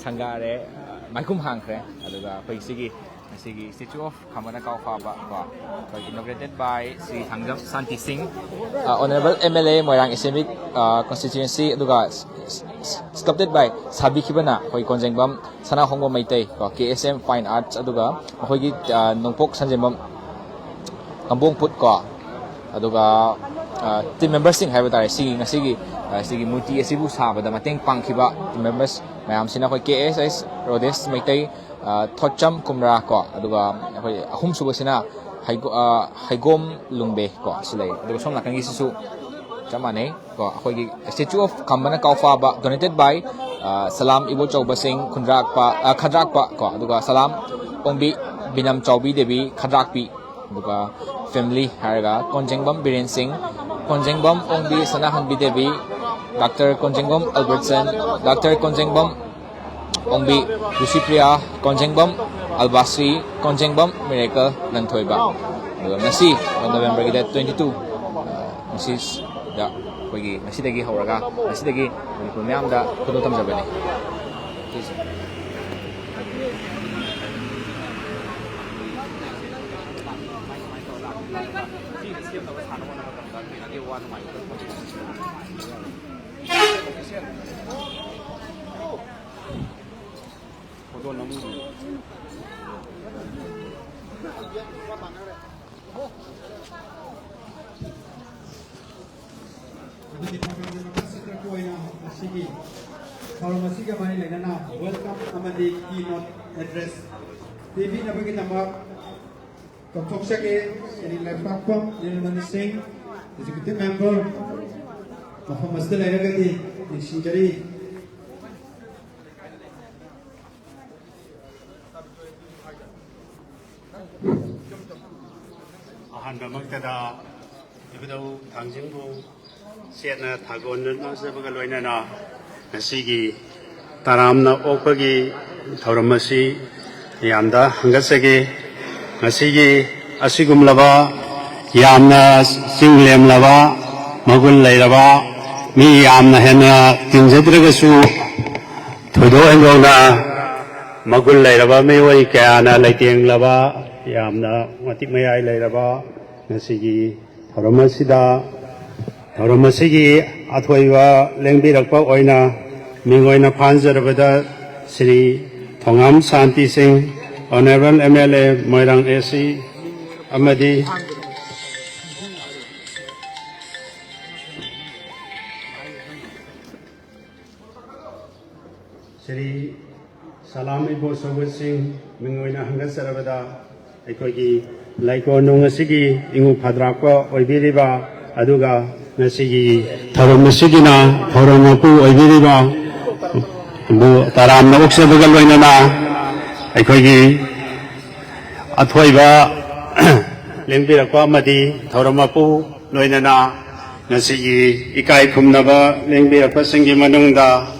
ꯁꯪꯒꯥꯔꯦ, ꯑ, ꯃꯥꯏꯀꯨꯝ ꯍꯥꯡꯈ꯭ꯔꯦ꯫ ꯑꯗꯨꯒ ꯑꯩꯈꯣꯏ ꯁꯤꯒꯤ ꯉꯁꯤꯒꯤ Statue of ꯈꯝꯕꯅ ꯀꯥꯎ ꯐꯥꯕ ꯀꯣ, ꯑꯩꯈꯣꯏ inaugurated by ꯁ꯭ꯔꯤ ꯊꯥꯡꯖꯝ ꯁꯥꯟꯇꯤ ꯁꯤꯡ, ꯑ, Honourable M L A Moirang Assembly, ꯑ, Constituency, ꯑꯗꯨꯒ ꯁ-, ꯁ-, ꯁ-, sculpted by ꯁꯥꯕꯤꯈꯤꯕꯅ ꯑꯩꯈꯣꯏ ꯀꯣꯟꯖꯦꯡꯕꯝ ꯁꯅꯥꯍꯣꯡꯕ ꯃꯩꯇꯩ ꯀꯣ, K S M Fine Arts, ꯑꯗꯨꯒ ꯑꯩꯈꯣꯏꯒꯤ, ꯑ, ꯅꯣꯡꯄꯣꯛ ꯁꯟꯖꯦꯟꯕꯝ ꯀꯝꯕꯣꯡ ꯐꯨꯠ ꯀꯣ, ꯑꯗꯨꯒ, ꯑ, team memberꯁꯤꯡ ꯍꯥꯏꯕ ꯇꯥꯔꯦ, ꯁꯤꯒꯤ ꯉꯁꯤꯒꯤ, ꯑ, ꯁꯤꯒꯤ ꯃꯨꯔꯇꯤ ꯑꯁꯤꯕꯨ ꯁꯥꯕꯗ ꯃꯇꯦꯡ ꯄꯥꯡꯈꯤꯕ team members ꯃꯌꯥꯝꯁꯤꯅ ꯑꯩꯈꯣꯏ K S S ꯔꯣꯗꯦꯁ ꯃꯩꯇꯩ, ꯑ, ꯊꯣꯠꯆꯝ ꯀꯨꯝꯔꯥ ꯀꯣ, ꯑꯗꯨꯒ ꯑꯩꯈꯣꯏ ꯑꯍꯨꯝꯁꯨꯕꯁꯤꯅ ꯍꯩꯒꯣ-, ꯑ, ꯍꯩꯒꯣꯝ ꯂꯨꯡꯕꯦ ꯀꯣ, ꯁꯤ ꯂꯩ꯫ ꯑꯗꯨꯒ ꯁꯣꯝ ꯅꯥꯀꯟꯒꯤꯁꯤꯁꯨ ꯆꯞ ꯃꯥꯟꯅꯩ ꯀꯣ, ꯑꯩꯈꯣꯏꯒꯤ Statue of ꯈꯝꯕꯅ ꯀꯥꯎ ꯐꯥꯕ, donated by, ꯑ, ꯁꯂꯥꯝ ꯏꯕꯣꯆꯧꯕꯁꯤꯡ ꯈꯨꯟꯗ꯭ꯔꯥꯛꯄ, ꯑ, ꯈꯗ꯭ꯔꯥꯛꯄ ꯀꯣ, ꯑꯗꯨꯒ ꯁꯂꯥꯝ ꯑꯣꯡꯕꯤ ꯕꯤꯅꯝ ꯆꯥꯎꯕꯤ ꯗꯦꯕꯤ ꯈꯗ꯭ꯔꯥꯛꯄꯤ, ꯑꯗꯨꯒ family ꯍꯥꯏꯔꯒ ꯀꯣꯟꯖꯦꯡꯕꯝ ꯕꯤꯔꯦꯟ ꯁꯤꯡ, ꯀꯣꯟꯖꯦꯡꯕꯝ ꯑꯣꯡꯕꯤ ꯁꯅꯥꯍꯟꯕꯤ ꯗꯦꯕꯤ, Doctor ꯀꯣꯟꯖꯦꯡꯕꯝ ꯑꯜꯕꯔꯠꯁꯟ, Doctor ꯀꯣꯟꯖꯦꯡꯕꯝ ꯑꯣꯡꯕꯤ ꯂꯨꯁꯤꯄ꯭ꯔꯤꯌꯥ, ꯀꯣꯟꯖꯦꯡꯕꯝ ꯑꯜꯕꯥꯁ꯭ꯔꯤ, ꯀꯣꯟꯖꯦꯡꯕꯝ ꯃꯤꯔꯦꯀꯜ ꯂꯟꯊꯣꯏꯕ꯫ ꯑꯗꯨꯒ ꯉꯁꯤ, Novemberꯒꯤ date twenty two, ꯑ, ꯉꯁꯤꯗ ꯑꯩꯈꯣꯏꯒꯤ ꯉꯁꯤꯗꯒꯤ ꯍꯧꯔꯒ ꯉꯁꯤꯗꯒꯤ ꯃꯅꯤꯄꯨꯔ ꯃꯤꯌꯥꯝꯗ ꯈꯨꯗꯣꯜ ꯇꯝꯖꯕꯅꯤ꯫ ꯑꯗꯨꯒꯤ ꯊꯧꯔꯝꯒꯤ ꯃꯈꯥ ꯆꯠꯊꯔꯛꯄ ꯑꯣꯏꯅ ꯉꯁꯤꯒꯤ ꯊꯧꯔꯝ ꯑꯁꯤꯒ ꯃꯔꯤ ꯂꯩꯅꯅ welcome ꯑꯃꯗꯤ keynote address ꯄꯤꯕꯤꯅꯕꯒꯤꯗꯃꯛ ꯀꯧꯊꯣꯛꯆꯒꯦ꯫ ꯁ꯭ꯔꯤ ꯂꯩꯄꯥꯛꯄꯝ ꯅꯤꯜꯃꯅꯤ ꯁꯤꯡ, Executive Member, ꯃꯐꯝ ꯑꯁꯤꯗ ꯂꯩꯔꯒꯗꯤ ꯅꯤꯡꯁꯤꯡꯖꯔꯤ꯫ ꯑꯍꯥꯟꯕꯃꯛꯇꯗ ꯏꯕꯨꯙꯧ ꯊꯥꯡꯖꯤꯡꯕꯨ ꯆꯦꯠꯅ ꯊꯥꯒꯣꯟꯅꯖꯕꯒ ꯂꯣꯏꯅꯅ ꯉꯁꯤꯒꯤ ꯇꯔꯥꯝꯅ ꯑꯣꯛꯄꯒꯤ ꯊꯧꯔꯝ ꯑꯁꯤ ꯌꯥꯝꯅ ꯍꯪꯒꯠꯆꯒꯦ꯫ ꯉꯁꯤꯒꯤ ꯑꯁꯤꯒꯨꯝꯂꯕ ꯌꯥꯝꯅ ꯆꯤꯡ ꯂꯦꯝꯂꯕ, ꯃꯒꯨꯟ ꯂꯩꯔꯕ, ꯃꯤ ꯌꯥꯝꯅ ꯍꯦꯟꯅ ꯇꯤꯟꯖꯗ꯭ꯔꯒꯁꯨ ꯊꯣꯏꯗꯣꯛ ꯍꯦꯟꯗꯣꯛꯅ ꯃꯒꯨꯟ ꯂꯩꯔꯕ ꯃꯤꯑꯣꯏ ꯀꯌꯥꯅ ꯂꯩꯇꯦꯡꯂꯕ, ꯌꯥꯝꯅ ꯃꯇꯤꯛ ꯃꯌꯥꯏ ꯂꯩꯔꯕ ꯉꯁꯤꯒꯤ ꯊꯧꯔꯝ ꯑꯁꯤꯗ, ꯊꯧꯔꯝ ꯑꯁꯤꯒꯤ ꯑꯊꯣꯏꯕ ꯂꯦꯡꯕꯤꯔꯛꯄ ꯑꯣꯏꯅ ꯃꯤꯡ ꯑꯣꯏꯅ ꯐꯥꯟꯖꯔꯕꯗ ꯁ꯭ꯔꯤ ꯊꯣꯉꯥꯝ ꯁꯥꯟꯇꯤ ꯁꯤꯡ, Honourable M L A Moirang A C ꯑꯃꯗꯤ ꯁ꯭ꯔꯤ ꯁꯂꯥꯝ ꯏꯕꯣ ꯁꯣꯒꯠ ꯁꯤꯡ ꯃꯤꯡ ꯑꯣꯏꯅ ꯍꯪꯒꯠꯆꯔꯕꯗ ꯑꯩꯈꯣꯏꯒꯤ ꯂꯩꯀꯣꯜꯅꯨꯡ ꯑꯁꯤꯒꯤ ꯏꯉꯨ ꯐꯗ꯭ꯔꯥꯛꯄ ꯑꯣꯏꯕꯤꯔꯤꯕ, ꯑꯗꯨꯒ ꯉꯁꯤꯒꯤ ꯊꯧꯔꯝ ꯑꯁꯤꯒꯤꯅ ꯊꯧꯔꯝ ꯃꯄꯨ ꯑꯣꯏꯕꯤꯔꯤꯕ ꯕꯨ ꯇꯔꯥꯝꯅ ꯑꯣꯛꯆꯕꯒ ꯂꯣꯏꯅꯅ ꯑꯩꯈꯣꯏꯒꯤ ꯑꯊꯣꯏꯕ ꯂꯦꯡꯕꯤꯔꯛꯄ ꯑꯃꯗꯤ ꯊꯧꯔꯝ ꯃꯄꯨ ꯂꯣꯏꯅꯅ ꯉꯁꯤꯒꯤ ꯏꯀꯥꯏ ꯈꯨꯝꯅꯕ ꯂꯦꯡꯕꯤꯔꯛꯄꯁꯤꯡꯒꯤ ꯃꯅꯨꯡꯗ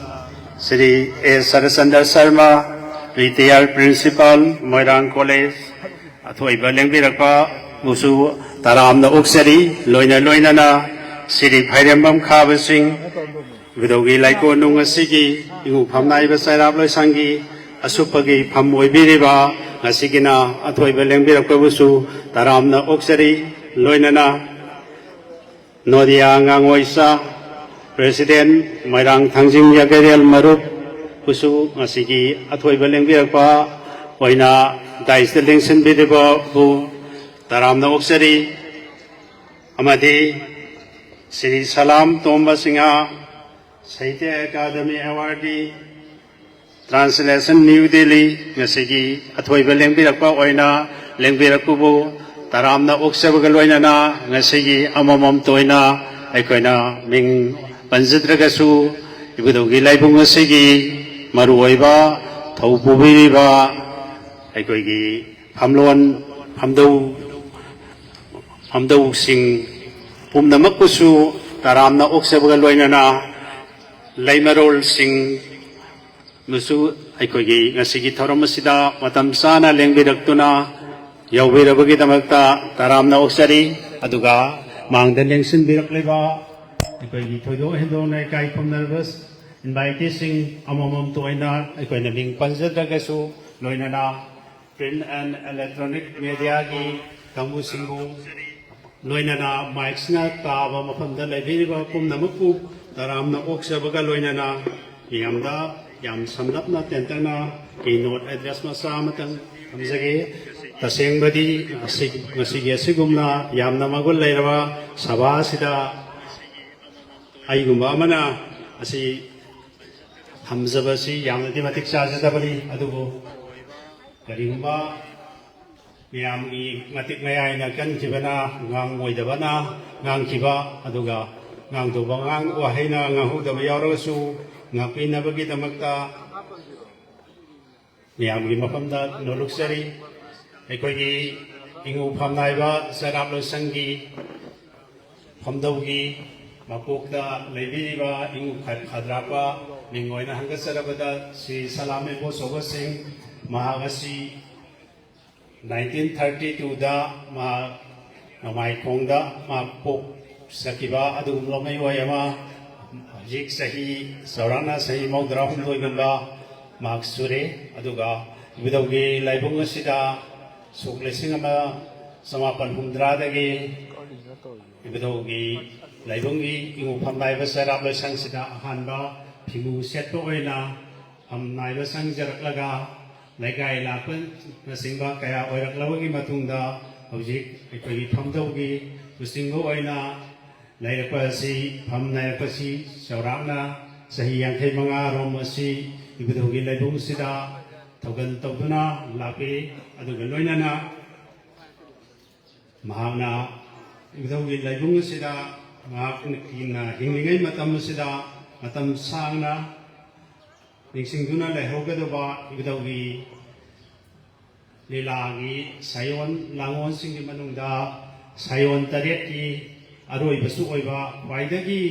ꯁ꯭ꯔꯤ ꯑꯦ ꯁꯔꯆꯟꯗ꯭ꯔ ꯁꯔꯃ, Retired Principal, ꯃꯣꯏꯔꯥꯡ College, ꯑꯊꯣꯏꯕ ꯂꯦꯡꯕꯤꯔꯛꯄꯕꯨꯁꯨ ꯇꯔꯥꯝꯅ ꯑꯣꯛꯆꯔꯤ꯫ ꯂꯣꯏꯅ ꯂꯣꯏꯅꯅ ꯁ꯭ꯔꯤ ꯐꯥꯏꯔꯦꯝꯕꯝ ꯈꯥꯕꯁꯤꯡ, ꯏꯕꯨꯙꯧꯒꯤ ꯂꯩꯀꯣꯜꯅꯨꯡ ꯑꯁꯤꯒꯤ ꯏꯉꯨ ꯐꯝꯅꯥꯏꯕ ꯆꯩꯔꯥꯛ ꯂꯣꯏꯁꯪꯒꯤ ꯑꯁꯨꯞꯄꯒꯤ ꯐꯝ ꯑꯣꯏꯕꯤꯔꯤꯕ ꯉꯁꯤꯒꯤꯅ ꯑꯊꯣꯏꯕ ꯂꯦꯡꯕꯤꯔꯛꯄꯕꯨꯁꯨ ꯇꯔꯥꯝꯅ ꯑꯣꯛꯆꯔꯤ꯫ ꯂꯣꯏꯅꯅ ꯅꯣꯗꯤꯌꯥ ꯉꯥꯉꯣꯏꯆꯥ, President, ꯃꯣꯏꯔꯥꯡ ꯊꯥꯡꯖꯤꯡ ꯌꯥꯀꯩꯔꯦꯜ ꯃꯔꯨꯞ ꯕꯨꯁꯨ ꯉꯁꯤꯒꯤ ꯑꯊꯣꯏꯕ ꯂꯦꯡꯕꯤꯔꯛꯄ ꯑꯣꯏꯅ dais ꯇ ꯂꯦꯡꯁꯤꯟꯕꯤꯔꯤꯕꯕꯨ ꯇꯔꯥꯝꯅ ꯑꯣꯛꯆꯔꯤ꯫ ꯑꯃꯗꯤ ꯁ꯭ꯔꯤ ꯁꯂꯥꯝ ꯇꯣꯝꯕ Singh, Sahitya Akademi Awardee, Translation, New Delhi, ꯉꯁꯤꯒꯤ ꯑꯊꯣꯏꯕ ꯂꯦꯡꯕꯤꯔꯛꯄ ꯑꯣꯏꯅ ꯂꯦꯡꯕꯤꯔꯛꯄꯕꯨ ꯇꯔꯥꯝꯅ ꯑꯣꯛꯆꯕꯒ ꯂꯣꯏꯅꯅ ꯉꯁꯤꯒꯤ ꯑꯃꯃꯝꯇ ꯑꯣꯏꯅ ꯑꯩꯈꯣꯏꯅ ꯃꯤꯡ ꯄꯟꯖꯗ꯭ꯔꯒꯁꯨ ꯏꯕꯨꯙꯧꯒꯤ ꯂꯥꯏꯕꯨꯡ ꯑꯁꯤꯒꯤ ꯃꯔꯨꯑꯣꯏꯕ ꯊꯧ ꯄꯨꯕꯤꯔꯤꯕ ꯑꯩꯈꯣꯏꯒꯤ ꯐꯝꯂꯣꯟ, ꯐꯝꯗꯧ, ꯐꯝꯗꯧꯁꯤꯡ ꯄꯨꯝꯅꯃꯛꯄꯨꯁꯨ ꯇꯔꯥꯝꯅ ꯑꯣꯛꯆꯕꯒ ꯂꯣꯏꯅꯅ ꯂꯩꯃꯔꯣꯜꯁꯤꯡ ꯅꯁꯨ ꯑꯩꯈꯣꯏꯒꯤ ꯉꯁꯤꯒꯤ ꯊꯧꯔꯝ ꯑꯁꯤꯗ ꯃꯇꯝ ꯆꯥꯅ ꯂꯦꯡꯕꯤꯔꯛꯇꯨꯅ ꯌꯥꯎꯕꯤꯔꯕꯒꯤꯗꯃꯛꯇ ꯇꯔꯥꯝꯅ ꯑꯣꯛꯆꯔꯤ꯫ ꯑꯗꯨꯒ ꯃꯥꯡꯗ ꯂꯦꯡꯁꯤꯟꯕꯤꯔꯛꯂꯤꯕ ꯑꯩꯈꯣꯏꯒꯤ ꯊꯣꯏꯗꯣꯛ ꯍꯦꯟꯗꯣꯛꯅ ꯏꯀꯥꯏ ꯈꯨꯝꯅꯔꯕ ꯏꯟꯚꯥꯏꯇꯤꯁꯤꯡ ꯑꯃꯃꯝꯇ ꯑꯣꯏꯅ ꯑꯩꯈꯣꯏꯅ ꯃꯤꯡ ꯄꯟꯖꯗ꯭ꯔꯒꯁꯨ, ꯂꯣꯏꯅꯅ print and electronic mediaꯒꯤ ꯀꯥꯡꯕꯨꯁꯤꯡꯕꯨ, ꯂꯣꯏꯅꯅ ꯃꯥꯏꯛꯁꯤꯅ ꯇꯥꯕ ꯃꯐꯝꯗ ꯂꯩꯕꯤꯔꯤꯕ ꯄꯨꯝꯅꯃꯛꯄꯨ ꯇꯔꯥꯝꯅ ꯑꯣꯛꯆꯕꯒ ꯂꯣꯏꯅꯅ ꯃꯤꯌꯥꯝꯗ ꯌꯥꯝ ꯁꯝꯂꯞꯅ ꯇꯦꯟꯇꯛꯅ keynote address ꯃꯆꯥ ꯑꯃꯇꯪ ꯊꯝꯖꯒꯦ꯫ ꯇꯁꯦꯡꯕꯗꯤ ꯑꯁꯤ-, ꯉꯁꯤꯒꯤ ꯑꯁꯤꯒꯨꯝꯅ ꯌꯥꯝꯅ ꯃꯒꯨꯟ ꯂꯩꯔꯕ ꯁꯚꯥ ꯑꯁꯤꯗ ꯑꯩꯒꯨꯝꯕ ꯑꯃꯅ ꯑꯁꯤ ꯊꯝꯖꯕꯁꯤ ꯌꯥꯝꯅꯗꯤ ꯃꯇꯤꯛ ꯆꯥꯖꯗꯕꯅꯤ꯫ ꯑꯗꯨꯕꯨ ꯀꯔꯤꯒꯨꯝꯕ ꯃꯤꯌꯥꯝꯒꯤ ꯃꯇꯤꯛ ꯃꯌꯥꯏꯅ ꯀꯟꯈꯤꯕꯅ ꯉꯥꯡꯑꯣꯏꯗꯕꯅ ꯉꯥꯡꯈꯤꯕ, ꯑꯗꯨꯒ ꯉꯥꯡꯗꯧꯕ ꯉꯥꯡ-, ꯋꯥꯍꯩꯅ ꯉꯥꯡꯍꯧꯗꯕ ꯌꯥꯎꯔꯒꯁꯨ ꯉꯥꯛꯄꯤꯅꯕꯒꯤꯗꯃꯛꯇ ꯃꯤꯌꯥꯝꯒꯤ ꯃꯐꯝꯗ ꯅꯣꯂꯨꯛꯆꯔꯤ꯫ ꯑꯩꯈꯣꯏꯒꯤ ꯏꯉꯨ ꯐꯝꯅꯥꯏꯕ ꯆꯩꯔꯥꯛ ꯂꯣꯏꯁꯪꯒꯤ ꯐꯝꯗꯧꯒꯤ ꯃꯀꯣꯛꯇ ꯂꯩꯕꯤꯔꯤꯕ ꯏꯉꯨ ꯈ-, ꯈꯗ꯭ꯔꯥꯛꯄ ꯃꯤꯡ ꯑꯣꯏꯅ ꯍꯪꯒꯠꯆꯔꯕꯗ ꯁ꯭ꯔꯤ ꯁꯂꯥꯝ ꯏꯕꯣꯆꯧꯕ ꯁꯤꯡ, ꯃꯍꯥꯛ ꯑꯁꯤ nineteen thirty twoꯗ ꯃꯍꯥꯛ ꯅꯣꯡꯃꯥꯏꯈꯣꯡꯗ ꯃꯍꯥꯛ ꯄꯣꯛꯆꯈꯤꯕ ꯑꯗꯨꯒꯨꯝꯂꯕ ꯃꯤꯑꯣꯏ ꯑꯃ, ꯍꯧꯖꯤꯛ ꯆꯍꯤ ꯆꯥꯎꯔꯥꯛꯅ ꯆꯍꯤ ꯃꯧꯗ꯭ꯔꯥ ꯍꯨꯝꯗꯣꯏꯒꯨꯝꯕ ꯃꯍꯥꯛ ꯁꯨꯔꯦ꯫ ꯑꯗꯨꯒ ꯏꯕꯨꯙꯧꯒꯤ ꯂꯥꯏꯕꯨꯡ ꯑꯁꯤꯗ ꯁꯣꯛ ꯂꯤꯁꯤꯡ ꯑꯃ ꯆꯃꯥꯄꯟ ꯍꯨꯝꯗ꯭ꯔꯥꯗꯒꯤ ꯏꯕꯨꯙꯧꯒꯤ ꯂꯥꯏꯕꯨꯡꯒꯤ ꯏꯉꯨ ꯐꯝꯅꯥꯏꯕ ꯆꯩꯔꯥꯛ ꯂꯣꯏꯁꯪꯁꯤꯗ ꯑꯍꯥꯟꯕ ꯐꯤꯉꯨ ꯁꯦꯠꯄ ꯑꯣꯏꯅ ꯐꯝꯅꯥꯏꯕ ꯆꯪꯖꯔꯛꯂꯒ, ꯂꯩꯀꯥꯏ ꯂꯥꯛꯄꯅꯆꯤꯡꯕ ꯀꯌꯥ ꯑꯣꯏꯔꯛꯂꯕꯒꯤ ꯃꯇꯨꯡꯗ, ꯍꯧꯖꯤꯛ ꯑꯩꯈꯣꯏꯒꯤ ꯐꯝꯗꯧꯒꯤ ꯂꯨꯆꯤꯡꯕ ꯑꯣꯏꯅ ꯂꯩꯔꯛꯄ ꯑꯁꯤ, ꯐꯝꯅꯥꯏꯔꯛꯄꯁꯤ ꯆꯥꯎꯔꯥꯛꯅ ꯆꯍꯤ ꯌꯥꯡꯈꯩ ꯃꯉꯥ ꯔꯣꯝ ꯑꯁꯤ ꯏꯕꯨꯙꯧꯒꯤ ꯂꯥꯏꯕꯨꯡꯁꯤꯗ ꯊꯧꯒꯜ ꯇꯧꯗꯨꯅ ꯂꯥꯛꯄꯤ꯫ ꯑꯗꯨꯒ ꯂꯣꯏꯅꯅ ꯃꯍꯥꯛꯅ ꯏꯕꯨꯙꯧꯒꯤ ꯂꯥꯏꯕꯨꯡ ꯑꯁꯤꯗ ꯃꯍꯥꯛꯅ ꯍꯤꯡꯂꯤꯉꯩ ꯃꯇꯝ ꯑꯁꯤꯗ ꯃꯇꯝ ꯁꯥꯡꯅ ꯅꯤꯡꯁꯤꯡꯗꯨꯅ ꯂꯩꯍꯧꯒꯗꯕ ꯏꯕꯨꯙꯧꯒꯤ ꯂꯤꯂꯥꯒꯤ ꯁꯥꯏꯑꯣꯟ ꯂꯥꯡꯑꯣꯟꯁꯤꯡꯒꯤ ꯃꯅꯨꯡꯗ ꯁꯥꯏꯑꯣꯟ ꯇꯔꯦꯠꯀꯤ ꯑꯔꯣꯏꯕꯁꯨ ꯑꯣꯏꯕ, ꯈ꯭ꯋꯥꯏꯗꯒꯤ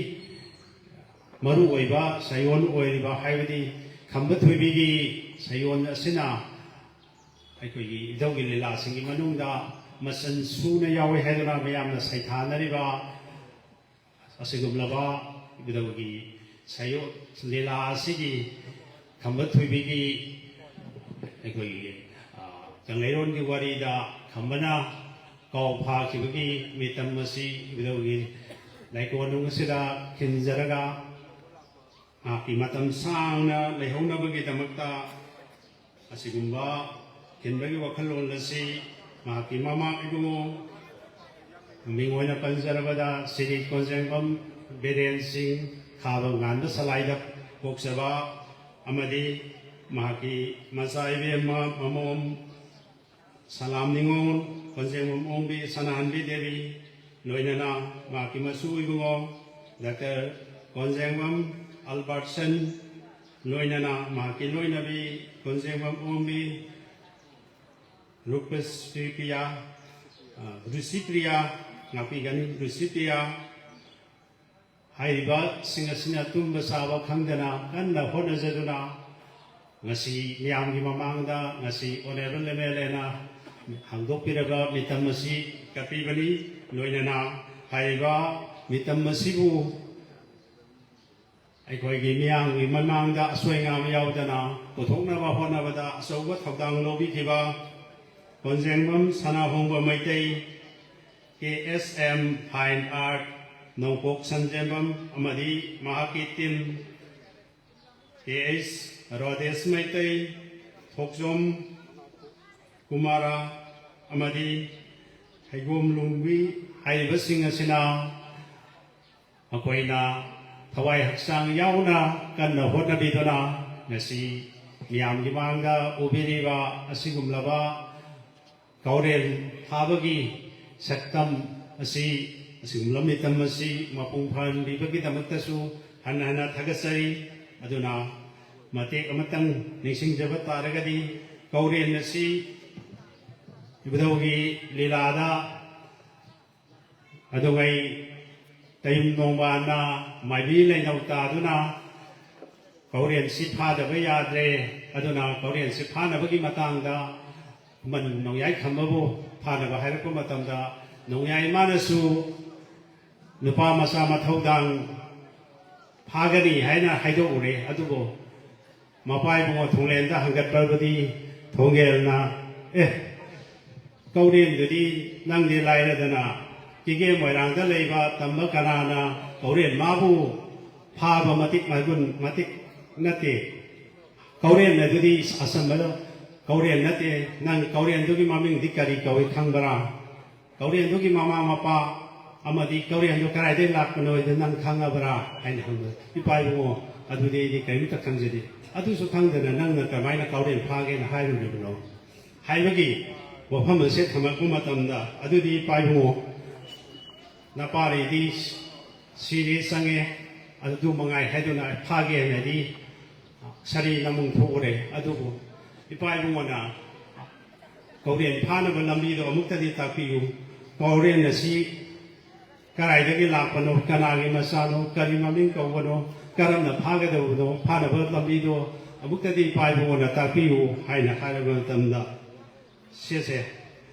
ꯃꯔꯨꯑꯣꯏꯕ ꯁꯥꯏꯑꯣꯟ ꯑꯣꯏꯔꯤꯕ, ꯍꯥꯏꯕꯗꯤ ꯈꯝꯕ ꯊꯣꯏꯕꯤꯒꯤ ꯁꯩꯑꯣꯟ ꯑꯁꯤꯅ ꯑꯩꯈꯣꯏꯒꯤ ꯏꯙꯧꯒꯤ ꯂꯤꯂꯥꯁꯤꯡꯒꯤ ꯃꯅꯨꯡꯗ ꯃꯆꯜ ꯁꯨꯅ ꯌꯥꯎꯏ ꯍꯥꯏꯗꯨꯅ ꯃꯌꯥꯝꯅ ꯁꯩꯊꯥꯅꯔꯤꯕ ꯑꯁꯤꯒꯨꯝꯂꯕ ꯏꯙꯧꯒꯤ ꯁꯩꯑꯣ-, ꯂꯤꯂꯥ ꯑꯁꯤꯒꯤ ꯈꯝꯕ ꯊꯣꯏꯕꯤꯒꯤ ꯑꯩꯈꯣꯏꯒꯤ, ꯑ, ꯀꯪꯂꯩꯔꯣꯟꯒꯤ ꯋꯥꯔꯤꯗ ꯈꯝꯕꯅ ꯀꯥꯎ ꯐꯥꯈꯤꯕꯒꯤ ꯃꯤꯇꯝ ꯑꯁꯤ ꯏꯙꯧꯒꯤ ꯂꯥꯏꯀꯣꯟꯅꯨꯡ ꯑꯁꯤꯗ ꯈꯤꯟꯖꯔꯒ ꯃꯍꯥꯛꯀꯤ ꯃꯇꯝ ꯁꯥꯡꯅ ꯂꯩꯍꯧꯅꯕꯒꯤꯗꯃꯛꯇ ꯑꯁꯤꯒꯨꯝꯕ ꯈꯤꯟꯕꯒꯤ ꯋꯥꯈꯜꯂꯣꯟ ꯑꯁꯤ ꯃꯍꯥꯛꯀꯤ ꯃꯃꯥ ꯏꯕꯨꯡꯉꯣ, ꯃꯃꯤꯡ ꯑꯣꯏꯅ ꯄꯟꯖꯔꯕꯗ ꯁ꯭ꯔꯤ ꯀꯣꯟꯖꯦꯡꯕꯝ ꯕꯤꯔꯦꯟ ꯁꯤꯡ, ꯈꯥꯕ ꯉꯥꯟꯕ ꯁꯂꯥꯏꯗ ꯄꯣꯛꯆꯕ, ꯑꯃꯗꯤ ꯃꯍꯥꯛꯀꯤ ꯃꯆꯥ ꯏꯕꯦꯝꯃ ꯃꯃꯣꯝ ꯁꯂꯥꯝ ꯅꯤꯉꯣꯜ, ꯀꯣꯟꯖꯦꯡꯕꯝ ꯑꯣꯡꯕꯤ ꯁꯅꯥꯍꯟꯕꯤ ꯗꯦꯕꯤ, ꯂꯣꯏꯅꯅ ꯃꯍꯥꯛꯀꯤ ꯃꯁꯨ ꯏꯕꯨꯡꯉꯣ ꯗꯥꯛꯇꯔ ꯀꯣꯟꯖꯦꯡꯕꯝ ꯑꯜꯕꯥꯔꯠꯁꯟ, ꯂꯣꯏꯅꯅ ꯃꯍꯥꯛꯀꯤ ꯂꯣꯏꯅꯕꯤ ꯀꯣꯟꯖꯦꯡꯕꯝ ꯑꯣꯡꯕꯤ ꯔꯨꯄꯁ꯭ꯔꯤꯄ꯭ꯔꯤꯌꯥ, ꯑ, ꯔꯨꯁꯤꯄ꯭ꯔꯤꯌꯥ, ꯉꯥꯛꯄꯤꯒꯅꯤ, ꯔꯨꯁꯤꯄ꯭ꯔꯤꯌꯥ ꯍꯥꯏꯔꯤꯕꯁꯤꯡ ꯑꯁꯤꯅ ꯇꯨꯝꯕ ꯆꯥꯕ ꯈꯪꯗꯅ ꯀꯟꯅ ꯍꯣꯠꯅꯖꯗꯨꯅ ꯉꯁꯤ ꯃꯤꯌꯥꯝꯒꯤ ꯃꯃꯥꯡꯗ ꯉꯁꯤ ꯑꯣꯅꯔꯦꯕꯜ ꯑꯦꯝ ꯑꯦꯜ ꯑꯦꯅ ꯍꯥꯡꯗꯣꯛꯄꯤꯔꯕ ꯃꯤꯇꯝ ꯑꯁꯤ ꯀꯠꯄꯤꯕꯅꯤ꯫ ꯂꯣꯏꯅꯅ ꯍꯥꯏꯔꯤꯕ ꯃꯤꯇꯝ ꯑꯁꯤꯕꯨ ꯑꯩꯈꯣꯏꯒꯤ ꯃꯤꯌꯥꯝꯒꯤ ꯃꯃꯥꯡꯗ ꯑꯁꯣꯏ ꯑꯉꯥꯝ ꯌꯥꯎꯗꯅ ꯄꯨꯊꯣꯛꯅꯕ ꯍꯣꯠꯅꯕꯗ ꯑꯆꯧꯕ ꯊꯧꯗꯥꯡ ꯂꯧꯕꯤꯈꯤꯕ ꯀꯣꯟꯖꯦꯡꯕꯝ ꯁꯅꯥꯍꯣꯡꯕ ꯃꯩꯇꯩ, ꯀꯦ ꯑꯦꯁ ꯑꯦꯝ ꯐꯥꯏꯟ ꯑꯥꯔꯠ, ꯅꯣꯡꯄꯣꯛ ꯁꯟꯖꯦꯝꯕꯝ ꯑꯃꯗꯤ ꯃꯍꯥꯛꯀꯤ ꯇꯤꯝ, ꯀꯦ ꯑꯩꯆ ꯔꯣꯗꯦꯁ ꯃꯩꯇꯩ, ꯊꯣꯛꯆꯣꯝ ꯀꯨꯃꯥꯔꯥ ꯑꯃꯗꯤ ꯍꯩꯒꯣꯝ ꯂꯨꯡꯕꯤ ꯍꯥꯏꯔꯤꯕꯁꯤꯡ ꯑꯁꯤꯅ ꯃꯈꯣꯏꯅ ꯊꯋꯥꯏ ꯍꯛꯆꯥꯡ ꯌꯥꯎꯅ ꯀꯟꯅ ꯍꯣꯠꯅꯕꯤꯗꯨꯅ ꯉꯁꯤ ꯃꯤꯌꯥꯝꯒꯤ ꯃꯥꯡꯗ ꯎꯕꯤꯔꯤꯕ ꯑꯁꯤꯒꯨꯝꯂꯕ ꯀꯥꯎꯔꯦꯟ ꯊꯥꯕꯒꯤ ꯁꯛꯇꯝ ꯑꯁꯤ, ꯑꯁꯤꯒꯨꯝꯂꯕ ꯃꯤꯇꯝ ꯑꯁꯤ ꯃꯄꯨꯡ ꯐꯥꯍꯟꯕꯤꯕꯒꯤꯗꯃꯛꯇꯁꯨ ꯍꯟꯅ ꯍꯟꯅ ꯊꯥꯒꯠꯆꯔꯤ꯫ ꯑꯗꯨꯅ ꯃꯇꯦꯛ ꯑꯃꯇꯪ ꯅꯤꯡꯁꯤꯡꯖꯕ ꯇꯥꯔꯒꯗꯤ, ꯀꯥꯎꯔꯦꯟ ꯑꯁꯤ ꯏꯕꯨꯙꯧꯒꯤ ꯂꯤꯂꯥꯗ ꯑꯗꯨꯉꯩ ꯇꯌꯨꯝ ꯅꯣꯡꯕꯥꯟꯅ ꯃꯥꯏꯕꯤ ꯂꯩꯅꯧ ꯇꯥꯗꯨꯅ ꯀꯧꯔꯦꯟꯁꯤ ꯐꯥꯗꯕ ꯌꯥꯗ꯭ꯔꯦ꯫ ꯑꯗꯨꯅ ꯀꯧꯔꯦꯟꯁꯤ ꯐꯥꯅꯕꯒꯤ ꯃꯇꯥꯡꯗ ꯈꯨꯃꯟ ꯅꯣꯡꯌꯥꯏ ꯈꯝꯕꯕꯨ ꯐꯥꯅꯕ ꯍꯥꯏꯔꯛꯄ ꯃꯇꯝꯗ, ꯅꯣꯡꯌꯥꯏ ꯃꯥꯅꯁꯨ ꯅꯨꯄꯥ ꯃꯆꯥ ꯃꯊꯧꯗꯥꯡ ꯐꯥꯒꯅꯤ ꯍꯥꯏꯅ ꯍꯥꯏꯗꯣꯛꯎꯔꯦ꯫ ꯑꯗꯨꯕꯨ ꯃꯄꯥ ꯏꯕꯨꯡꯉꯣ ꯊꯣꯡꯂꯦꯟꯗ ꯍꯪꯒꯠꯄꯕꯨꯗꯤ ꯊꯣꯡꯒꯦꯜꯅ, "ꯑꯦ, ꯀꯧꯔꯦꯟꯗꯨꯗꯤ ꯅꯪꯗꯤ ꯂꯥꯏꯔꯗꯅ, ꯀꯤꯒꯦ ꯃꯣꯏꯔꯥꯡꯗ ꯂꯩꯕ ꯇꯝꯕ ꯀꯅꯥꯅ ꯀꯧꯔꯦꯟ ꯃꯥꯕꯨ ꯐꯥꯕ ꯃꯇꯤꯛ ꯃꯒꯨꯟ ꯃꯇꯤꯛ ꯅꯠꯇꯦ꯫ ꯀꯧꯔꯦꯟ ꯑꯗꯨꯗꯤ ꯑꯆꯝꯕꯗ ꯀꯧꯔꯦꯟ ꯅꯠꯇꯦ꯫ ꯅꯪ ꯀꯧꯔꯦꯟꯗꯨꯒꯤ ꯃꯃꯤꯡꯗꯤ ꯀꯔꯤ ꯀꯧꯏ ꯈꯪꯕ꯭ꯔꯥ? ꯀꯧꯔꯦꯟꯗꯨꯒꯤ ꯃꯃꯥ ꯃꯄꯥ ꯑꯃꯗꯤ ꯀꯧꯔꯦꯟꯗꯨ ꯀꯗꯥꯏꯗꯒꯤ ꯂꯥꯛꯄꯅꯣ ꯍꯥꯏꯗꯨ ꯅꯪ ꯈꯪꯉꯕ꯭ꯔꯥ?" ꯍꯥꯏꯅ ꯍꯪꯕ꯫ "ꯏꯄꯥ ꯏꯕꯨꯡꯉꯣ, ꯑꯗꯨꯗꯤ ꯑꯩꯗꯤ ꯀꯔꯤꯝꯇ ꯈꯪꯖꯗꯦ꯫ ꯑꯗꯨꯁꯨ ꯈꯪꯗꯅ ꯅꯪꯅ ꯀꯃꯥꯏꯅ ꯀꯧꯔꯦꯟ ꯐꯥꯒꯦꯅ ꯍꯥꯏꯔꯨꯔꯤꯕꯅꯣ?" ꯍꯥꯏꯕꯒꯤ ꯋꯥꯐꯝ ꯑꯁꯦ ꯊꯝꯃꯛꯄ ꯃꯇꯝꯗ, "ꯑꯗꯨꯗꯤ ꯏꯄꯥ ꯏꯕꯨꯡꯉꯣ, ꯅꯄꯥꯔꯤꯗꯤ ꯁꯤꯔꯦ ꯆꯪꯉꯦ, ꯑꯗꯨ ꯃꯉꯥꯏ ꯍꯥꯏꯗꯨꯅ ꯐꯥꯒꯦ ꯍꯥꯏꯅꯗꯤ ꯁꯥꯔꯤ ꯅꯃꯨꯡ ꯊꯣꯛꯎꯔꯦ꯫ ꯑꯗꯨꯕꯨ ꯏꯄꯥ ꯏꯕꯨꯡꯉꯣꯅ ꯀꯧꯔꯦꯟ ꯐꯥꯅꯕ ꯂꯝꯕꯤꯗꯣ ꯑꯃꯨꯛꯇꯗꯤ ꯇꯥꯛꯄꯤꯌꯨ꯫ ꯀꯧꯔꯦꯟ ꯑꯁꯤ ꯀꯗꯥꯏꯗꯒꯤ ꯂꯥꯛꯄꯅꯣ, ꯀꯅꯥꯒꯤ ꯃꯆꯥꯅꯣ, ꯀꯔꯤ ꯃꯃꯤꯡ ꯀꯧꯕꯅꯣ, ꯀꯔꯝꯅ ꯐꯥꯒꯗꯧꯕꯅꯣ, ꯐꯥꯅꯕ ꯂꯝꯕꯤꯗꯣ ꯑꯃꯨꯛꯇꯗꯤ ꯏꯄꯥ ꯏꯕꯨꯡꯉꯣꯅ ꯇꯥꯛꯄꯤꯌꯨ" ꯍꯥꯏꯅ ꯍꯥꯏꯔꯕ ꯃꯇꯝꯗ, ꯁꯤꯁꯦ,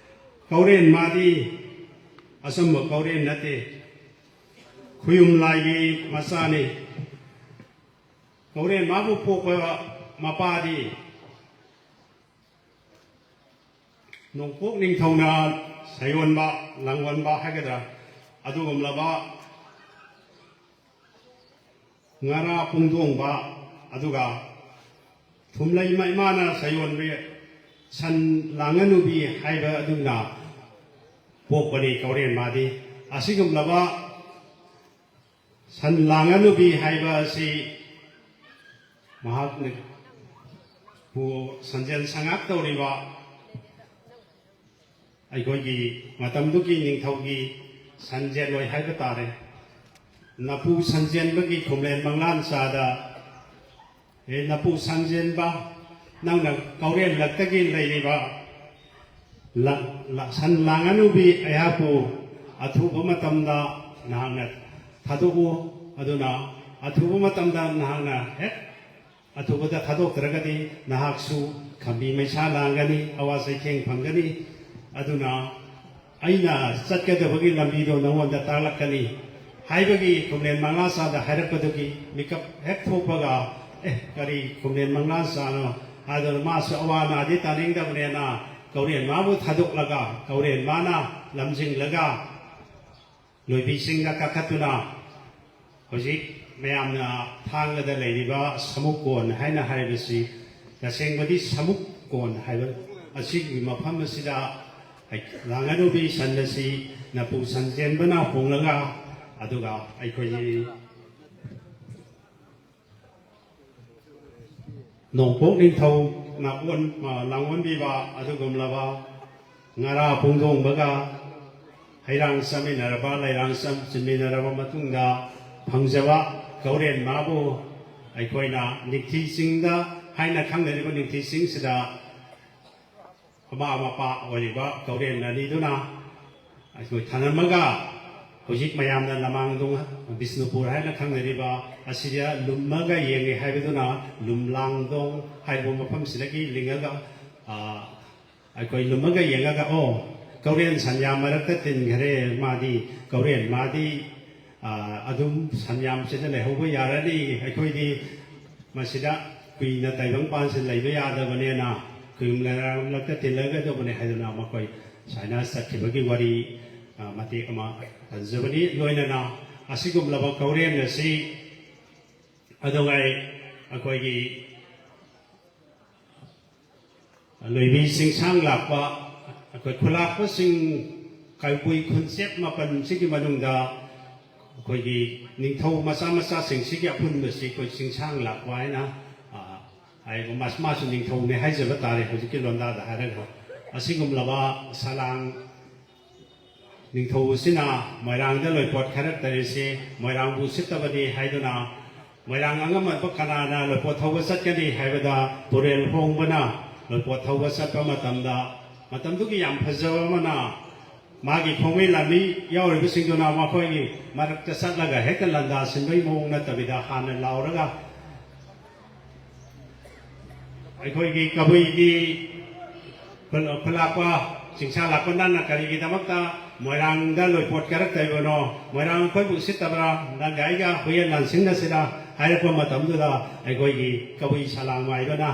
ꯀꯧꯔꯦꯟ ꯃꯥꯗꯤ ꯑꯆꯝꯕ ꯀꯧꯔꯦꯟ ꯅꯠꯇꯦ, ꯈꯨꯌꯨꯝ ꯂꯥꯏꯒꯤ ꯃꯆꯥꯅꯤ꯫ ꯀꯧꯔꯦꯟ ꯃꯥꯕꯨ ꯄꯣꯛꯄ ꯃꯄꯥꯗꯤ ꯅꯣꯡꯄꯣꯛ ꯅꯤꯡꯊꯧꯅ ꯁꯩꯌꯣꯟꯕ, ꯂꯥꯡꯑꯣꯟꯕ ꯍꯥꯏꯒꯗ꯭ꯔꯥ, ꯑꯗꯨꯒꯨꯝꯂꯕ ꯉꯥꯔꯥ ꯄꯨꯡꯗꯣꯡꯕ, ꯑꯗꯨꯒ ꯊꯨꯝꯂꯩꯃ ꯏꯃꯥꯅ ꯁꯩꯌꯣꯟꯕꯤ ꯁꯟ ꯂꯥꯡꯉꯅꯨꯕꯤ ꯍꯥꯏꯕ ꯑꯗꯨꯅ ꯄꯣꯛꯄꯅꯤ ꯀꯧꯔꯦꯟ ꯃꯥꯗꯤ꯫ ꯑꯁꯤꯒꯨꯝꯂꯕ ꯁꯟ ꯂꯥꯡꯉꯅꯨꯕꯤ ꯍꯥꯏꯕ ꯑꯁꯤ ꯃꯍꯥꯛꯄꯨ ꯁꯟꯖꯦꯟ ꯁꯉꯥꯛ ꯇꯧꯔꯤꯕ ꯑꯩꯈꯣꯏꯒꯤ ꯃꯇꯝꯗꯨꯒꯤ ꯅꯤꯡꯊꯧꯒꯤ ꯁꯟꯖꯦꯟ ꯑꯣꯏ ꯍꯥꯏꯕ ꯇꯥꯔꯦ꯫ ꯅꯄꯨ ꯁꯟꯖꯦꯟꯕꯒꯤ ꯈꯨꯝꯂꯦꯟ ꯃꯪꯂꯥꯟ ꯆꯥꯗ, "ꯍꯦ ꯅꯄꯨ ꯁꯟꯖꯦꯟꯕ, ꯅꯪꯅ ꯀꯧꯔꯦꯟ ꯂꯛꯇꯒꯤ ꯂꯩꯔꯤꯕ ꯂ-, ꯂ-, ꯁꯟ ꯂꯥꯡꯉꯅꯨꯕꯤ ꯑꯩꯍꯥꯛꯄꯨ ꯑꯊꯨꯕ ꯃꯇꯝꯗ ꯅꯍꯥꯛꯅ ꯊꯥꯗꯣꯛꯎ꯫ ꯑꯗꯨꯅ ꯑꯊꯨꯕ ꯃꯇꯝꯗ ꯅꯍꯥꯛꯅ ꯍꯦꯛ ꯑꯊꯨꯕꯗ ꯊꯥꯗꯣꯛꯇ꯭ꯔꯒꯗꯤ ꯅꯍꯥꯛꯁꯨ ꯈꯝꯕꯤ ꯃꯩꯁꯥ ꯂꯥꯡꯒꯅꯤ, ꯑꯋꯥ ꯆꯩꯊꯦꯡ ꯐꯪꯒꯅꯤ꯫ ꯑꯗꯨꯅ ꯑꯩꯅ ꯆꯠꯀꯗꯕꯒꯤ ꯂꯝꯕꯤꯗꯣ ꯅꯉꯣꯟꯗ ꯇꯥꯛꯂꯛꯀꯅꯤ ꯍꯥꯏꯕꯒꯤ ꯈꯨꯝꯂꯦꯟ ꯃꯉꯥꯆꯥꯗ ꯍꯥꯏꯔꯛꯄꯗꯨꯒꯤ ꯃꯤꯀꯞ ꯍꯦꯛ ꯊꯣꯛꯄꯒ, "ꯑꯦ, ꯀꯔꯤ ꯈꯨꯝꯂꯦꯟ ꯃꯉꯥꯆꯥꯅꯣ?" ꯍꯥꯏꯗꯨꯅ ꯃꯥꯁꯨ ꯑꯋꯥ ꯑꯅꯥꯗꯤ ꯇꯥꯅꯤꯡꯗꯕꯅꯦꯅ ꯀꯧꯔꯦꯟ ꯃꯥꯕꯨ ꯊꯥꯗꯣꯛꯂꯒ ꯀꯧꯔꯦꯟ ꯃꯥꯅ ꯂꯝꯖꯤꯡꯂꯒ ꯂꯣꯏꯕꯤ ꯆꯤꯡꯗ ꯀꯥꯈꯠꯇꯨꯅ ꯍꯧꯖꯤꯛ ꯃꯌꯥꯝꯅ ꯊꯥꯡꯒꯗ ꯂꯩꯔꯤꯕ ꯁꯃꯨꯛ ꯀꯣꯟ ꯍꯥꯏꯅ ꯍꯥꯏꯔꯤꯕꯁꯤ ꯇꯁꯦꯡꯕꯗꯤ ꯁꯃꯨꯛ ꯀꯣꯟ ꯍꯥꯏꯕ ꯑꯁꯤꯒꯤ ꯃꯐꯝ ꯑꯁꯤꯗ ꯂꯥꯡꯒꯅꯨꯕꯤ ꯁꯟ ꯑꯁꯤ ꯅꯄꯨ ꯁꯟ ꯆꯦꯟꯕꯅ ꯍꯣꯡꯂꯒ, ꯑꯗꯨꯒ ꯑꯩꯈꯣꯏꯒꯤ ꯅꯣꯡꯄꯣꯛ ꯅꯤꯡꯊꯧꯅ ꯑꯣꯟ-, ꯂꯥꯡꯑꯣꯟꯕꯤꯕ ꯑꯗꯨꯒꯨꯝꯂꯕ ꯉꯥꯔꯥ ꯄꯨꯡꯗꯣꯡꯕꯒ ꯍꯩꯔꯥꯡ ꯆꯥꯃꯤꯟꯅꯔꯕ, ꯂꯩꯔꯥꯡ ꯆꯝ-, ꯆꯤꯟꯃꯤꯟꯅꯔꯕ ꯃꯇꯨꯡꯗ ꯐꯪꯖꯕ ꯀꯧꯔꯦꯟ ꯃꯥꯕꯨ ꯑꯩꯈꯣꯏꯅ ꯅꯤꯡꯊꯤ ꯆꯤꯡꯗ ꯍꯥꯏꯅ ꯈꯪꯅꯔꯤꯕ ꯅꯤꯡꯊꯤ ꯆꯤꯡꯁꯤꯗ ꯃꯃꯥ ꯃꯄꯥ ꯑꯣꯏꯔꯤꯕ ꯀꯧꯔꯦꯟ ꯑꯅꯤꯗꯨꯅ ꯑꯩꯈꯣꯏ ꯊꯅꯝꯃꯒ ꯍꯧꯖꯤꯛ ꯃꯌꯥꯝꯅ ꯂꯃꯥꯡꯗꯣꯡ, ꯕꯤꯁꯅꯨꯄꯨꯔ ꯍꯥꯏꯅ ꯈꯪꯅꯔꯤꯕ ꯑꯁꯤꯗ ꯂꯨꯝꯃꯒ ꯌꯦꯡꯉꯦ ꯍꯥꯏꯕꯗꯨꯅ ꯂꯨꯝꯂꯥꯡꯗꯣꯡ ꯍꯥꯏꯕ ꯃꯐꯝꯁꯤꯗꯒꯤ ꯂꯤꯡꯉꯒ, ꯑ, ꯑꯩꯈꯣꯏ ꯂꯨꯝꯃꯒ ꯌꯦꯡꯉꯒ, "ꯑꯣ, ꯀꯧꯔꯦꯟ ꯁꯟꯌꯥꯝ ꯃꯔꯛꯇ ꯇꯤꯟꯈꯔꯦ, ꯃꯥꯗꯤ ꯀꯧꯔꯦꯟ, ꯃꯥꯗꯤ, ꯑ, ꯑꯗꯨꯝ ꯁꯟꯌꯥꯝꯁꯤꯗ ꯂꯩꯍꯧꯕ ꯌꯥꯔꯅꯤ, ꯑꯩꯈꯣꯏꯗꯤ ꯃꯁꯤꯗ ꯀꯨꯏꯅ ꯇꯥꯏꯕꯪ ꯄꯥꯟꯁꯤꯗ ꯂꯩꯕ ꯌꯥꯗꯕꯅꯦꯅ ꯀꯨꯏꯅ ꯂꯩꯔꯛꯇ ꯇꯤꯜꯂꯒꯗꯧꯕꯅꯦ" ꯍꯥꯏꯗꯨꯅ ꯃꯈꯣꯏ ꯁꯨꯃꯥꯏꯅ ꯆꯠꯈꯤꯕꯒꯤ ꯋꯥꯔꯤ, ꯑ, ꯃꯇꯦꯛ ꯑꯃ ꯄꯟꯖꯕꯅꯤ꯫ ꯂꯣꯏꯅꯅ ꯑꯁꯤꯒꯨꯝꯂꯕ ꯀꯧꯔꯦꯟ ꯑꯁꯤ ꯑꯗꯨꯉꯥꯏ ꯑꯩꯈꯣꯏꯒꯤ ꯂꯣꯏꯕꯤ ꯆꯤꯡꯁꯥꯡ ꯂꯥꯛꯄ, ꯑꯩꯈꯣꯏ ꯈꯨꯂꯥꯛꯄꯁꯤꯡ, ꯀꯕꯨꯏ ꯈꯨꯟꯆꯦꯞ ꯃꯥꯄꯟꯁꯤꯒꯤ ꯃꯅꯨꯡꯗ ꯑꯩꯈꯣꯏꯒꯤ ꯅꯤꯡꯊꯧ ꯃꯆꯥ ꯃꯆꯥꯁꯤꯡꯁꯤꯒꯤ ꯑꯄꯨꯟꯕꯁꯤ ꯑꯩꯈꯣꯏ ꯆꯤꯡꯁꯥꯡ ꯂꯥꯛꯄ ꯍꯥꯏꯅ, ꯑ, ꯍꯥꯏꯕ, ꯃꯥ-, ꯃꯥꯁꯨ ꯅꯤꯡꯊꯧꯅꯦ ꯍꯥꯏꯖꯕ ꯇꯥꯔꯦ ꯍꯧꯖꯤꯛꯀꯤ ꯂꯣꯟꯗꯥꯗ ꯍꯥꯏꯔꯒ꯫ ꯑꯁꯤꯒꯨꯝꯂꯕ ꯁꯂꯥꯡ ꯅꯤꯡꯊꯧ ꯑꯁꯤꯅ ꯃꯣꯏꯔꯥꯡꯗ ꯂꯣꯏꯄꯣꯠ ꯈꯔ ꯇꯧꯔꯤꯁꯤ ꯃꯣꯏꯔꯥꯡꯕꯨ ꯎꯁꯤꯠꯇꯕꯅꯤ ꯍꯥꯏꯗꯨꯅ, ꯃꯣꯏꯔꯥꯡ ꯑꯉꯝꯕ ꯀꯅꯥꯅ ꯂꯣꯏꯄꯣꯠ ꯊꯧꯕ ꯆꯠꯀꯅꯤ ꯍꯥꯏꯕꯗ ꯄꯨꯔꯦꯜ ꯍꯣꯡꯕꯅ ꯂꯣꯏꯄꯣꯠ ꯊꯧꯕ ꯆꯠꯄ ꯃꯇꯝꯗ ꯃꯇꯝꯗꯨꯒꯤ ꯌꯥꯝ ꯐꯖꯕ ꯑꯃꯅ ꯃꯥꯒꯤ ꯈꯣꯡꯃꯩ ꯂꯥꯟꯃꯤ ꯌꯥꯎꯔꯤꯕꯁꯤꯡꯗꯨꯅ ꯃꯈꯣꯏꯒꯤ ꯃꯔꯛꯇ ꯆꯠꯂꯒ ꯍꯦꯛꯇ ꯂꯥꯟꯗꯥ ꯁꯤꯟꯕꯒꯤ ꯃꯑꯣꯡ ꯅꯠꯇꯕꯤꯗ ꯍꯥꯟꯅ ꯂꯥꯎꯔꯒ ꯑꯩꯈꯣꯏꯒꯤ ꯀꯕꯨꯏꯒꯤ ꯈꯨꯜ-, ꯈꯨꯜꯂꯥꯛꯄ, ꯆꯤꯡꯁꯥ ꯂꯥꯛꯄ ꯅꯪꯅ ꯀꯔꯤꯒꯤꯗꯃꯛꯇ ꯃꯣꯏꯔꯥꯡꯗ ꯂꯣꯏꯄꯣꯠ ꯀꯥꯔꯛꯇꯔꯤꯕꯅꯣ? ꯃꯣꯏꯔꯥꯡ ꯑꯩꯈꯣꯏꯕꯨ ꯎꯁꯤꯠꯇꯕ꯭ꯔꯥ? ꯅꯪꯒ ꯑꯩꯒ ꯍꯨꯏꯌꯦꯟ ꯂꯥꯟꯁꯤꯡꯅꯁꯤꯔꯥ ꯍꯥꯏꯔꯛꯄ ꯃꯇꯝꯗꯨꯗ ꯑꯩꯈꯣꯏꯒꯤ ꯀꯕꯨꯏ ꯁꯂꯥꯡ ꯃꯥꯏꯕꯅ,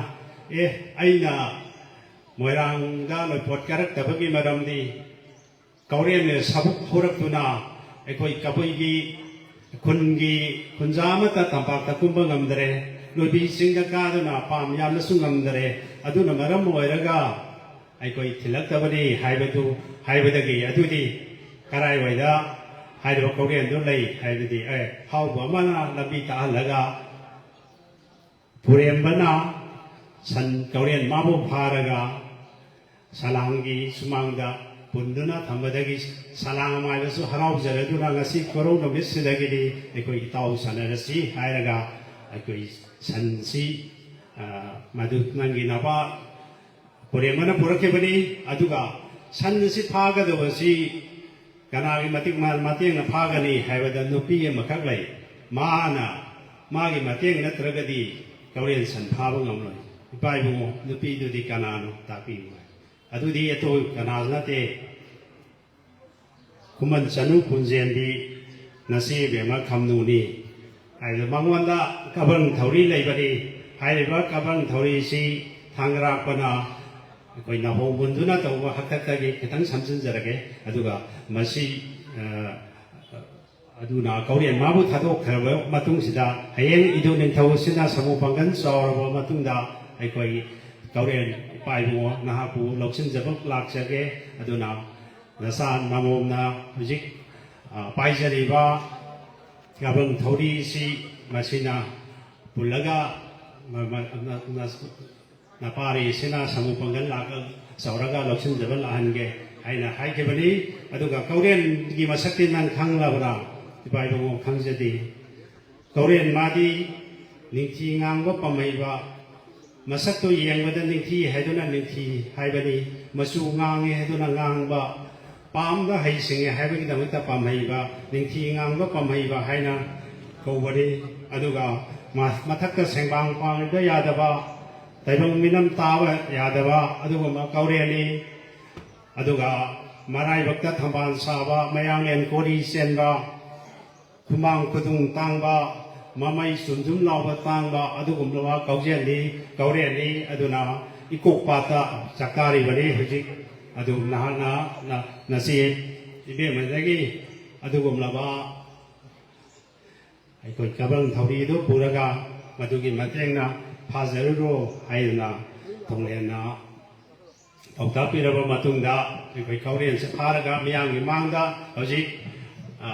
"ꯑꯦ, ꯑꯩꯅ ꯃꯣꯏꯔꯥꯡꯗ ꯂꯣꯏꯄꯣꯠ ꯀꯥꯔꯛꯇꯕꯒꯤ ꯃꯔꯝꯗꯤ ꯀꯥꯎꯔꯦꯟꯅ ꯁꯥꯕꯨꯛ ꯍꯧꯔꯛꯇꯨꯅ ꯑꯩꯈꯣꯏ ꯀꯕꯨꯏꯒꯤ ꯈꯨꯟꯒꯤ ꯈꯨꯟꯖꯥ ꯑꯃꯠꯇ ꯇꯝꯄꯥꯛꯇ ꯀꯨꯝꯕ ꯉꯝꯗꯔꯦ, ꯂꯣꯏꯕꯤ ꯆꯤꯡꯗ ꯀꯥꯗꯨꯅ ꯄꯥꯝ ꯌꯥꯝꯅꯁꯨ ꯉꯝꯗꯔꯦ, ꯑꯗꯨꯅ ꯃꯔꯝ ꯑꯣꯏꯔꯒ ꯑꯩꯈꯣꯏ ꯊꯤꯜꯂꯛꯇꯕꯅꯤ" ꯍꯥꯏꯕꯗꯨ, ꯍꯥꯏꯕꯗꯒꯤ ꯑꯗꯨꯗꯤ ꯀꯔꯥꯏꯋꯥꯏꯗ ꯍꯥꯏꯔꯤꯕ ꯀꯥꯎꯔꯦꯟꯗꯨ ꯂꯩ ꯍꯥꯏꯕꯗꯤ, ꯑꯦ, ꯍꯥꯎꯕ ꯑꯃꯅ ꯂꯝꯕꯤ ꯇꯥꯛꯍꯜꯂꯒ ꯄꯨꯔꯦꯝꯕꯅ ꯁꯟ ꯀꯥꯎꯔꯦꯟ ꯃꯥꯕꯨ ꯐꯥꯔꯒ ꯁꯂꯥꯡꯒꯤ ꯁꯨꯃꯥꯡꯗ ꯄꯨꯟꯗꯨꯅ ꯊꯝꯕꯗꯒꯤ ꯁꯂꯥꯡ ꯃꯥꯏꯕꯁꯨ ꯍꯔꯥꯎꯖꯔꯗꯨꯅ ꯉꯁꯤ ꯀꯣꯔꯧ ꯅꯨꯃꯤꯠꯁꯤꯗꯒꯤꯗꯤ ꯑꯩꯈꯣꯏ ꯏꯇꯥꯎ ꯁꯥꯟꯅꯔꯁꯤ ꯍꯥꯏꯔꯒ ꯑꯩꯈꯣꯏ ꯁꯟꯁꯤ, ꯑ, ꯃꯗꯨ ꯅꯪꯒꯤ ꯅꯄꯥ ꯄꯨꯔꯦꯝꯕꯅ ꯄꯨꯔꯛꯈꯤꯕꯅꯤ꯫ ꯑꯗꯨꯒ ꯁꯟ ꯑꯁꯤ ꯐꯥꯒꯗꯕꯁꯤ ꯀꯅꯥꯒꯤ ꯃꯇꯤꯛ ꯃ-, ꯃꯇꯦꯡꯅ ꯐꯥꯒꯅꯤ ꯍꯥꯏꯕꯗ ꯅꯨꯄꯤ ꯑꯃꯈꯛ ꯂꯩ꯫ ꯃꯥꯅ, ꯃꯥꯒꯤ ꯃꯇꯦꯡ ꯅꯠꯇ꯭ꯔꯒꯗꯤ ꯀꯥꯎꯔꯦꯟ ꯁꯟ ꯐꯥꯕ ꯉꯝꯂꯣꯏ꯫ ꯏꯄꯥ ꯏꯕꯨꯡꯉꯣ, ꯅꯨꯄꯤꯗꯨꯗꯤ ꯀꯅꯥꯅꯣ ꯇꯥꯛꯄꯤꯌꯨ ꯍꯥꯏ꯫ ꯑꯗꯨꯗꯤ ꯑꯇꯣꯞꯄ ꯀꯅꯥꯁꯨ ꯅꯠꯇꯦ, ꯈꯨꯃꯟ ꯆꯅꯨ ꯀꯨꯟꯖꯦꯟꯕꯤ ꯅꯆꯦ ꯏꯕꯦꯝꯃ ꯈꯝꯅꯨꯅꯤ꯫ ꯍꯥꯏꯕꯗ ꯃꯉꯣꯟꯗ ꯀꯕꯪ ꯊꯧꯔꯤ ꯂꯩꯕꯅꯤ꯫ ꯍꯥꯏꯔꯤꯕ ꯀꯕꯪ ꯊꯧꯔꯤꯁꯤ ꯊꯥꯡꯒ꯭ꯔꯥꯛꯄꯅ ꯑꯩꯈꯣꯏ ꯅꯥꯍꯣꯡ ꯃꯨꯟꯗꯨꯅ ꯇꯧꯕ ꯍꯥꯛꯇꯛꯇꯒꯤ ꯈꯤꯇꯪ ꯁꯝꯖꯤꯟꯖꯔꯒꯦ꯫ ꯑꯗꯨꯒ ꯃꯁꯤ, ꯑ, ꯑꯗꯨꯅ ꯀꯥꯎꯔꯦꯟ ꯃꯥꯕꯨ ꯊꯥꯗꯣꯛꯈ꯭ꯔꯕ ꯃꯇꯨꯡꯁꯤꯗ ꯍꯌꯦꯡ ꯏꯗꯨ ꯅꯤꯡꯊꯧ ꯑꯁꯤꯅ ꯁꯥꯃꯨ ꯄꯥꯡꯒꯜ ꯆꯥꯎꯔꯕ ꯃꯇꯨꯡꯗ ꯑꯩꯈꯣꯏ ꯀꯥꯎꯔꯦꯟ ꯏꯄꯥ ꯏꯕꯨꯡꯉꯣ ꯅꯍꯥꯛꯄꯨ ꯂꯧꯁꯤꯟꯖꯕ lꯥꯛꯆꯒꯦ꯫ ꯑꯗꯨꯅ ꯅꯆꯥ ꯅꯃꯣꯝꯅ ꯍꯧꯖꯤꯛ, ꯑ, ꯄꯥꯏꯖꯔꯤꯕ ꯀꯕꯪ ꯊꯧꯔꯤꯁꯤ ꯃꯁꯤꯅ ꯄꯨꯜꯂꯒ ꯃ-, ꯃ-, ꯅ-, ꯅ-, ꯅꯄꯥꯔꯤꯁꯤꯅ ꯁꯥꯃꯨ ꯄꯥꯡꯒꯜ ꯂꯥꯛꯑ-, ꯆꯥꯎꯔꯒ ꯂꯧꯁꯤꯟꯖꯕ ꯂꯥꯛꯍꯟꯒꯦ ꯍꯥꯏꯅ ꯍꯥꯏꯈꯤꯕꯅꯤ꯫ ꯑꯗꯨꯒ ꯀꯥꯎꯔꯦꯟꯒꯤ ꯃꯁꯛꯇꯤ ꯅꯪ ꯈꯪꯂꯕ꯭ꯔꯥ? ꯏꯄꯥ ꯏꯕꯨꯡꯉꯣ, ꯈꯪꯖꯗꯦ꯫ ꯀꯥꯎꯔꯦꯟ ꯃꯥꯗꯤ ꯅꯤꯡꯊꯤ ꯉꯥꯡꯕ ꯄꯥꯝꯍꯩꯕ, ꯃꯁꯛꯇꯨ ꯌꯦꯡꯕꯗ ꯅꯤꯡꯊꯤ ꯍꯥꯏꯗꯨꯅ ꯅꯤꯡꯊꯤ ꯍꯥꯏꯕꯅꯤ, ꯃꯆꯨ ꯉꯥꯡꯉꯤ ꯍꯥꯏꯗꯨꯅ ꯉꯥꯡꯕ, ꯄꯥꯝꯗ ꯍꯩꯁꯤꯡꯉꯤ ꯍꯥꯏꯕꯒꯤꯗꯃꯛꯇ ꯄꯥꯝꯍꯩꯕ, ꯅꯤꯡꯊꯤ ꯉꯥꯡꯕ ꯄꯥꯝꯍꯩꯕ ꯍꯥꯏꯅ ꯀꯧꯕꯅꯤ꯫ ꯑꯗꯨꯒ ꯃ-, ꯃꯊꯛꯇ ꯁꯦꯡꯕꯥꯡ ꯄꯥꯡꯕ ꯌꯥꯗꯕ, ꯇꯥꯏꯕꯪ ꯃꯤꯅꯝ ꯇꯥꯕ ꯌꯥꯗꯕ ꯑꯗꯨꯒꯨꯝꯕ ꯀꯧꯔꯦꯜꯅꯤ꯫ ꯑꯗꯨꯒ ꯃꯔꯥꯏꯕꯛꯇ ꯊꯝꯕꯥꯜ ꯁꯥꯕ, ꯃꯌꯥꯡꯂꯦꯟ ꯀꯣꯔꯤ ꯆꯦꯟꯕ, ꯈꯨꯃꯥꯡ ꯈꯨꯗꯨꯝ ꯇꯥꯡꯕ, ꯃꯃꯩ ꯆꯨꯝ ꯆꯨꯝ ꯂꯥꯎꯕ ꯇꯥꯡꯕ ꯑꯗꯨꯒꯨꯝꯂꯕ ꯀꯧꯖꯦꯜꯅꯤ, ꯀꯧꯔꯦꯜꯅꯤ꯫ ꯑꯗꯨꯅ ꯏꯀꯣꯛ ꯄꯥꯠꯇ ꯆꯥꯛꯇꯥꯔꯤꯕꯅꯤ ꯍꯧꯖꯤꯛ꯫ ꯑꯗꯨ ꯅꯍꯥꯛꯅ ꯅ-, ꯅꯆꯦ ꯏꯕꯦꯝꯃꯗꯒꯤ ꯑꯗꯨꯒꯨꯝꯂꯕ ꯑꯩꯈꯣꯏ ꯀꯕꯪ ꯊꯧꯔꯤꯗꯨ ꯄꯨꯔꯒ ꯃꯗꯨꯒꯤ ꯃꯇꯦꯡꯅ ꯐꯥꯖꯔꯨꯔꯣ ꯍꯥꯏꯗꯨꯅ ꯊꯣꯡꯂꯦꯟꯅ ꯄꯥꯎꯇꯥꯛ ꯄꯤꯔꯕ ꯃꯇꯨꯡꯗ ꯑꯩꯈꯣꯏ ꯀꯧꯔꯦꯟꯁꯦ ꯐꯥꯔꯒ ꯃꯤꯌꯥꯝꯒꯤ ꯃꯥꯡꯗ ꯍꯧꯖꯤꯛ, ꯑ,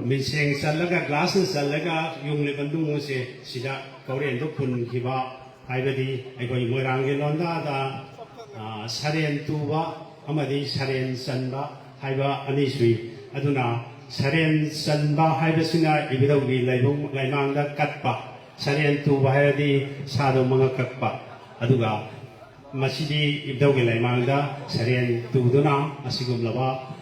ꯃꯤꯡꯁꯦꯡ ꯆꯜꯂꯒ, ꯒ꯭ꯂꯥꯁꯅ ꯆꯜꯂꯒ ꯌꯨꯡꯂꯤꯕ ꯅꯨꯡ ꯑꯁꯦ ꯁꯤꯗ ꯀꯧꯔꯦꯟꯗꯨ ꯐꯨꯟꯈꯤꯕ ꯍꯥꯏꯕꯗꯤ ꯑꯩꯈꯣꯏ ꯃꯣꯏꯔꯥꯡꯒꯤ ꯂꯣꯟꯗꯥꯗ, ꯑ, ꯁꯔꯦꯟ ꯇꯨꯕ ꯑꯃꯗꯤ ꯁꯔꯦꯟ ꯆꯟꯕ ꯍꯥꯏꯕ ꯑꯅꯤ ꯁꯨꯏ꯫ ꯑꯗꯨꯅ ꯁꯔꯦꯟ ꯆꯟꯕ ꯍꯥꯏꯕꯁꯤꯅ ꯏꯕꯨꯙꯧꯒꯤ ꯂꯥꯏꯕꯨꯡ ꯂꯥꯏꯃꯥꯡꯗ ꯀꯠꯄ, ꯁꯔꯦꯟ ꯇꯨꯕ ꯍꯥꯏꯔꯗꯤ ꯁꯥꯗꯣ ꯃꯉꯛ ꯀꯛꯄ꯫ ꯑꯗꯨꯒ ꯃꯁꯤꯗꯤ ꯏꯕꯨꯙꯧꯒꯤ ꯂꯥꯏꯃꯥꯡꯗ ꯁꯔꯦꯟ ꯇꯨꯗꯨꯅ ꯑꯁꯤꯒꯨꯝꯂꯕ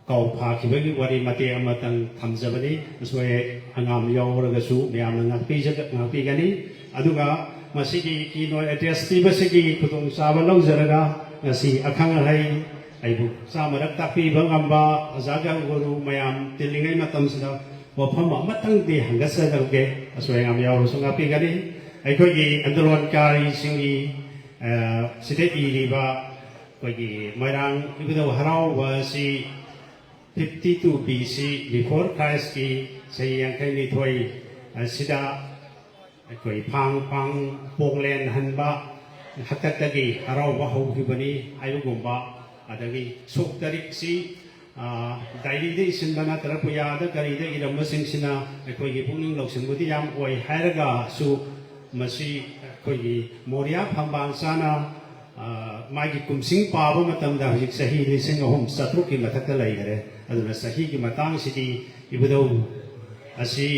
ꯀꯥꯎ ꯐꯥꯈꯤꯕꯒꯤ ꯋꯥꯔꯤ ꯃꯇꯦꯛ ꯑꯃꯇꯪ ꯊꯝꯖꯕꯅꯤ꯫ ꯑꯁꯣꯏ ꯑꯉꯥꯝ ꯌꯥꯎꯔꯒꯁꯨ ꯃꯌꯥꯝꯅ ꯉꯥꯛꯄꯤꯖ-, ꯉꯥꯛꯄꯤꯒꯅꯤ꯫ ꯑꯗꯨꯒ ꯃꯁꯤꯒꯤ keynote address ꯄꯤꯕꯁꯤꯒꯤ ꯈꯨꯗꯣꯡꯆꯥꯕ ꯂꯧꯖꯔꯒ ꯉꯁꯤ ꯑꯈꯪ ꯑꯍꯩ ꯑꯩꯕꯨ ꯆꯥꯃꯔꯛ ꯇꯥꯛꯄꯤꯕ ꯉꯝꯕ ꯑꯣꯖꯥ ꯒꯨꯔꯨ ꯃꯌꯥꯝ ꯇꯤꯜꯂꯤꯉꯩ ꯃꯇꯝꯁꯤꯗ ꯋꯥꯐꯝ ꯑꯃꯇꯪꯗꯤ ꯍꯪꯒꯠꯆꯖꯔꯛꯀꯦ꯫ ꯑꯁꯣꯏ ꯑꯉꯥꯝ ꯌꯥꯎꯔꯁꯨ ꯉꯥꯛꯄꯤꯒꯅꯤ꯫ ꯑꯩꯈꯣꯏꯒꯤ ꯑꯟꯗꯣꯂꯣꯟꯀꯥꯔꯤꯁꯤꯡꯒꯤ, ꯑ, ꯁꯤꯗ ꯏꯔꯤꯕ ꯑꯩꯈꯣꯏꯒꯤ ꯃꯣꯏꯔꯥꯡ ꯏꯕꯨꯙꯧ ꯍꯔꯥꯎꯕ ꯑꯁꯤ fifty two B C before Christꯀꯤ ꯆꯍꯤ ꯌꯥꯡꯈꯩ ꯅꯤꯊꯣꯏ ꯑꯁꯤꯗ ꯑꯩꯈꯣꯏ ꯐꯥꯡ ꯐꯥꯡ ꯄꯣꯡꯂꯦꯟ ꯍꯟꯕ ꯍꯥꯛꯇꯛꯇꯒꯤ ꯍꯔꯥꯎꯕ ꯍꯧꯈꯤꯕꯅꯤ ꯍꯥꯏꯕꯒꯨꯝꯕ, ꯑꯗꯒꯤ ꯁꯣꯛ ꯇꯔꯤꯛꯁꯤ, ꯑ, ꯗꯥꯏꯔꯤꯗ ꯏꯁꯤꯟꯕ ꯅꯠꯇ꯭ꯔꯒ ꯄꯨꯌꯥꯗ ꯀꯔꯤꯗ ꯏꯔꯝꯕꯁꯤꯡꯁꯤꯅ ꯑꯩꯈꯣꯏꯒꯤ ꯄꯨꯛꯅꯤꯡ ꯂꯧꯁꯤꯟꯕꯗꯤ ꯌꯥꯝ ꯑꯣꯏ ꯍꯥꯏꯔꯒꯁꯨ, ꯃꯁꯤ ꯑꯩꯈꯣꯏꯒꯤ ꯃꯣꯔꯤꯌꯥ ꯐꯝꯕꯥꯜ ꯆꯥꯅ, ꯑ, ꯃꯥꯒꯤ ꯀꯨꯝꯁꯤꯡ ꯄꯥꯕ ꯃꯇꯝꯗ ꯍꯧꯖꯤꯛ ꯆꯍꯤ ꯂꯤꯁꯤꯡ ꯑꯍꯨꯝ ꯆꯥꯇ꯭ꯔꯨꯛꯀꯤ ꯃꯊꯛꯇ ꯂꯩꯈꯔꯦ꯫ ꯑꯗꯨꯅ ꯆꯍꯤꯒꯤ ꯃꯇꯥꯡꯁꯤꯗꯤ ꯏꯕꯨꯙꯧ ꯑꯁꯤ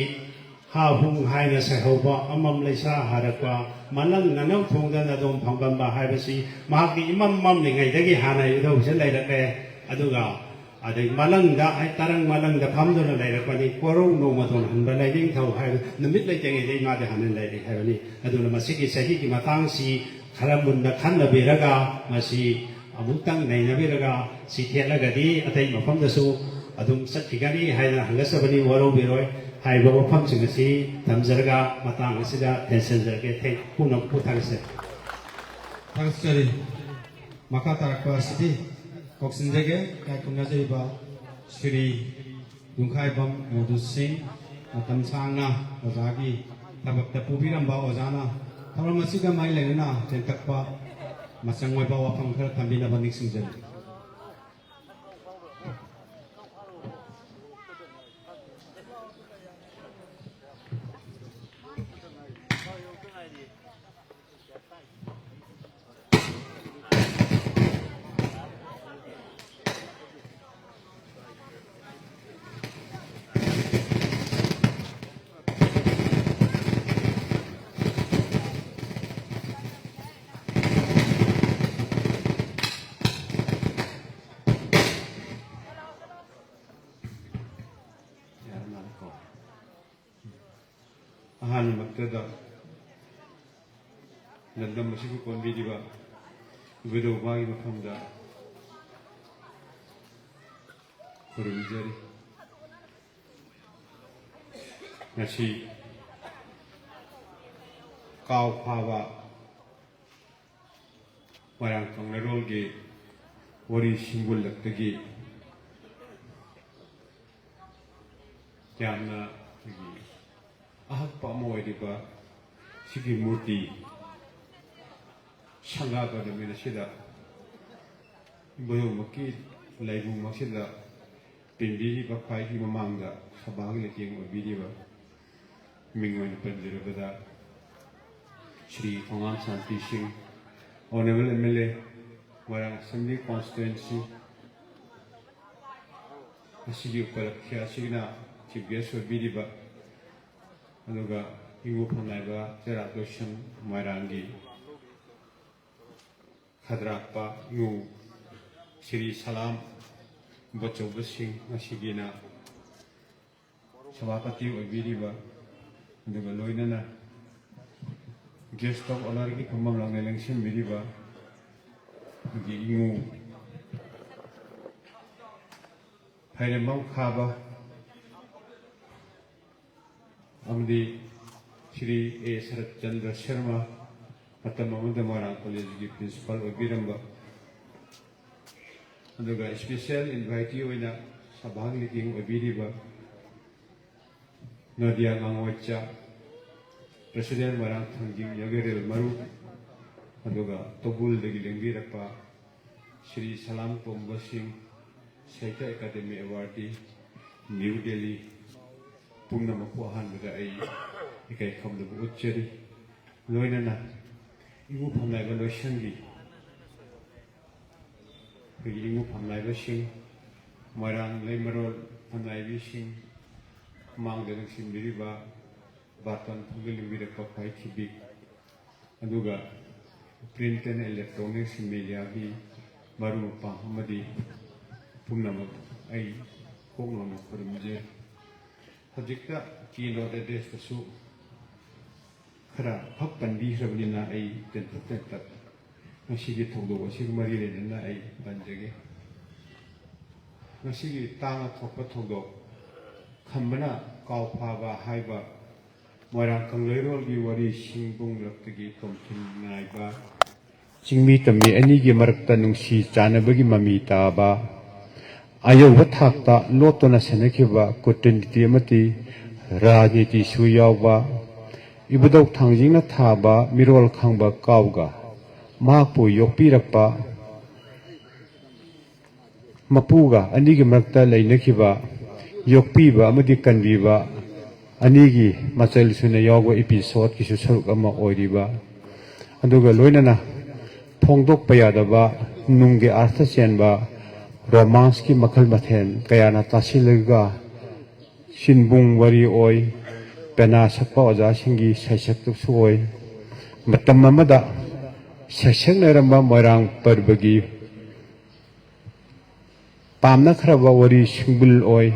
ꯍꯥ ꯍꯨꯡ ꯍꯥꯏꯅ ꯁꯩꯍꯧꯕ, ꯑꯃꯝ ꯂꯩꯁꯥ ꯍꯥꯔꯛꯄ, ꯃꯅꯪ ꯅꯅꯧ ꯊꯣꯡꯗ ꯅꯗꯣꯝ ꯐꯪꯕꯝꯕ ꯍꯥꯏꯕꯁꯤ ꯃꯍꯥꯛꯇꯤ ꯏꯃꯝ ꯃꯝꯂꯤꯉꯩꯗꯒꯤ ꯍꯥꯟꯅ ꯏꯕꯨꯙꯧꯁꯦ ꯂꯩꯔꯛꯂꯦ꯫ ꯑꯗꯨꯒ ꯑꯗꯩ ꯃꯂꯪꯗ, ꯍꯥꯏ, ꯇꯔꯪ ꯃꯂꯪꯗ ꯐꯝꯗꯨꯅ ꯂꯩꯔꯛꯄꯅꯤ꯫ ꯀꯣꯔꯧ ꯅꯣꯡꯃꯥꯇꯣꯟ ꯍꯟꯕ ꯂꯥꯏꯅꯤꯡꯊꯧ ꯍꯥꯏꯕ ꯅꯨꯃꯤꯠ ꯂꯩꯇ꯭ꯔꯤꯉꯩꯗꯩ ꯃꯥꯗꯤ ꯍꯥꯟꯅ ꯂꯩꯔꯛꯏ ꯍꯥꯏꯕꯅꯤ꯫ ꯑꯗꯨꯅ ꯃꯁꯤꯒꯤ ꯆꯍꯤꯒꯤ ꯃꯇꯥꯡꯁꯤ ꯈꯔ ꯃꯨꯟꯅ ꯈꯟꯅꯕꯤꯔꯒ, ꯃꯁꯤ ꯑꯃꯨꯛꯇꯪ ꯅꯩꯅꯕꯤꯔꯒ, ꯁꯤ ꯊꯦꯠꯂꯒꯗꯤ ꯑꯇꯩ ꯃꯐꯝꯗꯁꯨ ꯑꯗꯨꯝ ꯆꯠꯈꯤꯒꯅꯤ ꯍꯥꯏꯅ ꯍꯪꯒꯠꯆꯕꯅꯤ, ꯋꯥꯔꯧꯕꯤꯔꯣꯏ꯫ ꯍꯥꯏꯔꯤꯕ ꯋꯥꯐꯝꯁꯤꯡ ꯑꯁꯤ ꯊꯝꯖꯔꯒ ꯃꯇꯥꯡ ꯑꯁꯤꯗ ꯇꯦꯟꯁꯤꯟꯖꯔꯒꯦ꯫ ꯊꯦꯡ-, ꯄꯨꯝꯅꯃꯛꯄꯨ ꯊꯥꯒꯠꯆꯔꯤ꯫ ꯊꯥꯒꯠꯆꯔꯤ꯫ ꯃꯈꯥ ꯇꯥꯔꯛꯄ ꯑꯁꯤꯗꯤ ꯀꯧꯁꯤꯟꯖꯒꯦ꯫ ꯂꯥꯏ ꯈꯨꯔꯨꯝꯅꯖꯔꯤꯕ ꯁ꯭ꯔꯤ ꯌꯨꯝꯈꯥꯏꯕꯝ ꯃꯣꯗꯨ ꯁꯤꯡ, ꯃꯇꯝ ꯁꯥꯡꯅ ꯑꯣꯖꯥꯒꯤ ꯊꯕꯛꯇ ꯄꯨꯕꯤꯔꯝꯕ ꯑꯣꯖꯥꯅ ꯊꯧꯔꯝ ꯑꯁꯤꯒ ꯃꯔꯤ ꯂꯩꯅꯅ ꯇꯦꯟꯇꯛꯄ ꯃꯆꯪ ꯑꯣꯏꯕ ꯋꯥꯐꯝ ꯈꯔ ꯊꯝꯕꯤꯅꯕ ꯅꯤꯡꯁꯤꯡꯖꯔꯤ꯫ ꯑꯍꯥꯟꯕꯃꯛꯇꯗ ꯂꯝꯗꯝ ꯑꯁꯤꯕꯨ ꯀꯣꯟꯕꯤꯔꯤꯕ ꯏꯕꯨꯙꯧ ꯃꯥꯒꯤ ꯃꯐꯝꯗ ꯈꯨꯔꯨꯝꯖꯔꯤ꯫ ꯉꯁꯤ ꯀꯥꯎ ꯐꯥꯕ ꯃꯣꯏꯔꯥꯡ ꯀꯪꯂꯩꯔꯣꯜꯒꯤ ꯋꯥꯔꯤ ꯁꯤꯡꯒꯨꯜꯂꯛꯇꯒꯤ ꯌꯥꯝꯅ ꯑꯩꯈꯣꯏꯒꯤ ꯑꯍꯛꯄ ꯑꯃ ꯑꯣꯏꯔꯤꯕ ꯁꯤꯒꯤ ꯃꯨꯔꯇꯤ ꯁꯪꯒꯥꯕ ꯅꯨꯃꯤꯠ ꯑꯁꯤꯗ ꯏꯕꯨꯙꯧꯃꯛꯀꯤ ꯂꯥꯏꯕꯨꯡꯃꯛꯁꯤꯗ ꯄꯦꯟꯕꯤꯔꯤꯕ ꯈ꯭ꯋꯥꯏꯒꯤ ꯃꯃꯥꯡꯗ ꯁꯚꯥꯒꯤ ꯂꯩꯇꯦꯡ ꯑꯣꯏꯕꯤꯔꯤꯕ ꯃꯤꯡ ꯑꯣꯏꯅ ꯄꯟꯖꯔꯕꯗ ꯁ꯭ꯔꯤ ꯊꯣꯉꯥꯝ ꯁꯥꯟꯇꯤ ꯁꯤꯡ, Honourable M L A, Moirang Assembly Constituency ꯑꯁꯤꯒꯤ ꯎꯄꯂꯛꯈ꯭ꯌ ꯑꯁꯤꯒꯤꯅ Chief Guest ꯑꯣꯏꯕꯤꯔꯤꯕ, ꯑꯗꯨꯒ ꯏꯉꯨ ꯐꯝꯅꯥꯏꯕ ꯆꯩꯔꯥꯛ ꯂꯣꯏꯁꯪ ꯃꯣꯏꯔꯥꯡꯒꯤ ꯈꯗ꯭ꯔꯥꯛꯄ ꯏꯉꯨ ꯁ꯭ꯔꯤ ꯁꯂꯥꯝ ꯑꯆꯧꯕꯁꯤꯡ, ꯉꯁꯤꯒꯤꯅ ꯁꯚꯥꯄꯇꯤ ꯑꯣꯏꯕꯤꯔꯤꯕ, ꯑꯗꯨꯒ ꯂꯣꯏꯅꯅ guest of honourꯒꯤ ꯐꯝꯐꯝ ꯂꯥꯡꯅ ꯂꯦꯡꯁꯤꯟꯕꯤꯔꯤꯕ ꯑꯩꯈꯣꯏꯒꯤ ꯏꯉꯨ ꯐꯥꯏꯔꯦꯝꯕꯝ ꯈꯥꯕ ꯑꯃꯗꯤ ꯁ꯭ꯔꯤ ꯑꯦ ꯁꯔꯠ ꯆꯟꯗ꯭ꯔ ꯁꯔꯃ, ꯃꯇꯝ ꯑꯃꯗ ꯃꯣꯏꯔꯥꯡ ꯀꯣꯂꯦꯖꯒꯤ ꯄ꯭ꯔꯤꯟꯁꯤꯄꯥꯜ ꯑꯣꯏꯕꯤꯔꯝꯕ, ꯑꯗꯨꯒ special invitee ꯑꯣꯏꯅ ꯁꯚꯥꯒꯤ leading ꯑꯣꯏꯕꯤꯔꯤꯕ ꯅꯣꯗꯤꯌꯥ ꯉꯥꯉꯣꯏꯆꯥ, president ꯃꯣꯏꯔꯥꯡ ꯊꯥꯡꯖꯤꯡ ꯌꯣꯒꯦꯔꯦꯜ ꯃꯔꯨꯞ, ꯑꯗꯨꯒ ꯇꯧꯕꯨꯜꯗꯒꯤ ꯂꯦꯡꯕꯤꯔꯛꯄ ꯁ꯭ꯔꯤ ꯁꯂꯥꯝ ꯇꯣꯝꯕ ꯁꯤꯡ, ꯁꯥꯍꯤꯇ꯭ꯌ ꯑꯦꯀꯥꯗꯦꯃꯤ awardee, ꯅ꯭ꯌꯨ ꯗꯦꯜꯂꯤ, ꯄꯨꯝꯅꯃꯛꯄꯨ ꯑꯍꯥꯟꯕꯗ ꯑꯩ ꯏꯀꯥꯏ ꯈꯨꯝꯅꯕ ꯎꯠꯆꯔꯤ꯫ ꯂꯣꯏꯅꯅ ꯏꯉꯨ ꯐꯝꯅꯥꯏꯕ ꯂꯣꯏꯁꯪꯒꯤ ꯑꯩꯈꯣꯏꯒꯤ ꯏꯉꯨ ꯐꯝꯅꯥꯏꯕꯁꯤꯡ, ꯃꯣꯏꯔꯥꯡ ꯂꯩꯃꯔꯣꯜ ꯐꯝꯅꯥꯏꯕꯤꯁꯤꯡ, ꯃꯥꯡꯗ ꯂꯦꯡꯁꯤꯟꯕꯤꯔꯤꯕ ꯕꯥꯇꯣꯟ ꯊꯧꯒꯠꯂꯤꯕꯤꯔꯛꯄ ꯈ꯭ꯋꯥꯏ ꯊꯤꯕꯤ, ꯑꯗꯨꯒ print and electronics mediaꯒꯤ ꯃꯔꯨꯞ ꯃꯄꯥꯡ ꯑꯃꯗꯤ ꯄꯨꯝꯅꯃꯛ ꯑꯩ ꯀꯣꯛ ꯅꯧꯅ ꯈꯨꯔꯨꯝꯖꯔꯤ꯫ ꯍꯧꯖꯤꯛꯇ keynote addressꯇꯁꯨ ꯈꯔ ꯐꯛ ꯄꯟꯕꯤꯈ꯭ꯔꯕꯅꯤꯅ ꯑꯩ ꯇꯦꯟꯇꯛ ꯇꯦꯟꯇꯛ ꯉꯁꯤꯒꯤ ꯊꯧꯗꯣꯛ ꯑꯁꯤꯒ ꯃꯔꯤ ꯂꯩꯅꯅ ꯑꯩ ꯄꯟꯖꯒꯦ꯫ ꯉꯁꯤꯒꯤ ꯇꯥꯡꯅ ꯊꯣꯛꯄ ꯊꯧꯗꯣꯛ, ꯈꯝꯕꯅ ꯀꯥꯎ ꯐꯥꯕ ꯍꯥꯏꯕ ꯃꯣꯏꯔꯥꯡ ꯀꯪꯂꯩꯔꯣꯜꯒꯤ ꯋꯥꯔꯤ ꯁꯤꯡꯕꯨꯡꯂꯛꯇꯒꯤ ꯇꯣꯝꯊꯤꯟ ꯉꯥꯏꯕ꯫ ꯆꯤꯡꯃꯤ ꯇꯝꯃꯤ ꯑꯅꯤꯒꯤ ꯃꯔꯛꯇ ꯅꯨꯡꯁꯤ ꯆꯥꯟꯅꯕꯒꯤ ꯃꯃꯤ ꯇꯥꯕ, ꯑꯌꯧꯕ ꯊꯥꯛꯇ ꯂꯣꯠꯇꯨꯅ ꯁꯦꯟꯅꯈꯤꯕ ꯀꯨꯇꯅꯤꯇꯤ ꯑꯃꯗꯤ ꯔꯥꯖꯅꯤꯇꯤꯁꯨ ꯌꯥꯎꯕ, ꯏꯕꯨꯙꯧ ꯊꯥꯡꯖꯤꯡꯅ ꯊꯥꯕ ꯃꯤꯔꯣꯜ ꯈꯪꯕ ꯀꯥꯎꯒ ꯃꯍꯥꯛꯄꯨ ꯌꯣꯛꯄꯤꯔꯛꯄ ꯃꯄꯨꯒ ꯑꯅꯤꯒꯤ ꯃꯔꯛꯇ ꯂꯩꯅꯈꯤꯕ, ꯌꯣꯛꯄꯤꯕ ꯑꯃꯗꯤ ꯀꯟꯕꯤꯕ ꯑꯅꯤꯒꯤ ꯃꯆꯜ ꯁꯨꯅ ꯌꯥꯎꯕ episodeꯀꯤꯁꯨ ꯁꯔꯨꯛ ꯑꯃ ꯑꯣꯏꯔꯤꯕ, ꯑꯗꯨꯒ ꯂꯣꯏꯅꯅ ꯐꯣꯡꯗꯣꯛꯄ ꯌꯥꯗꯕ ꯅꯨꯡꯒꯤ ꯑꯥꯔꯊ ꯆꯦꯟꯕ romanceꯀꯤ ꯃꯈꯜ ꯃꯊꯦꯜ ꯀꯌꯥꯅ ꯇꯥꯁꯤꯜꯂꯒ ꯁꯤꯟꯕꯨꯡ ꯋꯥꯔꯤ ꯑꯣꯏ, ꯄꯦꯅꯥ ꯁꯛꯄ ꯑꯣꯖꯥꯁꯤꯡꯒꯤ ꯁꯩꯁꯛꯇꯁꯨ ꯑꯣꯏ꯫ ꯃꯇꯝ ꯑꯃꯗ ꯁꯩꯁꯛꯅꯔꯝꯕ ꯃꯣꯏꯔꯥꯡ ꯄꯔꯕꯒꯤ ꯄꯥꯝꯅꯈ꯭ꯔꯕ ꯋꯥꯔꯤ ꯁꯤꯡꯕꯨꯜ ꯑꯣꯏ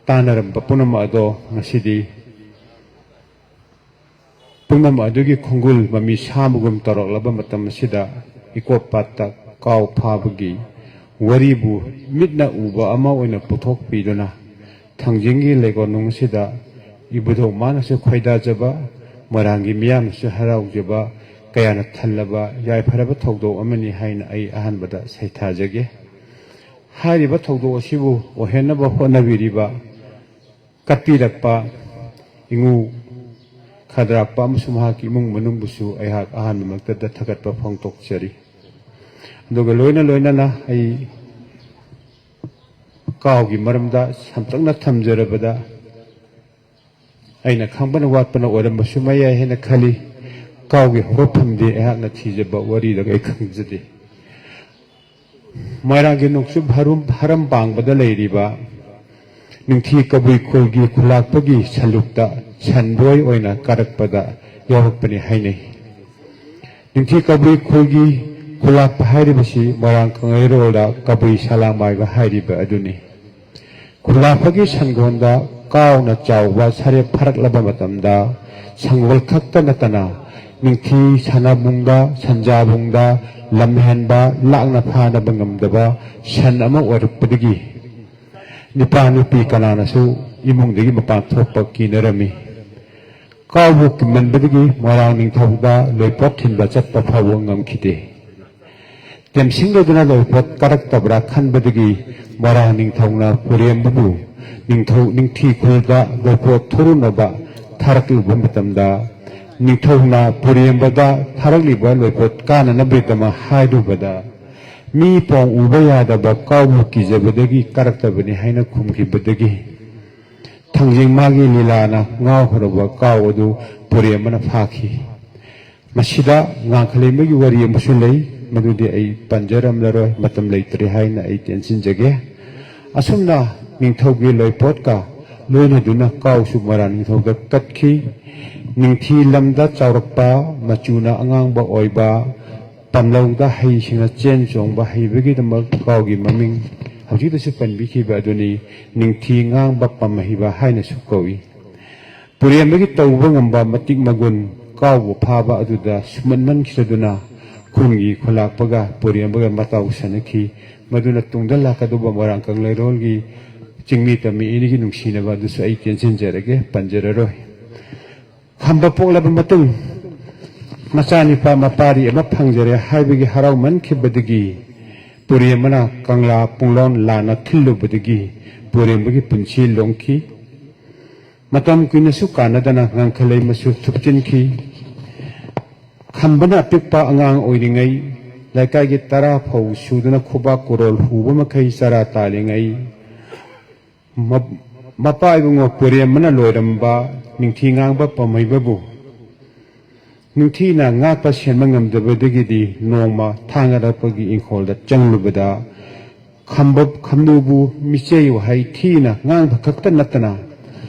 ꯇꯥꯟꯅꯔꯝꯕ ꯄꯨꯝꯅꯃꯛ ꯑꯗꯣ ꯉꯁꯤꯗꯤ ꯄꯨꯝꯅꯃꯛ ꯑꯗꯨꯒꯤ ꯈꯣꯡꯒꯨꯜ ꯃꯃꯤ ꯁꯥꯕꯒꯨꯝ ꯇꯧꯔꯛꯂꯕ ꯃꯇꯝ ꯑꯁꯤꯗ ꯏꯀꯣꯞ ꯄꯥꯠꯇ ꯀꯥꯎ ꯐꯥꯕꯒꯤ ꯋꯥꯔꯤꯕꯨ ꯃꯤꯠꯅ ꯎꯕ ꯑꯃ ꯑꯣꯏꯅ ꯄꯨꯊꯣꯛꯄꯤꯗꯨꯅ ꯊꯥꯡꯖꯤꯡꯒꯤ ꯂꯩꯀꯣꯜꯅꯨꯡ ꯑꯁꯤꯗ ꯏꯕꯨꯙꯧ ꯃꯥꯅꯁꯨ ꯈꯣꯏꯗꯥꯖꯕ, ꯃꯣꯏꯔꯥꯡꯒꯤ ꯃꯤꯌꯥꯝꯅꯁꯨ ꯍꯔꯥꯎꯖꯕ ꯀꯌꯥꯅ ꯊꯜꯂꯕ ꯌꯥꯏꯐꯔꯕ ꯊꯧꯗꯣꯛ ꯑꯃꯅꯤ ꯍꯥꯏꯅ ꯑꯩ ꯑꯍꯥꯟꯕꯗ ꯁꯩꯊꯥꯖꯒꯦ꯫ ꯍꯥꯏꯔꯤꯕ ꯊꯧꯗꯣꯛ ꯑꯁꯤꯕꯨ ꯑꯣꯏꯍꯟꯅꯕ ꯍꯣꯠꯅꯕꯤꯔꯤꯕ ꯀꯠꯄꯤꯔꯛꯄ ꯏꯉꯨ ꯈꯗ꯭ꯔꯥꯛꯄ ꯑꯃꯁꯨꯡ ꯃꯍꯥꯛꯀꯤ ꯏꯃꯨꯡ ꯃꯅꯨꯡꯕꯨꯁꯨ ꯑꯩꯍꯥꯛ ꯑꯍꯥꯟꯕꯃꯛꯇꯗ ꯊꯥꯒꯠꯄ ꯐꯣꯡꯗꯣꯛꯆꯔꯤ꯫ ꯑꯗꯨꯒ ꯂꯣꯏꯅ ꯂꯣꯏꯅꯅ ꯑꯩ ꯀꯥꯎꯒꯤ ꯃꯔꯝꯗ ꯁꯝꯇꯛꯅ ꯊꯝꯖꯔꯕꯗ ꯑꯩꯅ ꯈꯪꯕꯅ ꯋꯥꯠꯄꯅ ꯑꯣꯏꯔꯝꯕꯁꯨ ꯃꯌꯥꯏ ꯍꯥꯏꯅ ꯈꯜꯂꯤ꯫ ꯀꯥꯎꯒꯤ ꯍꯧꯔꯛꯐꯝꯗꯤ ꯑꯩꯍꯥꯛꯅ ꯊꯤꯖꯕ ꯋꯥꯔꯤꯗ ꯑꯩ ꯈꯪꯖꯗꯦ꯫ ꯃꯣꯏꯔꯥꯡꯒꯤ ꯅꯣꯡꯆꯨꯞ ꯍꯔꯨꯝ ꯍꯔꯝ ꯄꯥꯡꯕꯗ ꯂꯩꯔꯤꯕ ꯅꯤꯡꯊꯤ ꯀꯕꯨꯏ ꯈꯨꯜꯒꯤ ꯈꯨꯂꯥꯛꯄꯒꯤ ꯁꯂꯨꯛꯇ ꯁꯟꯕꯣꯏ ꯑꯣꯏꯅ ꯀꯥꯔꯛꯄꯗ ꯌꯥꯎꯔꯛꯄꯅꯤ ꯍꯥꯏꯅꯩ꯫ ꯅꯤꯡꯊꯤ ꯀꯕꯨꯏ ꯈꯨꯜꯒꯤ ꯈꯨꯂꯥꯛꯄ ꯍꯥꯏꯔꯤꯕꯁꯤ ꯃꯣꯏꯔꯥꯡ ꯀꯪꯂꯩꯔꯣꯜꯗ ꯀꯕꯨꯏ ꯁꯂꯥꯡꯃꯥꯏꯕ ꯍꯥꯏꯔꯤꯕ ꯑꯗꯨꯅꯤ꯫ ꯈꯨꯂꯥꯛꯄꯒꯤ ꯁꯟꯒꯣꯟꯗ ꯀꯥꯎꯅ ꯆꯥꯎꯕ ꯁꯔꯦꯞ ꯐꯥꯔꯛꯂꯕ ꯃꯇꯝꯗ ꯁꯪꯒꯣꯜ ꯈꯛꯇ ꯅꯠꯇꯅ ꯅꯤꯡꯊꯤ ꯁꯅꯥꯕꯨꯡꯗ, ꯁꯟꯖꯥꯕꯨꯡꯗ ꯂꯝꯍꯦꯟꯕ ꯂꯥꯛꯅ ꯐꯥꯅꯕ ꯉꯝꯗꯕ ꯁꯟ ꯑꯃ ꯑꯣꯏꯔꯛꯄꯗꯒꯤ ꯅꯨꯄꯥ ꯅꯨꯄꯤ ꯀꯅꯥꯅꯁꯨ ꯏꯃꯨꯡꯗꯒꯤ ꯃꯄꯥꯟ ꯊꯣꯛꯄ ꯀꯤꯅꯔꯝꯃꯤ꯫ ꯀꯥꯎꯕꯨ ꯀꯤꯃꯟꯕꯗꯒꯤ ꯃꯣꯏꯔꯥꯡ ꯅꯤꯡꯊꯧꯗ ꯂꯣꯏꯄꯣꯠ ꯊꯤꯟꯕ ꯆꯠꯄ ꯐꯥꯎꯕ ꯉꯝꯈꯤꯗꯦ꯫ ꯇꯦꯝꯁꯤꯡꯂꯗꯨꯅ ꯂꯣꯏꯄꯣꯠ ꯀꯥꯔꯛꯇꯕ꯭ꯔꯥ ꯈꯟꯕꯗꯒꯤ ꯃꯣꯏꯔꯥꯡ ꯅꯤꯡꯊꯧꯅ ꯄꯨꯔꯦꯝꯕꯕꯨ ꯅꯤꯡꯊꯧ ꯅꯤꯡꯊꯤ ꯈꯨꯜꯗ ꯂꯣꯏꯄꯣꯠ ꯊꯨꯔꯨꯅꯕ ꯊꯥꯔꯛꯂꯨꯕ ꯃꯇꯝꯗ ꯅꯤꯡꯊꯧꯅ ꯄꯨꯔꯦꯝꯕꯗ ꯊꯥꯔꯛꯂꯤꯕ ꯂꯣꯏꯄꯣꯠ ꯀꯥꯅꯅꯕꯒꯤꯗꯃꯛ ꯍꯥꯏꯔꯨꯕꯗ ꯃꯤ ꯄꯣꯡ ꯎꯕ ꯌꯥꯗꯕ ꯀꯥꯎꯕꯨ ꯀꯤꯖꯕꯗꯒꯤ ꯀꯥꯔꯛꯇꯕꯅꯤ ꯍꯥꯏꯅ ꯈꯨꯝꯈꯤꯕꯗꯒꯤ ꯊꯥꯡꯖꯤꯡ ꯃꯥꯒꯤ ꯂꯤꯂꯥꯅ ꯉꯥꯎꯈ꯭ꯔꯕ ꯀꯥꯎ ꯑꯗꯨ ꯄꯨꯔꯦꯝꯕꯅ ꯐꯥꯈꯤ꯫ ꯃꯁꯤꯗ ꯉꯥꯡꯈꯂꯦꯟꯕꯒꯤ ꯋꯥꯔꯤ ꯑꯃꯁꯨ ꯂꯩ, ꯃꯗꯨꯗꯤ ꯑꯩ ꯄꯟꯖꯔꯝꯂꯔꯣꯏ, ꯃꯇꯝ ꯂꯩꯇ꯭ꯔꯦ ꯍꯥꯏꯅ ꯑꯩ ꯇꯦꯟꯁꯤꯟꯖꯒꯦ꯫ ꯑꯁꯨꯝꯅ ꯅꯤꯡꯊꯧꯒꯤ ꯂꯣꯏꯄꯣꯠꯀ ꯂꯣꯏꯅꯗꯨꯅ ꯀꯥꯎꯁꯨ ꯃꯣꯏꯔꯥꯡ ꯅꯤꯡꯊꯧꯗ ꯀꯠꯈꯤ꯫ ꯅꯤꯡꯊꯤ ꯂꯝꯗ ꯆꯥꯎꯔꯛꯄ, ꯃꯆꯨꯅ ꯑꯉꯥꯡꯕ ꯑꯣꯏꯕ, ꯄꯥꯝꯂꯧꯗ ꯍꯩꯁꯤꯡꯅ ꯆꯦꯟ ꯆꯣꯡꯕ ꯍꯩꯕꯒꯤꯗꯃꯛ ꯀꯥꯎꯒꯤ ꯃꯃꯤꯡ ꯍꯧꯖꯤꯛꯇꯁꯨ ꯄꯟꯕꯤꯈꯤꯕ ꯑꯗꯨꯅꯤ, ꯅꯤꯡꯊꯤ ꯉꯥꯡꯕ ꯄꯥꯝꯍꯩꯕ ꯍꯥꯏꯅꯁꯨ ꯀꯧꯏ꯫ ꯄꯨꯔꯦꯝꯕꯒꯤ ꯇꯧꯕ ꯉꯝꯕ ꯃꯇꯤꯛ ꯃꯒꯨꯟ, ꯀꯥꯎꯕ ꯐꯥꯕ ꯑꯗꯨꯗ ꯁꯨꯝꯍꯠꯃꯟꯈꯤꯗꯨꯅ ꯈꯨꯟꯒꯤ ꯈꯨꯂꯥꯛꯄꯒ ꯄꯨꯔꯦꯝꯕꯒ ꯃꯇꯥꯎ ꯁꯥꯟꯅꯈꯤ꯫ ꯃꯗꯨꯅ ꯇꯨꯡꯗ ꯂꯥꯛꯀꯗꯧꯕ ꯃꯣꯏꯔꯥꯡ ꯀꯪꯂꯩꯔꯣꯜꯒꯤ ꯆꯤꯡꯃꯤ ꯇꯝꯃꯤ ꯑꯅꯤꯒꯤ ꯅꯨꯡꯁꯤꯅꯕ ꯑꯗꯨꯁꯨ ꯑꯩ ꯇꯦꯟꯁꯤꯟꯖꯔꯒꯦ, ꯄꯟꯖꯔꯔꯣꯏ꯫ ꯈꯝꯕ ꯄꯣꯛꯂꯕ ꯃꯇꯨꯡ ꯃꯆꯥꯅꯤꯄꯥ ꯃꯄꯥꯔꯤ ꯑꯃ ꯐꯪꯖꯔꯦ ꯍꯥꯏꯕꯒꯤ ꯍꯔꯥꯎꯃꯟꯈꯤꯕꯗꯒꯤ ꯄꯨꯔꯦꯝꯕꯅ ꯀꯪꯂꯥ ꯄꯨꯡꯂꯣꯟ ꯂꯥꯟꯅ ꯊꯤꯜꯂꯨꯕꯗꯒꯤ ꯄꯨꯔꯦꯝꯕꯒꯤ ꯄꯨꯟꯁꯤ ꯂꯣꯡꯈꯤ꯫ ꯃꯇꯝ ꯀꯨꯏꯅꯁꯨ ꯀꯥꯟꯅꯗꯅ ꯉꯥꯡꯈꯂꯩ ꯃꯁꯨ ꯊꯨꯞꯆꯤꯟꯈꯤ꯫ ꯈꯝꯕꯅ ꯑꯄꯤꯛꯄ ꯑꯉꯥꯡ ꯑꯣꯏꯔꯤꯉꯩ ꯂꯩꯀꯥꯏꯒꯤ ꯇꯔꯥ ꯐꯧ ꯁꯨꯗꯨꯅ ꯈꯨꯕꯥꯛ ꯀꯨꯔꯣꯜ ꯍꯨꯕ ꯃꯈꯩ ꯆꯔꯥ ꯇꯥꯜꯂꯤꯉꯩ ꯃ-, ꯃꯄꯥ ꯏꯕꯨꯡꯉꯣ ꯄꯨꯔꯦꯝꯕꯅ ꯂꯣꯏꯔꯝꯕ ꯅꯤꯡꯊꯤ ꯉꯥꯡꯕ ꯄꯥꯝꯍꯩꯕꯕꯨ ꯅꯤꯡꯊꯤꯅ ꯉꯥꯛꯄ ꯁꯦꯟꯕ ꯉꯝꯗꯕꯗꯒꯤꯗꯤ ꯅꯣꯡꯃ ꯊꯥꯡꯒꯗꯛꯄꯒꯤ ꯏꯪꯈꯣꯜꯗ ꯆꯪꯂꯨꯕꯗ ꯈꯝꯕ-, ꯈꯝꯅꯨꯕꯨ ꯃꯤꯆꯩ ꯋꯥꯍꯩ ꯊꯤꯅ ꯉꯥꯡꯕ ꯈꯛꯇ ꯅꯠꯇꯅ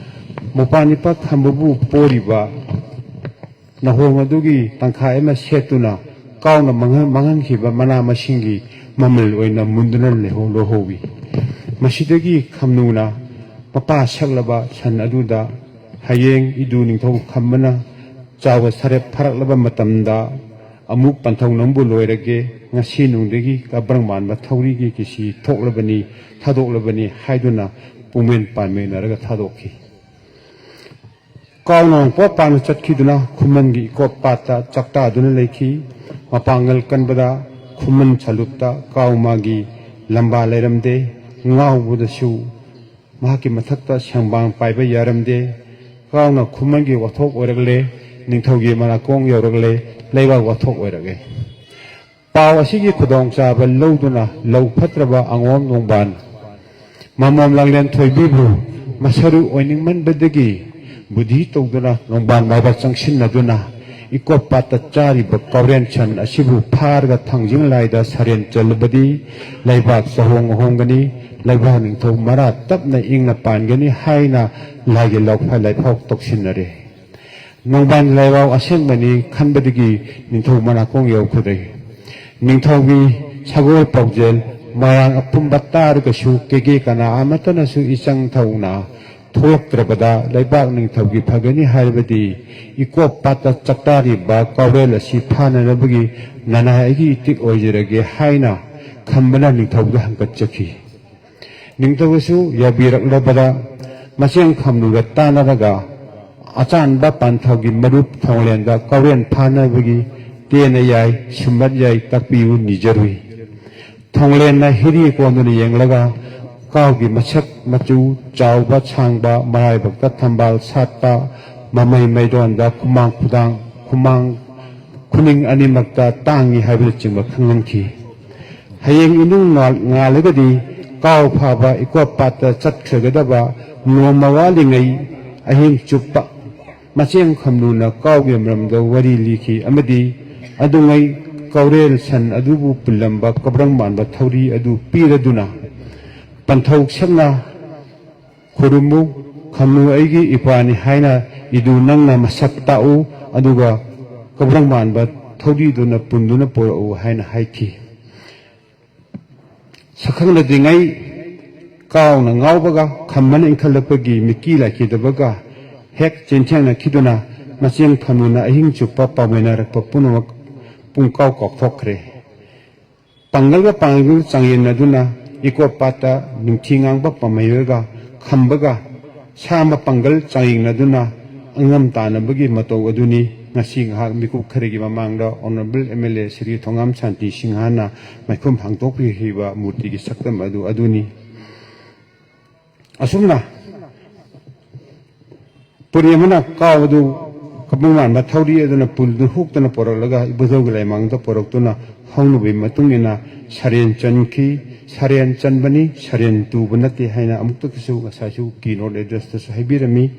ꯃꯄꯥꯟ ꯏꯄꯥ ꯈꯝꯕꯕꯨ ꯄꯣꯔꯤꯕ ꯅꯍꯣꯡ ꯑꯗꯨꯒꯤ ꯇꯪꯈꯥꯏ ꯑꯃ ꯁꯦꯠꯇꯨꯅ ꯀꯥꯎꯅ ꯃꯥꯡꯍꯟ-, ꯃꯥꯡꯍꯟꯈꯤꯕ ꯃꯅꯥ ꯃꯁꯤꯡꯒꯤ ꯃꯃꯜ ꯑꯣꯏꯅ ꯃꯨꯟꯗꯨꯅ ꯂꯩꯍꯧ-, ꯂꯧꯍꯧꯋꯤ꯫ ꯃꯁꯤꯗꯒꯤ ꯈꯝꯅꯨꯅ ꯃꯄꯥ ꯁꯛꯂꯕ ꯁꯟ ꯑꯗꯨꯗ ꯍꯌꯦꯡ ꯏꯗꯨ ꯅꯤꯡꯊꯧ ꯈꯝꯕꯅ ꯆꯥꯎꯕ ꯁꯔꯦꯞ ꯐꯥꯔꯛꯂꯕ ꯃꯇꯝꯗ ꯑꯃꯨꯛ ꯄꯟꯊꯧ ꯅꯪꯕꯨ ꯂꯣꯏꯔꯒꯦ, ꯉꯁꯤ ꯅꯨꯡꯗꯒꯤ ꯀꯕ꯭ꯔꯪ ꯃꯥꯟꯕ ꯊꯧꯔꯤꯒꯤ ꯀꯤꯁꯤ ꯊꯣꯛꯂꯕꯅꯤ, ꯊꯥꯗꯣꯛꯂꯕꯅꯤ ꯍꯥꯏꯗꯨꯅ ꯄꯨꯡꯃꯦꯟ ꯄꯥꯟꯃꯤꯟꯅꯔꯒ ꯊꯥꯗꯣꯛꯈꯤ꯫ ꯀꯥꯎꯅ ꯄꯣꯠ ꯄꯥꯡꯅ ꯆꯠꯈꯤꯗꯨꯅ ꯈꯨꯃꯟꯒꯤ ꯏꯀꯣꯞ ꯄꯥꯠꯇ ꯆꯥꯛꯇꯥꯗꯨꯅ ꯂꯩꯈꯤ꯫ ꯃꯄꯥꯡꯒꯜ ꯀꯟꯕꯗ ꯈꯨꯃꯟ ꯁꯂꯨꯞꯇ ꯀꯥꯎ ꯃꯥꯒꯤ ꯂꯝꯕꯥ ꯂꯩꯔꯝꯗꯦ꯫ ꯉꯥꯎꯕꯗꯁꯨ ꯃꯍꯥꯛꯀꯤ ꯃꯊꯛꯇ ꯁꯦꯡꯕꯥꯡ ꯄꯥꯏꯕ ꯌꯥꯔꯝꯗꯦ꯫ ꯀꯥꯎꯅ ꯈꯨꯃꯟꯒꯤ ꯋꯥꯊꯣꯛ ꯑꯣꯏꯔꯛꯂꯦ, ꯅꯤꯡꯊꯧꯒꯤ ꯃꯅꯥꯀꯣꯡ ꯌꯧꯔꯛꯂꯦ, ꯂꯩꯕꯥꯛ ꯋꯥꯊꯣꯛ ꯑꯣꯏꯔꯛꯂꯦ꯫ ꯄꯥꯎ ꯑꯁꯤꯒꯤ ꯈꯨꯗꯣꯡꯆꯥꯕ ꯂꯧꯗꯨꯅ ꯂꯧ ꯐꯠꯇ꯭ꯔꯕ ꯑꯉꯣꯝ ꯅꯣꯡꯕꯥꯟ ꯃꯃꯣꯝ ꯂꯥꯡꯂꯦꯟ ꯊꯣꯏꯕꯤꯕꯨ ꯃꯁꯔꯨ ꯑꯣꯏꯅꯤꯡꯃꯟꯕꯗꯒꯤ ꯕꯨꯙꯤ ꯇꯧꯗꯨꯅ ꯅꯣꯡꯕꯥꯟ ꯃꯥꯏꯕ ꯆꯪꯁꯤꯟꯅꯗꯨꯅ ꯏꯀꯣꯞ ꯄꯥꯠꯇ ꯆꯥꯔꯤꯕ ꯀꯥꯎꯔꯦꯟ ꯁꯟ ꯑꯁꯤꯕꯨ ꯐꯥꯔꯒ ꯊꯥꯡꯖꯤꯡ ꯂꯥꯏꯗ ꯁꯔꯦꯟ ꯆꯜꯂꯕꯗꯤ ꯂꯩꯕꯥꯛ ꯆꯍꯣꯡ ꯑꯍꯣꯡꯒꯅꯤ, ꯂꯩꯕꯥꯛ ꯅꯤꯡꯊꯧ ꯃꯔꯥ ꯇꯞꯅ ꯏꯪꯅ ꯄꯥꯟꯒꯅꯤ ꯍꯥꯏꯅ ꯂꯥꯏꯒꯤ ꯂꯥꯎꯐ ꯂꯥꯏꯐꯥꯎ ꯇꯧꯁꯤꯟꯅꯔꯦ꯫ ꯅꯣꯡꯕꯥꯟ ꯂꯥꯏꯋꯥꯎ ꯑꯁꯦꯡꯕꯅꯤ ꯈꯟꯕꯗꯒꯤ ꯅꯤꯡꯊꯧ ꯃꯅꯥꯀꯣꯡ ꯌꯧꯈ꯭ꯔꯦ꯫ ꯅꯤꯡꯊꯧꯒꯤ ꯁꯒꯣꯜ ꯄꯥꯎꯖꯦꯜ ꯃꯣꯏꯔꯥꯡ ꯑꯄꯨꯝꯕ ꯇꯥꯔꯒꯁꯨ ꯀꯦꯒꯦ ꯀꯅꯥ ꯑꯃꯠꯇꯅꯁꯨ ꯏꯆꯪ ꯊꯧꯅ ꯊꯣꯛꯂꯛꯇ꯭ꯔꯕꯗ ꯂꯩꯕꯥꯛ ꯅꯤꯡꯊꯧꯒꯤ ꯐꯒꯅꯤ ꯍꯥꯏꯔꯕꯗꯤ ꯏꯀꯣꯞ ꯄꯥꯠꯇ ꯆꯥꯛꯇꯥꯔꯤꯕ ꯀꯥꯎꯔꯦꯜ ꯑꯁꯤ ꯐꯥꯅꯅꯕꯒꯤ ꯅꯅꯥꯏ ꯑꯩꯒꯤ ꯏꯇꯤꯛ ꯑꯣꯏꯖꯔꯒꯦ ꯍꯥꯏꯅ ꯈꯝꯕꯅ ꯅꯤꯡꯊꯧꯗ ꯍꯪꯒꯠꯆꯈꯤ꯫ ꯅꯤꯡꯊꯧꯁꯨ ꯌꯥꯕꯤꯔꯛꯂꯕꯗ ꯃꯆꯦꯡ ꯈꯝꯂꯨꯒ ꯇꯥꯟꯅꯔꯒ ꯑꯆꯥꯟꯕ ꯄꯥꯟꯊꯧꯒꯤ ꯃꯔꯨꯞ ꯊꯣꯡꯂꯦꯟꯗ ꯀꯥꯎꯔꯦꯟ ꯐꯥꯅꯕꯒꯤ ꯇꯦꯟꯅ ꯌꯥꯏ, ꯁꯨꯝꯕꯠ ꯌꯥꯏ ꯇꯥꯛꯄꯤꯌꯨ ꯅꯤꯖꯔꯨꯏ꯫ ꯊꯣꯡꯂꯦꯟꯅ ꯍꯤꯔꯤ ꯀꯣꯟꯗꯨꯅ ꯌꯦꯡꯂꯒ ꯀꯥꯎꯒꯤ ꯃꯁꯛ ꯃꯆꯨ ꯆꯥꯎꯕ ꯁꯥꯡꯕ ꯃꯔꯥꯏꯕꯛꯇ ꯊꯝꯕꯥꯜ ꯁꯥꯠꯄ ꯃꯃꯩ ꯃꯩꯗꯣꯟꯗ ꯈꯨꯃꯥꯡ ꯈꯨꯗꯥꯡ ꯈꯨꯃꯥꯡ ꯈꯨꯅꯤꯡ ꯑꯅꯤꯃꯛꯇ ꯇꯥꯡꯏ ꯍꯥꯏꯕꯅꯆꯤꯡꯕ ꯈꯪꯍꯟꯈꯤ꯫ ꯍꯌꯦꯡ ꯏꯅꯨꯡ ꯉꯥꯜ- ꯉꯥꯜꯂꯒꯗꯤ ꯀꯥꯎ ꯐꯥꯕ ꯏꯀꯣꯞ ꯄꯥꯠꯇ ꯆꯠꯈ꯭ꯔꯒꯗꯕ ꯅꯣꯡꯃ ꯋꯥꯠꯂꯤꯉꯩ ꯑꯍꯤꯡ ꯆꯨꯞꯄ ꯃꯆꯦꯡ ꯈꯝꯂꯨꯅ ꯀꯥꯎꯒꯤ ꯃꯔꯝꯗ ꯋꯥꯔꯤ ꯂꯤꯈꯤ ꯑꯃꯗꯤ ꯑꯗꯨꯉꯩ ꯀꯥꯎꯔꯦꯜ ꯁꯟ ꯑꯗꯨꯕꯨ ꯄꯨꯜꯂꯝꯕ ꯀꯕ꯭ꯔꯪ ꯃꯥꯟꯕ ꯊꯧꯔꯤ ꯑꯗꯨ ꯄꯤꯔꯗꯨꯅ ꯄꯟꯊꯧ ꯁꯛꯅ ꯈꯨꯔꯨꯝꯃꯨ, ꯈꯝꯂꯨ ꯑꯩꯒꯤ ꯏꯄ꯭ꯋꯥꯅꯤ ꯍꯥꯏꯅ ꯏꯗꯨ ꯅꯪꯅ ꯃꯁꯛ ꯇꯥꯛꯎ, ꯑꯗꯨꯒ ꯀꯕ꯭ꯔꯪ ꯃꯥꯟꯕ ꯊꯧꯔꯤꯗꯨꯅ ꯄꯨꯟꯗꯨꯅ ꯄꯨꯔꯛꯎ ꯍꯥꯏꯅ ꯍꯥꯏꯈꯤ꯫ ꯁꯛꯈꯪꯅꯗ꯭ꯔꯤꯉꯩ ꯀꯥꯎꯅ ꯉꯥꯎꯕꯒ ꯈꯝꯕꯅ ꯏꯟꯈꯠꯂꯛꯄꯒꯤ ꯃꯤꯀꯤ ꯂꯥꯏꯈꯤꯗꯕꯒ ꯍꯦꯛ ꯆꯦꯟꯊꯦꯡꯅꯈꯤꯗꯨꯅ ꯃꯆꯦꯡ ꯈꯝꯂꯨꯅ ꯑꯍꯤꯡ ꯆꯨꯞꯄ ꯄꯥꯎꯃꯤꯟꯅꯔꯛꯄ ꯄꯨꯝꯅꯃꯛ ꯄꯨꯡꯀꯥꯎ ꯀꯥꯎꯊꯣꯛꯈ꯭ꯔꯦ꯫ ꯄꯥꯡꯒꯜꯒ ꯄꯥꯡꯒꯜꯒ ꯆꯥꯡꯌꯦꯡꯅꯗꯨꯅ ꯏꯀꯣꯞ ꯄꯥꯠꯇ ꯅꯤꯡꯊꯤ ꯉꯥꯡꯕ ꯄꯥꯝꯍꯩꯔꯒ ꯈꯝꯕꯒ ꯁꯥ ꯃꯄꯥꯡꯒꯜ ꯆꯥꯡꯌꯦꯡꯅꯗꯨꯅ ꯑꯉꯝ ꯇꯥꯅꯕꯒꯤ ꯃꯇꯧ ꯑꯗꯨꯅꯤ ꯉꯁꯤ ꯉꯥꯏꯍꯥꯛ ꯃꯤꯀꯨꯞ ꯈꯔꯒꯤ ꯃꯃꯥꯡꯗ Honourable M L A Shri ꯊꯣꯉꯥꯝ ꯁꯥꯟꯇꯤ ꯁꯤꯡꯍꯅ ꯃꯥꯏꯈꯨꯝ ꯍꯥꯡꯗꯣꯛꯄꯤꯈꯤꯕ ꯃꯨꯔꯇꯤꯒꯤ ꯁꯛꯇꯝ ꯑꯗꯨ ꯑꯗꯨꯅꯤ꯫ ꯑꯁꯨꯝꯅ ꯄꯨꯔꯤ ꯑꯃꯅ ꯀꯥꯎ ꯑꯗꯨ ꯀꯕ꯭ꯔꯪ ꯃꯥꯟꯕ ꯊꯧꯔꯤ ꯑꯗꯨꯅ ꯄꯨꯜꯗꯨ ꯍꯨꯛꯇꯅ ꯄꯣꯔꯛꯂꯒ ꯏꯕꯨꯙꯧꯒꯤ ꯂꯥꯏꯃꯥꯡꯗ ꯄꯣꯔꯛꯇꯨꯅ ꯍꯧꯅꯕꯒꯤ ꯃꯇꯨꯡ ꯏꯟꯅ ꯁꯔꯦꯟ ꯆꯟꯈꯤ꯫ ꯁꯔꯦꯟ ꯆꯟꯕꯅꯤ, ꯁꯔꯦꯟ ꯇꯨꯕ ꯅꯠꯇꯦ ꯍꯥꯏꯅ ꯑꯃꯨꯛꯇꯁꯨ ꯉꯁꯥꯏꯁꯨ keynote address ꯇꯁꯨ ꯍꯥꯏꯕꯤꯔꯝꯃꯤ꯫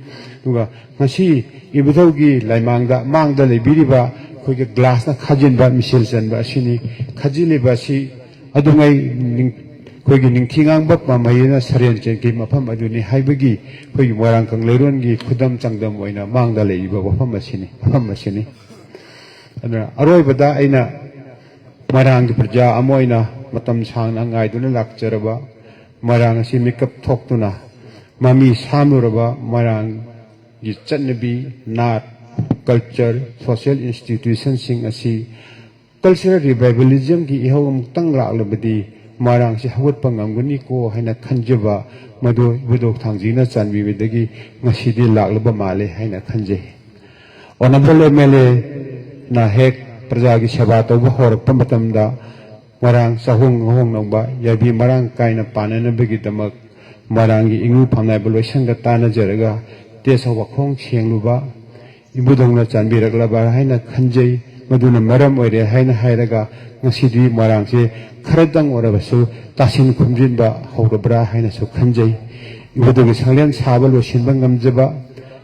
ꯑꯗꯨꯒ ꯉꯁꯤ ꯏꯕꯨꯙꯧꯒꯤ ꯂꯥꯏꯃꯥꯡꯗ ꯃꯥꯡꯗ ꯂꯩꯕꯤꯔꯤꯕ ꯑꯩꯈꯣꯏꯒꯤ glass ꯅ ꯈꯥꯖꯤꯟꯕ ꯃꯤꯁꯦꯜ ꯆꯟꯕ ꯑꯁꯤꯅꯤ꯫ ꯈꯥꯖꯤꯜꯂꯤꯕ ꯑꯁꯤ ꯑꯗꯨꯉꯩ ꯅꯤꯡ- ꯑꯩꯈꯣꯏꯒꯤ ꯅꯤꯡꯊꯤ ꯉꯥꯡꯕ ꯄꯥꯝꯍꯩꯅ ꯁꯔꯦꯟ ꯆꯦꯟꯈꯤ ꯃꯐꯝ ꯑꯗꯨꯅꯤ ꯍꯥꯏꯕꯒꯤ ꯑꯩꯈꯣꯏꯒꯤ ꯃꯣꯏꯔꯥꯡ ꯀꯪꯂꯩꯔꯣꯟꯒꯤ ꯈꯨꯗꯝ ꯆꯥꯡꯗꯝ ꯑꯣꯏꯅ ꯃꯥꯡꯗ ꯂꯩꯔꯤꯕ ꯋꯥꯐꯝ ꯑꯁꯤꯅꯤ, ꯃꯐꯝ ꯑꯁꯤꯅꯤ꯫ ꯑꯗꯨꯅ ꯑꯔꯣꯏꯕꯗ ꯑꯩꯅ ꯃꯣꯏꯔꯥꯡꯒꯤ ꯄ꯭ꯔꯖꯥ ꯑꯃ ꯑꯣꯏꯅ ꯃꯇꯝ ꯁꯥꯡꯅ ꯉꯥꯏꯗꯨꯅ ꯂꯥꯛꯆꯔꯕ ꯃꯣꯏꯔꯥꯡ ꯑꯁꯤ ꯃꯤꯀꯞ ꯊꯣꯛꯇꯨꯅ ꯃꯃꯤ ꯁꯥꯝꯂꯨꯔꯕ ꯃꯣꯏꯔꯥꯡꯒꯤ ꯆꯠꯅꯕꯤ, ꯅꯥꯠ, ꯀꯜꯆꯔ, ꯁꯣꯁꯤꯌꯦꯜ ꯏꯟꯁꯇꯤꯇ꯭ꯌꯨꯁꯟꯁꯤꯡ ꯑꯁꯤ ꯀꯜꯆꯔꯦꯜ ꯔꯤꯚꯥꯏꯕꯦꯂꯤꯖꯝꯒꯤ ꯏꯍꯧ ꯑꯃꯨꯛꯇꯪ ꯂꯥꯛꯂꯕꯗꯤ ꯃꯣꯏꯔꯥꯡꯁꯤ ꯍꯧꯒꯠꯄ ꯉꯝꯒꯅꯤꯀꯣ ꯍꯥꯏꯅ ꯈꯟꯖꯕ ꯃꯗꯨ ꯏꯕꯨꯙꯧ ꯊꯥꯡꯖꯤꯡꯅ ꯆꯥꯟꯕꯤꯕꯗꯒꯤ ꯉꯁꯤꯗꯤ ꯂꯥꯛꯂꯕ ꯃꯥꯜꯂꯦ ꯍꯥꯏꯅ ꯈꯟꯖꯩ꯫ ꯑꯣꯅꯔꯦꯕꯜ ꯑꯦꯝ ꯑꯦꯜ ꯑꯦꯅ ꯍꯦꯛ ꯄ꯭ꯔꯖꯥꯒꯤ ꯁꯦꯕꯥ ꯇꯧꯕ ꯍꯧꯔꯛꯄ ꯃꯇꯝꯗ ꯃꯣꯏꯔꯥꯡ ꯆꯥꯍꯣꯡ ꯉꯥꯍꯣꯡ ꯅꯧꯕ ꯌꯥꯏꯕꯤ ꯃꯔꯥꯡ ꯀꯥꯏꯅ ꯄꯥꯟꯅꯅꯕꯒꯤꯗꯃꯛ ꯃꯣꯏꯔꯥꯡꯒꯤ ꯏꯉꯨ ꯐꯝꯅꯥꯏꯕ ꯂꯣꯏꯁꯪꯒ ꯇꯥꯟꯅꯖꯔꯒ ꯇꯦꯁ ꯋꯥꯈꯣꯡ ꯁꯦꯡꯂꯨꯕ ꯏꯕꯨꯙꯧꯅ ꯆꯥꯟꯕꯤꯔꯛꯂꯕ꯭ꯔꯥ ꯍꯥꯏꯅ ꯈꯟꯖꯩ꯫ ꯃꯗꯨꯅ ꯃꯔꯝ ꯑꯣꯏꯔꯦ ꯍꯥꯏꯅ ꯍꯥꯏꯔꯒ ꯉꯁꯤꯗꯤ ꯃꯣꯏꯔꯥꯡꯁꯦ ꯈꯔꯗꯪ ꯑꯣꯏꯔꯕꯁꯨ ꯇꯥꯁꯤꯟ ꯈꯨꯝꯖꯤꯟꯕ ꯍꯧꯔꯕ꯭ꯔꯥ ꯍꯥꯏꯅꯁꯨ ꯈꯟꯖꯩ꯫ ꯏꯕꯨꯙꯧꯒꯤ ꯁꯪꯂꯦꯟ ꯁꯥꯕ ꯂꯣꯏꯁꯤꯟꯕ ꯉꯝꯖꯕ,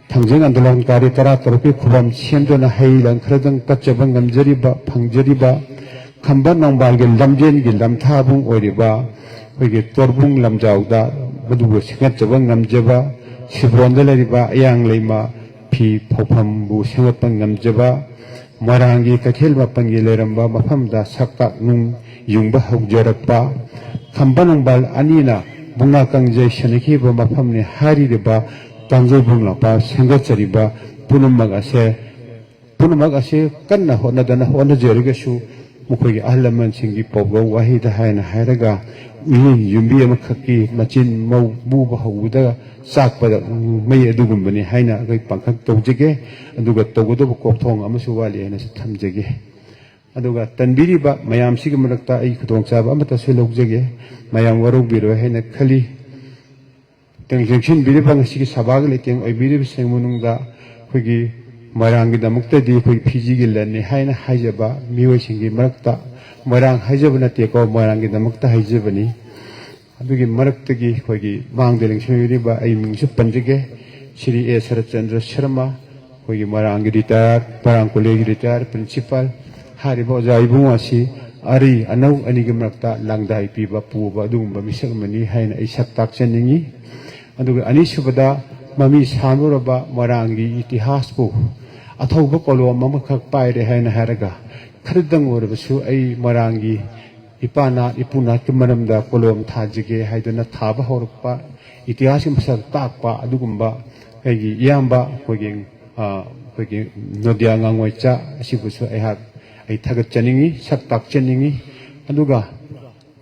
ꯊꯥꯡꯖꯤꯡ ꯑꯟꯗꯣꯂꯟꯀꯥꯔꯤ ꯇꯔꯥ ꯇꯔꯨꯛꯀꯤ ꯈꯨꯕꯝ ꯁꯦꯝꯗꯨꯅ ꯍꯩ ꯂꯪ ꯈꯔꯗꯪ ꯀꯠꯆꯕ ꯉꯝꯖꯔꯤꯕ, ꯐꯪꯖꯔꯤꯕ, ꯈꯝꯕ ꯅꯣꯡꯕꯥꯜꯒꯤ ꯂꯝꯖꯦꯟꯒꯤ ꯂꯝꯊꯥꯕꯨꯡ ꯑꯣꯏꯔꯤꯕ ꯑꯩꯈꯣꯏꯒꯤ ꯇꯣꯔꯕꯨꯡ ꯂꯝꯖꯥꯎꯗ ꯃꯗꯨꯕꯨ ꯁꯦꯝꯒꯠꯆꯕ ꯉꯝꯖꯕ, ꯁꯤꯕ꯭ꯔꯣꯟꯗ ꯂꯩꯔꯤꯕ ꯑꯌꯥꯡ ꯂꯩꯃ ꯐꯤ ꯐꯧꯐꯝꯕꯨ ꯁꯦꯝꯒꯠꯄ ꯉꯝꯖꯕ, ꯃꯣꯏꯔꯥꯡꯒꯤ ꯀꯩꯊꯦꯜ ꯃꯥꯄꯟꯒꯤ ꯂꯩꯔꯝꯕ ꯃꯐꯝꯗ ꯁꯛꯇꯥꯛ ꯅꯨꯡ ꯌꯨꯡꯕ ꯍꯧꯖꯔꯛꯄ, ꯈꯝꯕ ꯅꯣꯡꯕꯥꯜ ꯑꯅꯤꯅ ꯃꯨꯛꯅꯥ ꯀꯥꯡꯖꯩ ꯁꯦꯟꯅꯈꯤꯕ ꯃꯐꯝꯅꯤ ꯍꯥꯏꯔꯤꯕ ꯀꯥꯡꯖꯩꯕꯨꯡ ꯂꯝꯄꯥꯛ ꯁꯦꯝꯒꯠꯆꯔꯤꯕ ꯄꯨꯝꯅꯃꯛ ꯑꯁꯦ ꯄꯨꯝꯅꯃꯛ ꯑꯁꯤ ꯀꯟꯅ ꯍꯣꯠꯅꯗꯅ ꯍꯣꯠꯅꯖꯔꯒꯁꯨ ꯃꯈꯣꯏꯒꯤ ꯑꯍꯜ ꯂꯃꯟꯁꯤꯡꯒꯤ ꯄꯥꯎꯔꯧ ꯋꯥꯍꯩꯗ ꯍꯥꯏꯅ ꯍꯥꯏꯔꯒ ꯎꯌꯦꯟ ꯌꯨꯝꯕꯤ ꯑꯃꯈꯛꯀꯤ ꯃꯆꯤꯟ ꯃꯧ ꯃꯨꯕ ꯍꯧꯕꯗ ꯆꯥꯛꯄꯗ ꯃꯩ ꯑꯗꯨꯒꯨꯝꯕꯅꯤ ꯍꯥꯏꯅ ꯑꯩꯈꯣꯏ ꯄꯥꯡꯈꯛ ꯇꯧꯖꯒꯦ꯫ ꯑꯗꯨꯒ ꯇꯧꯒꯗꯕ ꯀꯣꯛꯊꯣꯡ ꯑꯃꯁꯨ ꯋꯥꯠꯂꯤ ꯍꯥꯏꯅꯁꯨ ꯊꯝꯖꯒꯦ꯫ ꯑꯗꯨꯒ ꯇꯟꯕꯤꯔꯤꯕ ꯃꯌꯥꯝꯁꯤꯒꯤ ꯃꯔꯛꯇ ꯑꯩ ꯈꯨꯗꯣꯡꯆꯥꯕ ꯑꯃꯠꯇꯁꯨ ꯂꯧꯖꯒꯦ꯫ ꯃꯌꯥꯝ ꯋꯥꯔꯧꯕꯤꯔꯣꯏ ꯍꯥꯏꯅ ꯈꯜꯂꯤ꯫ ꯆꯦꯡꯁꯤꯟꯕꯤꯔꯤꯕ ꯉꯁꯤꯒꯤ ꯁꯚꯥꯒꯤ ꯂꯩꯇꯦꯡ ꯑꯣꯏꯕꯤꯔꯤꯕꯁꯤꯡ ꯃꯅꯨꯡꯗ ꯑꯩꯈꯣꯏꯒꯤ ꯃꯣꯏꯔꯥꯡꯒꯤꯗꯃꯛꯇꯗꯤ ꯑꯩꯈꯣꯏ ꯐꯤꯖꯤꯒꯤ ꯂꯟꯅꯤ ꯍꯥꯏꯅ ꯍꯥꯏꯖꯕ ꯃꯤꯑꯣꯏꯁꯤꯡꯒꯤ ꯃꯔꯛꯇ, ꯃꯣꯏꯔꯥꯡ ꯍꯥꯏꯖꯕ ꯅꯠꯇꯦꯀꯣ, ꯃꯣꯏꯔꯥꯡꯒꯤꯗꯃꯛꯇ ꯍꯥꯏꯖꯕꯅꯤ꯫ ꯑꯗꯨꯒꯤ ꯃꯔꯛꯇꯒꯤ ꯑꯩꯈꯣꯏꯒꯤ ꯃꯥꯡꯗ ꯂꯦꯡꯁꯤꯟꯕꯤꯔꯤꯕ ꯑꯩ ꯃꯤꯡꯁꯨ ꯄꯟꯖꯒꯦ, ꯁ꯭ꯔꯤ ꯑꯦ ꯁꯔꯠꯆꯟꯗ꯭ꯔ ꯁꯔꯃ, ꯑꯩꯈꯣꯏꯒꯤ ꯃꯣꯏꯔꯥꯡꯒꯤ ꯔꯤꯇꯥꯌꯔ, ꯃꯣꯏꯔꯥꯡ ꯀꯣꯂꯦꯖ ꯔꯤꯇꯥꯌꯔ ꯄ꯭ꯔꯤꯟꯁꯤꯄꯥꯜ꯫ ꯍꯥꯏꯔꯤꯕ ꯑꯣꯖꯥ ꯏꯕꯨꯡ ꯑꯁꯤ ꯑꯔꯤ ꯑꯅꯧ ꯑꯅꯤꯒꯤ ꯃꯔꯛꯇ ꯂꯥꯡꯗꯥꯏ ꯄꯤꯕ ꯄꯨꯕ ꯑꯗꯨꯒꯨꯝꯕ ꯃꯤꯁꯛ ꯑꯃꯅꯤ ꯍꯥꯏꯅ ꯑꯩ ꯁꯛ ꯇꯥꯛꯆꯅꯤꯡꯏ꯫ ꯑꯗꯨꯒ ꯑꯅꯤꯁꯨꯕꯗ, ꯃꯃꯤ ꯁꯥꯝꯂꯨꯔꯕ ꯃꯣꯏꯔꯥꯡꯒꯤ ꯏꯇꯤꯍꯥꯁꯄꯨ ꯑꯊꯧꯕ ꯀꯣꯂꯣꯝ ꯑꯃꯈꯛ ꯄꯥꯏꯔꯦ ꯍꯥꯏꯅ ꯍꯥꯏꯔꯒ ꯈꯔꯗꯪ ꯑꯣꯏꯔꯕꯁꯨ ꯑꯩ ꯃꯣꯏꯔꯥꯡꯒꯤ ꯏꯄꯥ ꯅꯥꯠ ꯏꯄꯨ ꯅꯥꯠꯀꯤ ꯃꯔꯝꯗ ꯀꯣꯂꯣꯝ ꯊꯥꯖꯒꯦ ꯍꯥꯏꯗꯨꯅ ꯊꯥꯕ ꯍꯧꯔꯛꯄ, ꯏꯇꯤꯍꯥꯁꯀꯤ ꯃꯁꯛ ꯇꯥꯛꯄ ꯑꯗꯨꯒꯨꯝꯕ ꯑꯩꯒꯤ ꯏꯌꯥꯝꯕ ꯑꯩꯈꯣꯏꯒꯤ ꯑꯩꯈꯣꯏꯒꯤ ꯅꯣꯗꯤꯌꯥ ꯉꯥꯉꯣꯏꯆꯥ ꯑꯁꯤꯕꯨꯁꯨ ꯑꯩꯍꯥꯛ ꯑꯩ ꯊꯥꯒꯠꯆꯅꯤꯡꯏ, ꯁꯛ ꯇꯥꯛꯆꯅꯤꯡꯏ꯫ ꯑꯗꯨꯒ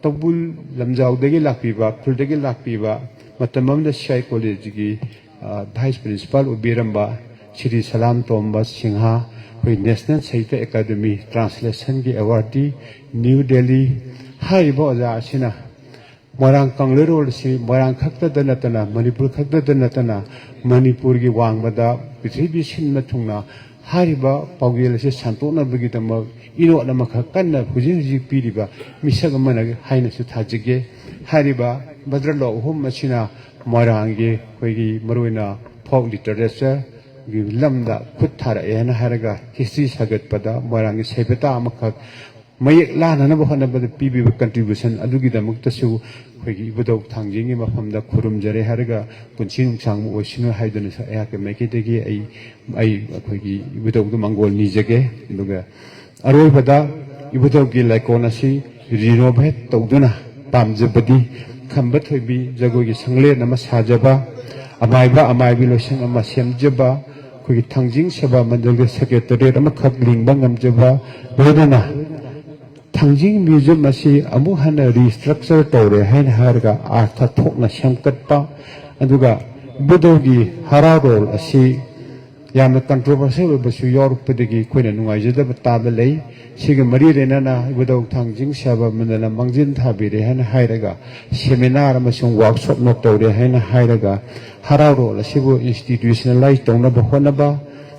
ꯇꯧꯕꯨꯜ ꯂꯝꯖꯥꯎꯗꯒꯤ ꯂꯥꯛꯄꯤꯕ, ꯎꯈ꯭ꯔꯨꯜꯗꯒꯤ ꯂꯥꯛꯄꯤꯕ, ꯃꯇꯝ ꯑꯃꯗ ꯁꯤ ꯑꯥꯏ ꯀꯣꯂꯦꯖꯀꯤ ꯚꯥꯏꯁ ꯄ꯭ꯔꯤꯟꯁꯤꯄꯥꯜ ꯑꯣꯏꯕꯤꯔꯝꯕ ꯁ꯭ꯔꯤ ꯁꯂꯥꯝ ꯇꯣꯝꯕ ꯁꯤꯡꯍ, ꯑꯩꯈꯣꯏ ꯅꯦꯁꯅꯦꯜ ꯁꯥꯍꯤꯇ꯭ꯌ ꯑꯦꯀꯥꯗꯃꯤ ꯇ꯭ꯔꯥꯟꯁꯂꯦꯁꯟꯒꯤ ꯑꯦꯋꯥꯔꯗꯤ, ꯅ꯭ꯌꯨ ꯗꯦꯜꯂꯤ꯫ ꯍꯥꯏꯔꯤꯕ ꯑꯣꯖꯥ ꯑꯁꯤꯅ ꯃꯣꯏꯔꯥꯡ ꯀꯪꯂꯩꯔꯣꯜ ꯑꯁꯤ ꯃꯣꯏꯔꯥꯡ ꯈꯛꯇꯗ ꯅꯠꯇꯅ, ꯃꯅꯤꯄꯨꯔ ꯈꯛꯇꯗ ꯅꯠꯇꯅ, ꯃꯅꯤꯄꯨꯔꯒꯤ ꯋꯥꯡꯃꯗ ꯄ꯭ꯔꯤꯊꯤꯕꯤ ꯁꯤꯟꯕ ꯊꯨꯡꯅ ꯍꯥꯏꯔꯤꯕ ꯄꯥꯎꯖꯦꯜ ꯑꯁꯤ ꯁꯟꯗꯣꯛꯅꯕꯒꯤꯗꯃꯛ ꯏꯅꯣꯠ ꯑꯃꯈꯛ ꯀꯟꯅ ꯍꯧꯖꯤꯛ ꯍꯧꯖꯤꯛ ꯄꯤꯔꯤꯕ ꯃꯤꯁꯛ ꯑꯃꯅ ꯍꯥꯏꯅꯁꯨ ꯊꯥꯖꯒꯦ꯫ ꯍꯥꯏꯔꯤꯕ ꯕꯗ꯭ꯔꯂꯣꯛ ꯑꯍꯨꯝ ꯑꯁꯤꯅ ꯃꯣꯏꯔꯥꯡꯒꯤ ꯑꯩꯈꯣꯏꯒꯤ ꯃꯔꯨꯑꯣꯏꯅ ꯐꯣꯛ ꯂꯤꯇꯔꯦꯆꯔꯒꯤ ꯂꯝꯗ ꯈꯨꯠ ꯊꯥꯔꯛꯑꯦ ꯍꯥꯏꯅ ꯍꯥꯏꯔꯒ ꯍꯤꯁꯇ꯭ꯔꯤ ꯁꯥꯒꯠꯄꯗ ꯃꯣꯏꯔꯥꯡꯒꯤ ꯁꯩꯕꯇꯥ ꯑꯃꯈꯛ ꯃꯌꯦꯛ ꯂꯥꯟꯅꯅꯕ ꯍꯣꯠꯅꯕꯗ ꯄꯤꯕꯤꯕ ꯀꯟꯇ꯭ꯔꯤꯕ꯭ꯌꯨꯁꯟ ꯑꯗꯨꯒꯤꯗꯃꯛꯇꯁꯨ ꯑꯩꯈꯣꯏꯒꯤ ꯏꯕꯨꯙꯧ ꯊꯥꯡꯖꯤꯡꯒꯤ ꯃꯐꯝꯗ ꯈꯨꯔꯨꯝꯖꯔꯦ ꯍꯥꯏꯔꯒ ꯄꯨꯟꯁꯤ ꯅꯨꯡꯁꯥꯡꯕ ꯑꯣꯏꯁꯅꯨ ꯍꯥꯏꯗꯨꯅꯁꯨ ꯑꯩꯍꯥꯛꯀꯤ ꯃꯥꯏꯀꯩꯗꯒꯤ ꯑꯩ ꯑꯩ ꯑꯩꯈꯣꯏꯒꯤ ꯏꯕꯨꯙꯧꯗ ꯃꯪꯒꯣꯜ ꯅꯤꯖꯒꯦ꯫ ꯑꯗꯨꯒ ꯑꯔꯣꯏꯕꯗ ꯏꯕꯨꯙꯧꯒꯤ ꯂꯥꯏꯀꯣꯟ ꯑꯁꯤ ꯔꯤꯅꯣꯚꯦꯠ ꯇꯧꯗꯨꯅ ꯄꯥꯝꯖꯕꯗꯤ ꯈꯝꯕ ꯊꯣꯏꯕꯤ ꯖꯒꯣꯏꯒꯤ ꯁꯪꯂꯦꯟ ꯑꯃ ꯁꯥꯖꯕ, ꯑꯃꯥꯏꯕ ꯑꯃꯥꯏꯕꯤ ꯂꯣꯏꯁꯪ ꯑꯃ ꯁꯦꯝꯖꯕ, ꯑꯩꯈꯣꯏꯒꯤ ꯊꯥꯡꯖꯤꯡ ꯁꯦꯕꯥ ꯃꯟꯗꯜꯒꯤ ꯁꯦꯀ꯭ꯔꯦꯇꯔꯤꯌꯦꯠ ꯑꯃꯈꯛ ꯂꯤꯡꯕ ꯉꯝꯖꯕ, ꯂꯣꯏꯅꯅ ꯊꯥꯡꯖꯤꯡ ꯃ꯭ꯌꯨꯖꯤꯌꯝ ꯑꯁꯤ ꯑꯃꯨꯛ ꯍꯟꯅ ꯔꯤꯁꯇ꯭ꯔꯛꯆꯔ ꯇꯧꯔꯦ ꯍꯥꯏꯅ ꯍꯥꯏꯔꯒ ꯑꯥꯔꯊ ꯊꯣꯛꯅ ꯁꯦꯝꯒꯠꯄ, ꯑꯗꯨꯒ ꯏꯕꯨꯙꯧꯒꯤ ꯍꯔꯥꯎꯔꯣꯜ ꯑꯁꯤ ꯌꯥꯝꯅ ꯀꯟꯇ꯭ꯔꯣꯚꯔꯁꯤꯌꯦꯜ ꯑꯣꯏꯕꯁꯨ ꯌꯥꯎꯔꯛꯄꯗꯒꯤ ꯑꯩꯈꯣꯏꯅ ꯅꯨꯡꯉꯥꯏꯖꯗꯕ ꯇꯥꯕ ꯂꯩ꯫ ꯁꯤꯒ ꯃꯔꯤ ꯂꯩꯅꯅ ꯏꯕꯨꯙꯧ ꯊꯥꯡꯖꯤꯡ ꯁꯦꯕꯥ ꯃꯟꯗꯜꯅ ꯃꯥꯡꯖꯤꯟ ꯊꯥꯕꯤꯔꯦ ꯍꯥꯏꯅ ꯍꯥꯏꯔꯒ ꯁꯦꯃꯤꯅꯥꯔ ꯑꯃꯁꯨꯡ ꯋꯥꯔꯛꯁꯣꯞ ꯇꯧꯔꯦ ꯍꯥꯏꯅ ꯍꯥꯏꯔꯒ ꯍꯔꯥꯎꯔꯣꯜ ꯑꯁꯤꯕꯨ ꯏꯟꯁꯇꯤꯇ꯭ꯌꯨꯁꯅꯦꯂꯥꯏꯖ ꯇꯧꯅꯕ ꯍꯣꯠꯅꯕ,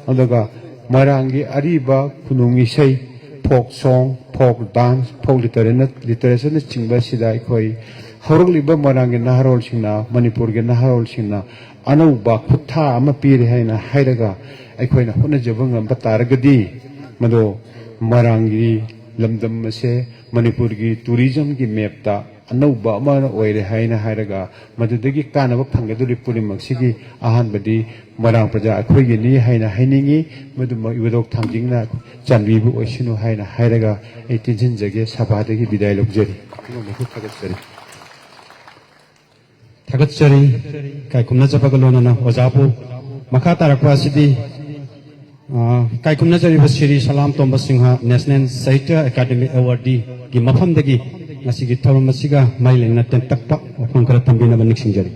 ꯑꯗꯨꯒ ꯃꯣꯏꯔꯥꯡꯒꯤ ꯑꯔꯤꯕ ꯈꯨꯅꯨꯡ ꯏꯁꯩ, ꯐꯣꯛ ꯁꯣꯡ, ꯐꯣꯛ ꯗꯥꯟꯁ, ꯐꯣꯛ ꯂꯤꯇꯔꯦꯆꯔꯅꯆꯤꯡꯕ ꯑꯁꯤꯗ ꯑꯩꯈꯣꯏ ꯍꯧꯔꯛꯂꯤꯕ ꯃꯣꯏꯔꯥꯡꯒꯤ ꯅꯍꯥꯔꯣꯜꯁꯤꯡꯅ, ꯃꯅꯤꯄꯨꯔꯒꯤ ꯅꯍꯥꯔꯣꯜꯁꯤꯡꯅ ꯑꯅꯧꯕ ꯈꯨꯠꯊꯥ ꯑꯃ ꯄꯤꯔꯦ ꯍꯥꯏꯅ ꯍꯥꯏꯔꯒ ꯑꯩꯈꯣꯏꯅ ꯍꯣꯠꯅꯖꯕ ꯉꯝꯕ ꯇꯥꯔꯒꯗꯤ ꯃꯗꯨ ꯃꯣꯏꯔꯥꯡꯒꯤ ꯂꯝꯗꯝ ꯑꯁꯦ ꯃꯅꯤꯄꯨꯔꯒꯤ ꯇꯨꯔꯤꯖꯝꯒꯤ ꯃꯦꯞꯇ ꯑꯅꯧꯕ ꯑꯃ ꯑꯣꯏꯔꯦ ꯍꯥꯏꯅ ꯍꯥꯏꯔꯒ, ꯃꯗꯨꯗꯒꯤ ꯀꯥꯟꯅꯕ ꯐꯪꯒꯗꯧꯔꯤꯕ ꯄꯨꯝꯅꯃꯛꯁꯤꯒꯤ ꯑꯍꯥꯟꯕꯗꯤ ꯃꯣꯏꯔꯥꯡ ꯄ꯭ꯔꯖꯥ ꯑꯩꯈꯣꯏꯒꯤꯅꯤ ꯍꯥꯏꯅ ꯍꯥꯏꯅꯤꯡꯏ꯫ ꯃꯗꯨꯃ ꯏꯕꯨꯙꯧ ꯊꯥꯡꯖꯤꯡꯅ ꯆꯥꯟꯕꯤꯕ ꯑꯣꯏꯁꯅꯨ ꯍꯥꯏꯅ ꯍꯥꯏꯔꯒ ꯑꯩ ꯇꯦꯟꯁꯤꯟꯖꯒꯦ꯫ ꯁꯚꯥꯗꯒꯤ ꯕꯤꯗꯥꯏ ꯂꯧꯖꯔꯤ꯫ ꯄꯨꯝꯅꯃꯛꯄꯨ ꯊꯥꯒꯠꯆꯔꯤ꯫ ꯊꯥꯒꯠꯆꯔꯤ꯫ ꯏꯀꯥꯏ ꯈꯨꯝꯅꯖꯕꯒ ꯂꯣꯏꯅꯅ ꯑꯣꯖꯥꯕꯨ ꯃꯈꯥ ꯇꯥꯔꯛꯄ ꯑꯁꯤꯗꯤ, ꯑ, ꯏꯀꯥꯏ ꯈꯨꯝꯅꯖꯔꯤꯕ ꯁ꯭ꯔꯤ ꯁꯂꯥꯝ ꯇꯣꯝꯕ ꯁꯤꯡꯍ National Sahitya Academy Awardꯒꯤ ꯃꯐꯝꯗꯒꯤ ꯉꯁꯤꯒꯤ ꯊꯧꯔꯝ ꯑꯁꯤꯒ ꯃꯔꯤ ꯂꯩꯅꯅ ꯇꯦꯟꯇꯛꯄ ꯋꯥꯐꯝ ꯈꯔ ꯊꯝꯕꯤꯅꯕ ꯅꯤꯡꯁꯤꯡꯖꯔꯤ꯫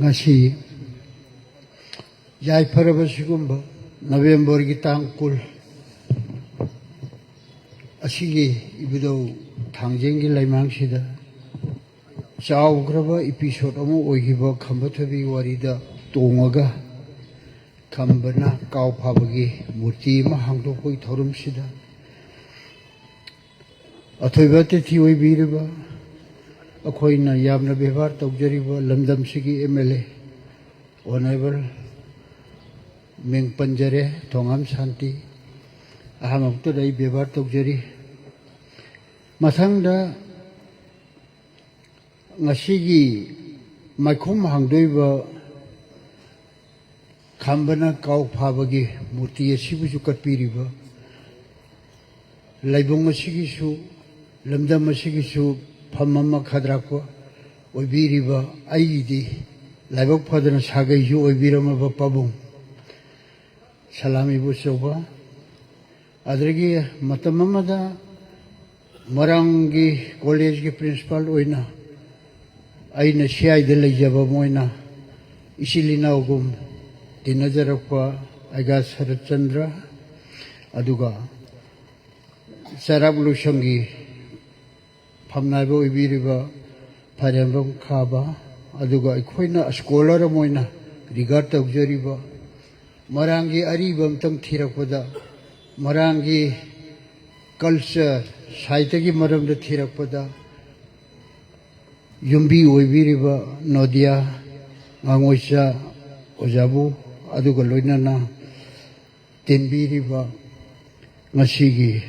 ꯉꯁꯤ ꯌꯥꯏꯐꯔꯕ ꯁꯤꯒꯨꯝꯕ ꯅꯕꯦꯝꯕꯔꯒꯤ ꯇꯥꯡ ꯀꯨꯟ ꯑꯁꯤꯒꯤ ꯏꯕꯨꯙꯧ ꯊꯥꯡꯖꯦꯡꯒꯤ ꯂꯩꯃꯥꯡꯁꯤꯗ ꯆꯥꯎꯈ꯭ꯔꯕ episode ꯑꯃ ꯑꯣꯏꯈꯤꯕ ꯈꯝꯕ ꯊꯣꯏꯕꯤ ꯋꯥꯔꯤꯗ ꯇꯣꯡꯉꯒ ꯈꯝꯕꯅ ꯀꯥꯎ ꯐꯥꯕꯒꯤ ꯃꯨꯔꯇꯤ ꯑꯃ ꯍꯥꯡꯗꯣꯛꯄꯒꯤ ꯊꯧꯔꯝꯁꯤꯗ ꯑꯊꯣꯏꯕ ꯑꯇꯤꯊꯤ ꯑꯣꯏꯕꯤꯔꯤꯕ, ꯑꯩꯈꯣꯏꯅ ꯌꯥꯝꯅ ꯕꯦꯕꯥꯔ ꯇꯧꯖꯔꯤꯕ ꯂꯝꯗꯝꯁꯤꯒꯤ MLA Honourable ꯃꯤꯡ ꯄꯟꯖꯔꯦ, ꯊꯣꯉꯥꯝ ꯁꯥꯟꯇꯤ, ꯑꯍꯥꯟꯕꯃꯛꯇꯗ ꯑꯩ ꯕꯦꯕꯥꯔ ꯇꯧꯖꯔꯤ꯫ ꯃꯊꯪꯗ ꯉꯁꯤꯒꯤ ꯃꯥꯏꯈꯨꯝ ꯍꯥꯡꯗꯣꯛꯏꯕ ꯈꯝꯕꯅ ꯀꯥꯎ ꯐꯥꯕꯒꯤ ꯃꯨꯔꯇꯤ ꯑꯁꯤꯕꯨꯁꯨ ꯀꯠꯄꯤꯔꯤꯕ, ꯂꯥꯏꯕꯨꯡ ꯑꯁꯤꯒꯤꯁꯨ, ꯂꯝꯗꯝ ꯑꯁꯤꯒꯤꯁꯨ ꯐꯝ ꯑꯃ ꯈꯗ꯭ꯔꯥꯛꯄ ꯑꯣꯏꯕꯤꯔꯤꯕ, ꯑꯩꯒꯤꯗꯤ ꯂꯥꯏꯕꯛ ꯐꯗꯅ ꯁꯥꯒꯩꯁꯨ ꯑꯣꯏꯕꯤꯔꯝꯃꯕ ꯄꯥꯕꯨꯡ ꯁꯂꯥꯝ ꯏꯕꯣꯆꯧꯕ, ꯑꯗꯨꯗꯒꯤ ꯃꯇꯝ ꯑꯃꯗ ꯃꯣꯏꯔꯥꯡꯒꯤ ꯀꯣꯂꯦꯖꯀꯤ ꯄ꯭ꯔꯤꯟꯁꯤꯄꯥꯜ ꯑꯣꯏꯅ ꯑꯩꯅ ꯁꯤꯌꯥꯏꯗ ꯂꯩꯖꯕ ꯑꯃ ꯑꯣꯏꯅ ꯏꯆꯤꯜ ꯏꯅꯥꯎꯒꯨꯝ ꯇꯤꯟꯅꯖꯔꯛꯄ ꯑꯩꯒꯥ ꯁꯔꯠꯆꯟꯗ꯭ꯔ, ꯑꯗꯨꯒ ꯆꯩꯔꯥꯛ ꯂꯣꯏꯁꯪꯒꯤ ꯐꯝꯅꯥꯏꯕ ꯑꯣꯏꯕꯤꯔꯤꯕ ꯐꯥꯏꯔꯦꯝꯕꯝ ꯈꯥꯕ, ꯑꯗꯨꯒ ꯑꯩꯈꯣꯏꯅ ꯁ꯭ꯀꯣꯂꯔ ꯑꯃ ꯑꯣꯏꯅ ꯔꯤꯒꯥꯔꯗ ꯇꯧꯖꯔꯤꯕ ꯃꯣꯏꯔꯥꯡꯒꯤ ꯑꯔꯤꯕ ꯑꯝꯇꯪ ꯊꯤꯔꯛꯄꯗ ꯃꯣꯏꯔꯥꯡꯒꯤ ꯀꯜꯆꯔ ꯁꯥꯍꯤꯇ꯭ꯌꯒꯤ ꯃꯔꯝꯗ ꯊꯤꯔꯛꯄꯗ ꯌꯨꯝꯕꯤ ꯑꯣꯏꯕꯤꯔꯤꯕ ꯅꯣꯗꯤꯌꯥ ꯉꯥꯉꯣꯏꯆꯥ ꯑꯣꯖꯥꯕꯨ, ꯑꯗꯨꯒ ꯂꯣꯏꯅꯅ ꯇꯤꯟꯕꯤꯔꯤꯕ, ꯉꯁꯤꯒꯤ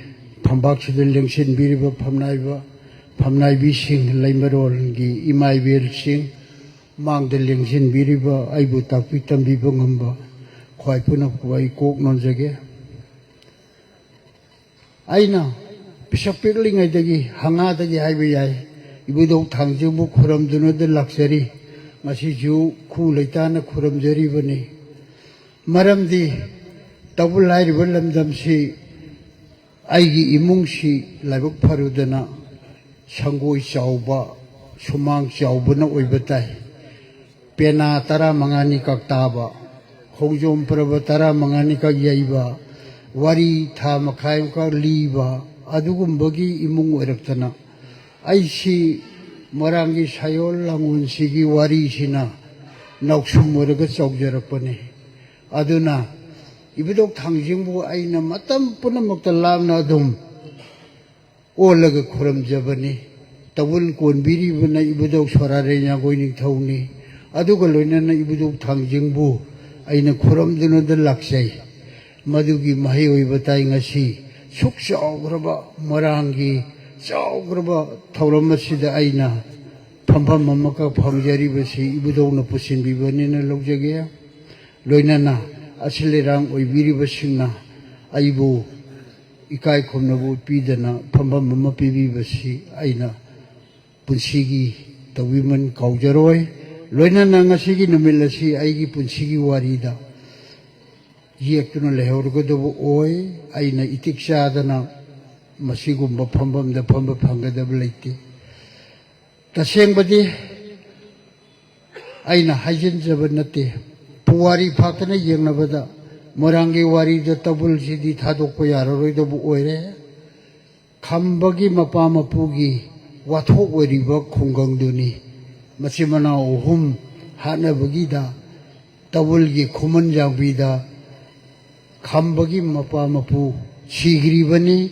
ꯐꯝꯕꯥꯛꯁꯤꯗ ꯂꯦꯡꯁꯤꯟꯕꯤꯔꯤꯕ ꯐꯝꯅꯥꯏꯕ, ꯐꯝꯅꯥꯏꯕꯤꯁꯤꯡ, ꯂꯩꯃꯔꯣꯜꯒꯤ ꯏꯃꯥ ꯏꯕꯦꯜꯁꯤꯡ, ꯃꯥꯡꯗ ꯂꯦꯡꯁꯤꯟꯕꯤꯔꯤꯕ, ꯑꯩꯕꯨ ꯇꯥꯛꯄꯤ ꯇꯝꯕꯤꯕ ꯉꯝꯕ ꯈ꯭ꯋꯥꯏ ꯄꯨꯝꯅꯃꯛꯄꯨ ꯑꯩ ꯀꯣꯛ ꯅꯣꯟꯖꯒꯦ꯫ ꯑꯩꯅ ꯄꯤꯁꯛ ꯄꯤꯛꯂꯤꯉꯩꯗꯒꯤ, ꯍꯪꯉꯥꯗꯒꯤ ꯍꯥꯏꯕ ꯌꯥꯏ, ꯏꯕꯨꯙꯧ ꯊꯥꯡꯖꯤꯡꯕꯨ ꯈꯨꯔꯨꯝꯗꯨꯅꯗ ꯂꯥꯛꯆꯔꯤ꯫ ꯉꯁꯤꯁꯨ ꯈꯨ ꯂꯩꯇꯥꯅ ꯈꯨꯔꯨꯝꯖꯔꯤꯕꯅꯤ꯫ ꯃꯔꯝꯗꯤ ꯇꯧꯕꯨꯜ ꯍꯥꯏꯔꯤꯕ ꯂꯝꯗꯝꯁꯤ ꯑꯩꯒꯤ ꯏꯃꯨꯡꯁꯤ ꯂꯥꯏꯕꯛ ꯐꯔꯨꯗꯅ ꯁꯪꯒꯣꯏ ꯆꯥꯎꯕ, ꯁꯨꯃꯥꯡ ꯆꯥꯎꯕꯅ ꯑꯣꯏꯕ ꯇꯥꯏ꯫ ꯄꯦꯅꯥ ꯇꯔꯥꯃꯉꯥꯅꯤ ꯀꯛ ꯇꯥꯕ, ꯈꯣꯡꯖꯣꯝ ꯄꯔꯕ ꯇꯔꯥꯃꯉꯥꯅꯤ ꯀꯛ ꯌꯩꯕ, ꯋꯥꯔꯤ ꯊꯥ ꯃꯈꯥꯏ ꯑꯃꯈꯛ ꯂꯤꯕ, ꯑꯗꯨꯒꯨꯝꯕꯒꯤ ꯏꯃꯨꯡ ꯑꯣꯏꯔꯛꯇꯅ ꯑꯩꯁꯤ ꯃꯣꯏꯔꯥꯡꯒꯤ ꯁꯥꯌꯣꯜ ꯂꯥꯡꯒꯣꯜꯁꯤꯒꯤ ꯋꯥꯔꯤꯁꯤꯅ ꯅꯥꯎꯁꯨꯝ ꯑꯣꯏꯔꯒ ꯆꯥꯎꯖꯔꯛꯄꯅꯤ꯫ ꯑꯗꯨꯅ ꯏꯕꯨꯙꯧ ꯊꯥꯡꯖꯤꯡꯕꯨ ꯑꯩꯅ ꯃꯇꯝ ꯄꯨꯝꯅꯃꯛꯇ ꯂꯥꯞꯅ ꯑꯗꯨꯝ ꯑꯣꯜꯂꯒ ꯈꯨꯔꯨꯝꯖꯕꯅꯤ꯫ ꯇꯧꯕꯨꯜ ꯀꯣꯟꯕꯤꯔꯤꯕꯅ ꯏꯕꯨꯙꯧ ꯁꯣꯔꯥꯔꯦꯟ ꯌꯥꯡꯒꯣꯏ ꯅꯤꯡꯊꯧꯅꯤ꯫ ꯑꯗꯨꯒ ꯂꯣꯏꯅꯅ ꯏꯕꯨꯙꯧ ꯊꯥꯡꯖꯤꯡꯕꯨ ꯑꯩꯅ ꯈꯨꯔꯨꯝꯗꯨꯅꯗ ꯂꯥꯛꯆꯩ꯫ ꯃꯗꯨꯒꯤ ꯃꯍꯩ ꯑꯣꯏꯕ ꯇꯥꯏ꯫ ꯉꯁꯤ ꯁꯨꯛ ꯆꯥꯎꯈ꯭ꯔꯕ ꯃꯣꯏꯔꯥꯡꯒꯤ ꯆꯥꯎꯈ꯭ꯔꯕ ꯊꯧꯔꯝ ꯑꯁꯤꯗ ꯑꯩꯅ ꯐꯝꯐꯝ ꯑꯃꯈꯛ ꯐꯪꯖꯔꯤꯕꯁꯤ ꯏꯕꯨꯙꯧꯅ ꯄꯨꯁꯤꯟꯕꯤꯕꯅꯤꯅ ꯂꯧꯖꯒꯦ꯫ ꯂꯣꯏꯅꯅ ꯑꯁꯤꯜ ꯏꯔꯥꯡ ꯑꯣꯏꯕꯤꯔꯤꯕꯁꯤꯡꯅ ꯑꯩꯕꯨ ꯏꯀꯥꯏ ꯈꯨꯝꯅꯕ ꯎꯠꯄꯤꯗꯅ ꯐꯝꯐꯝ ꯑꯃ ꯄꯤꯕꯤꯕꯁꯤ ꯑꯩꯅ ꯄꯨꯟꯁꯤꯒꯤ ꯇꯧꯕꯤꯃꯜ ꯀꯥꯎꯖꯔꯣꯏ꯫ ꯂꯣꯏꯅꯅ ꯉꯁꯤꯒꯤ ꯅꯨꯃꯤꯠ ꯑꯁꯤ ꯑꯩꯒꯤ ꯄꯨꯟꯁꯤꯒꯤ ꯋꯥꯔꯤꯗ ꯌꯦꯛꯇꯨꯅ ꯂꯩꯍꯧꯔꯒꯗꯕ ꯑꯣꯏ꯫ ꯑꯩꯅ ꯏꯇꯤꯛ ꯆꯥꯗꯅ ꯃꯁꯤꯒꯨꯝꯕ ꯐꯝꯐꯝꯗ ꯐꯝꯕ ꯐꯪꯒꯗꯕ ꯂꯩꯇꯦ꯫ ꯇꯁꯦꯡꯕꯗꯤ ꯑꯩꯅ ꯍꯥꯏꯖꯤꯟꯖꯕ ꯅꯠꯇꯦ꯫ ꯄꯨꯋꯥꯔꯤ ꯐꯥꯛꯇꯅ ꯌꯦꯡꯅꯕꯗ ꯃꯣꯏꯔꯥꯡꯒꯤ ꯋꯥꯔꯤꯗ ꯇꯧꯕꯨꯜꯁꯤꯗꯤ ꯊꯥꯗꯣꯛꯄ ꯌꯥꯔꯔꯣꯏꯗꯕ ꯑꯣꯏꯔꯦ꯫ ꯈꯝꯕꯒꯤ ꯃꯄꯥ ꯃꯄꯨꯒꯤ ꯋꯥꯊꯣꯛ ꯑꯣꯏꯔꯤꯕ ꯈꯨꯡꯒꯪꯗꯨꯅꯤ꯫ ꯃꯆꯤꯟ ꯃꯅꯥꯎ ꯑꯍꯨꯝ ꯍꯥꯠꯅꯕꯒꯤꯗ ꯇꯧꯕꯨꯜꯒꯤ ꯈꯨꯃꯟ ꯌꯥꯡꯕꯤꯗ ꯈꯝꯕꯒꯤ ꯃꯄꯥ ꯃꯄꯨ ꯁꯤꯈ꯭ꯔꯤꯕꯅꯤ꯫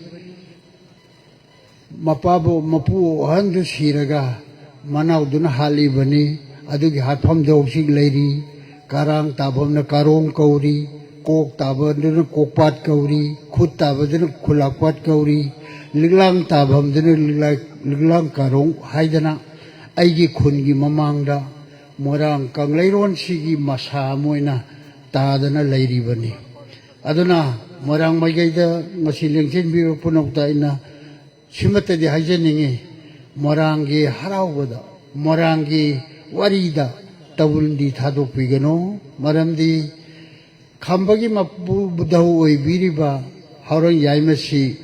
ꯃꯄꯥꯕꯨ, ꯃꯄꯨ ꯑꯍꯟꯗꯨ ꯁꯤꯔꯒ ꯃꯅꯥꯎꯗꯨꯅ ꯍꯥꯠꯂꯤꯕꯅꯤ꯫ ꯑꯗꯨꯒꯤ ꯍꯥꯠꯐꯝꯗ ꯍꯧꯖꯤꯛ ꯂꯩꯔꯤ꯫ ꯀꯔꯥꯡ ꯇꯥꯐꯝꯅ ꯀꯥꯔꯣꯡ ꯀꯧꯔꯤ, ꯀꯣꯛ ꯇꯥꯕꯗꯨꯅ ꯀꯣꯛꯄꯥꯠ ꯀꯧꯔꯤ, ꯈꯨꯠ ꯇꯥꯕꯗꯨꯅ ꯈꯨꯂꯥꯛꯄꯥꯠ ꯀꯧꯔꯤ, ꯂꯤꯛꯂꯥꯡ ꯇꯥꯐꯝꯗꯨꯅ ꯂꯤꯛꯂꯥ-, ꯂꯤꯛꯂꯥꯡ ꯀꯥꯔꯣꯡ ꯍꯥꯏꯗꯅ ꯑꯩꯒꯤ ꯈꯨꯟꯒꯤ ꯃꯃꯥꯡꯗ ꯃꯣꯏꯔꯥꯡ ꯀꯪꯂꯩꯔꯣꯟꯁꯤꯒꯤ ꯃꯁꯥ ꯑꯃ ꯑꯣꯏꯅ ꯇꯥꯗꯅ ꯂꯩꯔꯤꯕꯅꯤ꯫ ꯑꯗꯨꯅ ꯃꯣꯏꯔꯥꯡ ꯃꯥꯏꯀꯩꯗ ꯉꯁꯤ ꯂꯦꯡꯁꯤꯟꯕꯤꯕ ꯄꯨꯝꯅꯃꯛꯇ ꯑꯩꯅ ꯁꯤꯃꯠꯇꯗꯤ ꯍꯥꯏꯖꯅꯤꯡꯉꯤ, ꯃꯣꯏꯔꯥꯡꯒꯤ ꯍꯔꯥꯎꯕꯗ, ꯃꯣꯏꯔꯥꯡꯒꯤ ꯋꯥꯔꯤꯗ ꯇꯧꯕꯨꯜꯗꯤ ꯊꯥꯗꯣꯛꯄꯤꯒꯅꯨ꯫ ꯃꯔꯝꯗꯤ ꯈꯝꯕꯒꯤ ꯃꯄꯨꯗꯧ ꯑꯣꯏꯕꯤꯔꯤꯕ ꯍꯥꯎꯔꯪ ꯌꯥꯏꯃꯁꯤ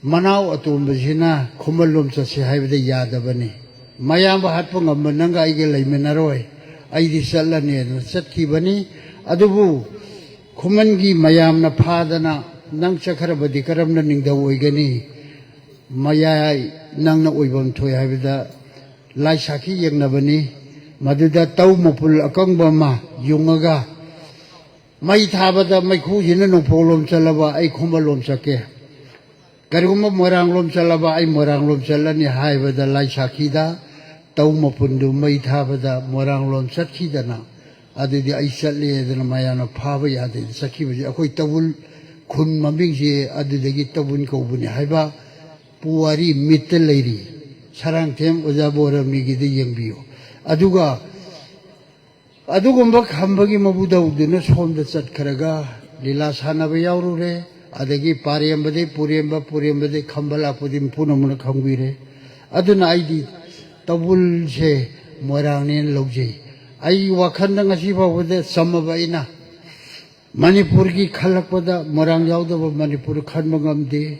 ꯃꯅꯥꯎ ꯑꯇꯣꯝꯕꯁꯤꯅ ꯈꯨꯃꯟꯂꯣꯝ ꯆꯠꯁꯤ ꯍꯥꯏꯕꯗ ꯌꯥꯗꯕꯅꯤ꯫ "ꯃꯌꯥꯝꯕ ꯍꯥꯠꯄ ꯉꯝꯕ ꯅꯪꯒ ꯑꯩꯒ ꯂꯩꯃꯤꯟꯅꯔꯣꯏ, ꯑꯩꯗꯤ ꯆꯠꯂꯅꯤ" ꯑꯗꯨꯅ ꯆꯠꯈꯤꯕꯅꯤ꯫ ꯑꯗꯨꯕꯨ ꯈꯨꯃꯟꯒꯤ ꯃꯌꯥꯝꯅ ꯐꯥꯗꯅ, "ꯅꯪ ꯆꯠꯈ꯭ꯔꯕꯗꯤ ꯀꯔꯝꯅ ꯅꯤꯡꯊꯧ ꯑꯣꯏꯒꯅꯤ? ꯃꯌꯥꯏ ꯅꯪꯅ ꯑꯣꯏꯐꯝ ꯊꯣꯛꯏ" ꯍꯥꯏꯕꯗ ꯂꯥꯏ ꯁꯥꯈꯤ ꯌꯦꯡꯅꯕꯅꯤ꯫ ꯃꯗꯨꯗ ꯇꯧ ꯃꯄꯨꯜ ꯑꯀꯪꯕ ꯑꯃ ꯌꯨꯡꯉꯒ, "ꯃꯩ ꯊꯥꯕꯗ ꯃꯩꯈꯨꯁꯤꯅ ꯅꯣꯡꯄꯣꯛꯂꯣꯝ ꯆꯠꯂꯕ ꯑꯩ ꯈꯨꯃꯟꯂꯣꯝ ꯆꯠꯀꯦ, ꯀꯔꯤꯒꯨꯝꯕ ꯃꯣꯏꯔꯥꯡꯂꯣꯝ ꯆꯠꯂꯕ ꯑꯩ ꯃꯣꯏꯔꯥꯡꯂꯣꯝ ꯆꯠꯂꯅꯤ" ꯍꯥꯏꯕꯗ ꯂꯥꯏ ꯁꯥꯈꯤꯗ ꯇꯧ ꯃꯄꯨꯟꯗꯨ ꯃꯩ ꯊꯥꯕꯗ ꯃꯣꯏꯔꯥꯡꯂꯣꯝ ꯆꯠꯈꯤꯗꯅ, ꯑꯗꯨꯗꯤ ꯑꯩ ꯆꯠꯂꯦ ꯑꯗꯨꯅ ꯃꯌꯥꯝꯅ ꯐꯥꯕ ꯌꯥꯗꯦꯅ ꯆꯠꯈꯤꯕꯁꯦ ꯑꯩꯈꯣꯏ ꯇꯧꯕꯨꯜ ꯈꯨꯟ ꯃꯃꯤꯡꯁꯦ ꯑꯗꯨꯗꯒꯤ ꯇꯧꯕꯨꯜ ꯀꯧꯕꯅꯤ ꯍꯥꯏꯕ ꯄꯨꯋꯥꯔꯤ ꯃꯤꯠꯇ ꯂꯩꯔꯤ꯫ ꯁꯔꯥꯡꯊꯦꯝ ꯑꯣꯖꯥ ꯕꯣꯔꯃꯤꯒꯤꯗ ꯌꯦꯡꯕꯤꯌꯨ꯫ ꯑꯗꯨꯒ ꯑꯗꯨꯒꯨꯝꯕ ꯈꯝꯕꯒꯤ ꯃꯕꯨꯗꯧꯗꯨꯅ ꯁꯣꯝꯗ ꯆꯠꯈ꯭ꯔꯒ ꯂꯤꯂꯥ ꯁꯥꯟꯅꯕ ꯌꯥꯎꯔꯨꯔꯦ꯫ ꯑꯗꯒꯤ ꯄꯥꯔꯦꯝꯕꯗꯩ ꯄꯨꯔꯦꯝꯕ, ꯄꯨꯔꯦꯝꯕꯗꯩ ꯈꯝꯕ ꯂꯥꯛꯄꯗꯤ ꯄꯨꯝꯅꯃꯛꯅ ꯈꯪꯕꯤꯔꯦ꯫ ꯑꯗꯨꯅ ꯑꯩꯗꯤ ꯇꯧꯕꯨꯜꯁꯦ ꯃꯣꯏꯔꯥꯡꯅꯦꯅ ꯂꯧꯖꯩ꯫ ꯑꯩꯒꯤ ꯋꯥꯈꯜꯗ ꯉꯁꯤ ꯐꯥꯎꯕꯗ ꯆꯝꯃꯕ ꯑꯩꯅ ꯃꯅꯤꯄꯨꯔꯒꯤ ꯈꯜꯂꯛꯄꯗ ꯃꯣꯏꯔꯥꯡ ꯌꯥꯎꯗꯕ ꯃꯅꯤꯄꯨꯔ ꯈꯟꯕ ꯉꯝꯗꯦ꯫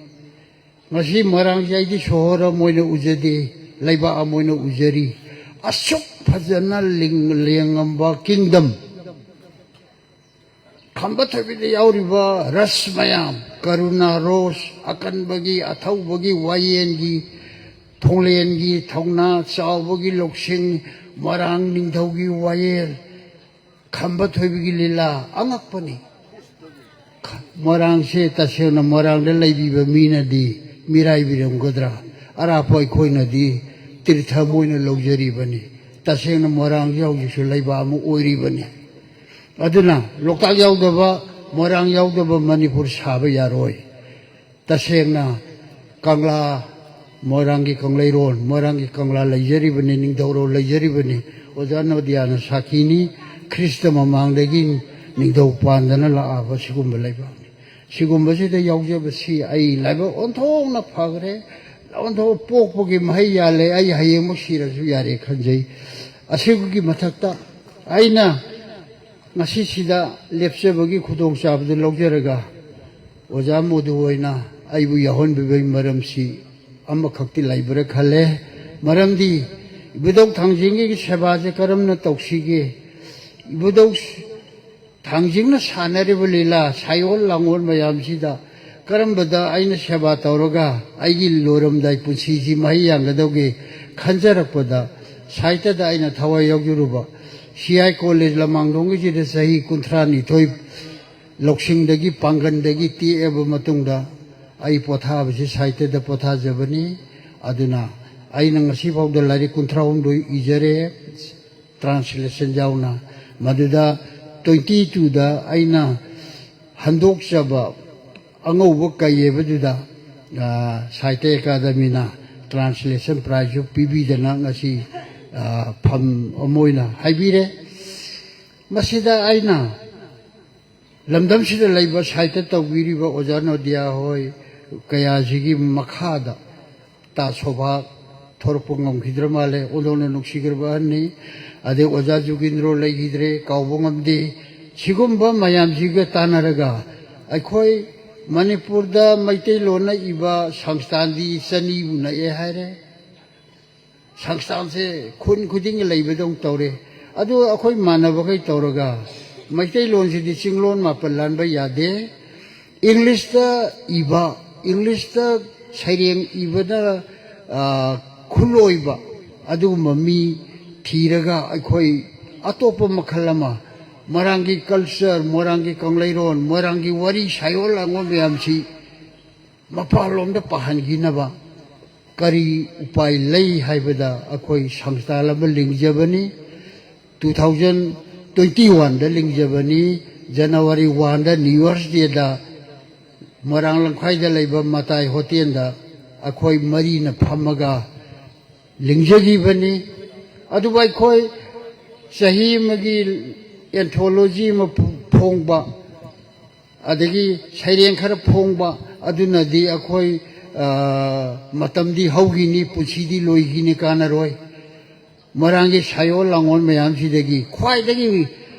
ꯉꯁꯤ ꯃꯣꯏꯔꯥꯡꯁꯦ ꯑꯩꯗꯤ ꯁꯣꯍꯣꯔ ꯑꯃ ꯑꯣꯏꯅ ꯎꯖꯗꯦ, ꯂꯩꯕꯥꯛ ꯑꯃ ꯑꯣꯏꯅ ꯎꯖꯔꯤ꯫ ꯑꯁꯨꯛ ꯐꯖꯅ ꯂꯤꯡ-, ꯂꯦꯡꯉꯝꯕ kingdom, ꯈꯝꯕ ꯊꯣꯏꯕꯤꯗ ꯌꯥꯎꯔꯤꯕ ꯔꯁ ꯃꯌꯥꯝ, ꯀꯔꯨꯅꯥ ꯔꯣꯁ, ꯑꯀꯟꯕꯒꯤ, ꯑꯊꯧꯕꯒꯤ, ꯋꯥꯌꯦꯜꯒꯤ, ꯊꯣꯡꯂꯦꯟꯒꯤ ꯊꯧꯅꯥ, ꯆꯥꯎꯕꯒꯤ ꯂꯧꯁꯤꯡ, ꯃꯣꯏꯔꯥꯡ ꯅꯤꯡꯊꯧꯒꯤ ꯋꯥꯌꯦꯜ, ꯈꯝꯕ ꯊꯣꯏꯕꯤꯒꯤ ꯂꯤꯂꯥ ꯑꯉꯛꯄꯅꯤ꯫ ꯃꯣꯏꯔꯥꯡꯁꯦ ꯇꯁꯦꯡꯅ ꯃꯣꯏꯔꯥꯡꯗ ꯂꯩꯕꯤꯕ ꯃꯤꯅꯗꯤ ꯃꯤꯔꯥꯏꯕꯤꯔꯝꯒꯗ꯭ꯔꯥ? ꯑꯔꯥꯞꯄ ꯑꯩꯈꯣꯏꯅꯗꯤ ꯇꯤꯔꯊ ꯑꯃ ꯑꯣꯏꯅ ꯂꯧꯖꯔꯤꯕꯅꯤ꯫ ꯇꯁꯦꯡꯅ ꯃꯣꯏꯔꯥꯡꯁꯦ ꯍꯧꯖꯤꯛꯁꯨ ꯂꯩꯕꯥꯛ ꯑꯃ ꯑꯣꯏꯔꯤꯕꯅꯤ꯫ ꯑꯗꯨꯅ ꯂꯣꯛꯇꯥꯛ ꯌꯥꯎꯗꯕ, ꯃꯣꯏꯔꯥꯡ ꯌꯥꯎꯗꯕ ꯃꯅꯤꯄꯨꯔ ꯁꯥꯕ ꯌꯥꯔꯣꯏ꯫ ꯇꯁꯦꯡꯅ ꯀꯪꯂꯥ, ꯃꯣꯏꯔꯥꯡꯒꯤ ꯀꯪꯂꯩꯔꯣꯟ, ꯃꯣꯏꯔꯥꯡꯒꯤ ꯀꯪꯂꯥ ꯂꯩꯖꯔꯤꯕꯅꯤ, ꯅꯤꯡꯊꯧꯔꯣꯜ ꯂꯩꯖꯔꯤꯕꯅꯤ꯫ ꯑꯣꯖꯥ ꯅꯣꯗꯤꯌꯥꯅ ꯁꯥꯈꯤꯅꯤ, ꯈ꯭ꯔꯤꯁꯇ ꯃꯃꯥꯡꯗꯒꯤ ꯅꯤꯡꯊꯧ ꯄꯥꯟꯗꯅ ꯂꯥꯛꯑꯕ ꯁꯤꯒꯨꯝꯕ ꯂꯩꯕꯥꯛꯅꯤ꯫ ꯁꯤꯒꯨꯝꯕꯁꯤꯗ ꯌꯥꯎꯖꯕꯁꯤ ꯑꯩ ꯂꯥꯏꯕꯛ ꯑꯣꯟꯊꯣꯛꯅ ꯐꯈ꯭ꯔꯦ, ꯑꯣꯟꯊꯣꯛ ꯄꯣꯛꯄꯒꯤ ꯃꯍꯩ ꯌꯥꯜꯂꯦ, ꯑꯩ ꯍꯌꯦꯡꯃꯛ ꯁꯤꯔꯁꯨ ꯌꯥꯔꯦ ꯈꯟꯖꯩ꯫ ꯑꯁꯤꯒꯤ ꯃꯊꯛꯇ ꯑꯩꯅ ꯉꯁꯤꯁꯤꯗ ꯂꯦꯞꯆꯕꯒꯤ ꯈꯨꯗꯣꯡꯆꯥꯕꯗꯨ ꯂꯧꯖꯔꯒ ꯑꯣꯖꯥ ꯃꯣꯗꯨ ꯑꯣꯏꯅ ꯑꯩꯕꯨ ꯌꯥꯎꯍꯟꯕꯤꯕꯒꯤ ꯃꯔꯝꯁꯤ ꯑꯃꯈꯛꯇꯤ ꯂꯩꯕ꯭ꯔꯥ ꯈꯜꯂꯦ꯫ ꯃꯔꯝꯗꯤ ꯏꯕꯨꯙꯧ ꯊꯥꯡꯖꯤꯡꯒꯤ ꯁꯦꯕꯥꯁꯦ ꯀꯔꯝꯅ ꯇꯧꯁꯤꯒꯦ? ꯏꯕꯨꯙꯧ ꯊꯥꯡꯖꯤꯡꯅ ꯁꯥꯟꯅꯔꯤꯕ ꯂꯤꯂꯥ, ꯁꯥꯏꯑꯣꯟ ꯂꯥꯡꯑꯣꯟ ꯃꯌꯥꯝꯁꯤꯗ ꯀꯔꯝꯕꯗ ꯑꯩꯅ ꯁꯦꯕꯥ ꯇꯧꯔꯒ ꯑꯩꯒꯤ ꯂꯣꯏꯔꯝꯗꯥꯏ ꯄꯨꯟꯁꯤꯁꯤ ꯃꯍꯩ ꯌꯥꯟꯒꯗꯧꯒꯦ ꯈꯟꯖꯔꯛꯄꯗ, ꯁꯥꯍꯤꯇ꯭ꯌꯗ ꯑꯩꯅ ꯊꯋꯥꯏ ꯌꯥꯎꯖꯔꯨꯕ ꯁꯤ ꯑꯥꯏ ꯀꯣꯂꯦꯖ ꯂꯃꯥꯡꯗꯣꯡꯒꯤꯁꯤꯗ ꯆꯍꯤ ꯀꯨꯟꯊ꯭ꯔꯥ ꯅꯤꯊꯣꯏ ꯂꯧꯁꯤꯡꯗꯒꯤ ꯄꯥꯡꯒꯜꯗꯒꯤ ꯇꯦꯛꯑꯕ ꯃꯇꯨꯡꯗ ꯑꯩ ꯄꯣꯊꯥꯕꯁꯤ ꯁꯥꯍꯤꯇ꯭ꯌꯗ ꯄꯣꯊꯥꯖꯕꯅꯤ꯫ ꯑꯗꯨꯅ ꯑꯩꯅ ꯉꯁꯤꯐꯥꯎꯗ ꯂꯥꯏꯔꯤꯛ ꯀꯨꯟꯊ꯭ꯔꯥ ꯍꯨꯝꯗꯣꯏ ꯏꯖꯔꯦ, ꯇ꯭ꯔꯥꯟꯁꯂꯦꯁꯟ ꯌꯥꯎꯅ꯫ ꯃꯗꯨꯗ ꯇ꯭ꯋꯦꯟꯇꯤ ꯇꯨꯗ ꯑꯩꯅ ꯍꯟꯗꯣꯛꯆꯕ ꯑꯉꯧꯕ ꯀꯩ ꯍꯥꯏꯕꯗꯨꯗ, ꯑ, ꯁꯥꯍꯤꯇ꯭ꯌ ꯑꯦꯀꯥꯗꯃꯤꯅ ꯇ꯭ꯔꯥꯟꯁꯂꯦꯁꯟ ꯄ꯭ꯔꯥꯏꯖꯁꯨ ꯄꯤꯕꯤꯗꯅ ꯉꯁꯤ, ꯑ, ꯐꯝ ꯑꯃ ꯑꯣꯏꯅ ꯍꯥꯏꯕꯤꯔꯦ꯫ ꯃꯁꯤꯗ ꯑꯩꯅ ꯂꯝꯗꯝꯁꯤꯗ ꯂꯩꯕ ꯁꯥꯍꯤꯇ꯭ꯌ ꯇꯧꯕꯤꯔꯤꯕ ꯑꯣꯖꯥ ꯅꯣꯗꯤꯌꯥ ꯍꯣꯏ ꯀꯌꯥꯁꯤꯒꯤ ꯃꯈꯥꯗ ꯇꯥ ꯁꯣꯚꯥ ꯊꯣꯔꯛꯄ ꯉꯝꯈꯤꯗ꯭ꯔ ꯃꯥꯜꯂꯦ꯫ ꯑꯣꯟꯊꯣꯛꯅ ꯅꯨꯡꯁꯤꯈ꯭ꯔꯕ ꯑꯍꯟꯅꯤ꯫ ꯑꯗꯩ ꯑꯣꯖꯥ ꯖꯨꯒꯤꯟꯗ꯭ꯔꯣ ꯂꯩꯈꯤꯗ꯭ꯔꯦ, ꯀꯥꯎꯕ ꯉꯝꯗꯦ꯫ ꯁꯤꯒꯨꯝꯕ ꯃꯌꯥꯝꯁꯤꯒ ꯇꯥꯟꯅꯔꯒ ꯑꯩꯈꯣꯏ ꯃꯅꯤꯄꯨꯔꯗ ꯃꯩꯇꯩꯂꯣꯟꯅ ꯏꯕ ꯁꯪꯁꯊꯥꯟꯗꯤ ꯆꯅꯤꯕꯨ ꯅꯛꯑꯦ ꯍꯥꯏꯔꯦ꯫ ꯁꯪꯁꯊꯥꯟꯁꯦ ꯈꯨꯟ ꯈꯨꯗꯤꯡꯒꯤ ꯂꯩꯕꯗꯧ ꯇꯧꯔꯦ꯫ ꯑꯗꯨ ꯑꯩꯈꯣꯏ ꯃꯥꯟꯅꯕꯈꯩ ꯇꯧꯔꯒ ꯃꯩꯇꯩꯂꯣꯟꯁꯤꯗꯤ ꯆꯤꯡꯂꯣꯟ ꯃꯥꯄꯟ ꯂꯥꯟꯕ ꯌꯥꯗꯦ꯫ ꯏꯪꯂꯤꯁꯇ ꯏꯕ, ꯏꯪꯂꯤꯁꯇ ꯁꯩꯔꯦꯡ ꯏꯕꯅ, ꯑ, ꯈꯨꯠꯂꯣꯏꯕ ꯑꯗꯨꯒꯨꯝꯕ ꯃꯤ ꯊꯤꯔꯒ ꯑꯩꯈꯣꯏ ꯑꯇꯣꯞꯄ ꯃꯈꯜ ꯑꯃ ꯃꯣꯏꯔꯥꯡꯒꯤ ꯀꯜꯆꯔ, ꯃꯣꯏꯔꯥꯡꯒꯤ ꯀꯪꯂꯩꯔꯣꯟ, ꯃꯣꯏꯔꯥꯡꯒꯤ ꯋꯥꯔꯤ ꯁꯥꯌꯣꯜ ꯂꯥꯡꯉꯣꯜ ꯃꯌꯥꯝꯁꯤ ꯃꯄꯥꯟꯂꯣꯝꯗ ꯄꯥꯍꯟꯈꯤꯅꯕ ꯀꯔꯤ ꯎꯄꯥꯏ ꯂꯩ ꯍꯥꯏꯕꯗ ꯑꯩꯈꯣꯏ ꯁꯪꯁꯊꯥꯟ ꯑꯃ ꯂꯤꯡꯖꯕꯅꯤ꯫ ꯇꯨ ꯊꯥꯎꯖꯟ ꯇ꯭ꯋꯦꯟꯇꯤ ꯋꯥꯟꯗ ꯂꯤꯡꯖꯕꯅꯤ꯫ ꯖꯅꯋꯥꯔꯤ ꯋꯥꯟꯗ ꯅ꯭ꯌꯨ ꯌꯔꯁ ꯗꯦꯗ ꯃꯣꯏꯔꯥꯡ ꯂꯝꯈꯥꯏꯗ ꯂꯩꯕ ꯃꯇꯥꯏ ꯍꯣꯇꯦꯜꯗ ꯑꯩꯈꯣꯏ ꯃꯔꯤꯅ ꯐꯝꯃꯒ ꯂꯤꯡꯖꯈꯤꯕꯅꯤ꯫ ꯑꯗꯨꯕꯨ ꯑꯩꯈꯣꯏ ꯆꯍꯤ ꯑꯃꯒꯤ ꯑꯦꯟꯊꯣꯂꯣꯖꯤ ꯑꯃ ꯐꯣꯡꯕ, ꯑꯗꯒꯤ ꯁꯩꯔꯦꯡ ꯈꯔ ꯐꯣꯡꯕ, ꯑꯗꯨꯅꯗꯤ ꯑꯩꯈꯣꯏ, ꯑ, ꯃꯇꯝꯗꯤ ꯍꯧꯈꯤꯅꯤ, ꯄꯨꯟꯁꯤꯗꯤ ꯂꯣꯏꯈꯤꯅꯤ, ꯀꯥꯟꯅꯔꯣꯏ꯫ ꯃꯣꯏꯔꯥꯡꯒꯤ ꯁꯥꯌꯣꯜ ꯂꯥꯡꯉꯣꯜ ꯃꯌꯥꯝꯁꯤꯗꯒꯤ ꯈ꯭ꯋꯥꯏꯗꯒꯤ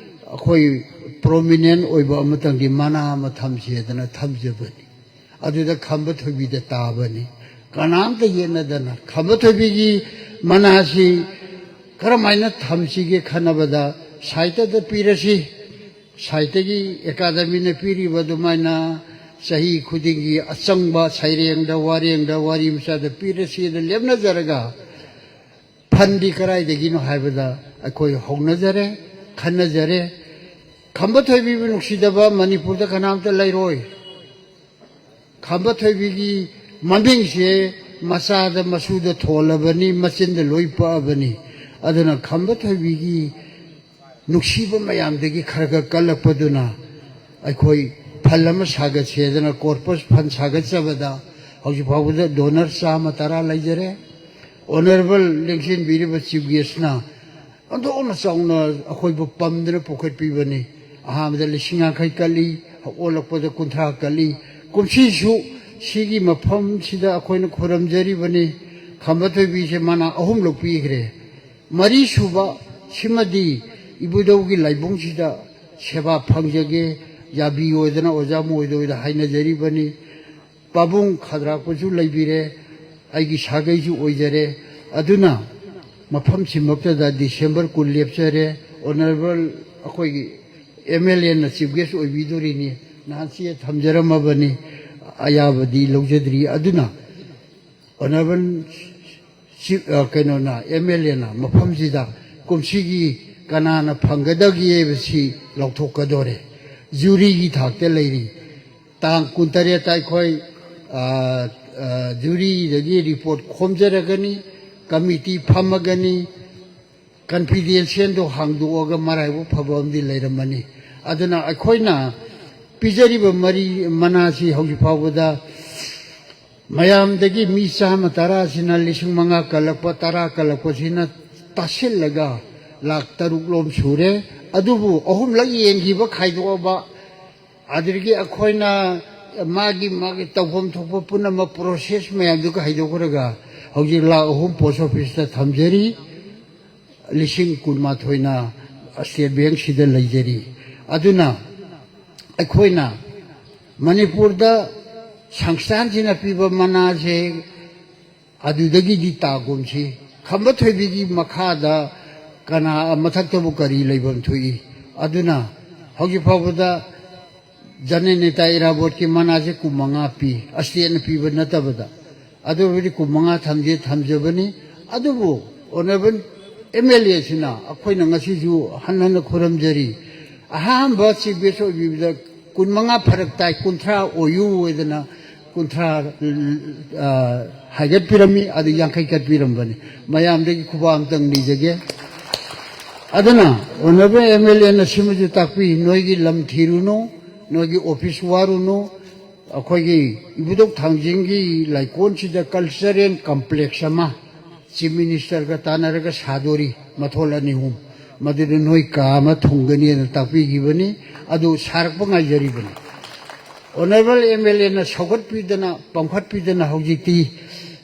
ꯑꯩꯈꯣꯏ ꯄ꯭ꯔꯣꯃꯤꯅꯦꯟ ꯑꯣꯏꯕ ꯑꯃꯇꯪꯗꯤ ꯃꯅꯥ ꯑꯃ ꯊꯝꯁꯦꯗꯅ ꯊꯝꯖꯕꯅꯤ꯫ ꯑꯗꯨꯗ ꯈꯝꯕ ꯊꯣꯏꯕꯤꯗ ꯇꯥꯕꯅꯤ꯫ ꯀꯅꯥꯝꯇ ꯌꯦꯠꯅꯗꯅ ꯈꯝꯕ ꯊꯣꯏꯕꯤꯒꯤ ꯃꯅꯥꯁꯤ ꯀꯔꯝꯍꯥꯏꯅ ꯊꯝꯁꯤꯒꯦ ꯈꯟꯅꯕꯗ ꯁꯥꯍꯤꯇ꯭ꯌꯗ ꯄꯤꯔꯁꯤ, ꯁꯥꯍꯤꯇ꯭ꯌꯒꯤ ꯑꯦꯀꯥꯗꯃꯤꯅ ꯄꯤꯔꯤꯕ ꯑꯗꯨꯃꯥꯏꯅ ꯆꯍꯤ ꯈꯨꯗꯤꯡꯒꯤ ꯑꯆꯪꯕ ꯁꯩꯔꯦꯡꯗ, ꯋꯥꯔꯦꯡꯗ, ꯋꯥꯔꯤ ꯃꯆꯥꯗ ꯄꯤꯔꯁꯤꯅ ꯂꯦꯞꯅꯖꯔꯒ ꯐꯟꯗꯤ ꯀꯗꯥꯏꯗꯒꯤꯅꯣ ꯍꯥꯏꯕꯗ ꯑꯩꯈꯣꯏ ꯍꯧꯅꯖꯔꯦ, ꯈꯟꯅꯖꯔꯦ꯫ ꯈꯝꯕ ꯊꯣꯏꯕꯤꯕꯨ ꯅꯨꯡꯁꯤꯗꯕ ꯃꯅꯤꯄꯨꯔꯗ ꯀꯅꯥꯝꯇ ꯂꯩꯔꯣꯏ꯫ ꯈꯝꯕ ꯊꯣꯏꯕꯤꯒꯤ ꯃꯃꯤꯡꯁꯦ ꯃꯆꯥꯗ ꯃꯁꯨꯗ ꯊꯣꯜꯂꯕꯅꯤ, ꯃꯆꯤꯟꯗ ꯂꯣꯏ ꯄꯛꯑꯕꯅꯤ꯫ ꯑꯗꯨꯅ ꯈꯝꯕ ꯊꯣꯏꯕꯤꯒꯤ ꯅꯨꯡꯁꯤꯕ ꯃꯌꯥꯝꯗꯒꯤ ꯈꯔ ꯈꯔ ꯀꯜꯂꯛꯄꯗꯨꯅ ꯑꯩꯈꯣꯏ ꯐꯟ ꯑꯃ ꯁꯥꯒꯠꯁꯦꯗꯅ ꯀꯣꯔꯄꯁ ꯐꯟ ꯁꯥꯒꯠꯆꯕꯗ ꯍꯧꯖꯤꯛ ꯐꯥꯎꯕꯗ ꯗꯣꯅꯔ ꯆꯥꯝꯃ ꯇꯔꯥ ꯂꯩꯖꯔꯦ꯫ ꯑꯣꯅꯔꯦꯕꯜ ꯂꯦꯡꯁꯤꯟꯕꯤꯔꯤꯕ ꯆꯤꯐ ꯒꯦꯁꯅ ꯑꯣꯟꯊꯣꯛꯅ ꯆꯥꯎꯅ ꯑꯩꯈꯣꯏꯕꯨ ꯄꯝꯗꯅ ꯄꯨꯈꯠꯄꯤꯕꯅꯤ꯫ ꯑꯍꯥꯟꯕꯗ ꯂꯤꯁꯤꯡ ꯌꯥꯡꯈꯩ ꯀꯠꯂꯤ, ꯑꯣꯜꯂꯛꯄꯗ ꯀꯨꯟꯊ꯭ꯔꯥ ꯀꯠꯂꯤ꯫ ꯀꯨꯝꯁꯤꯁꯨ ꯁꯤꯒꯤ ꯃꯐꯝꯁꯤꯗ ꯑꯩꯈꯣꯏꯅ ꯈꯨꯔꯨꯝꯖꯔꯤꯕꯅꯤ꯫ ꯈꯝꯕ ꯊꯣꯏꯕꯤꯁꯦ ꯃꯅꯥ ꯑꯍꯨꯝꯂꯛ ꯄꯤꯈ꯭ꯔꯦ꯫ ꯃꯔꯤꯁꯨꯕ ꯁꯤꯃꯗꯤ ꯏꯕꯨꯙꯧꯒꯤ ꯂꯥꯏꯕꯨꯡꯁꯤꯗ ꯁꯦꯕꯥ ꯐꯪꯖꯒꯦ, ꯌꯥꯕꯤ ꯑꯣꯏꯗꯅ ꯑꯣꯖꯥ ꯃꯣꯏꯗ ꯑꯣꯏꯗ ꯍꯥꯏꯅꯖꯔꯤꯕꯅꯤ꯫ ꯄꯥꯕꯨꯡ ꯈꯗ꯭ꯔꯥꯛꯄꯁꯨ ꯂꯩꯕꯤꯔꯦ, ꯑꯩꯒꯤ ꯁꯥꯒꯩꯁꯨ ꯑꯣꯏꯖꯔꯦ꯫ ꯑꯗꯨꯅ ꯃꯐꯝꯁꯤꯃꯛꯇꯗ ꯗꯤꯁꯦꯝꯕꯔ ꯀꯨꯟ ꯂꯦꯞꯆꯔꯦ꯫ ꯑꯣꯅꯔꯦꯕꯜ ꯑꯩꯈꯣꯏꯒꯤ ꯑꯦꯝ ꯑꯦꯜ ꯑꯦꯅ ꯆꯤꯐ ꯒꯦꯁ ꯑꯣꯏꯕꯤꯗꯣꯔꯤꯅꯤ, ꯅꯍꯥꯟ ꯆꯦ ꯊꯝꯖꯔꯝꯃꯕꯅꯤ ꯑꯌꯥꯕꯗꯤ ꯂꯧꯖꯗ꯭ꯔꯤ꯫ ꯑꯗꯨꯅ ꯑꯣꯅꯔꯦꯕꯜ ꯆꯤꯐ, ꯑ, ꯀꯩꯅꯣꯅ, ꯑꯦꯝ ꯑꯦꯜ ꯑꯦꯅ ꯃꯐꯝꯁꯤꯗ ꯀꯨꯝꯁꯤꯒꯤ ꯀꯅꯥꯅ ꯐꯪꯒꯗꯒꯦ ꯍꯥꯏꯕꯁꯤ ꯂꯥꯎꯊꯣꯛꯀꯗꯣꯔꯦ꯫ ꯖꯨꯔꯤꯒꯤ ꯊꯥꯛꯇ ꯂꯩꯔꯤ꯫ ꯇꯥꯡ ꯀꯨꯟꯇꯔꯦꯠꯇ ꯑꯩꯈꯣꯏ, ꯑ, ꯑ, ꯖꯨꯔꯤꯗꯒꯤ ꯔꯤꯄꯣꯔꯠ ꯈꯣꯝꯖꯔꯒꯅꯤ, ꯀꯃꯤꯇꯤ ꯐꯝꯃꯒꯅꯤ, ꯀꯟꯐꯤꯗꯦꯟꯁꯤꯌꯦꯜꯗꯣ ꯍꯥꯡꯗꯣꯛꯑꯒ ꯃꯔꯥꯏꯕꯛ ꯐꯕ ꯑꯃꯗꯤ ꯂꯩꯔꯝꯃꯅꯤ꯫ ꯑꯗꯨꯅ ꯑꯩꯈꯣꯏꯅ ꯄꯤꯖꯔꯤꯕ ꯃꯔꯤ ꯃꯅꯥꯁꯤ ꯍꯧꯖꯤꯛ ꯐꯥꯎꯕꯗ ꯃꯌꯥꯝꯗꯒꯤ ꯃꯤ ꯆꯥꯝꯃ ꯇꯔꯥꯁꯤꯅ ꯂꯤꯁꯤꯡ ꯃꯉꯥ ꯀꯜꯂꯛꯄ, ꯇꯔꯥ ꯀꯜꯂꯛꯄꯁꯤꯅ ꯇꯥꯁꯤꯜꯂꯒ ꯂꯥꯈ ꯇꯔꯨꯛ ꯂꯣꯝ ꯁꯨꯔꯦ꯫ ꯑꯗꯨꯕꯨ ꯑꯍꯨꯝꯂꯛ ꯌꯦꯟꯈꯤꯕ ꯈꯥꯏꯗꯣꯛꯑꯕ, ꯑꯗꯨꯗꯒꯤ ꯑꯩꯈꯣꯏꯅ ꯃꯥꯒꯤ, ꯃꯥꯒꯤ ꯇꯧꯐꯝ ꯊꯣꯛꯄ ꯄꯨꯝꯅꯃꯛ ꯄ꯭ꯔꯣꯁꯦꯁ ꯃꯌꯥꯝꯗꯨꯒ ꯍꯥꯏꯗꯣꯛꯈ꯭ꯔꯒ ꯍꯧꯖꯤꯛ ꯂꯥꯈ ꯑꯍꯨꯝ ꯄꯣꯁ ꯑꯣꯐꯤꯁꯇ ꯊꯝꯖꯔꯤ, ꯂꯤꯁꯤꯡ ꯀꯨꯟꯃꯥꯊꯣꯏꯅ ꯁ꯭ꯇꯦꯠ ꯕꯦꯡꯁꯤꯗ ꯂꯩꯖꯔꯤ꯫ ꯑꯗꯨꯅ ꯑꯩꯈꯣꯏꯅ ꯃꯅꯤꯄꯨꯔꯗ ꯁꯪꯁꯊꯥꯟꯁꯤꯅ ꯄꯤꯕ ꯃꯅꯥꯁꯦ ꯑꯗꯨꯗꯒꯤꯗꯤ ꯇꯥꯒꯨꯝꯁꯤ꯫ ꯈꯝꯕ ꯊꯣꯏꯕꯤꯒꯤ ꯃꯈꯥꯗ ꯀꯅꯥ ꯃꯊꯛꯇꯕꯨ ꯀꯔꯤ ꯂꯩꯐꯝ ꯊꯣꯛꯏ? ꯑꯗꯨꯅ ꯍꯧꯖꯤꯛ ꯐꯥꯎꯕꯗ ꯖꯅꯅꯦꯇꯥ ꯏꯔꯥꯕꯣꯠꯀꯤ ꯃꯅꯥꯁꯦ ꯀꯨꯟꯃꯉꯥ ꯄꯤ, ꯁ꯭ꯇꯦꯠꯅ ꯄꯤꯕ ꯅꯠꯇꯕꯗ꯫ ꯑꯗꯨ ꯑꯣꯏꯔꯕꯗꯤ ꯀꯨꯟꯃꯉꯥ ꯊꯝꯖꯦ ꯊꯝꯖꯕꯅꯤ꯫ ꯑꯗꯨꯕꯨ ꯑꯣꯅꯔꯦꯕꯜ ꯑꯦꯝ ꯑꯦꯜ ꯑꯦꯁꯤꯅ ꯑꯩꯈꯣꯏꯅ ꯉꯁꯤꯁꯨ ꯍꯟꯅ ꯍꯟꯅ ꯈꯨꯔꯨꯝꯖꯔꯤ꯫ ꯑꯍꯥꯟꯕ ꯆꯤꯐ ꯒꯦꯁ ꯑꯣꯏꯕꯤꯕꯗ ꯀꯨꯟꯃꯉꯥ ꯐꯔꯛ ꯇꯥꯏ, ꯀꯨꯟꯊ꯭ꯔꯥ ꯑꯣꯏꯌꯨ ꯍꯥꯏꯗꯅ ꯀꯨꯟꯊ꯭ꯔꯥ, ꯑ, ꯍꯥꯏꯒꯠꯄꯤꯔꯝꯃꯤ, ꯑꯗꯨ ꯌꯥꯡꯈꯩ ꯀꯠꯄꯤꯔꯝꯕꯅꯤ꯫ ꯃꯌꯥꯝꯗꯒꯤ ꯈꯨꯕꯥꯛ ꯑꯝꯇꯪ ꯅꯤꯖꯒꯦ꯫ ꯑꯗꯨꯅ ꯑꯣꯅꯔꯦꯕꯜ ꯑꯦꯝ ꯑꯦꯜ ꯑꯦꯅ ꯁꯤꯃꯁꯨ ꯇꯥꯛꯄꯤ, ꯅꯣꯏꯒꯤ ꯂꯝ ꯊꯤꯔꯨꯅꯨ, ꯅꯣꯏꯒꯤ ꯑꯣꯐꯤꯁ ꯋꯥꯔꯨꯅꯨ, ꯑꯩꯈꯣꯏꯒꯤ ꯏꯕꯨꯙꯧ ꯊꯥꯡꯖꯤꯡꯒꯤ ꯂꯩꯀꯣꯜꯁꯤꯗ ꯀꯜꯆꯔꯦꯜ ꯀꯝꯄ꯭ꯂꯦꯛꯁ ꯑꯃ ꯆꯤꯐ ꯃꯤꯅꯤꯁꯇꯔꯒ ꯇꯥꯟꯅꯔꯒ ꯁꯥꯗꯣꯔꯤ, ꯃꯊꯣꯜ ꯑꯅꯤ ꯑꯍꯨꯝ꯫ ꯃꯗꯨꯗ ꯅꯣꯏ ꯀꯥ ꯑꯃ ꯊꯨꯡꯒꯅꯤꯅ ꯇꯥꯛꯄꯤꯈꯤꯕꯅꯤ꯫ ꯑꯗꯨ ꯁꯥꯔꯛꯄ ꯉꯥꯏꯖꯔꯤꯕꯅꯤ꯫ ꯑꯣꯅꯔꯦꯕꯜ ꯑꯦꯝ ꯑꯦꯜ ꯑꯦꯅ ꯁꯧꯒꯠꯄꯤꯗꯅ, ꯄꯥꯡꯈꯠꯄꯤꯗꯅ ꯍꯧꯖꯤꯛꯇꯤ,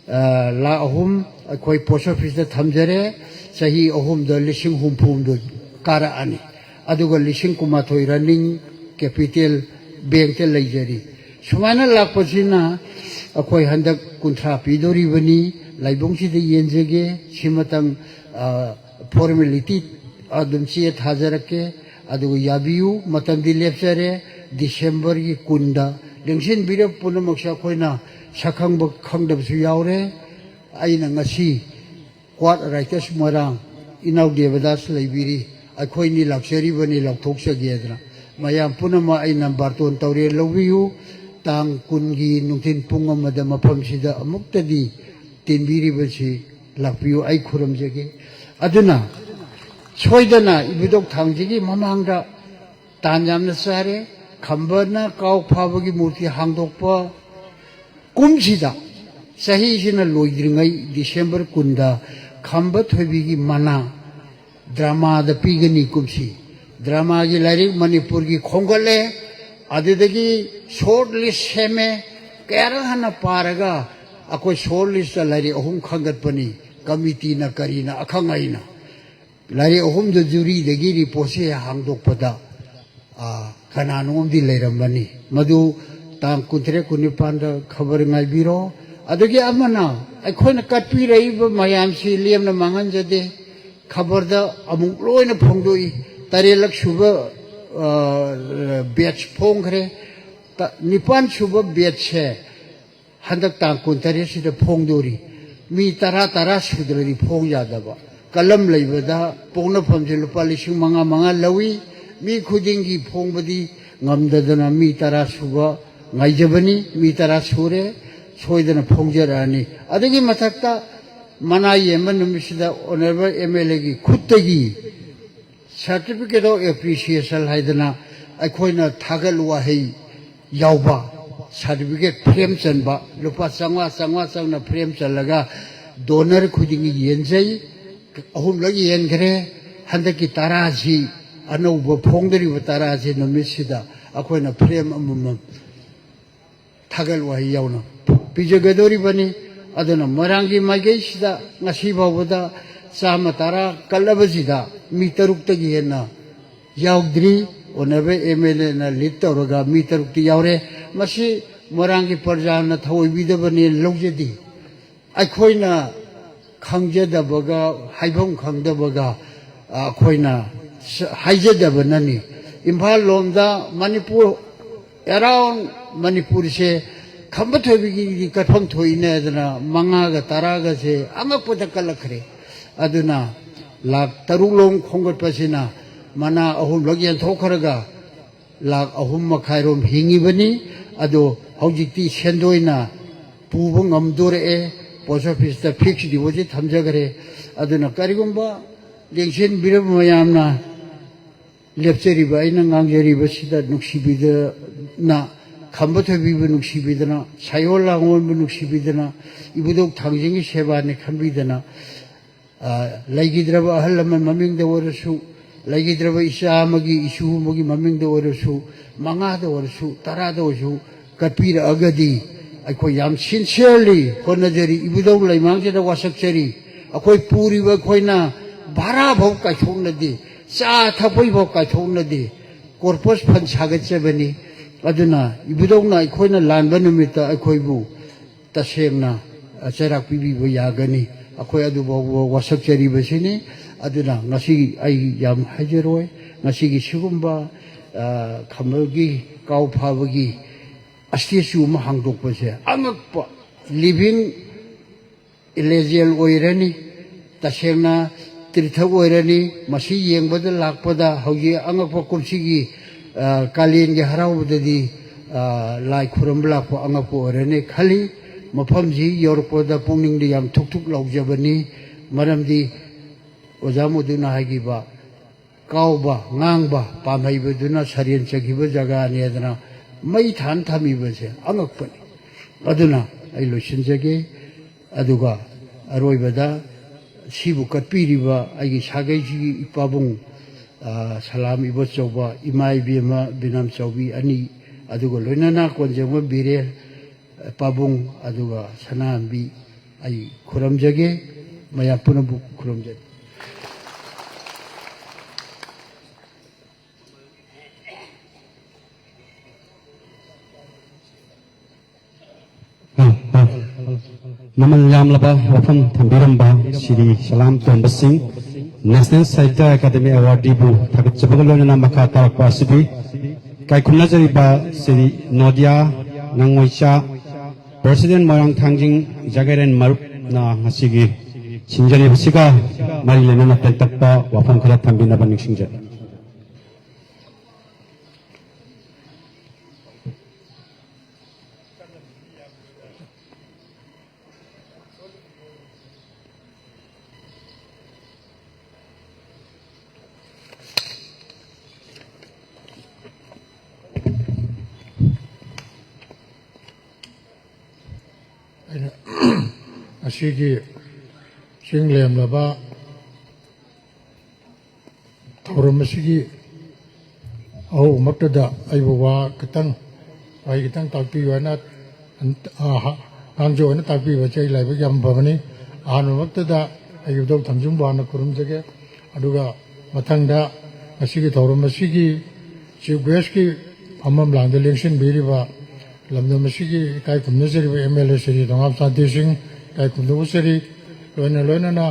ꯑ, ꯂꯥꯈ ꯑꯍꯨꯝ ꯑꯩꯈꯣꯏ ꯄꯣꯁ ꯑꯣꯐꯤꯁꯇ ꯊꯝꯖꯔꯦ꯫ ꯆꯍꯤ ꯑꯍꯨꯝꯗ ꯂꯤꯁꯤꯡ ꯍꯨꯝꯐꯨꯍꯨꯝꯗꯣꯏ ꯀꯥꯔꯛꯑꯅꯤ꯫ ꯑꯗꯨꯒ ꯂꯤꯁꯤꯡ ꯀꯨꯟꯃꯥꯊꯣꯏ ꯔꯟꯅꯤꯡ ꯀꯦꯄꯤꯇꯦꯜ ꯕꯦꯡꯛꯇ ꯂꯩꯖꯔꯤ꯫ ꯁꯨꯃꯥꯏꯅ ꯂꯥꯛꯄꯁꯤꯅ ꯑꯩꯈꯣꯏ ꯍꯟꯗꯛ ꯀꯨꯟꯊ꯭ꯔꯥ ꯄꯤꯗꯣꯔꯤꯕꯅꯤ꯫ ꯂꯥꯏꯕꯨꯡꯁꯤꯗ ꯌꯦꯟꯖꯒꯦ꯫ ꯁꯤꯃꯇꯪ, ꯑ, ꯐꯣꯔꯃꯦꯂꯤꯇꯤ ꯑꯗꯨꯝ ꯆꯦ ꯊꯥꯖꯔꯛꯀꯦ꯫ ꯑꯗꯨꯒ ꯌꯥꯕꯤꯌꯨ, ꯃꯇꯝꯗꯤ ꯂꯦꯞꯆꯔꯦ꯫ ꯗꯤꯁꯦꯝꯕꯔꯒꯤ ꯀꯨꯟꯗ ꯂꯦꯡꯁꯤꯟꯕꯤꯔꯕ ꯄꯨꯝꯅꯃꯛꯁꯦ ꯑꯩꯈꯣꯏꯅ ꯁꯛꯈꯪꯕ ꯈꯪꯗꯕꯁꯨ ꯌꯥꯎꯔꯦ꯫ ꯑꯩꯅ ꯉꯁꯤ ꯀ꯭ꯋꯥꯠ ꯔꯥꯏꯇꯔꯁ ꯃꯣꯏꯔꯥꯡ ꯏꯅꯥꯎ ꯗꯦꯕꯗꯥꯁ ꯂꯩꯕꯤꯔꯤ, ꯑꯩꯈꯣꯏꯅꯤ ꯂꯥꯛꯆꯔꯤꯕꯅꯤ, ꯂꯥꯎꯊꯣꯛꯆꯒꯦꯗꯅ꯫ ꯃꯌꯥꯝ ꯄꯨꯝꯅꯃꯛ ꯑꯩꯅ ꯕꯥꯔꯇꯣꯟ ꯇꯧꯔꯦ, ꯂꯧꯕꯤꯌꯨ꯫ ꯇꯥꯡ ꯀꯨꯟꯒꯤ ꯅꯨꯡꯊꯤꯜ ꯄꯨꯡ ꯑꯃꯗ ꯃꯐꯝꯁꯤꯗ ꯑꯃꯨꯛꯇꯗꯤ ꯇꯤꯟꯕꯤꯔꯤꯕꯁꯤ ꯂꯥꯛꯄꯤꯌꯨ, ꯑꯩ ꯈꯨꯔꯨꯝꯖꯒꯦ꯫ ꯑꯗꯨꯅ ꯁꯣꯏꯗꯅ ꯏꯕꯨꯙꯧ ꯊꯥꯡꯖꯒꯤ ꯃꯃꯥꯡꯗ ꯇꯥꯟ ꯌꯥꯝꯅ ꯆꯥꯔꯦ꯫ ꯈꯝꯕꯅ ꯀꯥꯎ ꯐꯥꯕꯒꯤ ꯃꯨꯔꯇꯤ ꯍꯥꯡꯗꯣꯛꯄ ꯀꯨꯝꯁꯤꯗ, ꯆꯍꯤꯁꯤꯅ ꯂꯣꯏꯗ꯭ꯔꯤꯉꯩ ꯗꯤꯁꯦꯝꯕꯔ ꯀꯨꯟꯗ ꯈꯝꯕ ꯊꯣꯏꯕꯤꯒꯤ ꯃꯅꯥ ꯗ꯭ꯔꯃꯥꯗ ꯄꯤꯒꯅꯤ ꯀꯨꯝꯁꯤ꯫ ꯗ꯭ꯔꯃꯥꯒꯤ ꯂꯥꯏꯔꯤꯛ ꯃꯅꯤꯄꯨꯔꯒꯤ ꯈꯣꯝꯒꯠꯂꯦ, ꯑꯗꯨꯗꯒꯤ ꯁꯣꯔꯠ ꯂꯤꯁ ꯁꯦꯝꯃꯦ꯫ ꯀꯌꯥꯔꯛ ꯍꯟꯅ ꯄꯥꯔꯒ ꯑꯩꯈꯣꯏ ꯁꯣꯔꯠ ꯂꯤꯁꯇ ꯂꯥꯏꯔꯤꯛ ꯑꯍꯨꯝ ꯈꯟꯒꯠꯄꯅꯤ, ꯀꯃꯤꯇꯤꯅ ꯀꯔꯤꯅ ꯑꯈꯪ ꯑꯍꯩꯅ꯫ ꯂꯥꯏꯔꯤꯛ ꯑꯍꯨꯝꯗꯨ ꯖꯨꯔꯤꯗꯒꯤ ꯔꯤꯄꯣꯔꯠꯁꯦ ꯍꯥꯡꯗꯣꯛꯄꯗ, ꯑꯥ, ꯀꯅꯥꯅꯣꯝꯗꯤ ꯂꯩꯔꯝꯃꯅꯤ꯫ ꯃꯗꯨ ꯇꯥꯡ ꯀꯨꯟꯇꯔꯦꯠ, ꯀꯨꯟꯅꯤꯄꯥꯟꯗ ꯈꯕꯔ ꯉꯥꯏꯕꯤꯔꯣ꯫ ꯑꯗꯒꯤ ꯑꯃꯅ, ꯑꯩꯈꯣꯏꯅ ꯀꯠꯄꯤꯔꯛꯏꯕ ꯃꯌꯥꯝꯁꯤ ꯂꯦꯝꯅ ꯃꯥꯡꯍꯟꯖꯗꯦ꯫ ꯈꯕꯔꯗ ꯑꯃꯨꯛ ꯂꯣꯏꯅ ꯐꯣꯡꯗꯣꯛꯏ꯫ ꯇꯔꯦꯠꯂꯛ ꯁꯨꯕ, ꯑ, ꯕꯦꯠꯁ ꯐꯣꯡꯈ꯭ꯔꯦ꯫ ꯇ-, ꯅꯤꯄꯥꯟ ꯁꯨꯕ ꯕꯦꯠꯁꯁꯦ ꯍꯟꯗꯛ ꯇꯥꯡ ꯀꯨꯟꯇꯔꯦꯠꯁꯤꯗ ꯐꯣꯡꯗꯣꯔꯤ꯫ ꯃꯤ ꯇꯔꯥ, ꯇꯔꯥ ꯁꯨꯗ꯭ꯔꯗꯤ ꯐꯣꯡ ꯌꯥꯗꯕ꯫ ꯀꯂꯝ ꯂꯩꯕꯗ ꯄꯣꯛꯅꯐꯝꯁꯦ ꯂꯨꯄꯥ ꯂꯤꯁꯤꯡ ꯃꯉꯥ ꯃꯉꯥ ꯂꯧꯏ꯫ ꯃꯤ ꯈꯨꯗꯤꯡꯒꯤ ꯐꯣꯡꯕꯗꯤ ꯉꯝꯗꯗꯅ ꯃꯤ ꯇꯔꯥ ꯁꯨꯕ ꯉꯥꯏꯖꯕꯅꯤ꯫ ꯃꯤ ꯇꯔꯥ ꯁꯨꯔꯦ, ꯁꯣꯏꯗꯅ ꯐꯣꯡꯖꯔꯛꯑꯅꯤ꯫ ꯑꯗꯨꯒꯤ ꯃꯊꯛꯇ ꯃꯅꯥ ꯌꯦꯟꯕ ꯅꯨꯃꯤꯠꯁꯤꯗ ꯑꯣꯅꯔꯦꯕꯜ ꯑꯦꯝ ꯑꯦꯜ ꯑꯦꯒꯤ ꯈꯨꯠꯇꯒꯤ Certificate of Appreciation ꯍꯥꯏꯗꯅ ꯑꯩꯈꯣꯏꯅ ꯊꯥꯒꯠ ꯋꯥꯍꯩ ꯌꯥꯎꯕ certificate frame ꯆꯟꯕ, ꯂꯨꯄꯥ ꯆꯥꯝꯃꯉꯥ, ꯆꯥꯝꯃꯉꯥ ꯆꯪꯅ frame ꯆꯜꯂꯒ donor ꯈꯨꯗꯤꯡꯒꯤ ꯌꯦꯟꯖꯩ꯫ ꯑꯍꯨꯝꯂꯛ ꯌꯦꯟꯈ꯭ꯔꯦ꯫ ꯍꯟꯗꯛꯀꯤ ꯇꯔꯥꯁꯤ, ꯑꯅꯧꯕ ꯐꯣꯡꯗꯣꯔꯤꯕ ꯇꯔꯥꯁꯤ ꯅꯨꯃꯤꯠꯁꯤꯗ ꯑꯩꯈꯣꯏꯅ frame ꯑꯃꯃꯝ ꯊꯥꯒꯠ ꯋꯥꯍꯩ ꯌꯥꯎꯅ ꯄꯤꯖꯒꯗꯧꯔꯤꯕꯅꯤ꯫ ꯑꯗꯨꯅ ꯃꯣꯏꯔꯥꯡꯒꯤ ꯃꯥꯏꯀꯩꯁꯤꯗ ꯉꯁꯤ ꯐꯥꯎꯕꯗ ꯆꯥꯝꯃ ꯇꯔꯥ ꯀꯠꯂꯕꯁꯤꯗ ꯃꯤ ꯇꯔꯨꯛꯇꯒꯤ ꯍꯦꯟꯅ ꯌꯥꯎꯗ꯭ꯔꯤ꯫ ꯑꯣꯅꯔꯦꯕꯜ ꯑꯦꯝ ꯑꯦꯜ ꯑꯦꯅ ꯂꯤꯗ ꯇꯧꯔꯒ ꯃꯤ ꯇꯔꯨꯛꯇꯤ ꯌꯥꯎꯔꯦ꯫ ꯃꯁꯤ ꯃꯣꯏꯔꯥꯡꯒꯤ ꯄ꯭ꯔꯖꯥꯅ ꯊꯑꯣꯏꯕꯤꯗꯕꯅꯦꯅ ꯂꯧꯖꯗꯦ꯫ ꯑꯩꯈꯣꯏꯅ ꯈꯪꯖꯗꯕꯒ, ꯍꯥꯏꯐꯝ ꯈꯪꯗꯕꯒ, ꯑ, ꯑꯩꯈꯣꯏꯅ ꯁ-, ꯍꯥꯏꯖꯗꯕꯅꯅꯤ꯫ ꯏꯝꯐꯥꯜ ꯂꯣꯝꯗ ꯃꯅꯤꯄꯨꯔ, around ꯃꯅꯤꯄꯨꯔꯁꯦ ꯈꯝꯕ ꯊꯣꯏꯕꯤꯒꯤꯗꯤ ꯀꯠꯐꯝ ꯊꯣꯛꯏꯅꯦ ꯍꯥꯏꯗꯅ ꯃꯉꯥꯒ ꯇꯔꯥꯒꯁꯦ ꯑꯉꯛꯄꯗ ꯀꯠꯂꯛꯈ꯭ꯔꯦ꯫ ꯑꯗꯨꯅ ꯂꯥꯈ ꯇꯔꯨꯛ ꯂꯣꯝ ꯈꯣꯝꯒꯠꯄꯁꯤꯅ ꯃꯅꯥ ꯑꯍꯨꯝꯂꯛ ꯌꯦꯟꯊꯣꯛꯈ꯭ꯔꯒ ꯂꯥꯈ ꯑꯍꯨꯝ ꯃꯈꯥꯏꯔꯣꯝ ꯍꯤꯡꯉꯤꯕꯅꯤ꯫ ꯑꯗꯣ ꯍꯧꯖꯤꯛꯇꯤ ꯁꯦꯟꯗꯣꯏꯅ ꯄꯨꯕ ꯉꯝꯗꯣꯔꯛꯑꯦ꯫ ꯄꯣꯁ ꯑꯣꯐꯤꯁꯇ ꯐꯤꯛꯁ ꯗꯤꯄꯣꯖꯤꯠ ꯊꯝꯖꯈ꯭ꯔꯦ꯫ ꯑꯗꯨꯅ ꯀꯔꯤꯒꯨꯝꯕ ꯂꯦꯡꯁꯤꯟꯕꯤꯔꯕ ꯃꯌꯥꯝꯅ ꯂꯦꯞꯆꯔꯤꯕ ꯑꯩꯅ ꯉꯥꯡꯖꯔꯤꯕꯁꯤꯗ ꯅꯨꯡꯁꯤꯕꯤꯗꯅ, ꯈꯝꯕ ꯊꯣꯏꯕꯤꯕꯨ ꯅꯨꯡꯁꯤꯕꯤꯗꯅ, ꯁꯥꯏꯑꯣꯟ ꯂꯥꯡꯑꯣꯟꯕꯨ ꯅꯨꯡꯁꯤꯕꯤꯗꯅ, ꯏꯕꯨꯙꯧ ꯊꯥꯡꯖꯤꯡꯒꯤ ꯁꯦꯕꯥꯅꯤ ꯈꯟꯕꯤꯗꯅ, ꯑ, ꯂꯩꯈꯤꯗ꯭ꯔꯕ ꯑꯍꯜ ꯂꯃꯟ ꯃꯃꯤꯡꯗ ꯑꯣꯏꯔꯁꯨ, ꯂꯩꯈꯤꯗ꯭ꯔꯕ ꯏꯆꯥ ꯑꯃꯒꯤ, ꯏꯁꯨ ꯑꯃꯒꯤ ꯃꯃꯤꯡꯗ ꯑꯣꯏꯔꯁꯨ, ꯃꯉꯥꯗ ꯑꯣꯏꯔꯁꯨ, ꯇꯔꯥꯗ ꯑꯣꯏꯔꯁꯨ ꯀꯠꯄꯤꯔꯛꯑꯒꯗꯤ ꯑꯩꯈꯣꯏ ꯌꯥꯝ ꯁꯤꯟꯁꯤꯌꯔꯂꯤ ꯍꯣꯠꯅꯖꯔꯤ꯫ ꯏꯕꯨꯙꯧ ꯂꯩꯃꯥꯡꯁꯤꯗ ꯋꯥꯁꯛꯆꯔꯤ꯫ ꯑꯩꯈꯣꯏ ꯄꯨꯔꯤꯕ ꯑꯩꯈꯣꯏꯅ ꯚꯔꯥꯐꯥꯎ ꯀꯥꯏꯊꯣꯛꯅꯗꯦ, ꯆꯥ ꯊꯛꯄꯒꯤꯐꯥꯎ ꯀꯥꯏꯊꯣꯛꯅꯗꯦ, ꯀꯣꯔꯄꯁ ꯐꯟ ꯁꯥꯒꯠꯆꯕꯅꯤ꯫ ꯑꯗꯨꯅ ꯏꯕꯨꯙꯧꯅ ꯑꯩꯈꯣꯏꯅ ꯂꯥꯟꯕ ꯅꯨꯃꯤꯠꯇ ꯑꯩꯈꯣꯏꯕꯨ ꯇꯁꯦꯡꯅ, ꯑ, ꯆꯩꯔꯥꯛ ꯄꯤꯕꯤꯕ ꯌꯥꯒꯅꯤ꯫ ꯑꯩꯈꯣꯏ ꯑꯗꯨꯐꯥꯎꯕ ꯋꯥꯁꯛꯆꯔꯤꯕꯁꯤꯅꯤ꯫ ꯑꯗꯨꯅ ꯉꯁꯤ ꯑꯩ ꯌꯥꯝ ꯍꯥꯏꯖꯔꯣꯏ꯫ ꯉꯁꯤꯒꯤ ꯁꯤꯒꯨꯝꯕ, ꯑ, ꯈꯝꯕꯒꯤ ꯀꯥꯎ ꯐꯥꯕꯒꯤ ꯁ꯭ꯇꯦꯆꯨ ꯑꯃ ꯍꯥꯡꯗꯣꯛꯄꯁꯦ ꯑꯉꯛꯄ, ꯂꯤꯚꯤꯡ ꯂꯦꯖꯦꯟ ꯑꯣꯏꯔꯅꯤ꯫ ꯇꯁꯦꯡꯅ ꯇꯤꯔꯊ ꯑꯣꯏꯔꯅꯤ꯫ ꯃꯁꯤ ꯌꯦꯡꯕꯗ ꯂꯥꯛꯄꯗ ꯍꯧꯖꯤꯛ ꯑꯉꯛꯄ ꯀꯨꯝꯁꯤꯒꯤ, ꯑ, ꯀꯥꯂꯦꯟꯒꯤ ꯍꯔꯥꯎꯕꯗꯗꯤ, ꯑ, ꯂꯥꯏ ꯈꯨꯔꯨꯝꯕ ꯂꯥꯛꯄ ꯑꯉꯛꯄ ꯑꯣꯏꯔꯅꯤ ꯈꯜꯂꯤ꯫ ꯃꯐꯝꯁꯤ ꯌꯧꯔꯛꯄꯗ ꯄꯨꯛꯅꯤꯡꯗ ꯌꯥꯝ ꯊꯨꯛ ꯊꯨꯛ ꯂꯥꯎꯖꯕꯅꯤ꯫ ꯃꯔꯝꯗꯤ ꯑꯣꯖꯥ ꯃꯨꯗꯨꯅ ꯍꯥꯏꯈꯤꯕ, ꯀꯥꯎꯕ ꯉꯥꯡꯕ ꯄꯥꯝꯍꯩꯕꯗꯨꯅ ꯁꯔꯦꯟ ꯆꯠꯈꯤꯕ ꯖꯒꯥꯅꯦꯗꯅ ꯃꯩ ꯊꯥꯟ ꯊꯝꯃꯤꯕꯁꯦ ꯑꯉꯛꯄꯅꯤ꯫ ꯑꯗꯨꯅ ꯑꯩ ꯂꯣꯏꯁꯤꯟꯖꯒꯦ꯫ ꯑꯗꯨꯒ ꯑꯔꯣꯏꯕꯗ ꯁꯤꯕꯨ ꯀꯠꯄꯤꯔꯤꯕ ꯑꯩꯒꯤ ꯁꯥꯒꯩꯁꯤꯒꯤ ꯏꯄꯥꯕꯨꯡ, ꯑ, ꯁꯂꯥꯝ ꯏꯕꯣꯆꯧꯕ, ꯏꯃꯥ ꯏꯕꯦꯝꯃ ꯕꯤꯅꯥꯝꯆꯧꯕꯤ ꯑꯅꯤ, ꯑꯗꯨꯒ ꯂꯣꯏꯅꯅ ꯀꯣꯟꯖꯦꯡꯕ ꯕꯤꯔꯦꯟ, ꯄꯥꯕꯨꯡ, ꯑꯗꯨꯒ ꯁꯅꯥꯍꯟꯕꯤ, ꯑꯩ ꯈꯨꯔꯨꯝꯖꯒꯦ꯫ ꯃꯌꯥꯝ ꯄꯨꯝꯅꯃꯛ ꯈꯨꯔꯨꯝꯖꯒꯦ꯫ ꯃꯃꯜ ꯌꯥꯝꯂꯕ ꯋꯥꯐꯝ ꯊꯝꯕꯤꯔꯝꯕ ꯁ꯭ꯔꯤ ꯁꯂꯥꯝ ꯇꯣꯝꯕ ꯁꯤꯡ, National Sahitya Academy Awardee ꯕꯨ ꯊꯥꯒꯠꯆꯕꯒ ꯂꯣꯏꯅꯅ ꯃꯈꯥ ꯇꯥꯔꯛꯄ ꯑꯁꯤꯗꯤ ꯏꯀꯥꯏ ꯈꯨꯝꯅꯖꯔꯤꯕ ꯁ꯭ꯔꯤ ꯅꯣꯗꯤꯌꯥ ꯉꯥꯉꯣꯏꯆꯥ, President ꯃꯣꯏꯔꯥꯡ ꯊꯥꯡꯖꯤꯡ ꯖꯒꯥꯏꯔꯦꯟ ꯃꯔꯨꯞꯅ ꯉꯁꯤꯒꯤ ꯁꯤꯡꯖꯔꯤꯕꯁꯤꯒ ꯃꯔꯤ ꯂꯩꯅꯅ ꯇꯦꯟꯇꯛꯄ ꯋꯥꯐꯝ ꯈꯔ ꯊꯝꯕꯤꯅꯕ ꯅꯤꯡꯁꯤꯡꯖꯔꯤ꯫ ꯑꯩꯅ ꯉꯁꯤꯒꯤ ꯆꯤꯡ ꯂꯦꯝꯂꯕ ꯊꯧꯔꯝ ꯑꯁꯤꯒꯤ ꯑꯍꯧꯕꯃꯛꯇꯗ ꯑꯩꯕꯨ ꯋꯥ ꯈꯤꯇꯪ, ꯋꯥꯍꯩ ꯈꯤꯇꯪ ꯇꯥꯛꯄꯤꯌꯨ ꯍꯥꯏꯅ, ꯑ, ꯍ-, ꯉꯥꯡꯖꯧ ꯍꯥꯏꯅ ꯇꯥꯛꯄꯤꯕꯁꯦ ꯑꯩ ꯂꯥꯏꯕꯛ ꯌꯥꯝ ꯐꯕꯅꯤ꯫ ꯑꯍꯥꯟꯕꯃꯛꯇꯗ ꯑꯩ ꯏꯕꯨꯙꯧ ꯊꯥꯡꯖꯤꯡꯕꯨ ꯍꯥꯟꯅ ꯈꯨꯔꯨꯝꯖꯒꯦ꯫ ꯑꯗꯨꯒ ꯃꯊꯪꯗ ꯉꯁꯤꯒꯤ ꯊꯧꯔꯝ ꯑꯁꯤꯒꯤ ꯆꯤꯐ ꯒꯦꯁꯀꯤ ꯐꯝꯐꯝ ꯂꯥꯡꯗ ꯂꯦꯡꯁꯤꯟꯕꯤꯔꯤꯕ ꯂꯝꯗꯝ ꯑꯁꯤꯒꯤ ꯏꯀꯥꯏ ꯈꯨꯝꯅꯖꯔꯤꯕ ꯑꯦꯝ ꯑꯦꯜ ꯑꯦ ꯁ꯭ꯔꯤ ꯇꯣꯉꯥꯝ ꯁꯥꯟꯇꯤ ꯁꯤꯡ ꯏꯀꯥꯏ ꯈꯨꯝꯅꯕ ꯎꯠꯆꯔꯤ꯫ ꯂꯣꯏꯅ ꯂꯣꯏꯅꯅ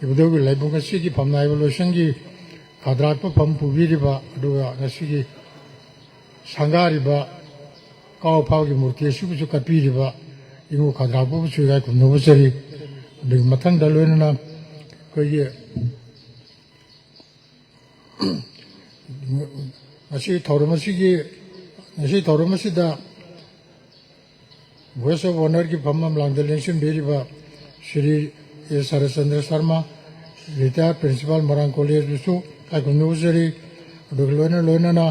ꯏꯕꯨꯙꯧꯒꯤ ꯂꯥꯏꯕꯨꯡ ꯑꯁꯤꯒꯤ ꯐꯝꯅꯥꯏꯕ ꯂꯣꯏꯁꯪꯒꯤ ꯈꯗ꯭ꯔꯥꯛꯄ ꯐꯝ ꯄꯨꯕꯤꯔꯤꯕ, ꯑꯗꯨꯒ ꯉꯁꯤꯒꯤ ꯁꯪꯒꯥꯔꯤꯕ ꯀꯥꯎ ꯐꯥꯎꯒꯤ ꯃꯨꯔꯇꯤ ꯑꯁꯤꯕꯨꯁꯨ ꯀꯠꯄꯤꯔꯤꯕ ꯏꯉꯨ ꯈꯗ꯭ꯔꯥꯛꯄꯕꯨꯁꯨ ꯏꯀꯥꯏ ꯈꯨꯝꯅꯕ ꯎꯠꯆꯔꯤ꯫ ꯑꯗꯨꯒꯤ ꯃꯊꯪꯗ ꯂꯣꯏꯅꯅ ꯑꯩꯈꯣꯏꯒꯤ ꯉꯁꯤ ꯊꯧꯔꯝ ꯑꯁꯤꯒꯤ, ꯉꯁꯤ ꯊꯧꯔꯝ ꯑꯁꯤꯗ ꯒꯦꯁ ꯑꯣꯐ ꯑꯣꯅꯔꯒꯤ ꯐꯝꯐꯝ ꯂꯥꯡꯗ ꯂꯦꯡꯁꯤꯟꯕꯤꯔꯤꯕ ꯁ꯭ꯔꯤ ꯑꯦ ꯁꯔꯠꯆꯟꯗ꯭ꯔ ꯁꯔꯃ, ꯔꯤꯇꯥꯌꯔ ꯄ꯭ꯔꯤꯟꯁꯤꯄꯥꯜ ꯃꯣꯏꯔꯥꯡ ꯀꯣꯂꯦꯖꯄꯨꯁꯨ ꯏꯀꯥꯏ ꯈꯨꯝꯅꯕ ꯎꯠꯆꯔꯤ꯫ ꯑꯗꯨꯒ ꯂꯣꯏꯅ ꯂꯣꯏꯅꯅ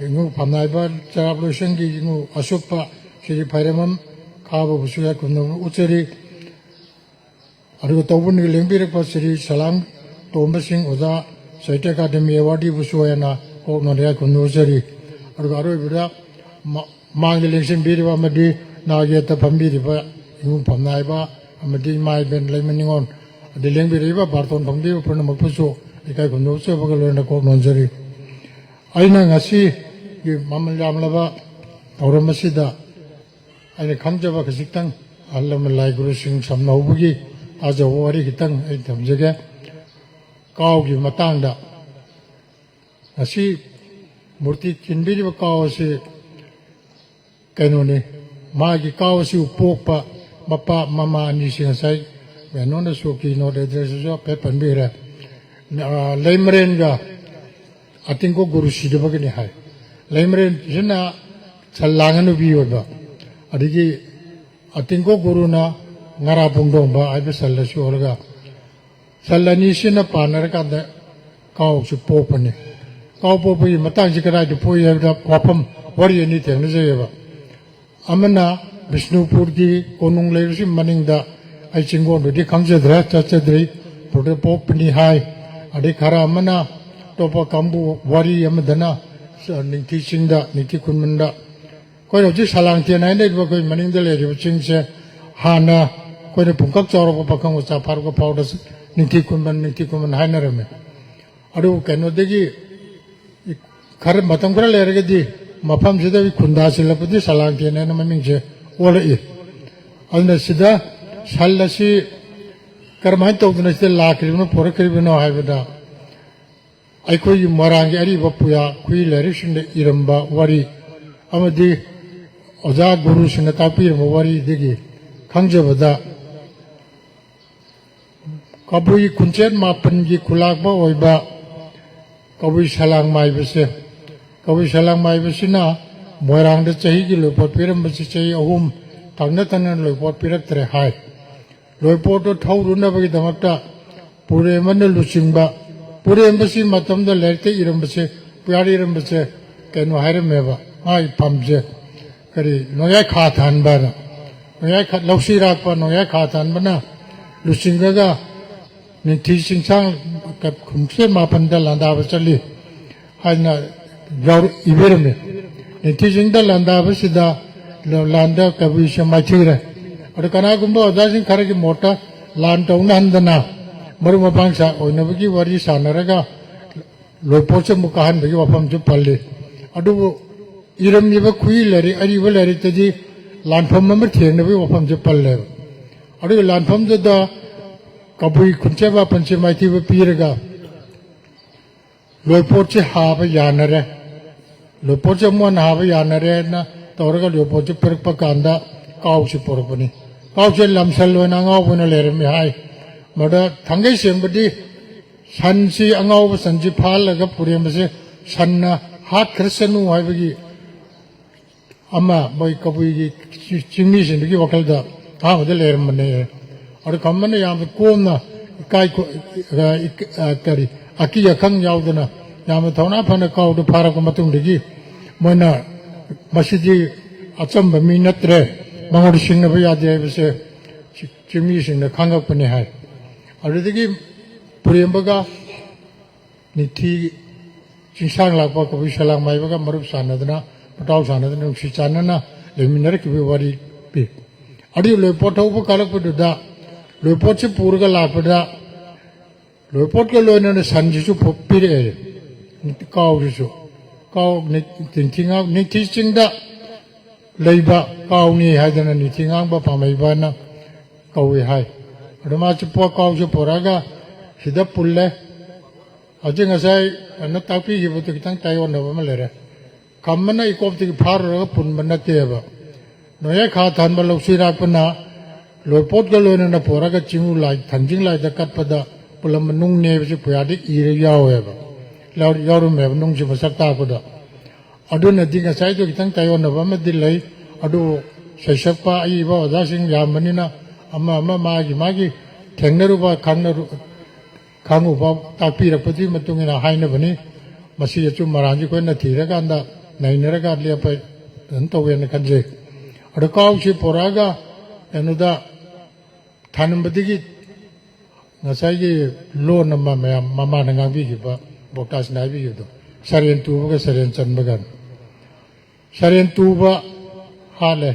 ꯏꯉꯨ ꯐꯝꯅꯥꯏꯕ ꯆꯔꯥꯞ ꯂꯣꯏꯁꯪꯒꯤ ꯏꯉꯨ ꯑꯁꯨꯞꯄ ꯁ꯭ꯔꯤ ꯐꯥꯏꯔꯦꯝꯕꯝ ꯈꯥꯕꯕꯨꯁꯨ ꯏꯀꯥꯏ ꯈꯨꯝꯅꯕ ꯎꯠꯆꯔꯤ꯫ ꯑꯗꯨꯒ ꯇꯧꯕꯅ ꯂꯦꯡꯕꯤꯔꯛꯄ ꯁ꯭ꯔꯤ ꯁꯂꯥꯝ ꯇꯣꯝꯕ ꯁꯤꯡ, ꯑꯣꯖꯥ ꯁꯥꯍꯤꯇ꯭ꯌ ꯑꯦꯀꯥꯗꯃꯤ ꯑꯦꯋꯥꯔꯗꯤꯕꯨꯁꯨ ꯍꯦꯟꯅ ꯀꯣꯛꯅ ꯏꯀꯥꯏ ꯈꯨꯝꯅꯖꯔꯤ꯫ ꯑꯗꯨꯒ ꯑꯔꯣꯏꯕꯗ ꯃ-, ꯃꯥꯡꯗ ꯂꯦꯡꯁꯤꯟꯕꯤꯔꯤꯕ ꯑꯃꯗꯤ ꯅꯥꯛ ꯌꯦꯠꯇ ꯐꯝꯕꯤꯔꯤꯕ ꯏꯃꯨꯡ ꯐꯝꯅꯥꯏꯕ ꯑꯃꯗꯤ ꯏꯃꯥ ꯏꯕꯦꯟ ꯂꯩꯃ ꯅꯤꯉꯣꯜ, ꯑꯗꯩ ꯂꯦꯡꯕꯤꯔꯛꯏꯕ ꯕꯥꯔꯇꯣꯟ ꯐꯝꯕꯤꯕ ꯄꯨꯝꯅꯃꯛꯄꯨꯁꯨ ꯏꯀꯥꯏ ꯈꯨꯝꯅꯖꯕꯒ ꯂꯣꯏꯅꯅ ꯀꯣꯛ ꯅꯣꯟꯖꯔꯤ꯫ ꯑꯩꯅ ꯉꯁꯤꯒꯤ ꯃꯃꯜ ꯌꯥꯝꯂꯕ ꯊꯧꯔꯝ ꯑꯁꯤꯗ ꯑꯩꯅ ꯈꯪꯖꯕ ꯈꯖꯤꯛꯇꯪ, ꯑꯍꯜ ꯂꯃꯟ ꯂꯥꯏ ꯒꯨꯔꯨꯁꯤꯡ ꯁꯝꯅꯍꯧꯕꯒꯤ ꯇꯥꯖꯕ ꯋꯥꯔꯤ ꯈꯤꯇꯪ ꯑꯩ ꯊꯝꯖꯒꯦ꯫ ꯀꯥꯎꯒꯤ ꯃꯇꯥꯡꯗ, ꯉꯁꯤ ꯃꯨꯔꯇꯤ ꯈꯤꯟꯕꯤꯔꯤꯕ ꯀꯥꯎ ꯑꯁꯤ ꯀꯩꯅꯣꯅꯤ, ꯃꯥꯒꯤ ꯀꯥꯎ ꯑꯁꯤꯕꯨ ꯄꯣꯛꯄ ꯃꯄꯥ ꯃꯃꯥ ꯑꯅꯤꯁꯤ ꯉꯁꯥꯏ ꯀꯩꯅꯣꯅꯁꯨ, keynote addressꯇꯁꯨ ꯍꯥꯏꯐꯦꯠ ꯄꯟꯕꯤꯈ꯭ꯔꯦ꯫ ꯑ, ꯂꯩꯃꯔꯦꯟꯒ ꯑꯇꯤꯡꯀꯣ ꯒꯨꯔꯨ ꯁꯤꯗꯕꯒꯤꯅꯤ ꯍꯥꯏ꯫ ꯂꯩꯃꯔꯦꯟꯁꯤꯅ ꯁꯟ ꯂꯥꯡꯉ ꯅꯨꯄꯤ ꯑꯣꯏꯕ, ꯑꯗꯒꯤ ꯑꯇꯤꯡꯀꯣ ꯒꯨꯔꯨꯅ ꯉꯥꯔꯥ ꯄꯨꯡꯗꯣꯡꯕ ꯍꯥꯏꯕ ꯁꯟ ꯑꯁꯤ ꯑꯣꯏꯔꯒ, ꯁꯟ ꯑꯅꯤꯁꯤꯅ ꯄꯥꯟꯅꯔꯀꯥꯟꯗ ꯀꯥꯎꯁꯨ ꯄꯣꯛꯄꯅꯤ꯫ ꯀꯥꯎ ꯄꯣꯛꯄꯒꯤ ꯃꯇꯥꯡꯁꯤ ꯀꯗꯥꯏꯗ ꯄꯣꯛꯏ ꯍꯥꯏꯕꯗ ꯋꯥꯐꯝ, ꯋꯥꯔꯤ ꯑꯅꯤ ꯊꯦꯡꯅꯖꯩꯑꯕ꯫ ꯑꯃꯅ ꯕꯤꯁꯅꯨꯄꯨꯔꯒꯤ ꯀꯣꯅꯨꯡ ꯂꯩꯔꯤꯁꯤ ꯃꯅꯤꯡꯗ, ꯑꯩ ꯆꯤꯡꯒꯣꯟꯗꯨꯗꯤ ꯈꯪꯖꯗ꯭ꯔꯦ, ꯆꯠꯆꯗ꯭ꯔꯤ, ꯄꯨꯔꯗ ꯄꯣꯛꯄꯅꯤ ꯍꯥꯏ꯫ ꯑꯗꯩ ꯈꯔ ꯑꯃꯅ ꯑꯇꯣꯞꯄ ꯀꯥꯡꯕꯨ ꯋꯥꯔꯤ ꯑꯃꯗꯅ ꯅꯤꯡꯊꯤ ꯆꯤꯡꯗ, ꯅꯤꯡꯊꯤ ꯈꯨꯟꯃꯟꯗ, ꯑꯩꯈꯣꯏꯅ ꯍꯧꯖꯤꯛ ꯁꯂꯥꯡꯊꯦꯟ ꯍꯥꯏꯅꯔꯤꯕ ꯑꯩꯈꯣꯏ ꯃꯅꯤꯡꯗ ꯂꯩꯔꯤꯕ ꯆꯤꯡꯁꯦ ꯍꯥꯟꯅ ꯑꯩꯈꯣꯏꯅ ꯄꯨꯡꯀꯛ ꯆꯥꯎꯔꯛꯄ ꯄꯥꯈꯪ ꯃꯆꯥ ꯐꯥꯔꯛꯄ ꯐꯥꯎꯗ ꯅꯤꯡꯊꯤ ꯈꯨꯟꯃꯟ, ꯅꯤꯡꯊꯤ ꯈꯨꯟꯃꯟ ꯍꯥꯏꯅꯔꯝꯃꯤ꯫ ꯑꯗꯨꯕꯨ ꯀꯩꯅꯣꯗꯒꯤ ꯈꯔ, ꯃꯇꯝ ꯈꯔ ꯂꯩꯔꯒꯗꯤ ꯃꯐꯝꯁꯤꯗ ꯈꯨꯟꯗꯥꯁꯤꯜꯂꯛꯄꯗꯤ ꯁꯂꯥꯡꯊꯦꯟ ꯍꯥꯏꯅ ꯃꯃꯤꯡꯁꯦ ꯑꯣꯜꯂꯛꯏ꯫ ꯑꯗꯨꯅ ꯁꯤꯗ ꯁꯟ ꯑꯁꯤ ꯀꯔꯝꯍꯥꯏꯅ ꯇꯧꯗꯅ ꯁꯤꯗ ꯂꯥꯛꯈ꯭ꯔꯤꯕꯅꯣ, ꯄꯣꯔꯛꯈ꯭ꯔꯤꯕꯅꯣ ꯍꯥꯏꯕꯗ, ꯑꯩꯈꯣꯏꯒꯤ ꯃꯣꯏꯔꯥꯡꯒꯤ ꯑꯔꯤꯕ ꯄꯨꯌꯥ ꯈꯨꯏ ꯂꯥꯏꯔꯤꯛꯁꯤꯡꯗ ꯏꯔꯝꯕ ꯋꯥꯔꯤ ꯑꯃꯗꯤ ꯑꯣꯖꯥ ꯒꯨꯔꯨꯁꯤꯡꯅ ꯇꯥꯛꯄꯤꯔꯝꯕ ꯋꯥꯔꯤꯗꯒꯤ ꯈꯪꯖꯕꯗ, ꯀꯕꯨꯏ ꯈꯨꯟꯆꯦꯠ ꯃꯥꯄꯟꯒꯤ ꯈꯨꯂꯥꯛꯄ ꯑꯣꯏꯕ ꯀꯕꯨꯏ ꯁꯂꯥꯡ ꯃꯥꯏꯕꯁꯦ, ꯀꯕꯨꯏ ꯁꯂꯥꯡ ꯃꯥꯏꯕꯁꯤꯅ ꯃꯣꯏꯔꯥꯡꯗ ꯆꯍꯤꯒꯤ ꯂꯣꯏꯄꯣꯠ ꯄꯤꯔꯝꯕꯁꯤ ꯆꯍꯤ ꯑꯍꯨꯝ ꯊꯪꯅ ꯊꯪꯅ ꯂꯣꯏꯄꯣꯠ ꯄꯤꯔꯛꯇ꯭ꯔꯦ ꯍꯥꯏ꯫ ꯂꯣꯏꯄꯣꯠꯇꯣ ꯊꯧꯔꯨꯅꯕꯒꯤꯗꯃꯛꯇ ꯄꯨꯔꯦꯝꯕꯅ ꯂꯨꯆꯤꯡꯕ, ꯄꯨꯔꯦꯝꯕꯁꯤ ꯃꯇꯝꯗ ꯂꯥꯏꯔꯤꯛꯇ ꯏꯔꯝꯕꯁꯦ, ꯄꯨꯌꯥꯔꯤ ꯏꯔꯝꯕꯁꯦ ꯀꯩꯅꯣ ꯍꯥꯏꯔꯝꯃꯦꯕ, ꯃꯥꯒꯤ ꯐꯝꯁꯦ ꯀꯔꯤ, ꯅꯣꯡꯌꯥꯏ ꯈꯥ ꯊꯥꯟꯕꯅ, ꯅꯣꯡꯌꯥꯏ ꯈꯥ, ꯂꯧꯁꯤꯔꯥꯛꯄ ꯅꯣꯡꯌꯥꯏ ꯈꯥ ꯊꯥꯟꯕꯅ ꯂꯨꯆꯤꯡꯉꯒ ꯅꯤꯡꯊꯤ ꯆꯤꯡꯁꯥꯡ ꯈꯨꯟꯆꯦꯠ ꯃꯥꯄꯟꯗ ꯂꯥꯟꯗꯥꯕ ꯆꯠꯂꯤ ꯍꯥꯏꯅ ꯌꯥꯎꯔ-, ꯏꯕꯤꯔꯝꯃꯤ꯫ ꯅꯤꯡꯊꯤ ꯆꯤꯡꯗ ꯂꯥꯟꯗꯥꯕꯁꯤꯗ ꯂ-, ꯂꯥꯟꯗ ꯀꯕꯨꯏꯁꯦ ꯃꯥꯏꯊꯤꯔꯦ꯫ ꯑꯗꯣ ꯀꯅꯥꯒꯨꯝꯕ ꯑꯣꯖꯥꯁꯤꯡ ꯈꯔꯒꯤ ꯃꯣꯠꯇ ꯂꯥꯟ ꯇꯧꯅꯍꯟꯗꯅ ꯃꯔꯨꯞ ꯃꯄꯥꯡ ꯁꯥ-, ꯑꯣꯏꯅꯕꯒꯤ ꯋꯥꯔꯤ ꯁꯥꯟꯅꯔꯒ ꯂꯣꯏꯄꯣꯠꯁꯦ ꯑꯃꯨꯛ ꯀꯥꯍꯟꯕꯒꯤ ꯋꯥꯐꯝꯁꯨ ꯄꯜꯂꯤ꯫ ꯑꯗꯨꯕꯨ ꯏꯔꯝꯃꯤꯕ ꯈꯨꯏ ꯂꯥꯏꯔꯤꯛ, ꯑꯔꯤꯕ ꯂꯥꯏꯔꯤꯛꯇꯗꯤ ꯂꯥꯟꯐꯝ ꯑꯃ ꯊꯦꯡꯅꯕꯒꯤ ꯋꯥꯐꯝꯁꯦ ꯄꯜꯂꯦꯕ꯫ ꯑꯗꯨꯒꯤ ꯂꯥꯟꯐꯝꯗꯨꯗ ꯀꯕꯨꯏ ꯈꯨꯟꯆꯦ ꯃꯥꯄꯟꯁꯦ ꯃꯥꯏꯊꯤꯕ ꯄꯤꯔꯒ ꯂꯣꯏꯄꯣꯠꯁꯦ ꯍꯥꯕ ꯌꯥꯅꯔꯦ, ꯂꯣꯏꯄꯣꯠꯁꯦ ꯑꯃꯨꯛ ꯍꯟꯅ ꯍꯥꯕ ꯌꯥꯅꯔꯦꯅ ꯇꯧꯔꯒ ꯂꯣꯏꯄꯣꯠꯁꯦ ꯄꯤꯔꯛꯄ ꯀꯥꯟꯗ ꯀꯥꯎꯁꯦ ꯄꯣꯔꯛꯄꯅꯤ꯫ ꯀꯥꯎꯁꯦ ꯂꯝꯁꯟ ꯑꯣꯏꯅ ꯑꯉꯥꯎꯕ ꯑꯣꯏꯅ ꯂꯩꯔꯝꯃꯤ ꯍꯥꯏ꯫ ꯃꯗ ꯊꯥꯡꯒꯩ ꯁꯦꯡꯕꯗꯤ ꯁꯟꯁꯤ, ꯑꯉꯥꯎꯕ ꯁꯟꯁꯤ ꯐꯥꯍꯜꯂꯒ ꯄꯨꯔꯦꯝꯕꯁꯦ ꯁꯟꯅ ꯍꯥꯠꯈ꯭ꯔꯁꯅꯨ ꯍꯥꯏꯕꯒꯤ ꯑꯃ ꯃꯣꯏ ꯀꯕꯨꯏꯒꯤ ꯆꯤ-, ꯆꯤꯡꯃꯤꯁꯤꯡꯗꯨꯒꯤ ꯋꯥꯈꯜꯗ ꯑꯍꯥꯟꯕꯗ ꯂꯩꯔꯝꯕꯅꯦ꯫ ꯑꯗꯨ ꯈꯝꯕꯅ ꯌꯥꯝꯅ ꯀꯣꯝꯅ ꯏꯀꯥꯏ ꯈꯨ-, ꯑ, ꯏꯛ-, ꯑ, ꯀꯔꯤ, ꯑꯀꯤ ꯑꯈꯪ ꯌꯥꯎꯗꯅ ꯌꯥꯝꯅ ꯊꯧꯅꯥ ꯐꯅ ꯀꯥꯎꯗꯨ ꯐꯥꯔꯛꯄ ꯃꯇꯨꯡꯗꯒꯤ ꯃꯣꯏꯅ ꯃꯁꯤꯗꯤ ꯑꯆꯝꯕ ꯃꯤ ꯅꯠꯇ꯭ꯔꯦ, ꯃꯉꯣꯟꯗ ꯁꯤꯡꯅꯕ ꯌꯥꯗꯦ ꯍꯥꯏꯕꯁꯦ ꯆꯤ-, ꯆꯤꯡꯃꯤꯁꯤꯡꯅ ꯈꯪꯉꯛꯄꯅꯤ ꯍꯥꯏ꯫ ꯑꯗꯨꯗꯒꯤ ꯄꯨꯔꯦꯝꯕꯒ ꯅꯤꯡꯊꯤ ꯆꯤꯡꯁꯥꯡ ꯂꯥꯛꯄ ꯀꯕꯨꯏ ꯁꯂꯥꯡ ꯃꯥꯏꯕꯒ ꯃꯔꯨꯞ ꯁꯥꯟꯅꯗꯅ, ꯃꯇꯥꯎ ꯁꯥꯟꯅꯗꯅ, ꯅꯨꯡꯁꯤ ꯆꯥꯟꯅꯅ ꯂꯩꯃꯤꯟꯅꯔꯛꯈꯤꯕꯒꯤ ꯋꯥꯔꯤ ꯄꯤ꯫ ꯑꯗꯨꯒꯤ ꯂꯣꯏꯄꯣꯠ ꯊꯧꯕ ꯀꯥꯔꯛꯄꯗꯨꯗ ꯂꯣꯏꯄꯣꯠꯁꯤ ꯄꯨꯔꯒ ꯂꯥꯛꯄꯗ ꯂꯣꯏꯄꯣꯠꯀ ꯂꯣꯏꯅꯅ ꯁꯟꯁꯤꯁꯨ ꯄꯨ-, ꯄꯤꯔꯛꯑꯦ, ꯀꯥꯎꯁꯤꯁꯨ꯫ ꯀꯥꯎ ꯅꯤ-, ꯅꯤꯡꯊꯤ ꯉꯥꯡ-, ꯅꯤꯡꯊꯤ ꯆꯤꯡꯗ ꯂꯩꯕ ꯀꯥꯎꯅꯤ ꯍꯥꯏꯗꯅ ꯅꯤꯡꯊꯤ ꯉꯥꯡꯕ ꯄꯥꯝꯃꯩꯕꯅ ꯀꯧꯏ ꯍꯥꯏ꯫ ꯑꯗꯨ ꯃꯥꯁꯨ ꯄꯣ-, ꯀꯥꯎꯁꯨ ꯄꯨꯔꯛꯑꯒ ꯁꯤꯗ ꯄꯨꯜꯂꯦ꯫ ꯍꯧꯖꯤꯛ ꯉꯁꯥꯏ ꯀꯩꯅꯣ ꯇꯥꯛꯄꯤꯈꯤꯕꯗꯨ ꯈꯤꯇꯪ ꯇꯥꯏꯑꯣꯟꯅꯕ ꯑꯃ ꯂꯩꯔꯦ꯫ ꯈꯝꯕꯅ ꯏꯀꯣꯞꯇꯒꯤ ꯐꯥꯔꯨꯔꯒ ꯄꯨꯟꯕ ꯅꯠꯇꯦꯕ꯫ ꯅꯣꯌꯦ ꯈꯥ ꯊꯥꯟꯕ ꯂꯧꯁꯤꯔꯥꯛꯄꯅ ꯂꯣꯏꯄꯣꯠꯀ ꯂꯣꯏꯅꯅ ꯄꯨꯔꯒ ꯆꯤꯡꯉꯨ ꯂꯥꯏ, ꯊꯥꯡꯖꯤꯡ ꯂꯥꯏꯗ ꯀꯠꯄꯗ ꯄꯨꯜꯂꯝꯕ ꯅꯨꯡꯅꯦꯕꯁꯦ ꯄꯨꯌꯥꯗ ꯏꯔ ꯌꯥꯎꯋꯦꯕ꯫ ꯌꯥꯎ-, ꯌꯥꯎꯔꯝꯃꯦꯕ ꯅꯨꯡꯁꯤ ꯃꯁꯛ ꯇꯥꯛꯄꯗ꯫ ꯑꯗꯨꯅꯗꯤ ꯉꯁꯥꯏꯗꯣ ꯈꯤꯇꯪ ꯇꯥꯏꯑꯣꯟꯅꯕ ꯑꯃꯗꯤ ꯂꯩ꯫ ꯑꯗꯨꯕꯨ ꯁꯩꯁꯛꯄ ꯑꯏꯕ ꯑꯣꯖꯥꯁꯤꯡ ꯌꯥꯝꯕꯅꯤꯅ ꯑꯃ ꯑꯃ ꯃꯥꯒꯤ ꯃꯥꯒꯤ ꯊꯦꯡꯅꯔꯨꯕ, ꯈꯪꯅꯔꯨ-, ꯈꯪꯉꯨꯕ, ꯇꯥꯛꯄꯤꯔꯛꯄꯗꯨꯒꯤ ꯃꯇꯨꯡ ꯏꯟꯅ ꯍꯥꯏꯅꯕꯅꯤ꯫ ꯃꯁꯤ ꯑꯆꯨꯝ ꯑꯔꯥꯟꯁꯤ ꯑꯩꯈꯣꯏꯅ ꯊꯤꯔꯀꯥꯟꯗ, ꯅꯩꯅꯔꯒ ꯂꯦꯞꯄ ꯑꯗꯨꯝ ꯇꯧꯋꯦꯅ ꯈꯟꯖꯩ꯫ ꯑꯗꯣ ꯀꯥꯎꯁꯤ ꯄꯣꯔꯛꯑꯒ ꯀꯩꯅꯣꯗ ꯊꯥꯅꯝꯕꯗꯒꯤ ꯉꯁꯥꯏꯒꯤ ꯂꯣꯟ ꯑꯃ ꯃꯌꯥꯝ ꯃꯃꯥꯅ ꯉꯥꯡꯕꯤꯈꯤꯕ, ꯕꯣꯛꯇꯥꯁꯤꯅ ꯍꯥꯏꯕꯤꯈꯤꯕꯗꯣ, ꯁꯔꯦꯟ ꯇꯨꯕꯒ ꯁꯔꯦꯟ ꯆꯟꯕꯒ꯫ ꯁꯔꯦꯟ ꯇꯨꯕ ꯍꯥꯠꯂꯦ,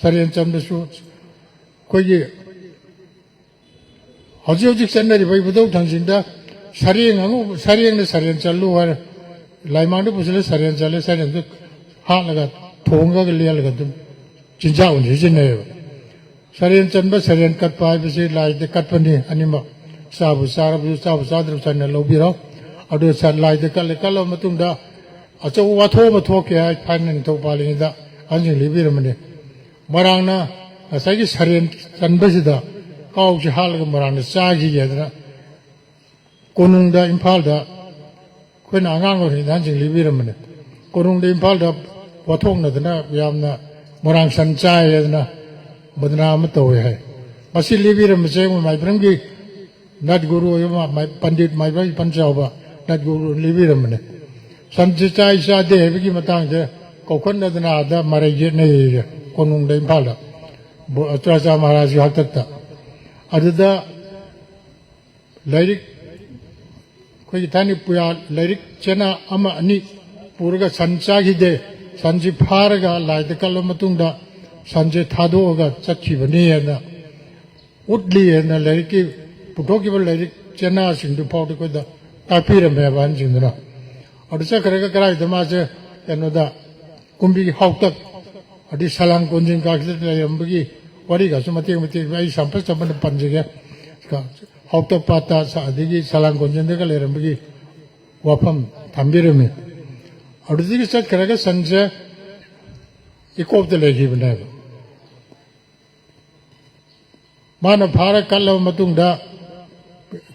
ꯁꯔꯦꯟ ꯆꯟꯕꯁꯨ ꯑꯩꯈꯣꯏꯒꯤ ꯍꯧꯖꯤꯛ ꯍꯧꯖꯤꯛ ꯆꯠꯅꯔꯤꯕ ꯏꯕꯨꯙꯧ ꯊꯥꯡꯖꯤꯡꯗ ꯁꯔꯦꯡ ꯑꯉꯧꯕ, ꯁꯔꯦꯡꯅ ꯁꯔꯦꯟ ꯆꯠꯂꯨ ꯍꯥꯏꯔꯦ, ꯂꯥꯏꯃꯥꯡꯗ ꯄꯨꯁꯤꯜꯂ ꯁꯔꯦꯟ ꯆꯠꯂꯦ, ꯁꯔꯦꯟꯗꯨ ꯍꯥꯠꯂꯒ ꯊꯣꯡꯉꯒ ꯂꯦꯜꯂꯒ ꯑꯗꯨꯝ ꯆꯤꯟꯖꯥꯛ ꯑꯣꯏꯅ ꯁꯤꯖꯤꯟꯅꯩꯌꯦꯕ꯫ ꯁꯔꯦꯟ ꯆꯟꯕ, ꯁꯔꯦꯟ ꯀꯠꯄ ꯍꯥꯏꯕꯁꯤ ꯂꯥꯏꯗ ꯀꯠꯄꯅꯤ ꯑꯅꯤꯃꯛ꯫ ꯆꯥꯕꯨ ꯆꯥꯔꯕꯁꯨ, ꯆꯥꯕꯨ ꯆꯥꯗ꯭ꯔꯕꯁꯨ ꯁꯟꯅ ꯂꯧꯕꯤꯔꯣ꯫ ꯑꯗꯨ ꯁꯟ ꯂꯥꯏꯗ ꯀꯠꯂꯦ, ꯀꯠꯂꯕ ꯃꯇꯨꯡꯗ ꯑꯆꯧꯕ ꯋꯥꯊꯣꯛ ꯑꯃ ꯊꯣꯛꯈꯤ ꯍꯥꯏ, ꯊꯥꯏꯅ ꯅꯤꯡꯊꯧ ꯄꯥꯜꯂꯤꯉꯩꯗ ꯑꯍꯟꯁꯤꯡ ꯂꯤꯕꯤꯔꯝꯕꯅꯤ꯫ ꯃꯣꯏꯔꯥꯡꯅ ꯉꯁꯥꯏꯒꯤ ꯁꯔꯦꯟ ꯆꯟꯕꯁꯤꯗ ꯀꯥꯎꯁꯤ ꯍꯥꯠꯂꯒ ꯃꯣꯏꯔꯥꯡꯗ ꯆꯥꯈꯤꯒꯦ ꯍꯥꯏꯗꯅ ꯀꯣꯅꯨꯡꯗ, ꯏꯝꯐꯥꯜꯗ ꯑꯩꯈꯣꯏꯅ ꯑꯉꯥꯡ ꯑꯣꯏꯔꯤꯉꯩꯗ ꯑꯍꯟꯁꯤꯡ ꯂꯤꯕꯤꯔꯝꯕꯅꯦ꯫ ꯀꯣꯅꯨꯡꯗ, ꯏꯝꯐꯥꯜꯗ ꯋꯥꯊꯣꯛꯅꯗꯅ ꯌꯥꯝꯅ ꯃꯣꯏꯔꯥꯡ ꯁꯟ ꯆꯥꯏ ꯍꯥꯏꯗꯅ ꯕꯗꯅꯥꯝ ꯑꯃ ꯇꯧꯋꯦ ꯍꯥꯏ꯫ ꯃꯁꯤ ꯂꯤꯕꯤꯔꯝꯕꯁꯦ ꯃꯥꯏꯕ꯭ꯔꯝꯒꯤ ꯅꯠ ꯒꯨꯔꯨ ꯑꯣꯏꯕ ꯃꯥ-, ꯃꯥꯏ-, ꯄꯟꯗꯤꯠ ꯃꯥꯏꯕ ꯏꯄꯟ ꯆꯥꯎꯕ ꯅꯠ ꯒꯨꯔꯨ ꯂꯤꯕꯤꯔꯝꯕꯅꯦ꯫ ꯁꯟꯁꯦ ꯆꯥꯏ ꯆꯥꯗꯦ ꯍꯥꯏꯕꯒꯤ ꯃꯇꯥꯡꯁꯦ ꯀꯧꯈꯠꯅꯗꯅ ꯑꯥꯗ ꯃꯔꯩ ꯌꯦꯠꯅꯩꯌꯦ ꯀꯣꯅꯨꯡꯗ, ꯏꯝꯐꯥꯜꯗ꯫ ꯕꯣ-, ꯆꯨꯔꯥꯆꯥꯟ ꯃꯍꯥꯔꯥꯖꯒꯤ ꯍꯥꯛꯇꯛꯇ꯫ ꯑꯗꯨꯗ ꯂꯥꯏꯔꯤꯛ, ꯑꯩꯈꯣꯏꯒꯤ ꯊꯥꯏꯅ ꯄꯨꯌꯥ ꯂꯥꯏꯔꯤꯛ ꯆꯦꯅꯥ ꯑꯃ ꯑꯅꯤ ꯄꯨꯔꯒ ꯁꯟ ꯆꯥꯈꯤꯗꯦ, ꯁꯟꯁꯤ ꯐꯥꯔꯒ ꯂꯥꯏꯗ ꯀꯠꯂ ꯃꯇꯨꯡꯗ ꯁꯟꯁꯦ ꯊꯥꯗꯣꯛꯑꯒ ꯆꯠꯈꯤꯕꯅꯤ ꯍꯥꯏꯅ ꯎꯠꯂꯤ ꯍꯥꯏꯅ ꯂꯥꯏꯔꯤꯛꯀꯤ, ꯄꯨꯊꯣꯛꯈꯤꯕ ꯂꯥꯏꯔꯤꯛ ꯆꯦꯅꯥꯁꯤꯡꯗꯨ ꯐꯥꯎꯗ ꯑꯩꯈꯣꯏꯗ ꯇꯥꯛꯄꯤꯔꯝꯃꯦꯕ ꯑꯍꯟꯁꯤꯡꯗꯨꯅ꯫ ꯑꯗꯨ ꯆꯠꯈ꯭ꯔꯒ ꯀꯗꯥꯏꯗ ꯃꯥꯁꯦ ꯀꯩꯅꯣꯗ ꯀꯨꯝꯕꯤꯒꯤ ꯍꯥꯎꯇꯛ, ꯑꯗꯩ ꯁꯂꯥꯡ ꯀꯣꯟꯖꯤꯟ ꯀꯥꯈꯤꯗ ꯂꯩꯔꯝꯕꯒꯤ ꯋꯥꯔꯤꯒꯁꯨ ꯃꯇꯦꯛ ꯃꯇꯦꯛ ꯑꯩ ꯁꯝꯄꯠ ꯁꯝꯄꯠꯅ ꯄꯟꯖꯒꯦ꯫ ꯍꯥꯎꯇꯛ ꯄꯥꯠꯇ ꯁ-, ꯑꯗꯒꯤ ꯁꯂꯥꯡ ꯀꯣꯟꯖꯤꯟꯗꯒ ꯂꯩꯔꯝꯕꯒꯤ ꯋꯥꯐꯝ ꯊꯝꯕꯤꯔꯝꯃꯤ꯫ ꯑꯗꯨꯗꯒꯤ ꯆꯠꯈ꯭ꯔꯒ ꯁꯟꯁꯦ ꯏꯀꯣꯞꯇ ꯂꯩꯈꯤꯕꯅꯦꯕ꯫ ꯃꯥꯅ ꯐꯥꯔ ꯀꯠꯂꯕ ꯃꯇꯨꯡꯗ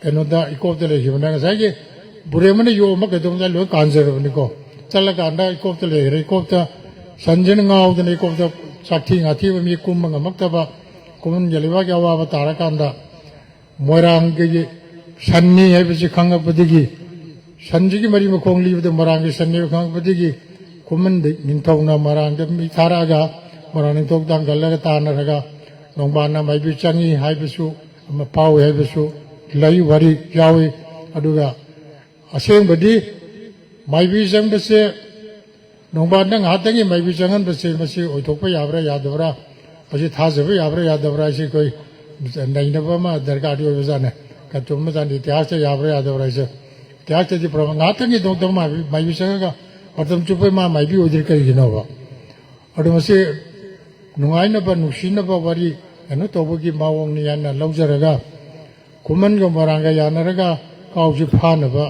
ꯀꯩꯅꯣꯗ ꯏꯀꯣꯞꯇ ꯂꯩꯈꯤꯕꯅꯦ꯫ ꯉꯁꯥꯏꯒꯤ ꯕꯨꯔꯦꯃꯅ ꯌꯣꯛꯑꯝꯕ ꯀꯩꯗꯧꯕꯗ ꯂꯣꯏ ꯀꯥꯟꯖꯔꯕꯅꯤꯀꯣ꯫ ꯆꯠꯂꯀꯥꯟꯗ ꯏꯀꯣꯞꯇ ꯂꯩꯈ꯭ꯔꯦ꯫ ꯏꯀꯣꯞꯇ ꯁꯟꯁꯤꯅ ꯉꯥꯎꯗꯅ ꯏꯀꯣꯞꯇ ꯆꯥꯛꯊꯤ ꯉꯥꯊꯤꯕ ꯃꯤ ꯀꯨꯝꯕ ꯉꯝꯃꯛꯇꯕ, ꯈꯨꯃꯟꯒꯤ ꯂꯩꯕꯥꯛꯀꯤ ꯑꯋꯥꯕ ꯇꯥꯔꯀꯥꯟꯗ ꯃꯣꯏꯔꯥꯡꯒꯤ ꯁꯟꯅꯤ ꯍꯥꯏꯕꯁꯤ ꯈꯪꯉꯛꯄꯗꯒꯤ, ꯁꯟꯁꯤꯒꯤ ꯃꯔꯤ ꯃꯈꯣꯡ ꯂꯤꯕꯗ ꯃꯣꯏꯔꯥꯡꯒꯤ ꯁꯟꯅꯤ ꯍꯥꯏꯕ ꯈꯪꯉꯛꯄꯗꯒꯤ ꯈꯨꯃꯟꯗ ꯅꯤꯡꯊꯧꯅ ꯃꯣꯏꯔꯥꯡꯗ ꯃꯤ ꯊꯥꯔꯛꯑꯒ ꯃꯣꯏꯔꯥꯡ ꯅꯤꯡꯊꯧ ꯇꯥꯡꯒꯜꯂꯒ ꯇꯥꯟꯅꯔꯒ ꯅꯣꯡꯕꯥꯟꯅ ꯃꯥꯏꯕꯤ ꯆꯪꯉꯤ ꯍꯥꯏꯕꯁꯨ ꯑꯃ ꯐꯥꯎꯏ ꯍꯥꯏꯕꯁꯨ ꯂꯩ, ꯋꯥꯔꯤ ꯌꯥꯎꯏ꯫ ꯑꯗꯨꯒ ꯑꯁꯦꯡꯕꯗꯤ ꯃꯥꯏꯕꯤ ꯆꯪꯕꯁꯦ, ꯅꯣꯡꯕꯥꯟꯗ ꯉꯥꯏꯍꯥꯛꯇꯪꯒꯤ ꯃꯥꯏꯕꯤ ꯆꯪꯍꯟꯕꯁꯦ ꯃꯁꯤ ꯑꯣꯏꯊꯣꯛꯄ ꯌꯥꯕ꯭ꯔꯥ ꯌꯥꯗꯕ꯭ꯔꯥ, ꯃꯁꯤ ꯊꯥꯖꯕ ꯌꯥꯕ꯭ꯔꯥ ꯌꯥꯗꯕ꯭ꯔꯥ ꯍꯥꯏꯁꯤ ꯑꯩꯈꯣꯏ ꯅꯩꯅꯕ ꯑꯃ ꯗꯔꯀꯥꯔꯗꯤ ꯑꯣꯏꯕꯖꯥꯠꯅꯤ꯫ ꯀꯆꯨꯝꯕꯖꯥꯠꯅꯤ, ꯏꯇꯤꯍꯥꯁꯇ ꯌꯥꯕ꯭ꯔꯥ ꯌꯥꯗꯕ꯭ꯔꯥ ꯍꯥꯏꯁꯦ꯫ ꯏꯇꯤꯍꯥꯁꯇꯗꯤ ꯄ꯭ꯔꯃꯥꯟ ꯉꯥꯏꯍꯥꯛꯇꯪꯒꯤꯗꯃꯛꯇ ꯃꯥꯏꯕꯤ, ꯃꯥꯏꯕꯤ ꯆꯪꯉꯒ ꯃꯇꯝ ꯆꯨꯞꯄ ꯃꯥ ꯃꯥꯏꯕꯤ ꯑꯣꯏꯗ꯭ꯔꯤ ꯀꯔꯤꯒꯤꯅꯣꯕ? ꯑꯗꯨ ꯃꯁꯤ ꯅꯨꯡꯉꯥꯏꯅꯕ, ꯅꯨꯡꯁꯤꯅꯕ ꯋꯥꯔꯤ ꯀꯩꯅꯣ ꯇꯧꯕꯒꯤ ꯃꯑꯣꯡꯅꯤ ꯍꯥꯏꯅ ꯂꯧꯖꯔꯒ, ꯈꯨꯃꯟꯒ ꯃꯣꯏꯔꯥꯡꯒ ꯌꯥꯅꯔꯒ ꯀꯥꯎꯁꯤ ꯐꯥꯅꯕ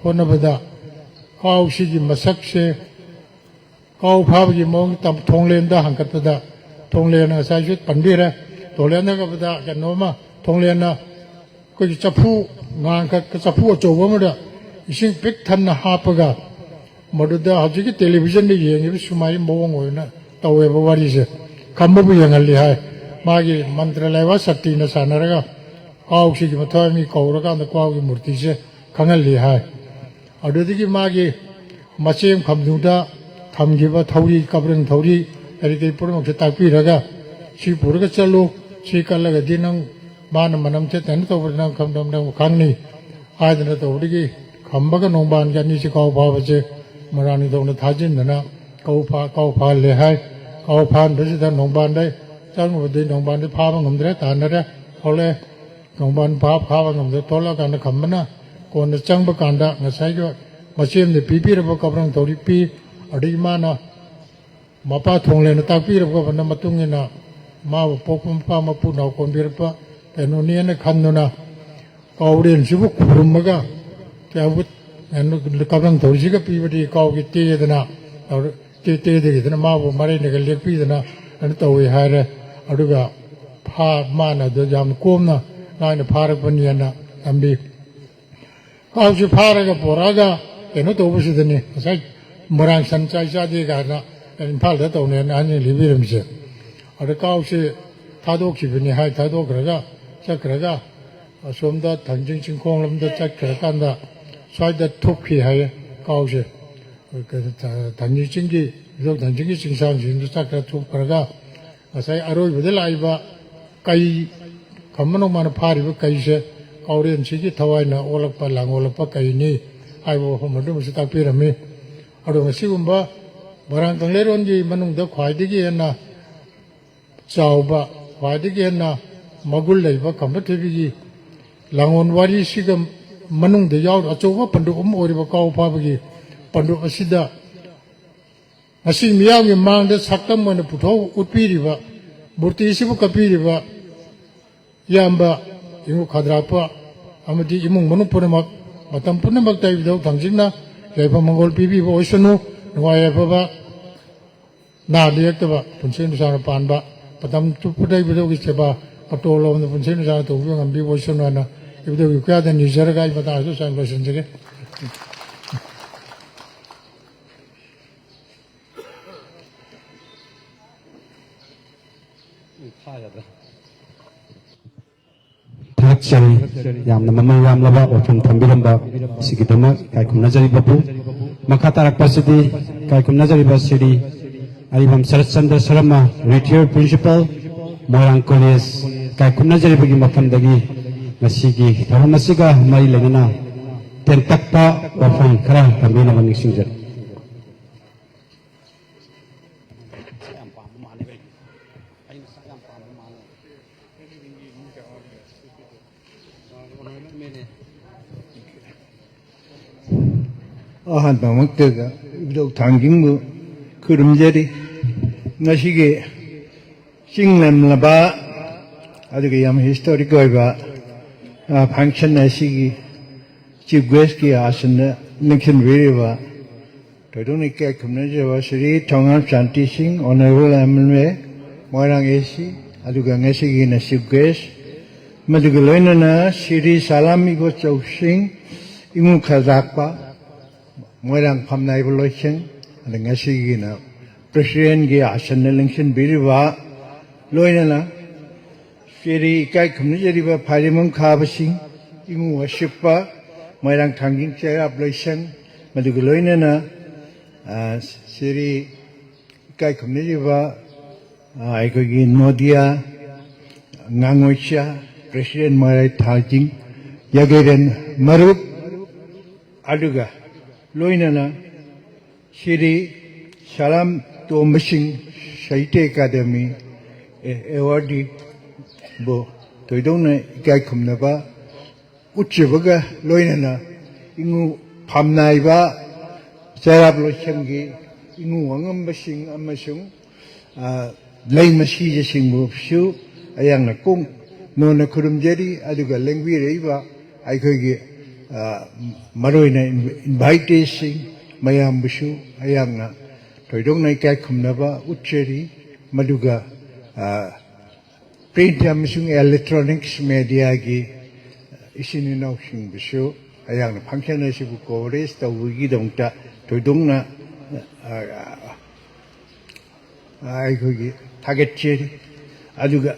ꯍꯣꯠꯅꯕꯗ, ꯀꯥꯎꯁꯤꯒꯤ ꯃꯁꯛꯁꯦ, ꯀꯥꯎ ꯐꯥꯕꯒꯤ ꯃꯑꯣꯡ ꯇꯝ-, ꯊꯣꯡꯂꯦꯟꯗ ꯍꯪꯀꯠꯄꯗ ꯊꯣꯡꯂꯦꯟꯅ ꯉꯁꯥꯏꯁꯨ ꯄꯟꯕꯤꯔꯦ꯫ ꯊꯣꯡꯂꯦꯟꯗ ꯀꯩꯅꯣꯝꯃ, ꯊꯣꯡꯂꯦꯟꯅ ꯑꯩꯈꯣꯏꯒꯤ ꯆꯐꯨ ꯉꯥꯡꯈꯛ, ꯆꯐꯨ ꯑꯆꯧꯕ ꯑꯃꯗ ꯏꯁꯤꯡ ꯄꯤꯛ ꯊꯟꯅ ꯍꯥꯞꯄꯒ ꯃꯗꯨꯗ ꯍꯧꯖꯤꯛꯀꯤ ꯇꯦꯂꯤꯚꯤꯖꯟꯗ ꯌꯦꯡꯉꯤꯕ ꯁꯨꯃꯥꯏꯅ ꯃꯑꯣꯡ ꯑꯣꯏꯅ ꯇꯧꯋꯦꯕ ꯋꯥꯔꯤꯁꯦ꯫ ꯈꯝꯕꯕꯨ ꯌꯦꯡꯍꯜꯂꯤ ꯍꯥꯏ꯫ ꯃꯥꯒꯤ ꯃꯟꯇ꯭ꯔ ꯂꯩꯕꯥꯛ ꯁꯛꯇꯤꯅ ꯁꯥꯟꯅꯔꯒ ꯀꯥꯎꯁꯤꯒꯤ ꯃꯊ꯭ꯋꯥꯏ ꯃꯤ ꯀꯧꯔꯀꯥꯟꯗ ꯀꯥꯎꯒꯤ ꯃꯨꯔꯇꯤꯁꯦ ꯈꯪꯍꯜꯂꯤ ꯍꯥꯏ꯫ ꯑꯗꯨꯗꯒꯤ ꯃꯥꯒꯤ ꯃꯆꯦꯝ ꯈꯝꯗꯨꯗ ꯊꯝꯈꯤꯕ ꯊꯧꯔꯤ, ꯀꯕ꯭ꯔꯪ ꯊꯧꯔꯤ, ꯀꯔꯤ ꯀꯔꯤ ꯄꯨꯝꯅꯃꯛꯁꯦ ꯇꯥꯛꯄꯤꯔꯒ, "ꯁꯤ ꯄꯨꯔꯒ ꯆꯠꯂꯨ, ꯁꯤ ꯀꯠꯂꯒꯗꯤ ꯅꯪ, ꯃꯥꯅ ꯃꯅꯝ ꯊꯦꯠꯇꯅ ꯇꯧꯕꯗ ꯅꯪ ꯈꯝꯗꯝ ꯅꯪ ꯈꯪꯅꯤ" ꯍꯥꯏꯗꯅ ꯇꯧꯕꯗꯒꯤ ꯈꯝꯕꯒ ꯅꯣꯡꯕꯥꯟꯒꯤ ꯑꯅꯤꯁꯤ ꯀꯥꯎ ꯐꯥꯕꯁꯦ ꯃꯣꯏꯔꯥꯡ ꯅꯤꯡꯊꯧꯅ ꯊꯥꯖꯤꯟꯗꯅ ꯀꯥꯎ ꯐꯥ-, ꯀꯥꯎ ꯐꯥꯍꯜꯂꯦ ꯍꯥꯏ꯫ ꯀꯥꯎ ꯐꯥꯍꯟꯕꯁꯤꯗ ꯅꯣꯡꯕꯥꯟꯗ ꯆꯪꯉꯨꯕꯗꯤ ꯅꯣꯡꯕꯥꯟꯗꯤ ꯐꯥꯕ ꯉꯝꯗ꯭ꯔꯦ, ꯇꯥꯟꯅꯔꯦ, ꯊꯣꯛꯂꯛꯑꯦ꯫ ꯅꯣꯡꯕꯥꯟ ꯐꯥ-, ꯐꯥꯕ ꯉꯝꯗ꯭ꯔꯦ, ꯊꯣꯛꯂꯛꯑꯀꯥꯟꯗ ꯈꯝꯕꯅ ꯀꯣꯟꯅ ꯆꯪꯕ ꯀꯥꯟꯗ ꯉꯁꯥꯏꯒꯤ ꯃꯆꯦꯝꯅ ꯄꯤꯕꯤꯔꯕ ꯀꯕ꯭ꯔꯪ ꯊꯧꯔꯤ ꯄꯤ, ꯑꯗꯒꯤ ꯃꯥꯅ ꯃꯄꯥ ꯊꯣꯡꯂꯦꯅ ꯇꯥꯛꯄꯤꯔꯕꯅ ꯃꯇꯨꯡ ꯏꯟꯅ ꯃꯥꯕꯨ ꯄꯣꯛꯄ ꯃꯄꯥ ꯃꯄꯨ ꯅꯥꯎ ꯀꯣꯟꯕꯤꯔꯛꯄ ꯀꯩꯅꯣꯅꯦꯅ ꯈꯟꯗꯨꯅ ꯀꯥꯎꯔꯦꯟꯁꯤꯕꯨ ꯈꯨꯔꯨꯝꯃꯒ ꯀꯩꯅꯣ ꯀꯕ꯭ꯔꯪ ꯊꯧꯔꯤꯁꯤꯒ ꯄꯤꯕꯗꯤ ꯀꯥꯎꯒꯤ ꯇꯦꯗꯅ ꯇꯦ-, ꯇꯦꯗꯒꯤꯗꯅ ꯃꯥꯕꯨ ꯃꯔꯩꯅꯒ ꯂꯦꯛꯄꯤꯗꯅ ꯀꯩꯅꯣ ꯇꯧꯏ ꯍꯥꯏꯔꯦ꯫ ꯑꯗꯨꯒ ꯐꯥ-, ꯃꯥꯅ ꯑꯗꯨ ꯌꯥꯝ ꯀꯣꯝꯅ ꯂꯥꯏꯅ ꯐꯥꯔꯛꯄꯅꯤꯅ ꯊꯝꯕꯤ꯫ ꯀꯥꯎꯁꯤ ꯐꯥꯔꯒ ꯄꯣꯔꯛꯑꯒ ꯀꯩꯅꯣ ꯇꯧꯕꯁꯤꯗꯅꯤ ꯉꯁꯥꯏ ꯃꯣꯏꯔꯥꯡ ꯁꯟ ꯆꯥꯏ ꯆꯥꯗꯦ ꯀꯥꯏꯅ ꯏꯝꯐꯥꯜꯗ ꯇꯧꯅꯦꯅ ꯑꯍꯟꯁꯤꯡ ꯂꯤꯕꯤꯔꯝꯃꯤꯁꯦ꯫ ꯑꯗ ꯀꯥꯎꯁꯤ ꯊꯥꯗꯣꯛꯈꯤꯕꯅꯤ ꯍꯥꯏ, ꯊꯥꯗꯣꯛꯈ꯭ꯔꯒ ꯆꯠꯈ꯭ꯔꯒ ꯑꯁꯣꯝꯗ ꯊꯥꯡꯖꯤꯡ ꯆꯤꯡꯈꯣꯡ ꯂꯣꯝꯗ ꯆꯠꯈ꯭ꯔꯀꯥꯟꯗ ꯁ꯭ꯋꯥꯏꯗ ꯊꯨꯞꯈꯤ ꯍꯥꯏꯌꯦ ꯀꯥꯎꯁꯦ꯫ ꯊꯥꯡꯖꯤꯡ ꯆꯤꯡꯒꯤ, ꯏꯙꯧ ꯊꯥꯡꯖꯤꯡꯒꯤ ꯆꯤꯡꯁꯥꯡꯁꯤꯡꯗꯨ ꯆꯠꯈ꯭ꯔ ꯊꯨꯞꯈ꯭ꯔꯒ ꯉꯁꯥꯏ ꯑꯔꯣꯏꯕꯗ ꯂꯥꯛꯏꯕ ꯀꯩ, ꯈꯝꯕ ꯅꯣꯡꯃꯅ ꯐꯥꯔꯤꯕ ꯀꯩꯁꯦ ꯀꯥꯎꯔꯦꯟꯁꯤꯒꯤ ꯊꯋꯥꯏꯅ ꯑꯣꯜꯂꯛꯄ, ꯂꯥꯡ ꯑꯣꯜꯂꯛꯄ ꯀꯩꯅꯤ ꯍꯥꯏꯕ ꯋꯥꯐꯝ ꯑꯗꯨꯃꯁꯨ ꯇꯥꯛꯄꯤꯔꯝꯃꯤ꯫ ꯑꯗꯨꯒ ꯁꯤꯒꯨꯝꯕ ꯃꯣꯏꯔꯥꯡ ꯀꯪꯂꯩꯔꯣꯟꯒꯤ ꯃꯅꯨꯡꯗ ꯈ꯭ꯋꯥꯏꯗꯒꯤ ꯍꯦꯟꯅ ꯆꯥꯎꯕ, ꯈ꯭ꯋꯥꯏꯗꯒꯤ ꯍꯦꯟꯅ ꯃꯒꯨꯟ ꯂꯩꯕ ꯈꯝꯕ ꯊꯣꯏꯕꯤꯒꯤ ꯂꯥꯡꯑꯣꯟ ꯋꯥꯔꯤꯁꯤꯒ ꯃꯅꯨꯡꯗ ꯌꯥꯎꯔ ꯑꯆꯧꯕ ꯄꯟꯗꯨꯞ ꯑꯃ ꯑꯣꯏꯔꯤꯕ ꯀꯥꯎ ꯐꯥꯕꯒꯤ ꯄꯟꯗꯨꯞ ꯑꯁꯤꯗ ꯉꯁꯤ ꯃꯤꯌꯥꯝꯒꯤ ꯃꯥꯡꯗ ꯁꯛꯇꯝ ꯑꯣꯏꯅ ꯄꯨꯊꯣꯛ ꯎꯠꯄꯤꯔꯤꯕ, ꯃꯨꯔꯇꯤꯁꯤꯕꯨ ꯀꯠꯄꯤꯔꯤꯕ ꯏꯌꯥꯝꯕ ꯏꯉꯨ ꯈꯗ꯭ꯔꯥꯛꯄ ꯑꯃꯗꯤ ꯏꯃꯨꯡ ꯃꯅꯨꯡ ꯄꯨꯝꯅꯃꯛ, ꯃꯇꯝ ꯄꯨꯝꯅꯃꯛꯇ ꯏꯕꯨꯙꯧ ꯊꯥꯡꯖꯤꯡꯅ ꯌꯥꯏꯐ ꯃꯪꯒꯣꯜ ꯄꯤꯕꯤꯕ ꯑꯣꯏꯁꯅꯨ꯫ ꯅꯨꯡꯉꯥꯏ ꯌꯥꯏꯐꯕ ꯅꯥ ꯂꯦꯛꯇꯕ ꯄꯨꯟꯁꯤ ꯅꯨꯡꯁꯥꯡꯅ ꯄꯥꯟꯕ, ꯃꯇꯝ ꯆꯨꯞꯄꯗ ꯏꯕꯨꯙꯧꯒꯤ ꯁꯦꯕꯥ ꯃꯇꯣꯜ ꯂꯣꯝꯗ ꯄꯨꯟꯁꯤ ꯅꯨꯡꯁꯥꯡꯅ ꯇꯧꯕꯤꯕ ꯉꯝꯕꯤꯕ ꯑꯣꯏꯁꯅꯨ ꯍꯥꯏꯅ ꯏꯕꯨꯙꯧꯒꯤ ꯈꯨꯌꯥꯗ ꯅꯤꯖꯔꯒ ꯑꯩ ꯃꯇꯥꯡ ꯑꯁꯤꯗ ꯁ꯭ꯋꯥꯏꯗ ꯂꯣꯏꯁꯤꯟꯖꯒꯦ꯫ ꯊꯥꯒꯠꯆꯔꯤ꯫ ꯌꯥꯝꯅ ꯃꯃꯜ ꯌꯥꯝꯂꯕ ꯋꯥꯐꯝ ꯊꯝꯕꯤꯔꯝꯕ ꯑꯁꯤꯒꯤꯗꯃꯛ ꯏꯀꯥꯏ ꯈꯨꯝꯅꯖꯔꯤꯕꯕꯨ꯫ ꯃꯈꯥ ꯇꯥꯔꯛꯄ ꯑꯁꯤꯗꯤ ꯏꯀꯥꯏ ꯈꯨꯝꯅꯖꯔꯤꯕ ꯁꯤꯔꯤ ꯑꯔꯤꯕꯝ ꯁꯔꯠ ꯆꯟꯗ꯭ꯔ ꯁꯔꯃ, ꯔꯤꯇꯤꯌꯔ ꯄ꯭ꯔꯤꯟꯁꯤꯄꯥꯜ, ꯃꯣꯏꯔꯥꯡ ꯀꯣꯂꯦꯖ, ꯏꯀꯥꯏ ꯈꯨꯝꯅꯖꯔꯤꯕꯒꯤ ꯃꯐꯝꯗꯒꯤ ꯉꯁꯤꯒꯤ ꯊꯧꯔꯝ ꯑꯁꯤꯒ ꯃꯔꯤ ꯂꯩꯅꯅ ꯇꯦꯟꯇꯛꯄ ꯋꯥꯐꯝ ꯈꯔ ꯊꯝꯕꯤꯅꯕ ꯅꯤꯡꯁꯤꯡꯖꯔꯤ꯫ ꯑꯍꯥꯟꯕꯃꯛꯇꯗ ꯏꯕꯨꯙꯧ ꯊꯥꯡꯖꯤꯡꯕꯨ ꯈꯨꯔꯨꯝꯖꯔꯤ꯫ ꯉꯁꯤꯒꯤ ꯆꯤꯡ ꯂꯝꯂꯕ ꯑꯗꯨꯒ ꯌꯥꯝ ꯍꯤꯁꯇꯣꯔꯤꯛ ꯑꯣꯏꯕ ꯐꯪꯁꯟ ꯑꯁꯤꯒꯤ ꯆꯤꯐ ꯒꯦꯁꯀꯤ ꯑꯥꯁꯟꯗ ꯂꯦꯡꯁꯤꯟꯕꯤꯔꯤꯕ ꯊꯣꯏꯗꯣꯛꯅ ꯏꯀꯥꯏ ꯈꯨꯝꯅꯖꯕ ꯁ꯭ꯔꯤ ꯊꯣꯉꯥꯝ ꯁꯥꯟꯇꯤ ꯁꯤꯡ, ꯑꯣꯅꯔꯦꯕꯜ ꯑꯦꯝ ꯑꯦꯜ ꯑꯦ, ꯃꯣꯏꯔꯥꯡ ꯑꯦ ꯁꯤ, ꯑꯗꯨꯒ ꯉꯁꯤꯒꯤꯅ ꯆꯤꯐ ꯒꯦꯁ, ꯃꯗꯨꯒ ꯂꯣꯏꯅꯅ ꯁ꯭ꯔꯤ ꯁꯥꯂꯥꯝ ꯏꯕꯣꯆꯧ ꯁꯤꯡ, ꯏꯉꯨ ꯈꯗꯥꯛꯄ, ꯃꯣꯏꯔꯥꯡ ꯐꯝꯅꯥꯏꯕ ꯂꯣꯏꯁꯪ, ꯑꯗ ꯉꯁꯤꯒꯤꯅ ꯄ꯭ꯔꯦꯁꯤꯗꯦꯟꯒꯤ ꯑꯥꯁꯟꯗ ꯂꯦꯡꯁꯤꯟꯕꯤꯔꯤꯕ, ꯂꯣꯏꯅꯅ ꯁ꯭ꯔꯤ ꯏꯀꯥꯏ ꯈꯨꯝꯅꯖꯔꯤꯕ ꯐꯥꯏꯔꯦꯝꯕꯝ ꯈꯥꯕꯁꯤꯡ, ꯏꯃꯨ ꯑꯁꯤꯞꯄ, ꯃꯣꯏꯔꯥꯡ ꯊꯥꯡꯖꯤꯡ ꯆꯩꯔꯥꯞ ꯂꯣꯏꯁꯪ, ꯃꯗꯨꯒ ꯂꯣꯏꯅꯅ ꯁ꯭ꯔꯤ ꯏꯀꯥꯏ ꯈꯨꯝꯅꯖꯔꯤꯕ ꯑꯩꯈꯣꯏꯒꯤ ꯅꯣꯗꯤꯌꯥ ꯉꯥꯉꯣꯏꯆꯥ, ꯄ꯭ꯔꯦꯁꯤꯗꯦꯟ ꯃꯣꯏꯔꯥꯡ ꯊꯥꯡꯖꯤꯡ, ꯌꯥꯒꯩꯔꯦꯟ ꯃꯔꯨꯞ, ꯑꯗꯨꯒ ꯂꯣꯏꯅꯅ ꯁ꯭ꯔꯤ ꯁꯂꯥꯝ ꯇꯣꯝꯕꯁꯤꯡ ꯁꯥꯍꯤꯇ꯭ꯌ ꯑꯦꯀꯥꯗꯃꯤ ꯑꯦꯋꯥꯔꯗꯤꯕꯨ ꯊꯣꯏꯗꯣꯛꯅ ꯏꯀꯥꯏ ꯈꯨꯝꯅꯕ ꯎꯠꯆꯕꯒ ꯂꯣꯏꯅꯅ ꯏꯉꯨ ꯐꯝꯅꯥꯏꯕ ꯆꯩꯔꯥꯞ ꯂꯣꯏꯁꯪꯒꯤ ꯏꯉꯨ ꯑꯉꯝꯕꯁꯤꯡ ꯑꯃꯁꯨꯡ ꯂꯩ ꯃꯁꯤꯁꯤꯡꯕꯨꯁꯨ ꯑꯩꯍꯥꯛꯅ ꯀꯣꯡ ꯅꯣꯟꯅ ꯈꯨꯔꯨꯝꯖꯔꯤ꯫ ꯑꯗꯨꯒ ꯂꯦꯡꯕꯤꯔꯛꯏꯕ ꯑꯩꯈꯣꯏꯒꯤ ꯃꯔꯨꯑꯣꯏꯅ ꯏꯟꯚꯥꯏꯇꯤꯁꯁꯤꯡ ꯃꯌꯥꯝꯕꯨꯁꯨ ꯑꯩꯍꯥꯛꯅ ꯊꯣꯏꯗꯣꯛꯅ ꯏꯀꯥꯏ ꯈꯨꯝꯅꯕ ꯎꯠꯆꯔꯤ꯫ ꯃꯗꯨꯒ print ꯑꯃꯁꯨꯡ electronics mediaꯒꯤ ꯏꯆꯤꯟ ꯏꯅꯥꯎꯁꯤꯡꯕꯨꯁꯨ ꯑꯩꯍꯥꯛꯅ function ꯑꯁꯤꯕꯨ coverage ꯇꯧꯕꯒꯤꯗꯃꯛꯇ ꯊꯣꯏꯗꯣꯛꯅ ꯑꯩꯈꯣꯏꯒꯤ ꯊꯥꯒꯠꯆꯔꯤ꯫ ꯑꯗꯨꯒ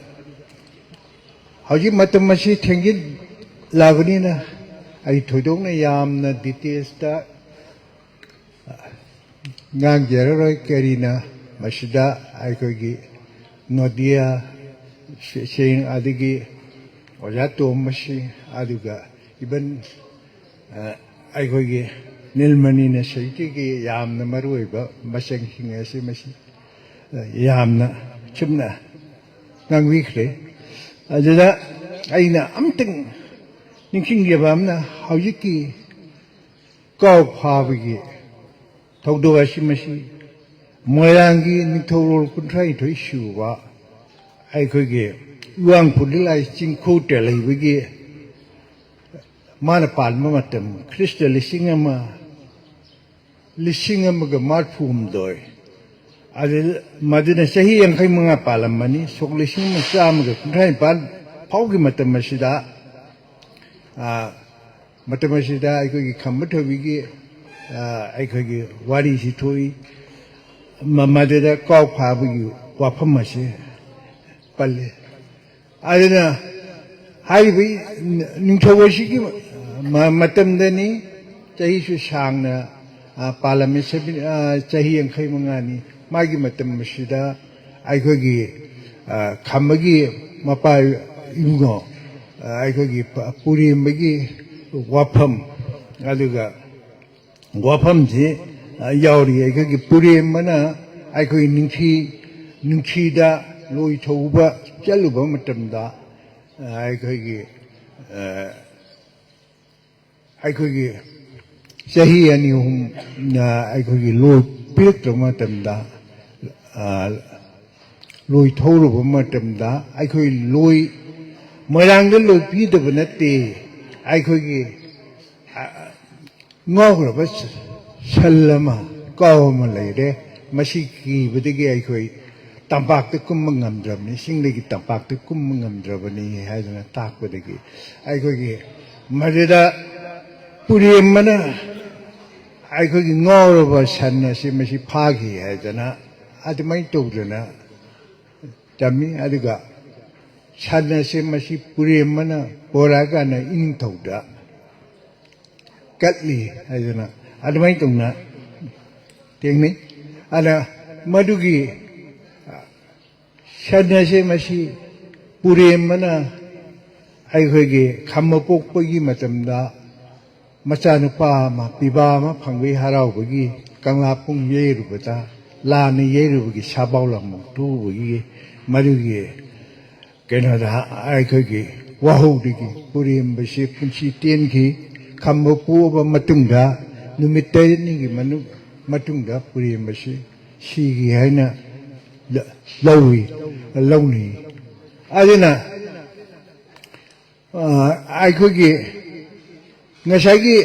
ꯍꯧꯖꯤꯛ ꯃꯇꯝ ꯑꯁꯤ ꯊꯦꯡꯖꯤꯜꯂꯕꯅꯤꯅ ꯑꯩ ꯊꯣꯏꯗꯣꯛꯅ ꯌꯥꯝꯅ detailsꯇ ꯉꯥꯡꯖꯔꯔꯣꯏ꯫ ꯀꯔꯤꯅ ꯃꯁꯤꯗ ꯑꯩꯈꯣꯏꯒꯤ ꯅꯣꯗꯤꯌꯥ ꯁꯤꯡ, ꯑꯗꯒꯤ ꯑꯣꯖꯥ ꯇꯣꯝꯕꯁꯤꯡ, ꯑꯗꯨꯒ even ꯑꯩꯈꯣꯏꯒꯤ ꯅꯤꯜꯃꯅꯤꯅ ꯁꯤꯒꯤ ꯌꯥꯝꯅ ꯃꯔꯨ ꯑꯣꯏꯕ ꯃꯆꯪꯁꯤꯡ ꯑꯁꯤ ꯃꯁꯤ ꯌꯥꯝꯅ ꯆꯨꯝꯅ ꯉꯥꯡꯕꯤꯈ꯭ꯔꯦ꯫ ꯑꯗꯨꯗ ꯑꯩꯅ ꯑꯝꯇꯪ ꯅꯤꯡꯁꯤꯡꯖꯕ ꯑꯃꯅ, ꯍꯧꯖꯤꯛꯀꯤ ꯀꯥꯎ ꯐꯥꯕꯒꯤ ꯊꯧꯗꯣꯛ ꯑꯁꯤ ꯃꯁꯤ ꯃꯣꯏꯔꯥꯡꯒꯤ ꯅꯤꯡꯊꯧꯔꯣꯜ ꯀꯨꯟꯊ꯭ꯔꯥꯅꯤꯊꯣꯏ ꯁꯨꯕ ꯑꯩꯈꯣꯏꯒꯤ ꯏꯋꯥꯡ ꯄꯨꯂꯤꯂꯥꯏ ꯆꯤꯡꯈꯣꯛꯇ ꯂꯩꯕꯒꯤ ꯃꯥꯅ ꯄꯥꯟꯕ ꯃꯇꯝ ꯈ꯭ꯔꯤꯁꯇ ꯂꯤꯁꯤꯡ ꯑꯃ, ꯂꯤꯁꯤꯡ ꯑꯃꯒ ꯃꯔꯐꯨ ꯍꯨꯝꯗꯣꯏ, ꯑꯗꯨ, ꯃꯗꯨꯅ ꯆꯍꯤ ꯌꯥꯡꯈꯩ ꯃꯉꯥ ꯄꯥꯜꯂꯝꯕꯅꯤ꯫ ꯁꯣꯛ ꯂꯤꯁꯤꯡ ꯑꯃ ꯆꯥꯝꯃꯒ ꯀꯨꯟꯊ꯭ꯔꯥ ꯅꯤꯄꯥꯜ ꯐꯥꯎꯒꯤ ꯃꯇꯝ ꯑꯁꯤꯗ, ꯃꯇꯝ ꯑꯁꯤꯗ ꯑꯩꯈꯣꯏꯒꯤ ꯈꯝꯕ ꯊꯣꯏꯕꯤꯒꯤ ꯑꯩꯈꯣꯏꯒꯤ ꯋꯥꯔꯤꯁꯤ ꯊꯣꯛꯏ꯫ ꯃꯗꯨꯗ ꯀꯥꯎ ꯐꯥꯕꯒꯤ ꯋꯥꯐꯝ ꯑꯁꯤ ꯄꯜꯂꯤ꯫ ꯑꯗꯨꯅ ꯍꯥꯏꯔꯤꯕ ꯅꯤꯡꯊꯧ ꯑꯁꯤꯒꯤ ꯃꯇꯝꯗꯅꯤ꯫ ꯆꯍꯤꯁꯨ ꯁꯥꯡꯅ ꯄꯥꯜꯂꯝꯃꯤ꯫ ꯆꯍꯤ ꯌꯥꯡꯈꯩ ꯃꯉꯥꯅꯤ꯫ ꯃꯥꯒꯤ ꯃꯇꯝ ꯑꯁꯤꯗ ꯑꯩꯈꯣꯏꯒꯤ ꯈꯝꯕꯒꯤ ꯃꯄꯥ ꯏꯕꯨꯡꯉꯣ ꯑꯩꯈꯣꯏꯒꯤ ꯄꯨꯔꯦꯝꯕꯒꯤ ꯋꯥꯐꯝ, ꯑꯗꯨꯒ ꯋꯥꯐꯝꯁꯤ ꯌꯥꯎꯔꯤ꯫ ꯑꯩꯈꯣꯏꯒꯤ ꯄꯨꯔꯦꯝꯕꯅ ꯑꯩꯈꯣꯏ ꯅꯤꯡꯊꯤ ꯅꯤꯡꯊꯤꯗ ꯂꯣꯏ ꯊꯧꯕ ꯆꯠꯂꯨꯕ ꯃꯇꯝꯗ ꯑꯩꯈꯣꯏꯒꯤ ꯑꯩꯈꯣꯏꯒꯤ ꯆꯍꯤ ꯑꯅꯤ ꯑꯍꯨꯝ ꯑꯩꯈꯣꯏꯒꯤ ꯂꯣꯏ ꯄꯤꯔꯛꯇꯕ ꯃꯇꯝꯗ, ꯂꯣꯏ ꯊꯧꯔꯨꯕ ꯃꯇꯝꯗ ꯑꯩꯈꯣꯏ ꯂꯣꯏ ꯃꯣꯏꯔꯥꯡꯗ ꯂꯣꯏ ꯄꯤꯗꯕ ꯅꯠꯇꯦ꯫ ꯑꯩꯈꯣꯏꯒꯤ ꯉꯥꯎꯈ꯭ꯔꯕ ꯁꯟ ꯑꯃ, ꯀꯥꯎ ꯑꯃ ꯂꯩꯔꯦ꯫ ꯃꯁꯤ ꯀꯤꯕꯗꯒꯤ ꯑꯩꯈꯣꯏ ꯇꯝꯄꯥꯛꯇ ꯀꯨꯝꯕ ꯉꯝꯗ꯭ꯔꯕꯅꯤ, ꯆꯤꯡꯗꯒꯤ ꯇꯝꯄꯥꯛꯇ ꯀꯨꯝꯕ ꯉꯝꯗ꯭ꯔꯕꯅꯤ ꯍꯥꯏꯗꯅ ꯇꯥꯛꯄꯗꯒꯤ ꯑꯩꯈꯣꯏꯒꯤ ꯃꯗꯨꯗ ꯄꯨꯔꯦꯝꯕꯅ ꯑꯩꯈꯣꯏꯒꯤ ꯉꯥꯎꯔꯕ ꯁꯟ ꯑꯁꯤ ꯃꯁꯤ ꯐꯥꯈꯤ ꯍꯥꯏꯗꯅ ꯑꯗꯨꯃꯥꯏꯅ ꯇꯧꯗꯅ ꯇꯝꯃꯤ꯫ ꯑꯗꯨꯒ ꯁꯟ ꯑꯁꯤ ꯃꯁꯤ ꯄꯨꯔꯦꯝꯕꯅ ꯄꯣꯔꯛꯑꯀꯥꯟꯗ ꯏꯅꯤꯡꯊꯧꯗ ꯀꯠꯂꯤ ꯍꯥꯏꯗꯅ ꯑꯗꯨꯃꯥꯏꯅ ꯇꯧꯅ ꯊꯦꯡꯅꯩ꯫ ꯑꯗ ꯃꯗꯨꯒꯤ ꯁꯟ ꯑꯁꯤ ꯃꯁꯤ ꯄꯨꯔꯦꯝꯕꯅ ꯑꯩꯈꯣꯏꯒꯤ ꯈꯝꯕ ꯄꯣꯛꯄꯒꯤ ꯃꯇꯝꯗ ꯃꯆꯥꯅꯨꯄꯥ ꯑꯃ, ꯄꯤꯕꯥ ꯑꯃ ꯐꯪꯕꯒꯤ ꯍꯔꯥꯎꯕꯒꯤ ꯀꯪꯂꯥ ꯄꯨꯡ ꯌꯩꯔꯨꯕꯗ, ꯂꯥꯟꯅ ꯌꯩꯔꯨꯕꯒꯤ ꯁꯥꯕꯥꯎ ꯂꯥꯡꯕꯧ ꯊꯣꯛꯎꯕꯒꯤ ꯃꯗꯨꯒꯤ ꯀꯩꯅꯣꯗ ꯑꯩꯈꯣꯏꯒꯤ ꯋꯥꯍꯧꯗꯒꯤ ꯄꯨꯔꯦꯝꯕꯁꯤ ꯄꯨꯟꯁꯤ ꯇꯦꯟꯈꯤ꯫ ꯈꯝꯕ ꯄꯣꯛꯑꯕ ꯃꯇꯨꯡꯗ ꯅꯨꯃꯤꯠ ꯇꯔꯦꯠꯅꯤꯒꯤ ꯃꯅꯨꯡ-, ꯃꯇꯨꯡꯗ ꯄꯨꯔꯦꯝꯕꯁꯤ ꯁꯤꯈꯤ ꯍꯥꯏꯅ ꯂ-, ꯂꯧꯏ, ꯂꯧꯅꯩ꯫ ꯑꯗꯨꯅ ꯑ, ꯑꯩꯈꯣꯏꯒꯤ ꯉꯁꯥꯏꯒꯤ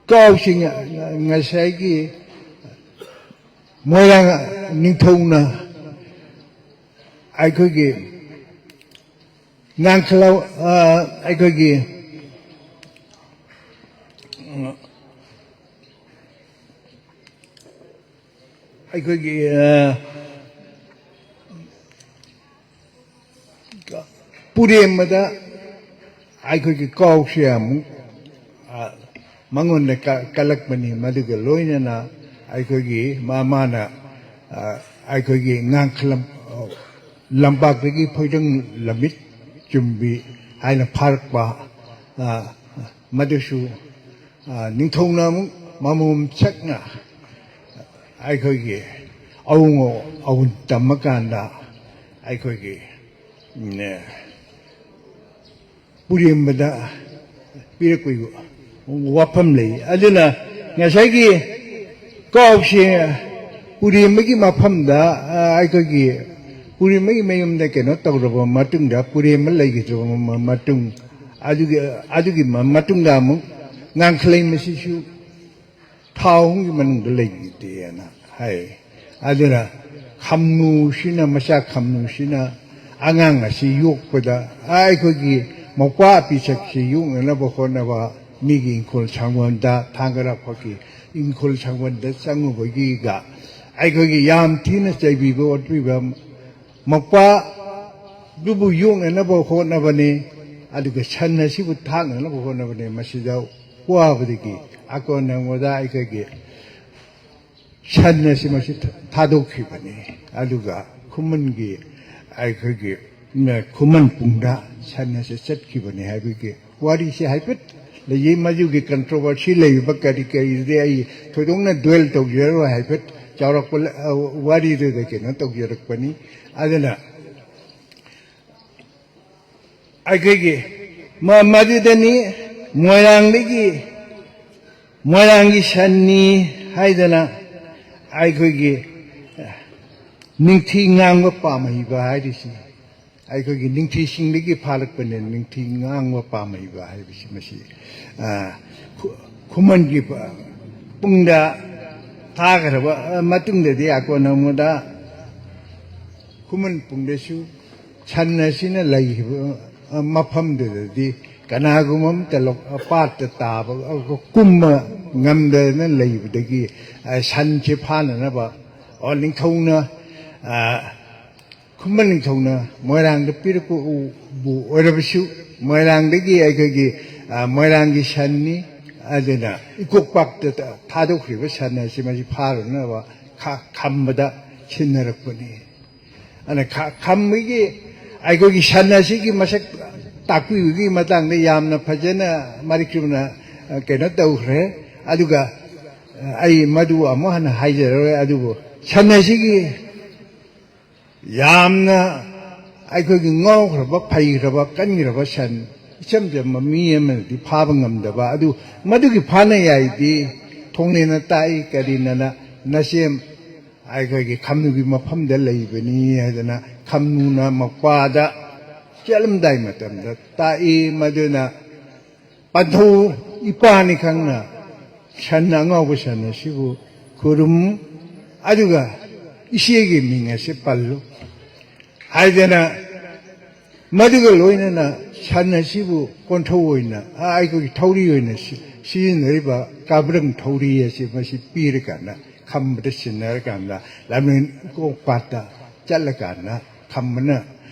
ꯀꯥꯎꯁꯤꯡ, ꯉꯁꯥꯏꯒꯤ ꯃꯣꯏꯔꯥꯡ ꯅꯤꯡꯊꯧꯅ ꯑꯩꯈꯣꯏꯒꯤ ꯉꯥꯡꯈꯂꯥꯎ, ꯑ, ꯑꯩꯈꯣꯏꯒꯤ ꯑꯩꯈꯣꯏꯒꯤ, ꯑ, ꯄꯨꯔꯦꯝꯕꯗ ꯑꯩꯈꯣꯏꯒꯤ ꯀꯥꯎꯁꯦ ꯑꯃꯨꯛ, ꯑ, ꯃꯉꯣꯟꯗ ꯀ-, ꯀꯜꯂꯛꯄꯅꯤ꯫ ꯃꯗꯨꯒ ꯂꯣꯏꯅꯅ ꯑꯩꯈꯣꯏꯒꯤ ꯃꯥ-, ꯃꯥꯅ, ꯑ, ꯑꯩꯈꯣꯏꯒꯤ ꯉꯥꯡꯈꯂꯝ-, ꯂꯝꯄꯥꯛꯇꯒꯤ ꯐꯣꯏꯗꯪ ꯂꯝꯃꯤꯠ ꯆꯨꯝꯕꯤ ꯍꯥꯏꯅ ꯐꯥꯔꯛꯄ, ꯑ, ꯃꯗꯨꯁꯨ ꯑ, ꯅꯤꯡꯊꯧꯅ ꯑꯃꯨꯛ ꯃꯃꯣꯝ ꯆꯠꯅ ꯑꯩꯈꯣꯏꯒꯤ ꯑꯋꯨꯡ ꯑꯋꯨꯟ ꯇꯝꯃꯀꯥꯟꯗ ꯑꯩꯈꯣꯏꯒꯤ, ꯎꯝ, ꯄꯨꯔꯦꯝꯕꯗ ꯄꯤꯔꯛꯄꯒꯤ ꯋꯥꯐꯝ ꯂꯩ꯫ ꯑꯗꯨꯅ ꯉꯁꯥꯏꯒꯤ ꯀꯥꯎꯁꯦ ꯄꯨꯔꯦꯝꯕꯒꯤ ꯃꯐꯝꯗ, ꯑ, ꯑꯩꯈꯣꯏꯒꯤ ꯄꯨꯔꯦꯝꯕꯒꯤ ꯃꯌꯨꯝꯗ ꯀꯩꯅꯣ ꯇꯧꯔꯕ ꯃꯇꯨꯡꯗ, ꯄꯨꯔꯦꯝꯕ ꯂꯩꯈꯤꯗ꯭ꯔꯕ ꯃ-, ꯃꯇꯨꯡ, ꯑꯗꯨꯒꯤ, ꯑꯗꯨꯒꯤ ꯃ-, ꯃꯇꯨꯡꯗ ꯑꯃꯨꯛ ꯉꯥꯡꯈꯂꯩ ꯃꯁꯤꯁꯨ ꯊꯥ ꯑꯍꯨꯝꯒꯤ ꯃꯅꯨꯡꯗ ꯂꯩꯈꯤꯗꯦꯅ ꯍꯥꯏ꯫ ꯑꯗꯨꯅ ꯈꯝꯅꯨꯁꯤꯅ, ꯃꯆꯥ ꯈꯝꯅꯨꯁꯤꯅ ꯑꯉꯥꯡ ꯑꯁꯤ ꯌꯣꯛꯄꯗ ꯑꯩꯈꯣꯏꯒꯤ ꯃꯧꯄ꯭ꯋꯥ ꯑꯄꯤꯁꯛꯁꯤ ꯌꯣꯛꯅꯅꯕ ꯍꯣꯠꯅꯕ, ꯃꯤꯒꯤ ꯏꯪꯈꯣꯜ ꯁꯪꯕꯟꯗ, ꯊꯥꯡꯒ ꯂꯥꯛꯄꯒꯤ ꯏꯪꯈꯣꯜ ꯁꯪꯕꯟꯗ ꯆꯪꯉꯨꯕꯒꯤꯒ ꯑꯩꯈꯣꯏꯒꯤ ꯌꯥꯝ ꯊꯤꯅ ꯆꯩꯕꯤꯕ ꯑꯣꯠꯄꯤꯕ, ꯃꯧꯄ꯭ꯋꯥꯗꯨꯕꯨ ꯌꯣꯛꯅꯅꯕ ꯍꯣꯠꯅꯕꯅꯤ, ꯑꯗꯨꯒ ꯁꯟ ꯑꯁꯤꯕꯨ ꯊꯥꯛꯅꯅꯕ ꯍꯣꯠꯅꯕꯅꯤ꯫ ꯃꯁꯤꯗ ꯋꯥꯕꯗꯒꯤ ꯑꯀꯣꯟ ꯅꯣꯡꯃꯗ ꯑꯩꯈꯣꯏꯒꯤ ꯁꯟ ꯑꯁꯤ ꯃꯁꯤ ꯊꯥꯗꯣꯛꯈꯤꯕꯅꯤ꯫ ꯑꯗꯨꯒ ꯈꯨꯃꯟꯒꯤ, ꯑꯩꯈꯣꯏꯒꯤ, ꯎꯝ, ꯈꯨꯃꯟ ꯄꯨꯡꯗ ꯁꯟ ꯑꯁꯤ ꯆꯠꯈꯤꯕꯅꯤ ꯍꯥꯏꯕꯒꯤ ꯋꯥꯔꯤꯁꯤ ꯍꯥꯏꯐꯦꯠ ꯂꯩꯖꯩ꯫ ꯃꯗꯨꯒꯤ ꯀꯟꯇ꯭ꯔꯣꯚꯔꯁꯤ ꯂꯩꯔꯤꯕ ꯀꯔꯤ ꯀꯔꯤꯗꯤ ꯑꯩ ꯊꯣꯏꯗꯣꯛꯅ ꯗ꯭ꯋꯦꯜ ꯇꯧꯖꯔꯣꯏ, ꯍꯥꯏꯐꯦꯠ ꯆꯥꯎꯔꯛꯄ ꯂ-, ꯑ, ꯋꯥꯔꯤꯗꯨꯗ ꯀꯩꯅꯣ ꯇꯧꯖꯔꯛꯄꯅꯤ꯫ ꯑꯗꯨꯅ ꯑꯩꯈꯣꯏꯒꯤ ꯃ-, ꯃꯗꯨꯗꯅꯤ ꯃꯣꯏꯔꯥꯡꯗꯒꯤ, ꯃꯣꯏꯔꯥꯡꯒꯤ ꯁꯟꯅꯤ ꯍꯥꯏꯗꯅ ꯑꯩꯈꯣꯏꯒꯤ ꯅꯤꯡꯊꯤ ꯉꯥꯡꯕ ꯄꯥꯝꯍꯩꯕ ꯍꯥꯏꯔꯤꯁꯤ꯫ ꯑꯩꯈꯣꯏꯒꯤ ꯅꯤꯡꯊꯤꯁꯤꯡꯗꯒꯤ ꯐꯥꯔꯛꯄꯅꯦ, ꯅꯤꯡꯊꯤ ꯉꯥꯡꯕ ꯄꯥꯝꯍꯩꯕ ꯍꯥꯏꯕꯁꯤ ꯃꯁꯤ, ꯑ, ꯈꯨ-, ꯈꯨꯃꯟꯒꯤ ꯄ-, ꯄꯨꯡꯗ ꯊꯥꯈ꯭ꯔꯕ, ꯑ, ꯃꯇꯨꯡꯗꯗꯤ ꯑꯀꯣꯟ ꯑꯃꯗ ꯈꯨꯃꯟ ꯄꯨꯡꯗꯁꯨ ꯁꯟ ꯑꯁꯤꯅ ꯂꯩꯈꯤꯕ, ꯑ, ꯃꯐꯝꯗꯨꯗꯗꯤ ꯀꯅꯥꯒꯨꯝꯕ ꯑꯃꯇ ꯂꯧ-, ꯑ, ꯄꯥꯠꯇ ꯇꯥꯕ, ꯑ, ꯀꯨꯝꯕ ꯉꯝꯗꯗꯅ ꯂꯩꯕꯗꯒꯤ, ꯑ, ꯁꯟꯁꯦ ꯐꯥꯅꯅꯕ, ꯑꯣ, ꯅꯤꯡꯊꯧꯅ, ꯑ, ꯈꯨꯃꯟ ꯅꯤꯡꯊꯧꯅ ꯃꯣꯏꯔꯥꯡꯗ ꯄꯤꯔꯛꯄꯕꯨ ꯑꯣꯏꯔꯕꯁꯨ, ꯃꯣꯏꯔꯥꯡꯗꯒꯤ ꯑꯩꯈꯣꯏꯒꯤ, ꯑ, ꯃꯣꯏꯔꯥꯡꯒꯤ ꯁꯟꯅꯤ, ꯑꯗꯨꯅ ꯏꯀꯣꯛꯄꯥꯛꯇ ꯊꯥꯗꯣꯛꯈ꯭ꯔꯤꯕ ꯁꯟ ꯑꯁꯤ ꯃꯁꯤ ꯐꯥꯔꯨꯅꯕ ꯈ-, ꯈꯝꯕꯗ ꯁꯤꯟꯅꯔꯛꯄꯅꯤ꯫ ꯑꯗꯨꯅ ꯈ-, ꯈꯝꯕꯒꯤ ꯑꯩꯈꯣꯏꯒꯤ ꯁꯟ ꯑꯁꯤꯒꯤ ꯃꯁꯛ ꯇꯥꯛꯄꯤꯕꯒꯤ ꯃꯇꯥꯡꯗ ꯌꯥꯝꯅ ꯐꯖꯅ ꯃꯔꯤꯛ ꯆꯨꯝꯅ, ꯑ, ꯀꯩꯅꯣ ꯇꯧꯈ꯭ꯔꯦ꯫ ꯑꯗꯨꯒ, ꯑ, ꯑꯩ ꯃꯗꯨ ꯑꯃꯨꯛ ꯍꯟꯅ ꯍꯥꯏꯖꯔꯔꯣꯏ꯫ ꯑꯗꯨꯕꯨ ꯁꯟ ꯑꯁꯤꯒꯤ ꯌꯥꯝꯅ ꯑꯩꯈꯣꯏꯒꯤ ꯉꯥꯎꯈ꯭ꯔꯕ, ꯐꯩꯈ꯭ꯔꯕ, ꯀꯟꯈ꯭ꯔꯕ ꯁꯟ, ꯏꯆꯝ ꯆꯝꯕ ꯃꯤ ꯑꯃꯅꯗꯤ ꯐꯥꯕ ꯉꯝꯗꯕ, ꯑꯗꯨ ꯃꯗꯨꯒꯤ ꯐꯥꯅ ꯌꯥꯏꯗꯤ ꯊꯣꯡꯂꯦꯅ ꯇꯥꯛꯏ, ꯀꯔꯤꯅꯅ ꯅꯆꯦꯝ ꯑꯩꯈꯣꯏꯒꯤ ꯈꯝꯅꯨꯒꯤ ꯃꯐꯝꯗ ꯂꯩꯕꯅꯤ ꯍꯥꯏꯗꯅ ꯈꯝꯅꯨꯅ ꯃꯧꯄ꯭ꯋꯥꯗ ꯆꯦꯜꯂꯝꯗꯥꯏ ꯃꯇꯝꯗ ꯇꯥꯛꯏ꯫ ꯃꯗꯨꯅ ꯄꯟꯊꯧ ꯏꯄꯥꯅꯤ ꯈꯪꯅ ꯁꯟ, ꯑꯉꯥꯎꯕ ꯁꯟ ꯑꯁꯤꯕꯨ ꯈꯨꯔꯨꯝ, ꯑꯗꯨꯒ ꯏꯆꯦꯒꯤ ꯃꯤꯡ ꯑꯁꯤ ꯄꯜꯂꯨ ꯍꯥꯏꯗꯅ, ꯃꯗꯨꯒ ꯂꯣꯏꯅꯅ ꯁꯟ ꯑꯁꯤꯕꯨ ꯀꯣꯟꯊꯧ ꯑꯣꯏꯅ, ꯑ, ꯑꯩꯈꯣꯏꯒꯤ ꯊꯧꯔꯤ ꯑꯣꯏꯅ ꯁꯤ-, ꯁꯤꯖꯤꯟꯅꯔꯤꯕ ꯀꯥꯕ꯭ꯔꯪ ꯊꯧꯔꯤ ꯑꯁꯤ ꯃꯁꯤ ꯄꯤꯔꯀꯥꯟꯗ, ꯈꯝꯕꯗ ꯁꯤꯟꯅꯔꯀꯥꯟꯗ, ꯂꯥꯃꯦꯟ ꯀꯣꯛ ꯄꯥꯠꯇ ꯆꯠꯂꯀꯥꯟꯗ ꯈꯝꯕꯅ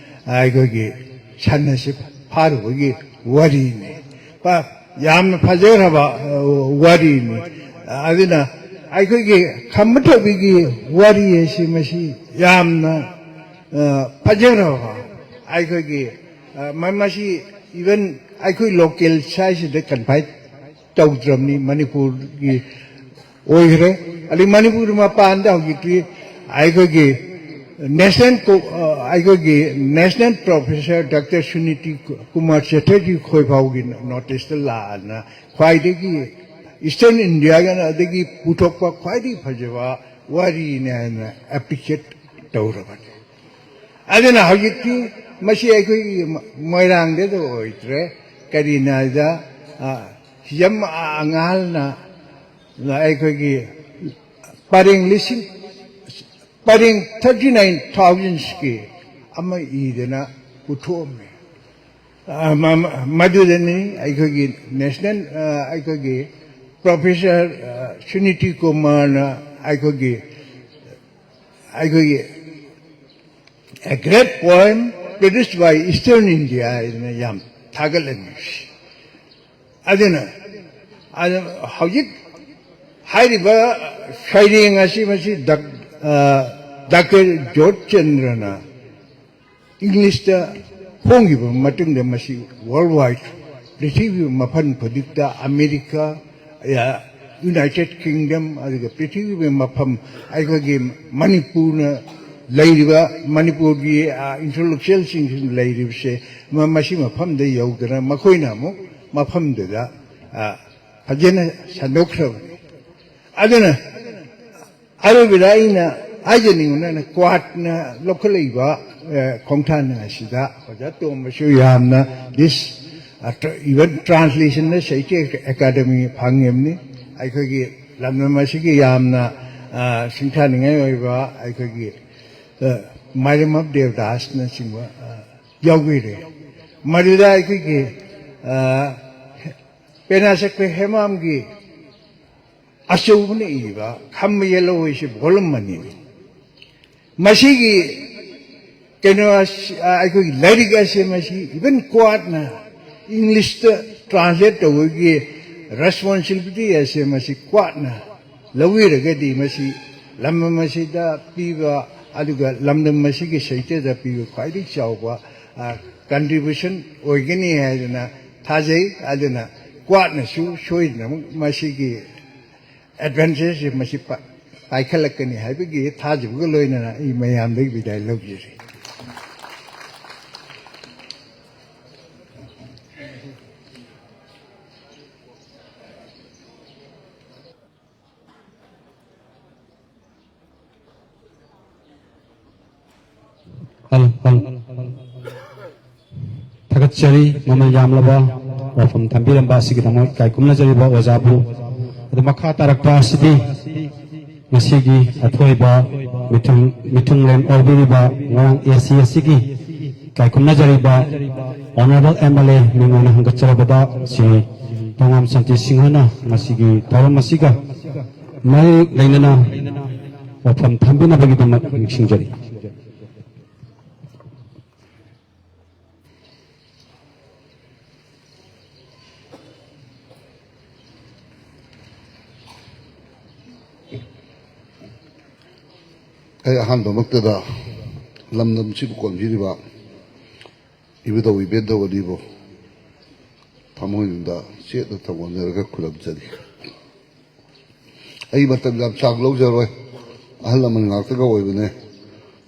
ꯑꯩꯈꯣꯏꯒꯤ ꯁꯟ ꯑꯁꯤ ꯐꯥꯔꯨꯕꯒꯤ ꯋꯥꯔꯤꯅꯤ꯫ ꯄ-, ꯌꯥꯝꯅ ꯐꯖꯈ꯭ꯔꯕ, ꯑ, ꯋꯥꯔꯤꯅꯤ꯫ ꯑꯗꯨꯅ ꯑꯩꯈꯣꯏꯒꯤ ꯈꯝꯕ ꯊꯣꯏꯕꯤꯒꯤ ꯋꯥꯔꯤ ꯑꯁꯤ ꯃꯁꯤ ꯌꯥꯝꯅ, ꯑ, ꯐꯖꯈ꯭ꯔꯕ, ꯑꯩꯈꯣꯏꯒꯤ, ꯑ, ꯃ-, ꯃꯁꯤ even ꯑꯩꯈꯣꯏ ꯂꯣꯀꯦꯜ ꯁ꯭ꯋꯥꯏꯁꯤꯗ ꯀꯟꯐꯥꯏꯟ ꯇꯧꯗ꯭ꯔꯕꯅꯤ, ꯃꯅꯤꯄꯨꯔꯒꯤ ꯑꯣꯏꯈ꯭ꯔꯦ꯫ ꯑꯗꯩ ꯃꯅꯤꯄꯨꯔ ꯃꯄꯥꯟꯗ ꯍꯧꯖꯤꯛꯇꯤ ꯑꯩꯈꯣꯏꯒꯤ ꯅꯦꯁꯅꯦꯜ ꯀꯣ-, ꯑ, ꯑꯩꯈꯣꯏꯒꯤ national professor doctor Suniti Kumar ꯆꯦꯇꯔꯖꯤ ꯈꯣꯏ ꯐꯥꯎꯒꯤ ꯅꯣꯇꯤꯁꯇ ꯂꯥꯛꯑꯅ ꯈ꯭ꯋꯥꯏꯗꯒꯤ ꯏꯁꯇꯔꯟ ꯏꯟꯗꯤꯌꯥꯒꯅ ꯑꯗꯒꯤ ꯄꯨꯊꯣꯛꯄ ꯈ꯭ꯋꯥꯏꯗꯒꯤ ꯐꯖꯕ ꯋꯥꯔꯤꯅꯤ ꯍꯥꯏꯅ ꯑꯦꯄ꯭ꯔꯤꯁꯤꯌꯦꯠ ꯇꯧꯔꯕꯅꯤ꯫ ꯑꯗꯨꯅ ꯍꯧꯖꯤꯛꯇꯤ ꯃꯁꯤ ꯑꯩꯈꯣꯏꯒꯤ ꯃꯣꯏꯔꯥꯡꯗꯗ ꯑꯣꯏꯗ꯭ꯔꯦ꯫ ꯀꯔꯤꯅꯣ ꯍꯥꯏꯗ, ꯑ, ꯍꯤꯖꯝ ꯑꯉꯥꯜꯅ ꯑꯩꯈꯣꯏꯒꯤ ꯄꯔꯦꯡ ꯂꯤꯁꯤꯡ, ꯄꯔꯦꯡ ꯊꯥꯔꯇꯤ ꯅꯥꯏꯟ ꯊꯥꯎꯖꯟꯁꯀꯤ ꯑꯃ ꯏꯗꯅ ꯄꯨꯊꯣꯛꯑꯝꯃꯦ꯫ ꯑ, ꯃ-, ꯃ-, ꯃꯗꯨꯗꯅꯤ ꯑꯩꯈꯣꯏꯒꯤ ꯅꯦꯁꯅꯦꯜ, ꯑ, ꯑꯩꯈꯣꯏꯒꯤ ꯄ꯭ꯔꯣꯐꯦꯁꯔ, ꯑ, ꯁꯨꯅꯤꯇꯤ ꯀꯨꯃꯥꯔꯅ ꯑꯩꯈꯣꯏꯒꯤ, ꯑꯩꯈꯣꯏꯒꯤ A Great Poem Produced by Eastern India ꯍꯥꯏꯗꯅ ꯌꯥꯝ ꯊꯥꯒꯠꯂꯝꯃꯤ꯫ ꯑꯗꯨꯅ, ꯑꯗꯨ ꯍꯧꯖꯤꯛ ꯍꯥꯏꯔꯤꯕ ꯁꯩꯔꯦꯡ ꯑꯁꯤ ꯃꯁꯤ ꯗꯛ-, ꯑ, ꯗꯥꯛꯇꯔ ꯖꯣꯔꯖ ꯆꯟꯗ꯭ꯔꯅ ꯏꯪꯂꯤꯁꯇ ꯐꯣꯡꯈꯤꯕ ꯃꯇꯨꯡꯗ ꯃꯁꯤ ꯋꯥꯔꯜ ꯋꯥꯏꯗ, ꯄ꯭ꯔꯤꯊꯤꯕꯤ ꯃꯐꯝ ꯈꯨꯗꯤꯡꯗ, ꯑꯃꯦꯔꯤꯀꯥ, ꯑ, ꯌꯨꯅꯥꯏꯇꯦꯗ ꯀꯤꯡꯗꯝ, ꯑꯗꯨꯒ ꯄ꯭ꯔꯤꯊꯤꯕꯤꯒꯤ ꯃꯐꯝ, ꯑꯩꯈꯣꯏꯒꯤ ꯃꯅꯤꯄꯨꯔꯅ ꯂꯩꯔꯤꯕ, ꯃꯅꯤꯄꯨꯔꯒꯤ, ꯑ, ꯏꯟꯇꯦꯂꯦꯛꯆꯨꯋꯦꯜꯁꯤꯡꯁꯤꯅ ꯂꯩꯔꯤꯕꯁꯦ, ꯃ-, ꯃꯁꯤ ꯃꯐꯝꯗ ꯌꯧꯗꯅ ꯃꯈꯣꯏꯅ ꯑꯃꯨꯛ ꯃꯐꯝꯗꯨꯗ, ꯑ, ꯐꯖꯅ ꯁꯟꯗꯣꯛꯈ꯭ꯔꯕꯅꯤ꯫ ꯑꯗꯨꯅ ꯑꯔꯣꯏꯕꯗ ꯑꯩꯅ ꯍꯥꯏꯖꯅꯤꯡꯕꯅ ꯀ꯭ꯋꯥꯠꯅ ꯂꯧꯈꯠꯂꯛꯏꯕ, ꯑ, ꯈꯣꯡꯊꯥꯡ ꯑꯁꯤꯗ ꯑꯣꯖꯥ ꯇꯣꯝꯕꯁꯨ ꯌꯥꯝꯅ this, ꯑ, ꯇ꯭ꯔ-, even ꯇ꯭ꯔꯥꯟꯁꯂꯦꯁꯟꯗ ꯁꯥꯍꯤꯇ꯭ꯌ ꯑꯦꯀꯥꯗꯃꯤ ꯐꯪꯉꯤꯕꯅꯤ꯫ ꯑꯩꯈꯣꯏꯒꯤ ꯂꯝꯗꯝ ꯑꯁꯤꯒꯤ ꯌꯥꯝꯅ, ꯑ, ꯁꯤꯡꯊꯥꯅꯤꯡꯉꯥꯏ ꯑꯣꯏꯕ ꯑꯩꯈꯣꯏꯒꯤ, ꯑ, ꯃꯥꯏꯔꯦꯝ ꯑꯣꯐ ꯗꯦꯕꯗꯥꯁꯅꯆꯤꯡꯕ, ꯑ, ꯌꯥꯎꯕꯤꯔꯦ꯫ ꯃꯗꯨꯗ ꯑꯩꯈꯣꯏꯒꯤ, ꯑ, ꯄꯦꯅꯥ ꯁꯛꯄ ꯍꯦꯃꯥꯝꯒꯤ ꯑꯆꯧꯕꯅ ꯏꯕ ꯈꯝꯕ ꯌꯦꯜꯍꯧ ꯍꯥꯏꯁꯤ ꯚꯣꯂꯨꯝ ꯑꯅꯤꯅꯤ꯫ ꯃꯁꯤꯒꯤ ꯀꯩꯅꯣ ꯑꯁꯤ, ꯑ, ꯑꯩꯈꯣꯏꯒꯤ ꯂꯥꯏꯔꯤꯛ ꯑꯁꯦ ꯃꯁꯤ ꯏꯚꯟ ꯀꯣꯔꯠꯅ ꯏꯪꯂꯤꯁꯇ ꯇ꯭ꯔꯥꯟꯁꯂꯦꯠ ꯇꯧꯕꯒꯤ ꯔꯦꯁꯄꯣꯟꯁꯤꯕꯤꯂꯤꯇꯤ ꯑꯁꯦ ꯃꯁꯤ ꯀꯣꯔꯠꯅ ꯂꯧꯕꯤꯔꯒꯗꯤ ꯃꯁꯤ ꯂꯝꯗꯝ ꯑꯁꯤꯗ ꯄꯤꯕ, ꯑꯗꯨꯒ ꯂꯝꯗꯝ ꯑꯁꯤꯒꯤ ꯁꯥꯍꯤꯇ꯭ꯌꯗ ꯄꯤꯕ ꯈ꯭ꯋꯥꯏꯗꯒꯤ ꯆꯥꯎꯕ, ꯑ, ꯀꯟꯇ꯭ꯔꯤꯕ꯭ꯌꯨꯁꯟ ꯑꯣꯏꯒꯅꯤ ꯍꯥꯏꯗꯅ ꯊꯥꯖꯩ꯫ ꯑꯗꯨꯅ ꯀꯣꯔꯠꯅꯁꯨ ꯁꯣꯏꯗꯅꯃꯛ ꯃꯁꯤꯒꯤ ꯑꯦꯗꯚꯥꯟꯇꯦꯖꯁꯦ ꯃꯁꯤ ꯄꯥ-, ꯄꯥꯏꯈꯠꯂꯛꯀꯅꯤ ꯍꯥꯏꯕꯒꯤ ꯊꯥꯖꯕꯒ ꯂꯣꯏꯅꯅ ꯑꯩ ꯃꯌꯥꯝꯗꯒꯤ ꯕꯤꯗꯥꯏ ꯂꯧꯖꯔꯤ꯫ ꯍꯜ, ꯍꯜ꯫ ꯊꯥꯒꯠꯆꯔꯤ ꯃꯃꯜ ꯌꯥꯝꯂꯕ ꯋꯥꯐꯝ ꯊꯝꯕꯤꯔꯝꯕ ꯑꯁꯤꯒꯤꯗꯃꯛ ꯏꯀꯥꯏ ꯈꯨꯝꯅꯖꯔꯤꯕ ꯑꯣꯖꯥꯕꯨ꯫ ꯑꯗꯨ ꯃꯈꯥ ꯇꯥꯔꯛꯄ ꯑꯁꯤꯗꯤ ꯉꯁꯤꯒꯤ ꯑꯊꯣꯏꯕ ꯃꯤꯊꯨꯡ-, ꯃꯤꯊꯨꯡꯂꯦꯟ ꯑꯣꯏꯕꯤꯔꯤꯕ ꯃꯣꯏꯔꯥꯡ ꯑꯦ ꯁꯤ ꯑꯁꯤꯒꯤ ꯏꯀꯥꯏ ꯈꯨꯝꯅꯖꯔꯤꯕ ꯑꯣꯅꯔꯦꯕꯜ ꯑꯦꯝ ꯑꯦꯜ ꯑꯦ ꯃꯤꯡ ꯑꯣꯏꯅ ꯍꯪꯒꯠꯆꯔꯕꯗ ꯁ꯭ꯔꯤ ꯇꯣꯉꯥꯝ ꯁꯥꯟꯇꯤ ꯁꯤꯡꯍꯅ ꯉꯁꯤꯒꯤ ꯊꯧꯔꯝ ꯑꯁꯤꯒ ꯃꯔꯤ ꯂꯩꯅꯅ ꯋꯥꯐꯝ ꯊꯝꯕꯤꯅꯕꯒꯤꯗꯃꯛ ꯅꯤꯡꯁꯤꯡꯖꯔꯤ꯫ ꯑꯩ ꯑꯍꯥꯟꯕꯃꯛꯇꯗ ꯂꯝꯗꯝꯁꯤꯕꯨ ꯀꯣꯟꯕꯤꯔꯤꯕ ꯏꯕꯨꯙꯧ ꯏꯕꯦꯟꯙꯧ ꯑꯅꯤꯕꯨ ꯊꯃꯣꯏꯅꯨꯡꯗ ꯆꯦꯠꯅ ꯊꯧꯒꯣꯟꯖꯔꯒ ꯈꯨꯔꯨꯝꯖꯔꯤ꯫ ꯑꯩ ꯃꯇꯝ ꯌꯥꯝ ꯁꯥꯡ ꯂꯧꯖꯔꯣꯏ, ꯑꯍꯜ ꯂꯃꯟ ꯉꯥꯛꯇꯒ ꯑꯣꯏꯕꯅꯦ,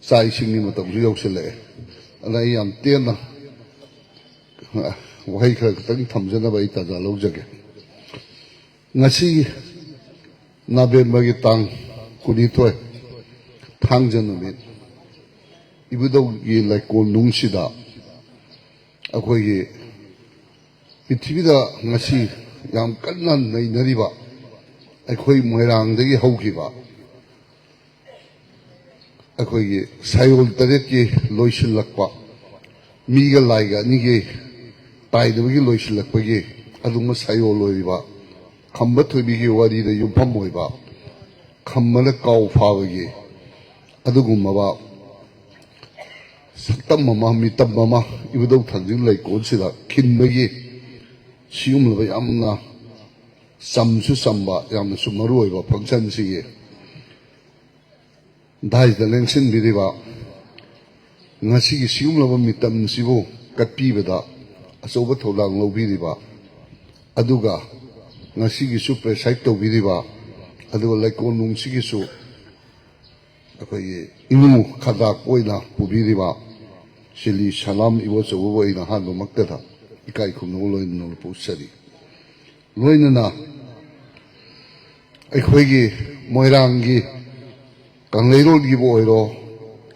ꯆꯥꯛ ꯏꯁꯤꯡꯒꯤ ꯃꯇꯝꯁꯨ ꯌꯧꯁꯤꯜꯂꯛꯑꯦ꯫ ꯑꯗꯨꯅ ꯑꯩ ꯌꯥꯝ ꯇꯦꯟꯅ ꯋꯥꯍꯩ ꯈꯔ ꯈꯛꯇꯪ ꯊꯝꯖꯅꯕ ꯑꯩ ꯇꯥꯟꯖꯥ ꯂꯧꯖꯒꯦ꯫ ꯉꯁꯤ ꯅꯕꯦꯝꯕꯔꯒꯤ ꯇꯥꯡ ꯀꯨꯟꯅꯤꯊꯣꯏ, ꯊꯥꯡꯖ ꯅꯨꯃꯤꯠ, ꯏꯕꯨꯙꯧꯒꯤ ꯂꯩꯀꯣꯜꯅꯨꯡꯁꯤꯗ ꯑꯩꯈꯣꯏꯒꯤ ꯄ꯭ꯔꯤꯊꯤꯕꯤꯗ ꯉꯁꯤ ꯌꯥꯝ ꯀꯟꯅ ꯅꯩꯅꯔꯤꯕ ꯑꯩꯈꯣꯏ ꯃꯣꯏꯔꯥꯡꯗꯒꯤ ꯍꯧꯈꯤꯕ ꯑꯩꯈꯣꯏꯒꯤ ꯁꯌꯣꯜ ꯇꯔꯦꯠꯀꯤ ꯂꯣꯏꯁꯤꯜꯂꯛꯄ, ꯃꯤꯒ ꯂꯥꯏꯒ ꯑꯅꯤꯒꯤ ꯇꯥꯏꯅꯕꯒꯤ ꯂꯣꯏꯁꯤꯜꯂꯛꯄꯒꯤ ꯑꯗꯨꯒꯨꯝꯕ ꯁꯌꯣꯜ ꯑꯣꯏꯔꯤꯕ ꯈꯝꯕ ꯊꯣꯏꯕꯤꯒꯤ ꯋꯥꯔꯤꯗ ꯌꯨꯝꯐꯝ ꯑꯣꯏꯕ ꯈꯝꯕꯅ ꯀꯥꯎ ꯐꯥꯕꯒꯤ ꯑꯗꯨꯒꯨꯝꯂꯕ ꯁꯛꯇꯝ ꯑꯃ, ꯃꯤꯇꯝ ꯑꯃ ꯏꯕꯨꯙꯧ ꯊꯥꯡꯖꯤꯡ ꯂꯩꯀꯣꯜꯁꯤꯗ ꯈꯤꯟꯕꯒꯤ ꯁꯤꯒꯨꯝꯂꯕ ꯌꯥꯝꯅ ꯆꯝꯁꯨ ꯆꯝꯕ, ꯌꯥꯝꯅꯁꯨ ꯃꯔꯨ ꯑꯣꯏꯕ functionꯁꯤꯒꯤ ꯗꯥꯏꯁꯤꯗ ꯂꯦꯡꯁꯤꯟꯕꯤꯔꯤꯕ, ꯉꯁꯤꯒꯤ ꯁꯤꯒꯨꯝꯂꯕ ꯃꯤꯇꯝꯁꯤꯕꯨ ꯀꯠꯄꯤꯕꯗ ꯑꯆꯧꯕ ꯊꯧꯗꯥꯡ ꯂꯧꯕꯤꯔꯤꯕ, ꯑꯗꯨꯒ ꯉꯁꯤꯒꯤꯁꯨ preside ꯇꯧꯕꯤꯔꯤꯕ, ꯑꯗꯨꯒ ꯂꯩꯀꯣꯜ ꯅꯨꯡꯁꯤꯒꯤꯁꯨ ꯑꯩꯈꯣꯏꯒꯤ ꯏꯃꯨꯡ ꯈꯗꯥꯛꯄ ꯑꯣꯏꯅ ꯄꯨꯕꯤꯔꯤꯕ ꯁꯤꯂꯤ ꯁꯂꯥꯝ ꯏꯕꯣꯆꯧꯕꯕꯨ ꯑꯩꯅ ꯑꯍꯥꯟꯕꯃꯛꯇꯗ ꯏꯀꯥꯏ ꯈꯨꯝꯅꯕ ꯂꯣꯏꯅꯅ ꯎꯠꯆꯔꯤ꯫ ꯂꯣꯏꯅꯅ ꯑꯩꯈꯣꯏꯒꯤ ꯃꯣꯏꯔꯥꯡꯒꯤ ꯀꯪꯂꯩꯔꯣꯜꯒꯤꯕꯨ ꯑꯣꯏꯔꯣ,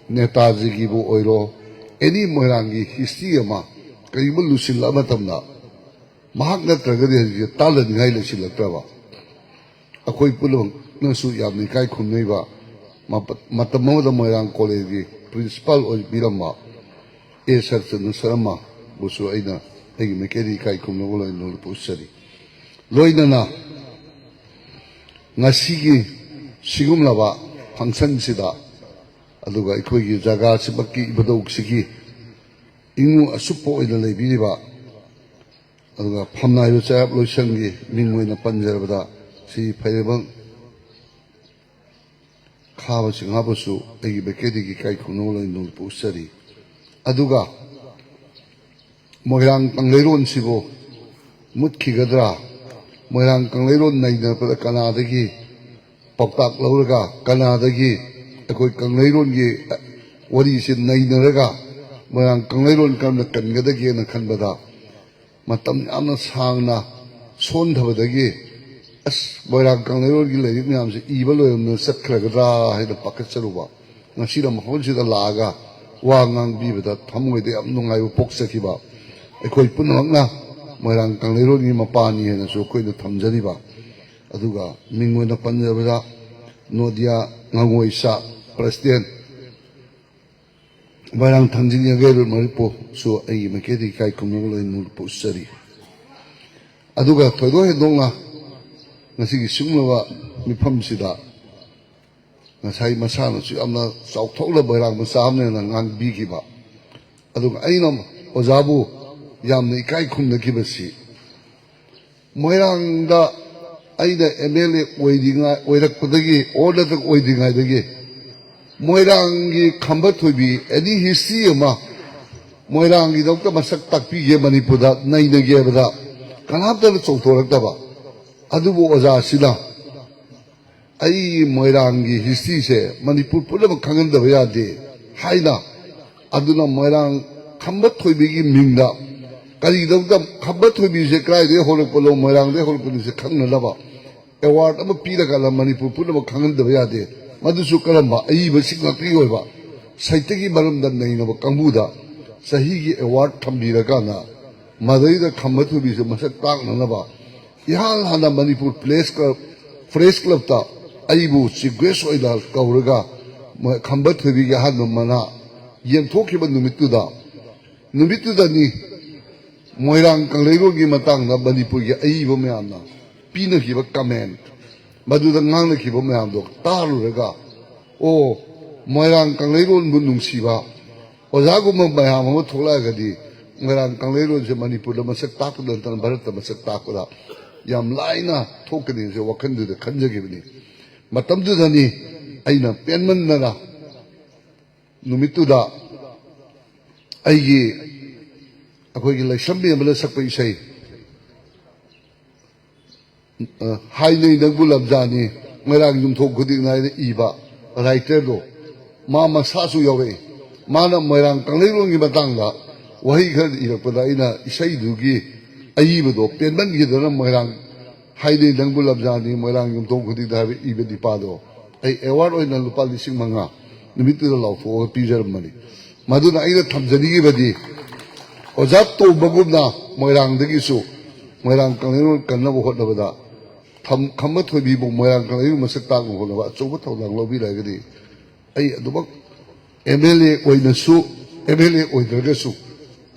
ꯅꯦꯇꯥꯖꯤꯒꯤꯕꯨ ꯑꯣꯏꯔꯣ, any ꯃꯣꯏꯔꯥꯡꯒꯤ history ꯑꯃ ꯀꯔꯤꯒꯨꯝꯕ ꯂꯨꯁꯤꯜꯂꯛꯑ ꯃꯇꯝꯗ ꯃꯍꯥꯛ ꯅꯠꯇ꯭ꯔꯒꯗꯤ ꯍꯧꯖꯤꯛꯁꯦ ꯇꯥꯗꯅꯤꯡꯉꯥꯏ ꯂꯩꯁꯤꯜꯂꯛꯇ꯭ꯔꯕ꯫ ꯑꯩꯈꯣꯏ ꯄꯨꯝꯅꯃꯛꯅꯁꯨ ꯌꯥꯝꯅ ꯏꯀꯥꯏ ꯈꯨꯝꯅꯩꯕ, ꯃꯄ-, ꯃꯇꯝ ꯑꯃꯗ ꯃꯣꯏꯔꯥꯡ ꯀꯣꯂꯦꯖꯀꯤ principal ꯑꯣꯏꯕꯤꯔꯝꯕ ꯑꯦ ꯁꯔꯆꯟꯗ ꯁꯔꯃꯕꯨꯁꯨ ꯑꯩꯅ ꯑꯩꯒꯤ ꯃꯥꯏꯀꯩꯗꯒꯤ ꯏꯀꯥꯏ ꯈꯨꯝꯅꯕ ꯂꯣꯏꯅ ꯎꯠꯆꯔꯤ꯫ ꯂꯣꯏꯅꯅ ꯉꯁꯤꯒꯤ ꯁꯤꯒꯨꯝꯂꯕ functionꯁꯤꯗ, ꯑꯗꯨꯒ ꯑꯩꯈꯣꯏꯒꯤ ꯖꯒꯥꯁꯤꯃꯛꯀꯤ ꯏꯕꯨꯙꯧꯁꯤꯒꯤ ꯏꯉꯨ ꯑꯁꯨꯞꯄ ꯑꯣꯏꯅ ꯂꯩꯕꯤꯔꯤꯕ, ꯑꯗꯨꯒ ꯐꯝꯅꯥꯏꯕ ꯆꯌꯥꯞ ꯂꯣꯏꯁꯪꯒꯤ ꯃꯤꯡ ꯑꯣꯏꯅ ꯄꯟꯖꯔꯕꯗ ꯁꯤ ꯐꯩꯔꯦꯕꯪ ꯈꯥꯕ ꯁꯤꯡꯍꯥꯕꯨꯁꯨ ꯑꯩꯒꯤ ꯃꯥꯏꯀꯩꯗꯒꯤ ꯏꯀꯥꯏ ꯈꯨꯝꯅꯕ ꯂꯣꯏꯅ ꯎꯠꯆꯔꯤ꯫ ꯑꯗꯨꯒ ꯃꯣꯏꯔꯥꯡ ꯀꯪꯂꯩꯔꯣꯟꯁꯤꯕꯨ ꯃꯨꯠꯈꯤꯒꯗ꯭ꯔꯥ? ꯃꯣꯏꯔꯥꯡ ꯀꯪꯂꯩꯔꯣꯟ ꯅꯩꯅꯔꯛꯄꯗ ꯀꯅꯥꯗꯒꯤ ꯄꯥꯎꯇꯥꯛ ꯂꯧꯔꯒ, ꯀꯅꯥꯗꯒꯤ ꯑꯩꯈꯣꯏ ꯀꯪꯂꯩꯔꯣꯟꯒꯤ ꯋꯥꯔꯤꯁꯤ ꯅꯩꯅꯔꯒ ꯃꯣꯏꯔꯥꯡ ꯀꯪꯂꯩꯔꯣꯟ ꯀꯔꯝꯅ ꯀꯟꯒꯗꯒꯦꯅ ꯈꯟꯕꯗ ꯃꯇꯝ ꯌꯥꯝꯅ ꯁꯥꯡꯅ ꯁꯣꯟꯊꯕꯗꯒꯤ ꯑꯁ, ꯃꯣꯏꯔꯥꯡ ꯀꯪꯂꯩꯔꯣꯟꯒꯤ ꯂꯥꯏꯔꯤꯛ ꯃꯌꯥꯝꯁꯦ ꯏꯕ ꯂꯣꯏꯔꯝꯗꯅ ꯆꯠꯈ꯭ꯔꯒꯗ꯭ꯔꯥ ꯍꯥꯏꯅ ꯄꯥꯈꯠꯆꯔꯨꯕ꯫ ꯉꯁꯤꯅ ꯃꯐꯝꯁꯤꯗ ꯂꯥꯛꯑꯒ ꯋꯥ ꯉꯥꯡꯕꯤꯕꯗ ꯊꯃꯣꯏꯗ ꯌꯥꯝ ꯅꯨꯡꯉꯥꯏꯕ ꯄꯣꯛꯆꯈꯤꯕ꯫ ꯑꯩꯈꯣꯏ ꯄꯨꯝꯅꯃꯛꯅ ꯃꯣꯏꯔꯥꯡ ꯀꯪꯂꯩꯔꯣꯟꯒꯤ ꯃꯄꯥꯅꯤ ꯍꯥꯏꯅꯁꯨ ꯑꯩꯈꯣꯏꯅ ꯊꯝꯖꯔꯤꯕ꯫ ꯑꯗꯨꯒ ꯃꯤꯡ ꯑꯣꯏꯅ ꯄꯟꯖꯕꯗ ꯅꯣꯗꯤꯌꯥ ꯉꯥꯉꯣꯏꯆꯥ, ꯄ꯭ꯔꯁꯤꯗꯦꯟ, ꯃꯣꯏꯔꯥꯡ ꯊꯥꯡꯖꯤꯡ ꯌꯥꯡꯒꯩꯔꯣꯜ ꯃꯔꯤꯄꯨꯁꯨ ꯑꯩꯒꯤ ꯃꯥꯏꯀꯩꯗꯒꯤ ꯏꯀꯥꯏ ꯈꯨꯝꯅꯕ ꯂꯣꯏꯅꯃꯛ ꯎꯠꯆꯔꯤ꯫ ꯑꯗꯨꯒ ꯊꯣꯏꯗꯣꯛ ꯍꯦꯟꯗꯣꯛꯅ ꯉꯁꯤꯒꯤ ꯁꯤꯒꯨꯝꯂꯕ ꯃꯤꯐꯝꯁꯤꯗ ꯉꯁꯥꯏ ꯃꯁꯥꯅꯁꯨ ꯌꯥꯝꯅ ꯆꯥꯎꯊꯣꯛꯅ ꯃꯣꯏꯔꯥꯡ ꯃꯆꯥ ꯑꯃꯅꯦꯅ ꯉꯥꯡꯕꯤꯈꯤꯕ, ꯑꯗꯨꯒ ꯑꯩꯅ ꯑꯣꯖꯥꯕꯨ ꯌꯥꯝꯅ ꯏꯀꯥꯏ ꯈꯨꯝꯅꯈꯤꯕꯁꯤ, ꯃꯣꯏꯔꯥꯡꯗ ꯑꯩꯅ ꯑꯦꯝ ꯑꯦꯜ ꯑꯦ ꯑꯣꯏꯔꯤꯉꯥꯏ, ꯑꯣꯏꯔꯛꯄꯗꯒꯤ, ꯑꯣꯔ ꯅꯠꯇ꯭ꯔꯒ ꯑꯣꯏꯗ꯭ꯔꯤꯉꯩꯗꯒꯤ ꯃꯣꯏꯔꯥꯡꯒꯤ ꯈꯝꯕ ꯊꯣꯏꯕꯤ, ꯑꯦꯅꯤ ꯍꯤꯁꯇ꯭ꯔꯤ ꯑꯃ ꯃꯣꯏꯔꯥꯡꯒꯤꯗꯃꯛꯇ ꯃꯁꯛ ꯇꯥꯛꯄꯤꯒꯦ, ꯃꯅꯤꯄꯨꯔꯗ ꯅꯩꯅꯒꯦ ꯍꯥꯏꯕꯗ ꯀꯅꯥꯝꯇꯅ ꯆꯣꯡꯊꯣꯔꯛꯇꯕ꯫ ꯑꯗꯨꯕꯨ ꯑꯣꯖꯥꯁꯤꯅ ꯑꯩ ꯃꯣꯏꯔꯥꯡꯒꯤ ꯍꯤꯁꯇ꯭ꯔꯤꯁꯦ ꯃꯅꯤꯄꯨꯔ ꯄꯨꯝꯅꯃꯛ ꯈꯪꯍꯟꯗꯕ ꯌꯥꯗꯦ ꯍꯥꯏꯅ, ꯑꯗꯨꯅ ꯃꯣꯏꯔꯥꯡ ꯈꯝꯕ ꯊꯣꯏꯕꯤꯒꯤ ꯃꯤꯡꯗ ꯀꯔꯤꯒꯤꯗꯃꯛꯇ ꯈꯝꯕ ꯊꯣꯏꯕꯤꯁꯦ ꯀꯗꯥꯏꯗꯒꯤ ꯍꯧꯔꯛꯄꯅꯣ, ꯃꯣꯏꯔꯥꯡꯗꯒꯤ ꯍꯧꯔꯛꯄꯅꯤꯁꯦ ꯈꯪꯅꯅꯕ ꯑꯦꯋꯥꯔꯗ ꯑꯃ ꯄꯤꯔꯀꯥꯟꯗ ꯃꯅꯤꯄꯨꯔ ꯄꯨꯝꯅꯃꯛ ꯈꯪꯍꯟꯗꯕ ꯌꯥꯗꯦ꯫ ꯃꯗꯨꯁꯨ ꯀꯔꯝꯕ ꯑꯏꯕꯁꯤꯡ ꯉꯥꯛꯇꯒꯤ ꯑꯣꯏꯕ ꯁꯥꯍꯤꯇ꯭ꯌꯒꯤ ꯃꯔꯝꯗ ꯅꯩꯅꯕ ꯀꯥꯡꯕꯨꯗ ꯆꯍꯤꯒꯤ ꯑꯦꯋꯥꯔꯗ ꯊꯝꯕꯤꯔꯀꯥꯟꯗ ꯃꯗꯩꯗ ꯈꯝꯕ ꯊꯣꯏꯕꯤꯁꯦ ꯃꯁꯛ ꯇꯥꯛꯅꯅꯕ ꯏꯍꯥꯟ ꯍꯥꯟꯅ ꯃꯅꯤꯄꯨꯔ ꯄ꯭ꯔꯦꯁ ꯀ꯭ꯂꯕ, ꯄ꯭ꯔꯦꯁ ꯀ꯭ꯂꯕꯇ ꯑꯩꯕꯨ ꯆꯤꯐ ꯒꯦꯁ ꯑꯣꯏꯅ ꯀꯧꯔꯒ ꯃ-, ꯈꯝꯕ ꯊꯣꯏꯕꯤꯒꯤ ꯑꯍꯥꯟꯕ ꯃꯅꯥ ꯌꯦꯟꯊꯣꯛꯈꯤꯕ ꯅꯨꯃꯤꯠꯇꯨꯗ, ꯅꯨꯃꯤꯠꯇꯨꯗꯅꯤ ꯃꯣꯏꯔꯥꯡ ꯀꯪꯂꯩꯔꯣꯜꯒꯤ ꯃꯇꯥꯡꯗ ꯃꯅꯤꯄꯨꯔꯒꯤ ꯑꯏꯕ ꯃꯌꯥꯝꯅ ꯄꯤꯅꯈꯤꯕ ꯀꯃꯦꯟ, ꯃꯗꯨꯗ ꯉꯥꯡꯅꯈꯤꯕ ꯃꯌꯥꯝꯗꯣ ꯇꯥꯔꯨꯔꯒ, ꯑꯣ, ꯃꯣꯏꯔꯥꯡ ꯀꯪꯂꯩꯔꯣꯜꯕꯨ ꯅꯨꯡꯁꯤꯕ ꯑꯣꯖꯥꯒꯨꯝꯕ ꯃꯌꯥꯝ ꯑꯃ ꯊꯣꯛꯂꯛꯑꯒꯗꯤ ꯃꯣꯏꯔꯥꯡ ꯀꯪꯂꯩꯔꯣꯜꯁꯦ ꯃꯅꯤꯄꯨꯔꯗ ꯃꯁꯛ ꯇꯥꯛꯄꯗ ꯅꯠꯇꯅ ꯚꯥꯔꯠꯇ ꯃꯁꯛ ꯇꯥꯛꯄꯗ ꯌꯥꯝ ꯂꯥꯏꯅ ꯊꯣꯛꯀꯅꯤ ꯍꯥꯏꯕꯁꯦ ꯋꯥꯈꯜꯗꯨꯗ ꯈꯟꯖꯈꯤꯕꯅꯤ꯫ ꯃꯇꯝꯗꯨꯗꯅꯤ ꯑꯩꯅ ꯄꯦꯟꯃꯟꯗꯅ ꯅꯨꯃꯤꯠꯇꯨꯗ ꯑꯩꯒꯤ, ꯑꯩꯈꯣꯏꯒꯤ ꯂꯩꯁ꯭ꯔꯝꯕꯤ ꯑꯃꯅ ꯁꯛꯄ ꯏꯁꯩ, ꯑ, ꯍꯥꯏꯅꯩ ꯅꯪꯕꯨ ꯂꯝꯖꯥꯅꯤ, ꯃꯣꯏꯔꯥꯡ ꯌꯨꯝꯊꯣꯡ ꯈꯨꯗꯤꯡꯅ ꯍꯥꯏꯅ ꯏꯕ ꯔꯥꯏꯇꯔꯗꯣ ꯃꯥ ꯃꯁꯥꯁꯨ ꯌꯥꯎꯔꯛꯏ꯫ ꯃꯥꯅ ꯃꯣꯏꯔꯥꯡ ꯀꯪꯂꯩꯔꯣꯜꯒꯤ ꯃꯇꯥꯡꯗ ꯋꯥꯍꯩ ꯈꯔ ꯏꯔꯛꯄꯗ ꯑꯩꯅ ꯏꯁꯩꯗꯨꯒꯤ ꯑꯏꯕꯗꯣ ꯄꯦꯟꯃꯟꯈꯤꯗꯅ ꯃꯣꯏꯔꯥꯡ ꯍꯥꯏꯅꯩ ꯅꯪꯕꯨ ꯂꯝꯖꯥꯅꯤ, ꯃꯣꯏꯔꯥꯡ ꯌꯨꯝꯊꯣꯡ ꯈꯨꯗꯤꯡꯗ ꯍꯥꯏꯕ ꯏꯕ ꯅꯤꯄꯥꯗꯣ ꯑꯩ ꯑꯦꯋꯥꯔꯗ ꯑꯣꯏꯅ ꯂꯨꯄꯥ ꯂꯤꯁꯤꯡ ꯃꯉꯥ ꯅꯨꯃꯤꯠꯇꯨꯗ ꯂꯥꯎꯊꯣꯛꯑꯒ ꯄꯤꯖꯔꯝꯕꯅꯤ꯫ ꯃꯗꯨꯅ ꯑꯩꯅ ꯊꯝꯖꯅꯤꯡꯉꯤꯕꯗꯤ ꯑꯣꯖꯥ ꯇꯣꯝꯕꯒꯨꯝꯅ ꯃꯣꯏꯔꯥꯡꯗꯒꯤꯁꯨ ꯃꯣꯏꯔꯥꯡ ꯀꯪꯂꯩꯔꯣꯜ ꯀꯟꯅꯕ ꯍꯣꯠꯅꯕꯗ ꯈꯝ- ꯈꯝꯕ ꯊꯣꯏꯕꯤꯕꯨ ꯃꯣꯏꯔꯥꯡ ꯀꯪꯂꯩꯕꯨ ꯃꯁꯛ ꯇꯥꯛꯅꯕ ꯍꯣꯠꯅꯕ ꯑꯆꯧꯕ ꯊꯧꯗꯥꯡ ꯂꯧꯕꯤꯔꯒꯗꯤ, ꯑꯩ ꯑꯗꯨꯃꯛ ꯑꯦꯝ ꯑꯦꯜ ꯑꯦ ꯑꯣꯏꯅꯁꯨ, ꯑꯦꯝ ꯑꯦꯜ ꯑꯦ ꯑꯣꯏꯗ꯭ꯔꯒꯁꯨ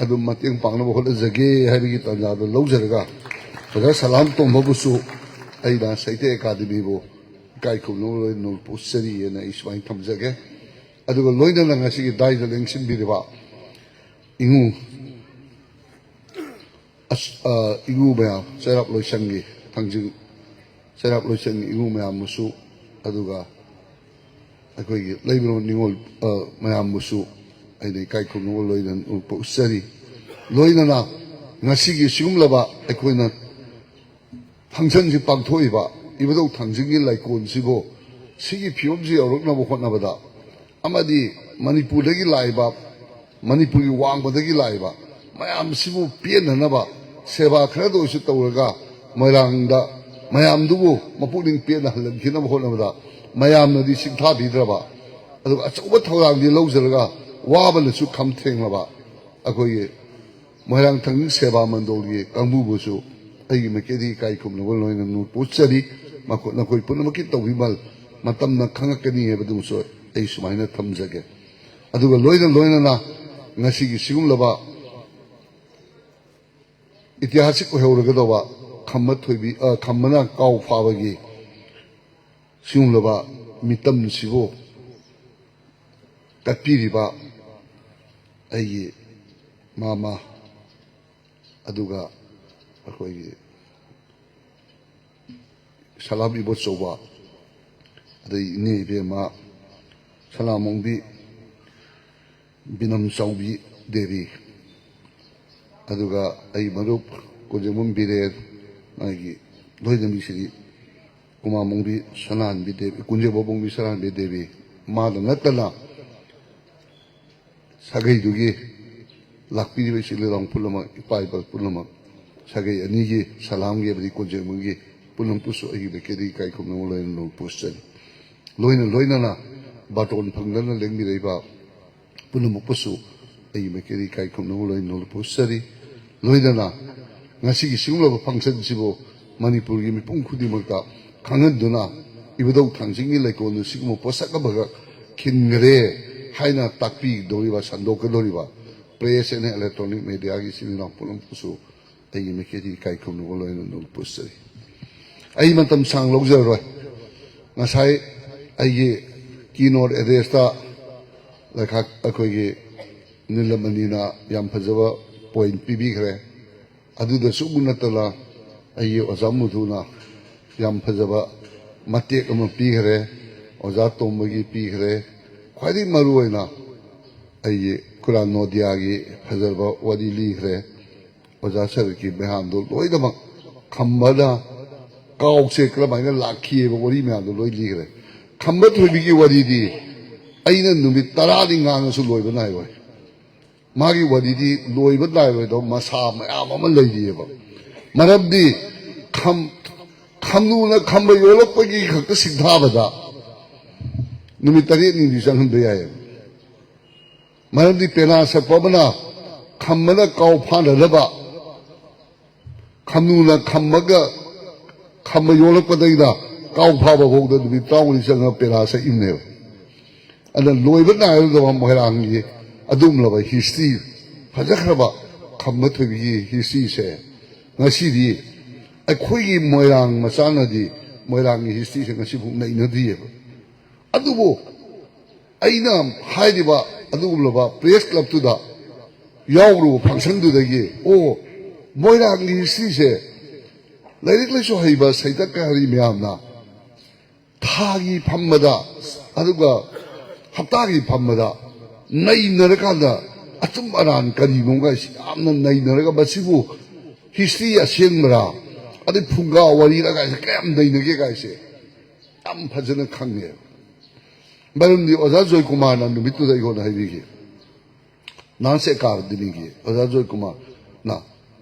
ꯑꯗꯨꯝ ꯃꯇꯦꯡ ꯄꯥꯡꯅꯕ ꯍꯣꯠꯅꯖꯒꯦ ꯍꯥꯏꯕꯒꯤ ꯇꯥꯟꯖꯥꯗꯨ ꯂꯧꯖꯔꯒ, ꯑꯣꯖꯥ ꯁꯂꯥꯝ ꯇꯣꯝꯕꯕꯨꯁꯨ ꯑꯩꯅ ꯁꯥꯍꯤꯇ꯭ꯌ ꯑꯦꯀꯥꯗꯃꯤꯕꯨ ꯏꯀꯥꯏ ꯈꯨꯝꯅꯕ ꯂꯣꯏꯅꯅ ꯄꯨꯛꯆꯔꯤꯑꯅ ꯑꯩ ꯁꯨꯃꯥꯏꯅ ꯊꯝꯖꯒꯦ꯫ ꯑꯗꯨꯒ ꯂꯣꯏꯅꯅ ꯉꯁꯤꯒꯤ ꯗꯥꯏꯗ ꯂꯦꯡꯁꯤꯟꯕꯤꯔꯤꯕ ꯏꯉꯨ ꯑꯁ- ꯑ, ꯏꯉꯨ ꯃꯌꯥꯝ, ꯆꯩꯔꯥꯛ ꯂꯣꯏꯁꯪꯒꯤ ꯊꯥꯡꯖꯤꯡ, ꯆꯩꯔꯥꯛ ꯂꯣꯏꯁꯪꯒꯤ ꯏꯉꯨ ꯃꯌꯥꯝꯕꯨꯁꯨ, ꯑꯗꯨꯒ ꯑꯩꯈꯣꯏꯒꯤ ꯂꯩꯃꯔꯦꯟ ꯅꯤꯉꯣꯜ, ꯑ, ꯃꯌꯥꯝꯕꯨꯁꯨ ꯑꯩꯅ ꯏꯀꯥꯏ ꯈꯨꯝꯅꯕ ꯂꯣꯏꯅꯅ ꯎꯠꯆꯔꯤ꯫ ꯂꯣꯏꯅꯅ ꯉꯁꯤꯒꯤ ꯁꯤꯒꯨꯝꯂꯕ ꯑꯩꯈꯣꯏꯅ ꯐꯪꯁꯟꯁꯤ ꯄꯥꯡꯊꯣꯛꯏꯕ ꯏꯕꯨꯙꯧ ꯊꯥꯡꯖꯤꯡꯒꯤ ꯂꯥꯏꯀꯣꯟꯁꯤꯕꯨ ꯁꯤꯒꯤ ꯐꯤꯕꯝꯁꯤ ꯌꯧꯔꯛꯅꯕ ꯍꯣꯠꯅꯕꯗ, ꯑꯃꯗꯤ ꯃꯅꯤꯄꯨꯔꯗꯒꯤ ꯂꯥꯛꯏꯕ, ꯃꯅꯤꯄꯨꯔꯒꯤ ꯋꯥꯡꯃꯗꯒꯤ ꯂꯥꯛꯏꯕ ꯃꯌꯥꯝꯁꯤꯕꯨ ꯄꯦꯟꯅꯅꯕ ꯁꯦꯕꯥ ꯈꯔꯗ ꯑꯣꯏꯔꯁꯨ ꯇꯧꯔꯒ, ꯃꯣꯏꯔꯥꯡꯗ ꯃꯌꯥꯝꯗꯨꯕꯨ ꯃꯄꯨꯛꯅꯤꯡ ꯄꯦꯟꯅ ꯍꯜꯍꯟꯈꯤꯅꯕ ꯍꯣꯠꯅꯕꯗ ꯃꯌꯥꯝꯅꯗꯤ ꯁꯤꯡꯊꯥꯕꯤꯗ꯭ꯔꯕ, ꯑꯗꯨꯒ ꯑꯆꯧꯕ ꯊꯧꯗꯥꯡꯗꯤ ꯂꯧꯖꯔꯒ ꯋꯥꯕꯅꯁꯨ ꯈꯝ ꯊꯦꯡꯂꯕ ꯑꯩꯈꯣꯏꯒꯤ ꯃꯣꯏꯔꯥꯡ ꯊꯥꯡꯖꯤꯡ ꯁꯦꯕꯥ ꯃꯟꯗꯣꯜꯒꯤ ꯀꯥꯡꯕꯨꯕꯨꯁꯨ ꯑꯩꯒꯤ ꯃꯥꯏꯀꯩꯗꯒꯤ ꯏꯀꯥꯏ ꯈꯨꯝꯅꯕ ꯂꯣꯏꯅ ꯅꯣꯜ ꯄꯨꯖꯔꯤ꯫ ꯃꯈꯣꯏ, ꯅꯈꯣꯏ ꯄꯨꯝꯅꯃꯛꯀꯤ ꯇꯧꯕꯤꯃꯜ ꯃꯇꯝꯅ ꯈꯪꯉꯛꯀꯅꯤ ꯍꯥꯏꯕꯗꯨꯃꯁꯨ ꯑꯩ ꯁꯨꯃꯥꯏꯅ ꯊꯝꯖꯒꯦ꯫ ꯑꯗꯨꯒ ꯂꯣꯏꯅ ꯂꯣꯏꯅꯅ ꯉꯁꯤꯒꯤ ꯁꯤꯒꯨꯝꯂꯕ ꯏꯇꯤꯍꯥꯁꯤꯛ ꯑꯣꯏꯍꯧꯔꯒꯗꯧꯕ ꯈꯝꯕ ꯊꯣꯏꯕꯤ, ꯑ, ꯈꯝꯕꯅ ꯀꯥꯎ ꯐꯥꯕꯒꯤ ꯁꯤꯒꯨꯝꯂꯕ ꯃꯤꯇꯝꯁꯤꯕꯨ ꯀꯠꯄꯤꯔꯤꯕ ꯑꯩꯒꯤ ꯃꯥꯃ, ꯑꯗꯨꯒ ꯑꯩꯈꯣꯏꯒꯤ ꯁꯂꯥꯝ ꯏꯕꯣꯆꯧꯕ, ꯑꯗꯩ ꯏꯅꯦ ꯏꯕꯦꯝꯃ ꯁꯅꯥꯃꯣꯡꯕꯤ ꯕꯤꯅꯝ ꯆꯥꯎꯕꯤ ꯗꯦꯕꯤ, ꯑꯗꯨꯒ ꯑꯩ ꯃꯔꯨꯞ ꯀꯣꯟꯖꯦꯡꯕꯝ ꯕꯤꯔꯦꯟ, ꯃꯥꯒꯤ ꯂꯣꯏꯅꯕꯤ ꯁꯤꯔꯤ ꯀꯨꯃꯥꯃꯣꯡꯕꯤ ꯁꯅꯥꯍꯟꯕꯤ ꯗꯦꯕꯤ, ꯀꯨꯟꯖꯦꯡꯕꯝ ꯃꯣꯡꯕꯤ ꯁꯅꯥꯍꯟꯕꯤ ꯗꯦꯕꯤ, ꯃꯥꯗ ꯅꯠꯇꯅ ꯁꯥꯒꯩꯗꯨꯒꯤ ꯂꯥꯛꯄꯤꯔꯤꯕ ꯏꯆꯤꯜ ꯏꯅꯥꯎ ꯄꯨꯝꯅꯃꯛ, ꯏꯄꯥ ꯏꯄꯥ ꯄꯨꯝꯅꯃꯛ, ꯁꯥꯒꯩ ꯑꯅꯤꯒꯤ ꯁꯂꯥꯝꯒꯤ ꯑꯃꯗꯤ ꯀꯣꯟꯖꯦꯡꯕꯝꯒꯤ ꯄꯨꯝꯅꯃꯛꯄꯨꯁꯨ ꯑꯩꯒꯤ ꯃꯥꯏꯀꯩꯗꯒꯤ ꯏꯀꯥꯏ ꯈꯨꯝꯅꯕ ꯂꯣꯏꯅ ꯅꯣꯜ ꯄꯨꯖꯔꯤ꯫ ꯂꯣꯏꯅ ꯂꯣꯏꯅꯅ ꯕꯥꯇꯣꯟ ꯐꯪꯗꯅ ꯂꯦꯡꯕꯤꯔꯛꯏꯕ ꯄꯨꯝꯅꯃꯛꯄꯨꯁꯨ ꯑꯩꯒꯤ ꯃꯥꯏꯀꯩꯗꯒꯤ ꯏꯀꯥꯏ ꯈꯨꯝꯅꯕ ꯂꯣꯏꯅ ꯅꯣꯜ ꯄꯨꯖꯔꯤ꯫ ꯂꯣꯏꯅꯅ ꯉꯁꯤꯒꯤ ꯁꯤꯒꯨꯝꯂꯕ ꯐꯪꯁꯟꯁꯤꯕꯨ ꯃꯅꯤꯄꯨꯔꯒꯤ ꯃꯤꯄꯨꯝ ꯈꯨꯗꯤꯡꯃꯛꯇ ꯈꯪꯍꯟꯗꯨꯅ, ꯏꯕꯨꯙꯧ ꯊꯥꯡꯖꯤꯡꯒꯤ ꯂꯩꯀꯣꯜꯗꯨ ꯁꯤꯒꯨꯝꯕ ꯄꯣꯠꯁꯛ ꯑꯃꯈꯛ ꯈꯤꯟꯈ꯭ꯔꯦ ꯍꯥꯏꯅ ꯇꯥꯛꯄꯤꯗꯧꯔꯤꯕ, ꯁꯟꯗꯣꯛꯀꯗꯧꯔꯤꯕ press and electronic mediaꯒꯤ ꯏꯆꯤꯜ ꯏꯅꯥꯎ ꯄꯨꯝꯅꯃꯛꯄꯨꯁꯨ ꯑꯩꯒꯤ ꯃꯥꯏꯀꯩꯗꯒꯤ ꯏꯀꯥꯏ ꯈꯨꯝꯅꯕ ꯂꯣꯏꯅ ꯅꯣꯛꯄꯁꯤ꯫ ꯑꯩ ꯃꯇꯝ ꯁꯥꯡ ꯂꯧꯖꯔꯔꯣꯏ꯫ ꯉꯁꯥꯏ ꯑꯩꯒꯤ keynote addressꯇ ꯂꯩꯈꯥꯛ ꯑꯩꯈꯣꯏꯒꯤ ꯅꯤꯂꯃꯅꯤꯅ ꯌꯥꯝ ꯐꯖꯕ point ꯄꯤꯕꯤꯈ꯭ꯔꯦ꯫ ꯑꯗꯨꯗꯁꯨ ꯅꯠꯇꯅ ꯑꯩꯒꯤ ꯑꯣꯖꯥ ꯃꯨꯊꯨꯅ ꯌꯥꯝ ꯐꯖꯕ ꯃꯇꯦꯛ ꯑꯃ ꯄꯤꯈ꯭ꯔꯦ, ꯑꯣꯖꯥ ꯇꯣꯝꯕꯒꯤ ꯄꯤꯈ꯭ꯔꯦ꯫ ꯈ꯭ꯋꯥꯏꯗꯒꯤ ꯃꯔꯨ ꯑꯣꯏꯅ ꯑꯩꯒꯤ ꯈꯨꯔꯥꯟ ꯅꯣꯗꯤꯌꯥꯒꯤ ꯐꯖꯔꯕ ꯋꯥꯔꯤ ꯂꯤꯈ꯭ꯔꯦ꯫ ꯑꯣꯖꯥ ꯁꯔꯠꯀꯤ ꯃꯌꯥꯝꯗꯣ ꯂꯣꯏꯅꯃꯛ ꯈꯝꯕꯅ ꯀꯥꯎꯁꯦ ꯀꯔꯝꯍꯥꯏꯅ ꯂꯥꯛꯈꯤꯑꯕ ꯋꯥꯔꯤ ꯃꯌꯥꯝꯗꯣ ꯂꯣꯏ ꯂꯤꯈ꯭ꯔꯦ꯫ ꯈꯝꯕ ꯊꯣꯏꯕꯤꯒꯤ ꯋꯥꯔꯤꯗꯤ ꯑꯩꯅ ꯅꯨꯃꯤꯠ ꯇꯔꯥꯗꯤ ꯉꯥꯡꯉꯁꯨ ꯂꯣꯏꯕ ꯅꯥꯏꯔꯣꯏ꯫ ꯃꯥꯒꯤ ꯋꯥꯔꯤꯗꯤ ꯂꯣꯏꯕ ꯅꯥꯏꯔꯣꯏꯗꯕ ꯃꯁꯥ ꯃꯌꯥꯝ ꯑꯃ ꯂꯩꯔꯤꯑꯕ꯫ ꯃꯔꯝꯗꯤ ꯈꯝ-, ꯈꯝꯅꯨꯅ ꯈꯝꯕ ꯌꯣꯜꯂꯛꯄꯒꯤ ꯈꯛꯇ ꯁꯤꯡꯊꯥꯕꯗ ꯅꯨꯃꯤꯠ ꯇꯔꯦꯠꯅꯤꯗꯤ ꯆꯪꯍꯟꯕ ꯌꯥꯏꯑꯕ꯫ ꯃꯔꯝꯗꯤ ꯄꯦꯅꯥ ꯁꯛꯄ ꯑꯃꯅ ꯈꯝꯕꯅ ꯀꯥꯎ ꯐꯥꯅꯅꯕ, ꯈꯝꯅꯨꯅ ꯈꯝꯃꯒ ꯈꯝꯕ ꯌꯣꯜꯂꯛꯄꯗꯩꯗ ꯀꯥꯎ ꯐꯥꯕ ꯐꯥꯎꯗ ꯅꯨꯃꯤꯠ ꯇꯔꯥꯃꯉꯥꯅꯤ ꯆꯪꯉꯒ ꯄꯦꯅꯥ ꯁꯛꯏꯕꯅꯦꯕ꯫ ꯑꯗ ꯂꯣꯏꯕ ꯅꯥꯏꯔꯣꯏꯗꯕ ꯃꯣꯏꯔꯥꯡꯒꯤ ꯑꯗꯨꯒꯨꯝꯂꯕ history, ꯐꯖꯈ꯭ꯔꯕ ꯈꯝꯕ ꯊꯣꯏꯕꯤꯒꯤ historyꯁꯦ ꯉꯁꯤꯗꯤ ꯑꯩꯈꯣꯏꯒꯤ ꯃꯣꯏꯔꯥꯡ ꯃꯆꯥꯅꯗꯤ ꯃꯣꯏꯔꯥꯡꯒꯤ historyꯁꯦ ꯉꯁꯤꯐꯥꯎ ꯅꯩꯅꯗ꯭ꯔꯤꯑꯕ꯫ ꯑꯗꯨꯕꯨ ꯑꯩꯅ ꯍꯥꯏꯔꯤꯕ ꯑꯗꯨꯒꯨꯝꯂꯕ press clubꯇꯨꯗ ꯌꯥꯎꯔꯨꯕ functionꯗꯨꯗꯒꯤ, ꯑꯣ, ꯃꯣꯏꯔꯥꯡꯒꯤ historyꯁꯦ ꯂꯥꯏꯔꯤꯛ ꯂꯥꯏꯁꯨ ꯍꯩꯕ ꯁꯩꯇꯛ ꯀꯍꯥꯔꯤ ꯃꯌꯥꯝꯅ ꯊꯥꯒꯤ ꯐꯝꯕꯗ, ꯑꯗꯨꯒ ꯍꯞꯇꯥꯒꯤ ꯐꯝꯕꯗ ꯅꯩꯅꯔꯀꯥꯟꯗ ꯑꯆꯨꯝ ꯑꯔꯥꯟ ꯀꯔꯤꯅꯣ ꯀꯥꯏꯁꯤ ꯌꯥꯝꯅ ꯅꯩꯅꯔꯒ, ꯃꯁꯤꯕꯨ history ꯑꯁꯦꯡꯕꯔꯥ, ꯑꯗꯩ ꯐꯨꯡꯒꯥ ꯋꯥꯔꯤꯔ ꯀꯥꯏꯁꯦ ꯀꯌꯥꯝ ꯅꯩꯅꯒꯦ ꯀꯥꯏꯁꯦ ꯌꯥꯝ ꯐꯖꯅ ꯈꯪꯉꯦꯕ꯫ ꯃꯔꯝꯗꯤ ꯑꯣꯖꯥ ꯖꯣꯏꯀꯨꯃꯥꯔꯅ ꯅꯨꯃꯤꯠꯇꯨꯗ ꯑꯩꯉꯣꯟꯗ ꯍꯥꯏꯕꯤꯈꯤ, ꯅꯥꯟꯁ ꯑꯦꯀꯥꯗꯃꯤꯒꯤ ꯑꯣꯖꯥ ꯖꯣꯏꯀꯨꯃꯥꯔꯅ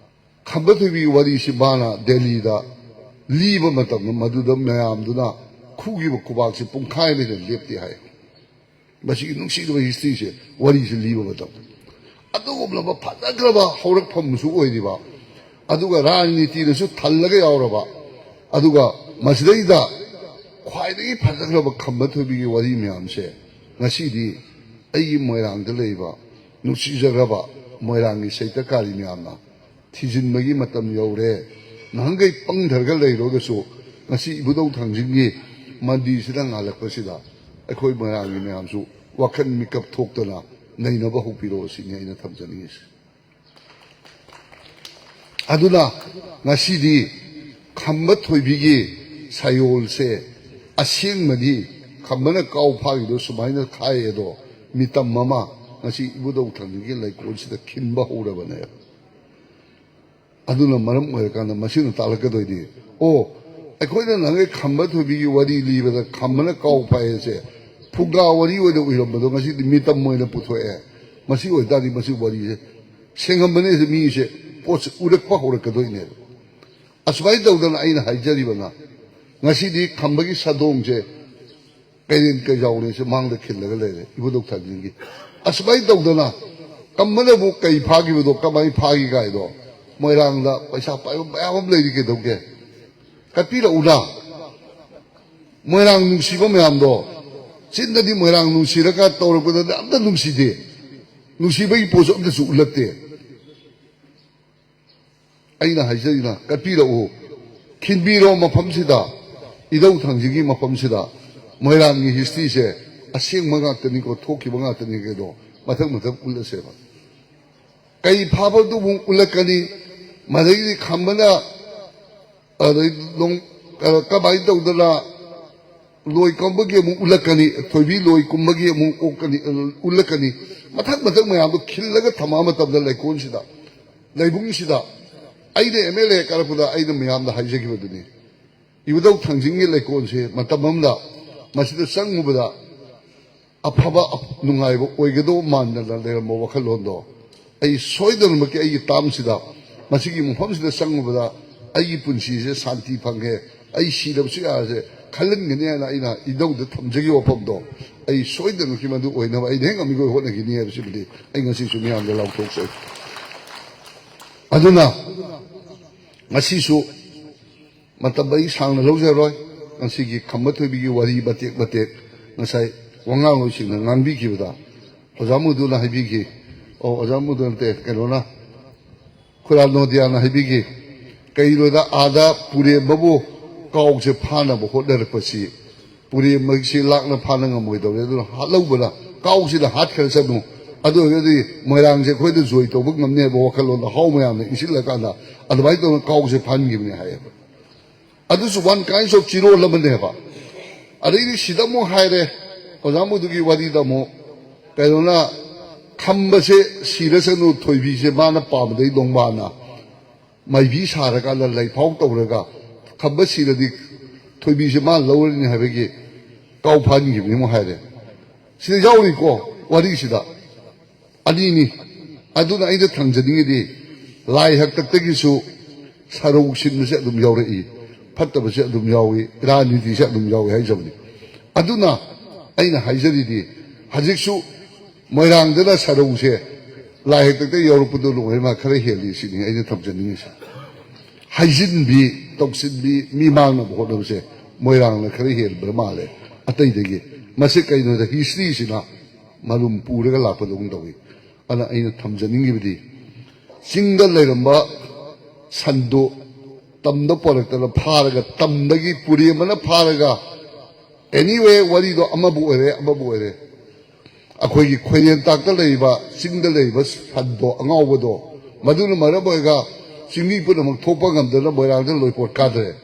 ꯈꯝꯕ ꯊꯣꯏꯕꯤꯒꯤ ꯋꯥꯔꯤꯁꯤ ꯃꯥꯅ ꯗꯦꯜꯂꯤꯗ ꯂꯤꯕ ꯃꯇꯝꯗ ꯃꯗꯨꯗ ꯃꯌꯥꯝꯗꯨꯅ ꯈꯨꯈꯤꯕ ꯈꯨꯕꯥꯛꯁꯤ ꯄꯨꯡꯈꯥꯏ ꯑꯃ ꯍꯦꯟꯅ ꯂꯦꯞꯇꯦ ꯍꯥꯏ꯫ ꯃꯁꯤꯒꯤ ꯅꯨꯡꯁꯤꯔꯕ historyꯁꯦ, ꯋꯥꯔꯤꯁꯦ ꯂꯤꯕ ꯃꯇꯝꯗ ꯑꯗꯨꯒꯨꯝꯂꯕ ꯐꯖꯈ꯭ꯔꯕ ꯍꯧꯔꯛꯐꯝꯁꯨ ꯑꯣꯏꯔꯤꯕ ꯑꯗꯨꯒ ꯔꯥꯖꯅꯤꯇꯤꯅꯁꯨ ꯊꯜꯂꯒ ꯌꯥꯎꯔꯕ, ꯑꯗꯨꯒ ꯃꯁꯤꯗꯩꯗ ꯈ꯭ꯋꯥꯏꯗꯒꯤ ꯐꯖꯈ꯭ꯔꯕ ꯈꯝꯕ ꯊꯣꯏꯕꯤꯒꯤ ꯋꯥꯔꯤ ꯃꯌꯥꯝꯁꯦ ꯉꯁꯤꯗꯤ ꯑꯩꯒꯤ ꯃꯣꯏꯔꯥꯡꯗ ꯂꯩꯕ ꯅꯨꯡꯁꯤꯖꯈ꯭ꯔꯕ ꯃꯣꯏꯔꯥꯡꯒꯤ ꯁꯩꯇꯀꯥꯔꯤ ꯃꯌꯥꯝꯅ ꯊꯤꯖꯤꯟꯕꯒꯤ ꯃꯇꯝ ꯌꯧꯔꯦ꯫ ꯅꯍꯥꯟꯈꯩ ꯄꯪꯊꯔꯒ ꯂꯩꯔꯨꯔꯒꯁꯨ ꯉꯁꯤ ꯏꯕꯨꯙꯧ ꯊꯥꯡꯖꯤꯡꯒꯤ ꯃꯟꯗꯤꯔꯁꯤꯗ ꯉꯥꯜꯂꯛꯄꯁꯤꯗ ꯑꯩꯈꯣꯏ ꯃꯣꯏꯔꯥꯡꯒꯤ ꯃꯌꯥꯝꯁꯨ ꯋꯥꯈꯜ ꯃꯤꯀꯞ ꯊꯣꯛꯇꯅ ꯅꯩꯅꯕ ꯍꯧꯕꯤꯔꯛꯑꯣ ꯁꯤꯅꯤ ꯑꯩꯅ ꯊꯝꯖꯅꯤꯡꯉꯤꯁꯦ꯫ ꯑꯗꯨꯅ ꯉꯁꯤꯗꯤ ꯈꯝꯕ ꯊꯣꯏꯕꯤꯒꯤ ꯁꯌꯣꯜꯁꯦ ꯑꯁꯦꯡꯕꯅꯤ, ꯈꯝꯕꯅ ꯀꯥꯎ ꯐꯥꯈꯤꯕꯗꯣ ꯁꯨꯃꯥꯏꯅ ꯈꯥꯏ ꯑꯗꯣ ꯃꯤꯇꯝ ꯑꯃ ꯉꯁꯤ ꯏꯕꯨꯙꯧ ꯊꯥꯡꯖꯤꯡꯒꯤ ꯂꯩꯀꯣꯜꯁꯤꯗ ꯈꯤꯟꯕ ꯍꯧꯔꯕꯅꯦꯕ꯫ ꯑꯗꯨꯅ ꯃꯔꯝ ꯑꯣꯏꯔꯀꯥꯟꯗ ꯃꯁꯤꯅ ꯇꯥꯛꯂꯛꯀꯗꯣꯏꯅꯤ꯫ ꯑꯣ, ꯑꯩꯈꯣꯏꯅ ꯅꯍꯥꯟꯒꯩ ꯈꯝꯕ ꯊꯣꯏꯕꯤꯒꯤ ꯋꯥꯔꯤ ꯂꯤꯕꯗ ꯈꯝꯕꯅ ꯀꯥꯎ ꯐꯥꯏ ꯍꯥꯏꯁꯦ ꯐꯨꯡꯒꯥ ꯋꯥꯔꯤ ꯑꯣꯏꯅ ꯎꯏꯔꯝꯕꯗꯣ ꯉꯁꯤꯗꯤ ꯃꯤꯇꯝ ꯑꯣꯏꯅ ꯄꯨꯊꯣꯛꯑꯦ꯫ ꯃꯁꯤ ꯑꯣꯏꯇꯥꯔꯗꯤ ꯃꯁꯤ ꯋꯥꯔꯤꯁꯦ ꯁꯦꯡꯉꯝꯕꯅꯦ, ꯃꯤꯁꯦ ꯄꯣꯠꯁꯦ ꯎꯔꯛꯄ ꯍꯧꯔꯛꯀꯗꯣꯏꯅꯦꯕ꯫ ꯑꯁꯨꯃꯥꯏꯅ ꯇꯧꯗꯅ ꯑꯩꯅ ꯍꯥꯏꯖꯔꯤꯕꯅ ꯉꯁꯤꯗꯤ ꯈꯝꯕꯒꯤ ꯁꯥꯗꯣꯡꯁꯦ ꯀꯩꯔꯦꯟ ꯀꯩꯖꯥꯎꯅꯦꯁꯦ ꯃꯥꯡꯗ ꯈꯤꯜꯂꯒ ꯂꯩꯔꯦ ꯏꯕꯨꯙꯧ ꯊꯥꯡꯖꯤꯡꯒꯤ꯫ ꯑꯁꯨꯃꯥꯏꯅ ꯇꯧꯗꯅ ꯀꯝꯕꯅꯕꯨ ꯀꯩ ꯐꯥꯈꯤꯕꯗꯣ, ꯀꯃꯥꯏꯅ ꯐꯥꯈꯤ ꯀꯥꯏꯗꯣ ꯃꯣꯏꯔꯥꯡꯗ ꯄꯩꯁꯥ ꯄꯥꯏꯕ ꯃꯌꯥꯝ ꯑꯃ ꯂꯩꯔꯤ ꯀꯩꯗꯧꯒꯦ? ꯀꯠꯄꯤꯔꯛꯎꯅ꯫ ꯃꯣꯏꯔꯥꯡ ꯅꯨꯡꯁꯤꯕ ꯃꯌꯥꯝꯗꯣ ꯆꯤꯟꯗꯗꯤ ꯃꯣꯏꯔꯥꯡ ꯅꯨꯡꯁꯤꯔꯒ ꯇꯧꯔꯛꯄꯗꯗꯤ ꯑꯝꯇ ꯅꯨꯡꯁꯤꯗꯦ꯫ ꯅꯨꯡꯁꯤꯕꯒꯤ ꯄꯣꯠꯁꯨ ꯑꯝꯇꯁꯨ ꯎꯠꯂꯛꯇꯦ꯫ ꯑꯩꯅ ꯍꯥꯏꯖꯔꯤꯅ ꯀꯠꯄꯤꯔꯛꯎ, ꯈꯤꯟꯕꯤꯔꯣ ꯃꯐꯝꯁꯤꯗ, ꯏꯙꯧ ꯊꯥꯡꯖꯤꯡꯒꯤ ꯃꯐꯝꯁꯤꯗ꯫ ꯃꯣꯏꯔꯥꯡꯒꯤ ꯍꯤꯁꯇ꯭ꯔꯤꯁꯦ ꯑꯁꯦꯡꯕ ꯉꯥꯛꯇꯅꯤꯀꯣ, ꯊꯣꯛꯈꯤꯕ ꯉꯥꯛꯇꯅꯤ ꯀꯩꯅꯣ, ꯃꯊꯪ ꯃꯊꯪ ꯎꯠꯂꯁꯦꯕ꯫ ꯀꯩ ꯐꯥꯕꯗꯨ ꯑꯃꯨꯛ ꯎꯠꯂꯛꯀꯅꯤ, ꯃꯗꯒꯤꯗꯤ ꯈꯝꯕꯅ ꯑꯗꯩ ꯅꯣꯡ-, ꯀꯩꯅꯣ, ꯀꯃꯥꯏꯅ ꯇꯧꯗꯅ ꯂꯣꯏ ꯀꯨꯝꯕꯒꯤ ꯑꯃꯨꯛ ꯎꯠꯂꯛꯀꯅꯤ, ꯊꯣꯏꯕꯤ ꯂꯣꯏ ꯀꯨꯝꯕꯒꯤ ꯑꯃꯨꯛ ꯑꯣꯛꯀꯅꯤ, ꯎꯠꯂꯛꯀꯅꯤ꯫ ꯃꯊꯪ ꯃꯊꯪ ꯃꯌꯥꯝꯗꯣ ꯈꯤꯜꯂꯒ ꯊꯝꯃꯛꯑ ꯃꯇꯝꯗ ꯂꯩꯀꯣꯜꯁꯤꯗ, ꯂꯩꯕꯨꯡꯁꯤꯗ ꯑꯩꯅ ꯑꯦꯝ ꯑꯦꯜ ꯑꯦ ꯀꯥꯔꯛꯄꯗ ꯑꯩꯅ ꯃꯌꯥꯝꯗ ꯍꯥꯏꯖꯈꯤꯕꯗꯨꯅꯤ꯫ ꯏꯕꯨꯙꯧ ꯊꯥꯡꯖꯤꯡꯒꯤ ꯂꯩꯀꯣꯜꯁꯦ ꯃꯇꯝ ꯑꯃꯗ ꯃꯁꯤꯗ ꯆꯪꯉꯨꯕꯗ ꯑꯐꯕ ꯅꯨꯡꯉꯥꯏꯕ ꯑꯣꯏꯒꯗꯧꯕ ꯃꯥꯟꯗꯅ ꯂꯩꯔꯝꯕ ꯋꯥꯈꯜꯂꯣꯟꯗꯣ ꯑꯩ ꯁꯣꯏꯗꯅꯃꯛꯀꯤ ꯑꯩꯒꯤ ꯇꯥꯝꯁꯤꯗ, ꯃꯁꯤꯒꯤ ꯃꯐꯝꯁꯤꯗ ꯆꯪꯉꯨꯕꯗ ꯑꯩꯒꯤ ꯄꯨꯟꯁꯤꯁꯦ ꯁꯥꯟꯇꯤ ꯐꯪꯉꯦ, ꯑꯩ ꯁꯤꯔꯕꯁꯨ ꯌꯥꯔꯁꯦ ꯈꯜꯍꯟꯒꯅꯤ ꯍꯥꯏꯅ ꯑꯩꯅ ꯏꯙꯧꯗ ꯊꯝꯖꯈꯤꯕ ꯋꯥꯐꯝꯗꯣ ꯑꯩ ꯁꯣꯏꯗꯅꯃꯛꯀꯤ ꯃꯗꯨ ꯑꯣꯏꯅꯕ ꯑꯩꯅ ꯍꯦꯛ ꯉꯝꯃꯤꯈꯩ ꯍꯣꯠꯅꯈꯤꯅꯤ ꯍꯥꯏꯕꯁꯤꯃꯗꯤ ꯑꯩ ꯉꯁꯤꯁꯨ ꯃꯤꯌꯥꯝꯗ ꯂꯥꯎꯊꯣꯛꯆꯩ꯫ ꯑꯗꯨꯅ ꯉꯁꯤꯁꯨ ꯃꯇꯝ ꯑꯩ ꯁꯥꯡꯅ ꯂꯧꯖꯔꯣꯏ꯫ ꯉꯁꯤꯒꯤ ꯈꯝꯕ ꯊꯣꯏꯕꯤꯒꯤ ꯋꯥꯔꯤ ꯃꯇꯦꯛ ꯃꯇꯦꯛ ꯉꯁꯥꯏ ꯋꯥꯉꯥꯡꯂꯣꯏꯁꯤꯡꯅ ꯉꯥꯡꯕꯤꯈꯤꯕꯗ ꯑꯣꯖꯥ ꯃꯨꯗꯨꯅ ꯍꯥꯏꯕꯤꯈꯤ, ꯑꯣ, ꯑꯣꯖꯥ ꯃꯨꯗꯨ ꯅꯠꯇꯦ, ꯀꯩꯅꯣꯅ, ꯈꯨꯔꯥ ꯅꯣꯗꯤꯌꯥꯅ ꯍꯥꯏꯕꯤꯈꯤ, ꯀꯩꯅꯣꯗ ꯑꯥꯗ ꯄꯨꯔꯦꯝꯕꯕꯨ ꯀꯥꯎꯁꯦ ꯐꯥꯅꯕ ꯍꯣꯠꯅꯔꯛꯄꯁꯤ, ꯄꯨꯔꯦꯝꯕꯁꯤ ꯂꯥꯛꯅ ꯐꯥꯅ ꯉꯝꯃꯣꯏꯗꯧꯔꯦ, ꯑꯗꯨꯅ ꯍꯥꯠꯍꯧꯕꯅ ꯀꯥꯎꯁꯤꯗ ꯍꯥꯠꯈ꯭ꯔꯁꯅꯨ, ꯑꯗꯨ ꯑꯣꯏꯔꯒꯗꯤ ꯃꯣꯏꯔꯥꯡꯁꯦ ꯑꯩꯈꯣꯏꯗ ꯖꯣꯏ ꯇꯧꯕ ꯉꯝꯅꯤ ꯍꯥꯏꯕ ꯋꯥꯈꯜꯂꯣꯟꯗ ꯍꯥꯎ ꯃꯌꯥꯝꯅ ꯏꯟꯁꯤꯜꯂꯀꯥꯟꯗ ꯑꯗꯨꯃꯥꯏꯅ ꯇꯧꯅ ꯀꯥꯎꯁꯦ ꯐꯥꯟꯈꯤꯕꯅꯤ ꯍꯥꯏꯌꯦꯕ꯫ ꯑꯗꯨꯁꯨ one kinds of ꯆꯤꯔꯣꯜ ꯑꯃꯅꯦꯕ꯫ ꯑꯗꯩꯗꯤ ꯁꯤꯗ ꯑꯃꯨꯛ ꯍꯥꯏꯔꯦ, ꯑꯣꯖꯥ ꯃꯨꯗꯨꯒꯤ ꯋꯥꯔꯤꯗ ꯑꯃꯨꯛ, ꯀꯩꯅꯣꯅ, ꯈꯝꯕꯁꯦ ꯁꯤꯔꯁꯅꯨ, ꯊꯣꯏꯕꯤꯁꯦ ꯃꯥꯅ ꯄꯥꯝꯕꯗꯩ ꯅꯣꯡꯃꯥꯅ ꯃꯥꯏꯕꯤ ꯁꯥꯔꯀꯥꯟꯗ ꯂꯩꯐꯥꯎ ꯇꯧꯔꯒ ꯈꯝꯕ ꯁꯤꯔꯗꯤ ꯊꯣꯏꯕꯤꯁꯦ ꯃꯥꯅ ꯂꯧꯔꯅꯤ ꯍꯥꯏꯕꯒꯤ ꯀꯥꯎ ꯐꯥꯟꯈꯤꯕꯅꯤ ꯑꯃꯨꯛ ꯍꯥꯏꯔꯦ꯫ ꯁꯤꯗ ꯌꯥꯎꯔꯤꯀꯣ ꯋꯥꯔꯤꯁꯤꯗ꯫ ꯑꯅꯤꯅꯤ꯫ ꯑꯗꯨꯅ ꯑꯩꯅ ꯊꯝꯖꯅꯤꯡꯉꯤꯗꯤ, ꯂꯥꯏ ꯍꯥꯛꯇꯛꯇꯒꯤꯁꯨ ꯁꯔꯧ ꯁꯤꯟꯕꯁꯦ ꯑꯗꯨꯝ ꯌꯥꯎꯔꯛꯏ, ꯐꯠꯇꯕꯁꯦ ꯑꯗꯨꯝ ꯌꯥꯎꯏ, ꯔꯥꯖꯅꯤꯇꯤꯁꯦ ꯑꯗꯨꯝ ꯌꯥꯎꯏ ꯍꯥꯏꯖꯕꯅꯤ꯫ ꯑꯗꯨꯅ ꯑꯩꯅ ꯍꯥꯏꯖꯔꯤꯗꯤ, ꯍꯧꯖꯤꯛꯁꯨ ꯃꯣꯏꯔꯥꯡꯗꯅ ꯁꯔꯧꯁꯦ ꯂꯥꯏ ꯍꯥꯛꯇꯛꯇ ꯌꯥꯎꯔꯛꯄꯗꯣ ꯂꯣꯏꯅꯃꯛ ꯈꯔ ꯍꯦꯜꯂꯤ ꯁꯤꯅꯤ ꯑꯩꯅ ꯊꯝꯖꯅꯤꯡꯉꯤꯁꯦ꯫ ꯍꯩꯖꯤꯟꯕꯤ, ꯇꯧꯁꯤꯟꯕꯤ, ꯃꯤ ꯃꯥꯡꯅꯕ ꯍꯣꯠꯅꯕꯁꯦ ꯃꯣꯏꯔꯥꯡꯅ ꯈꯔ ꯍꯦꯟꯕ ꯃꯥꯜꯂꯦ ꯑꯇꯩꯗꯒꯤ꯫ ꯃꯁꯤ ꯀꯩꯅꯣꯗ historyꯁꯤꯅ ꯃꯔꯨꯝ ꯄꯨꯔꯒ ꯂꯥꯛꯄꯗꯧꯅ ꯇꯧꯏ꯫ ꯑꯗꯨꯅ ꯑꯩꯅ ꯊꯝꯖꯅꯤꯡꯉꯤꯕꯗꯤ, ꯆꯤꯡꯗ ꯂꯩꯔꯝꯕ ꯁꯟꯗꯨ ꯇꯝꯗ ꯄꯣꯔꯛꯇꯅ ꯐꯥꯔꯒ, ꯇꯝꯗꯒꯤ ꯄꯨꯔꯦꯝꯕꯅ ꯐꯥꯔꯒ, anyway, ꯋꯥꯔꯤꯗꯣ ꯑꯃꯕꯨ ꯑꯣꯏꯔꯦ, ꯑꯃꯕꯨ ꯑꯣꯏꯔꯦ, ꯑꯩꯈꯣꯏꯒꯤ ꯈꯣꯏꯔꯦꯟ ꯇꯥꯛꯇ ꯂꯩꯔꯤꯕ, ꯆꯤꯡꯗ ꯂꯩꯔꯤꯕ ꯁꯟꯗꯣ, ꯑꯉꯥꯎꯕꯗꯣ, ꯃꯗꯨꯅ ꯃꯔꯝ ꯑꯣꯏꯔꯒ ꯆꯤꯡꯃꯤ ꯄꯨꯝꯅꯃꯛ ꯊꯣꯛꯄ ꯉꯝꯗꯅ ꯃꯣꯏꯔꯥꯡꯗ ꯂꯣꯏꯄꯣꯠ ꯀꯥꯗ꯭ꯔꯦ꯫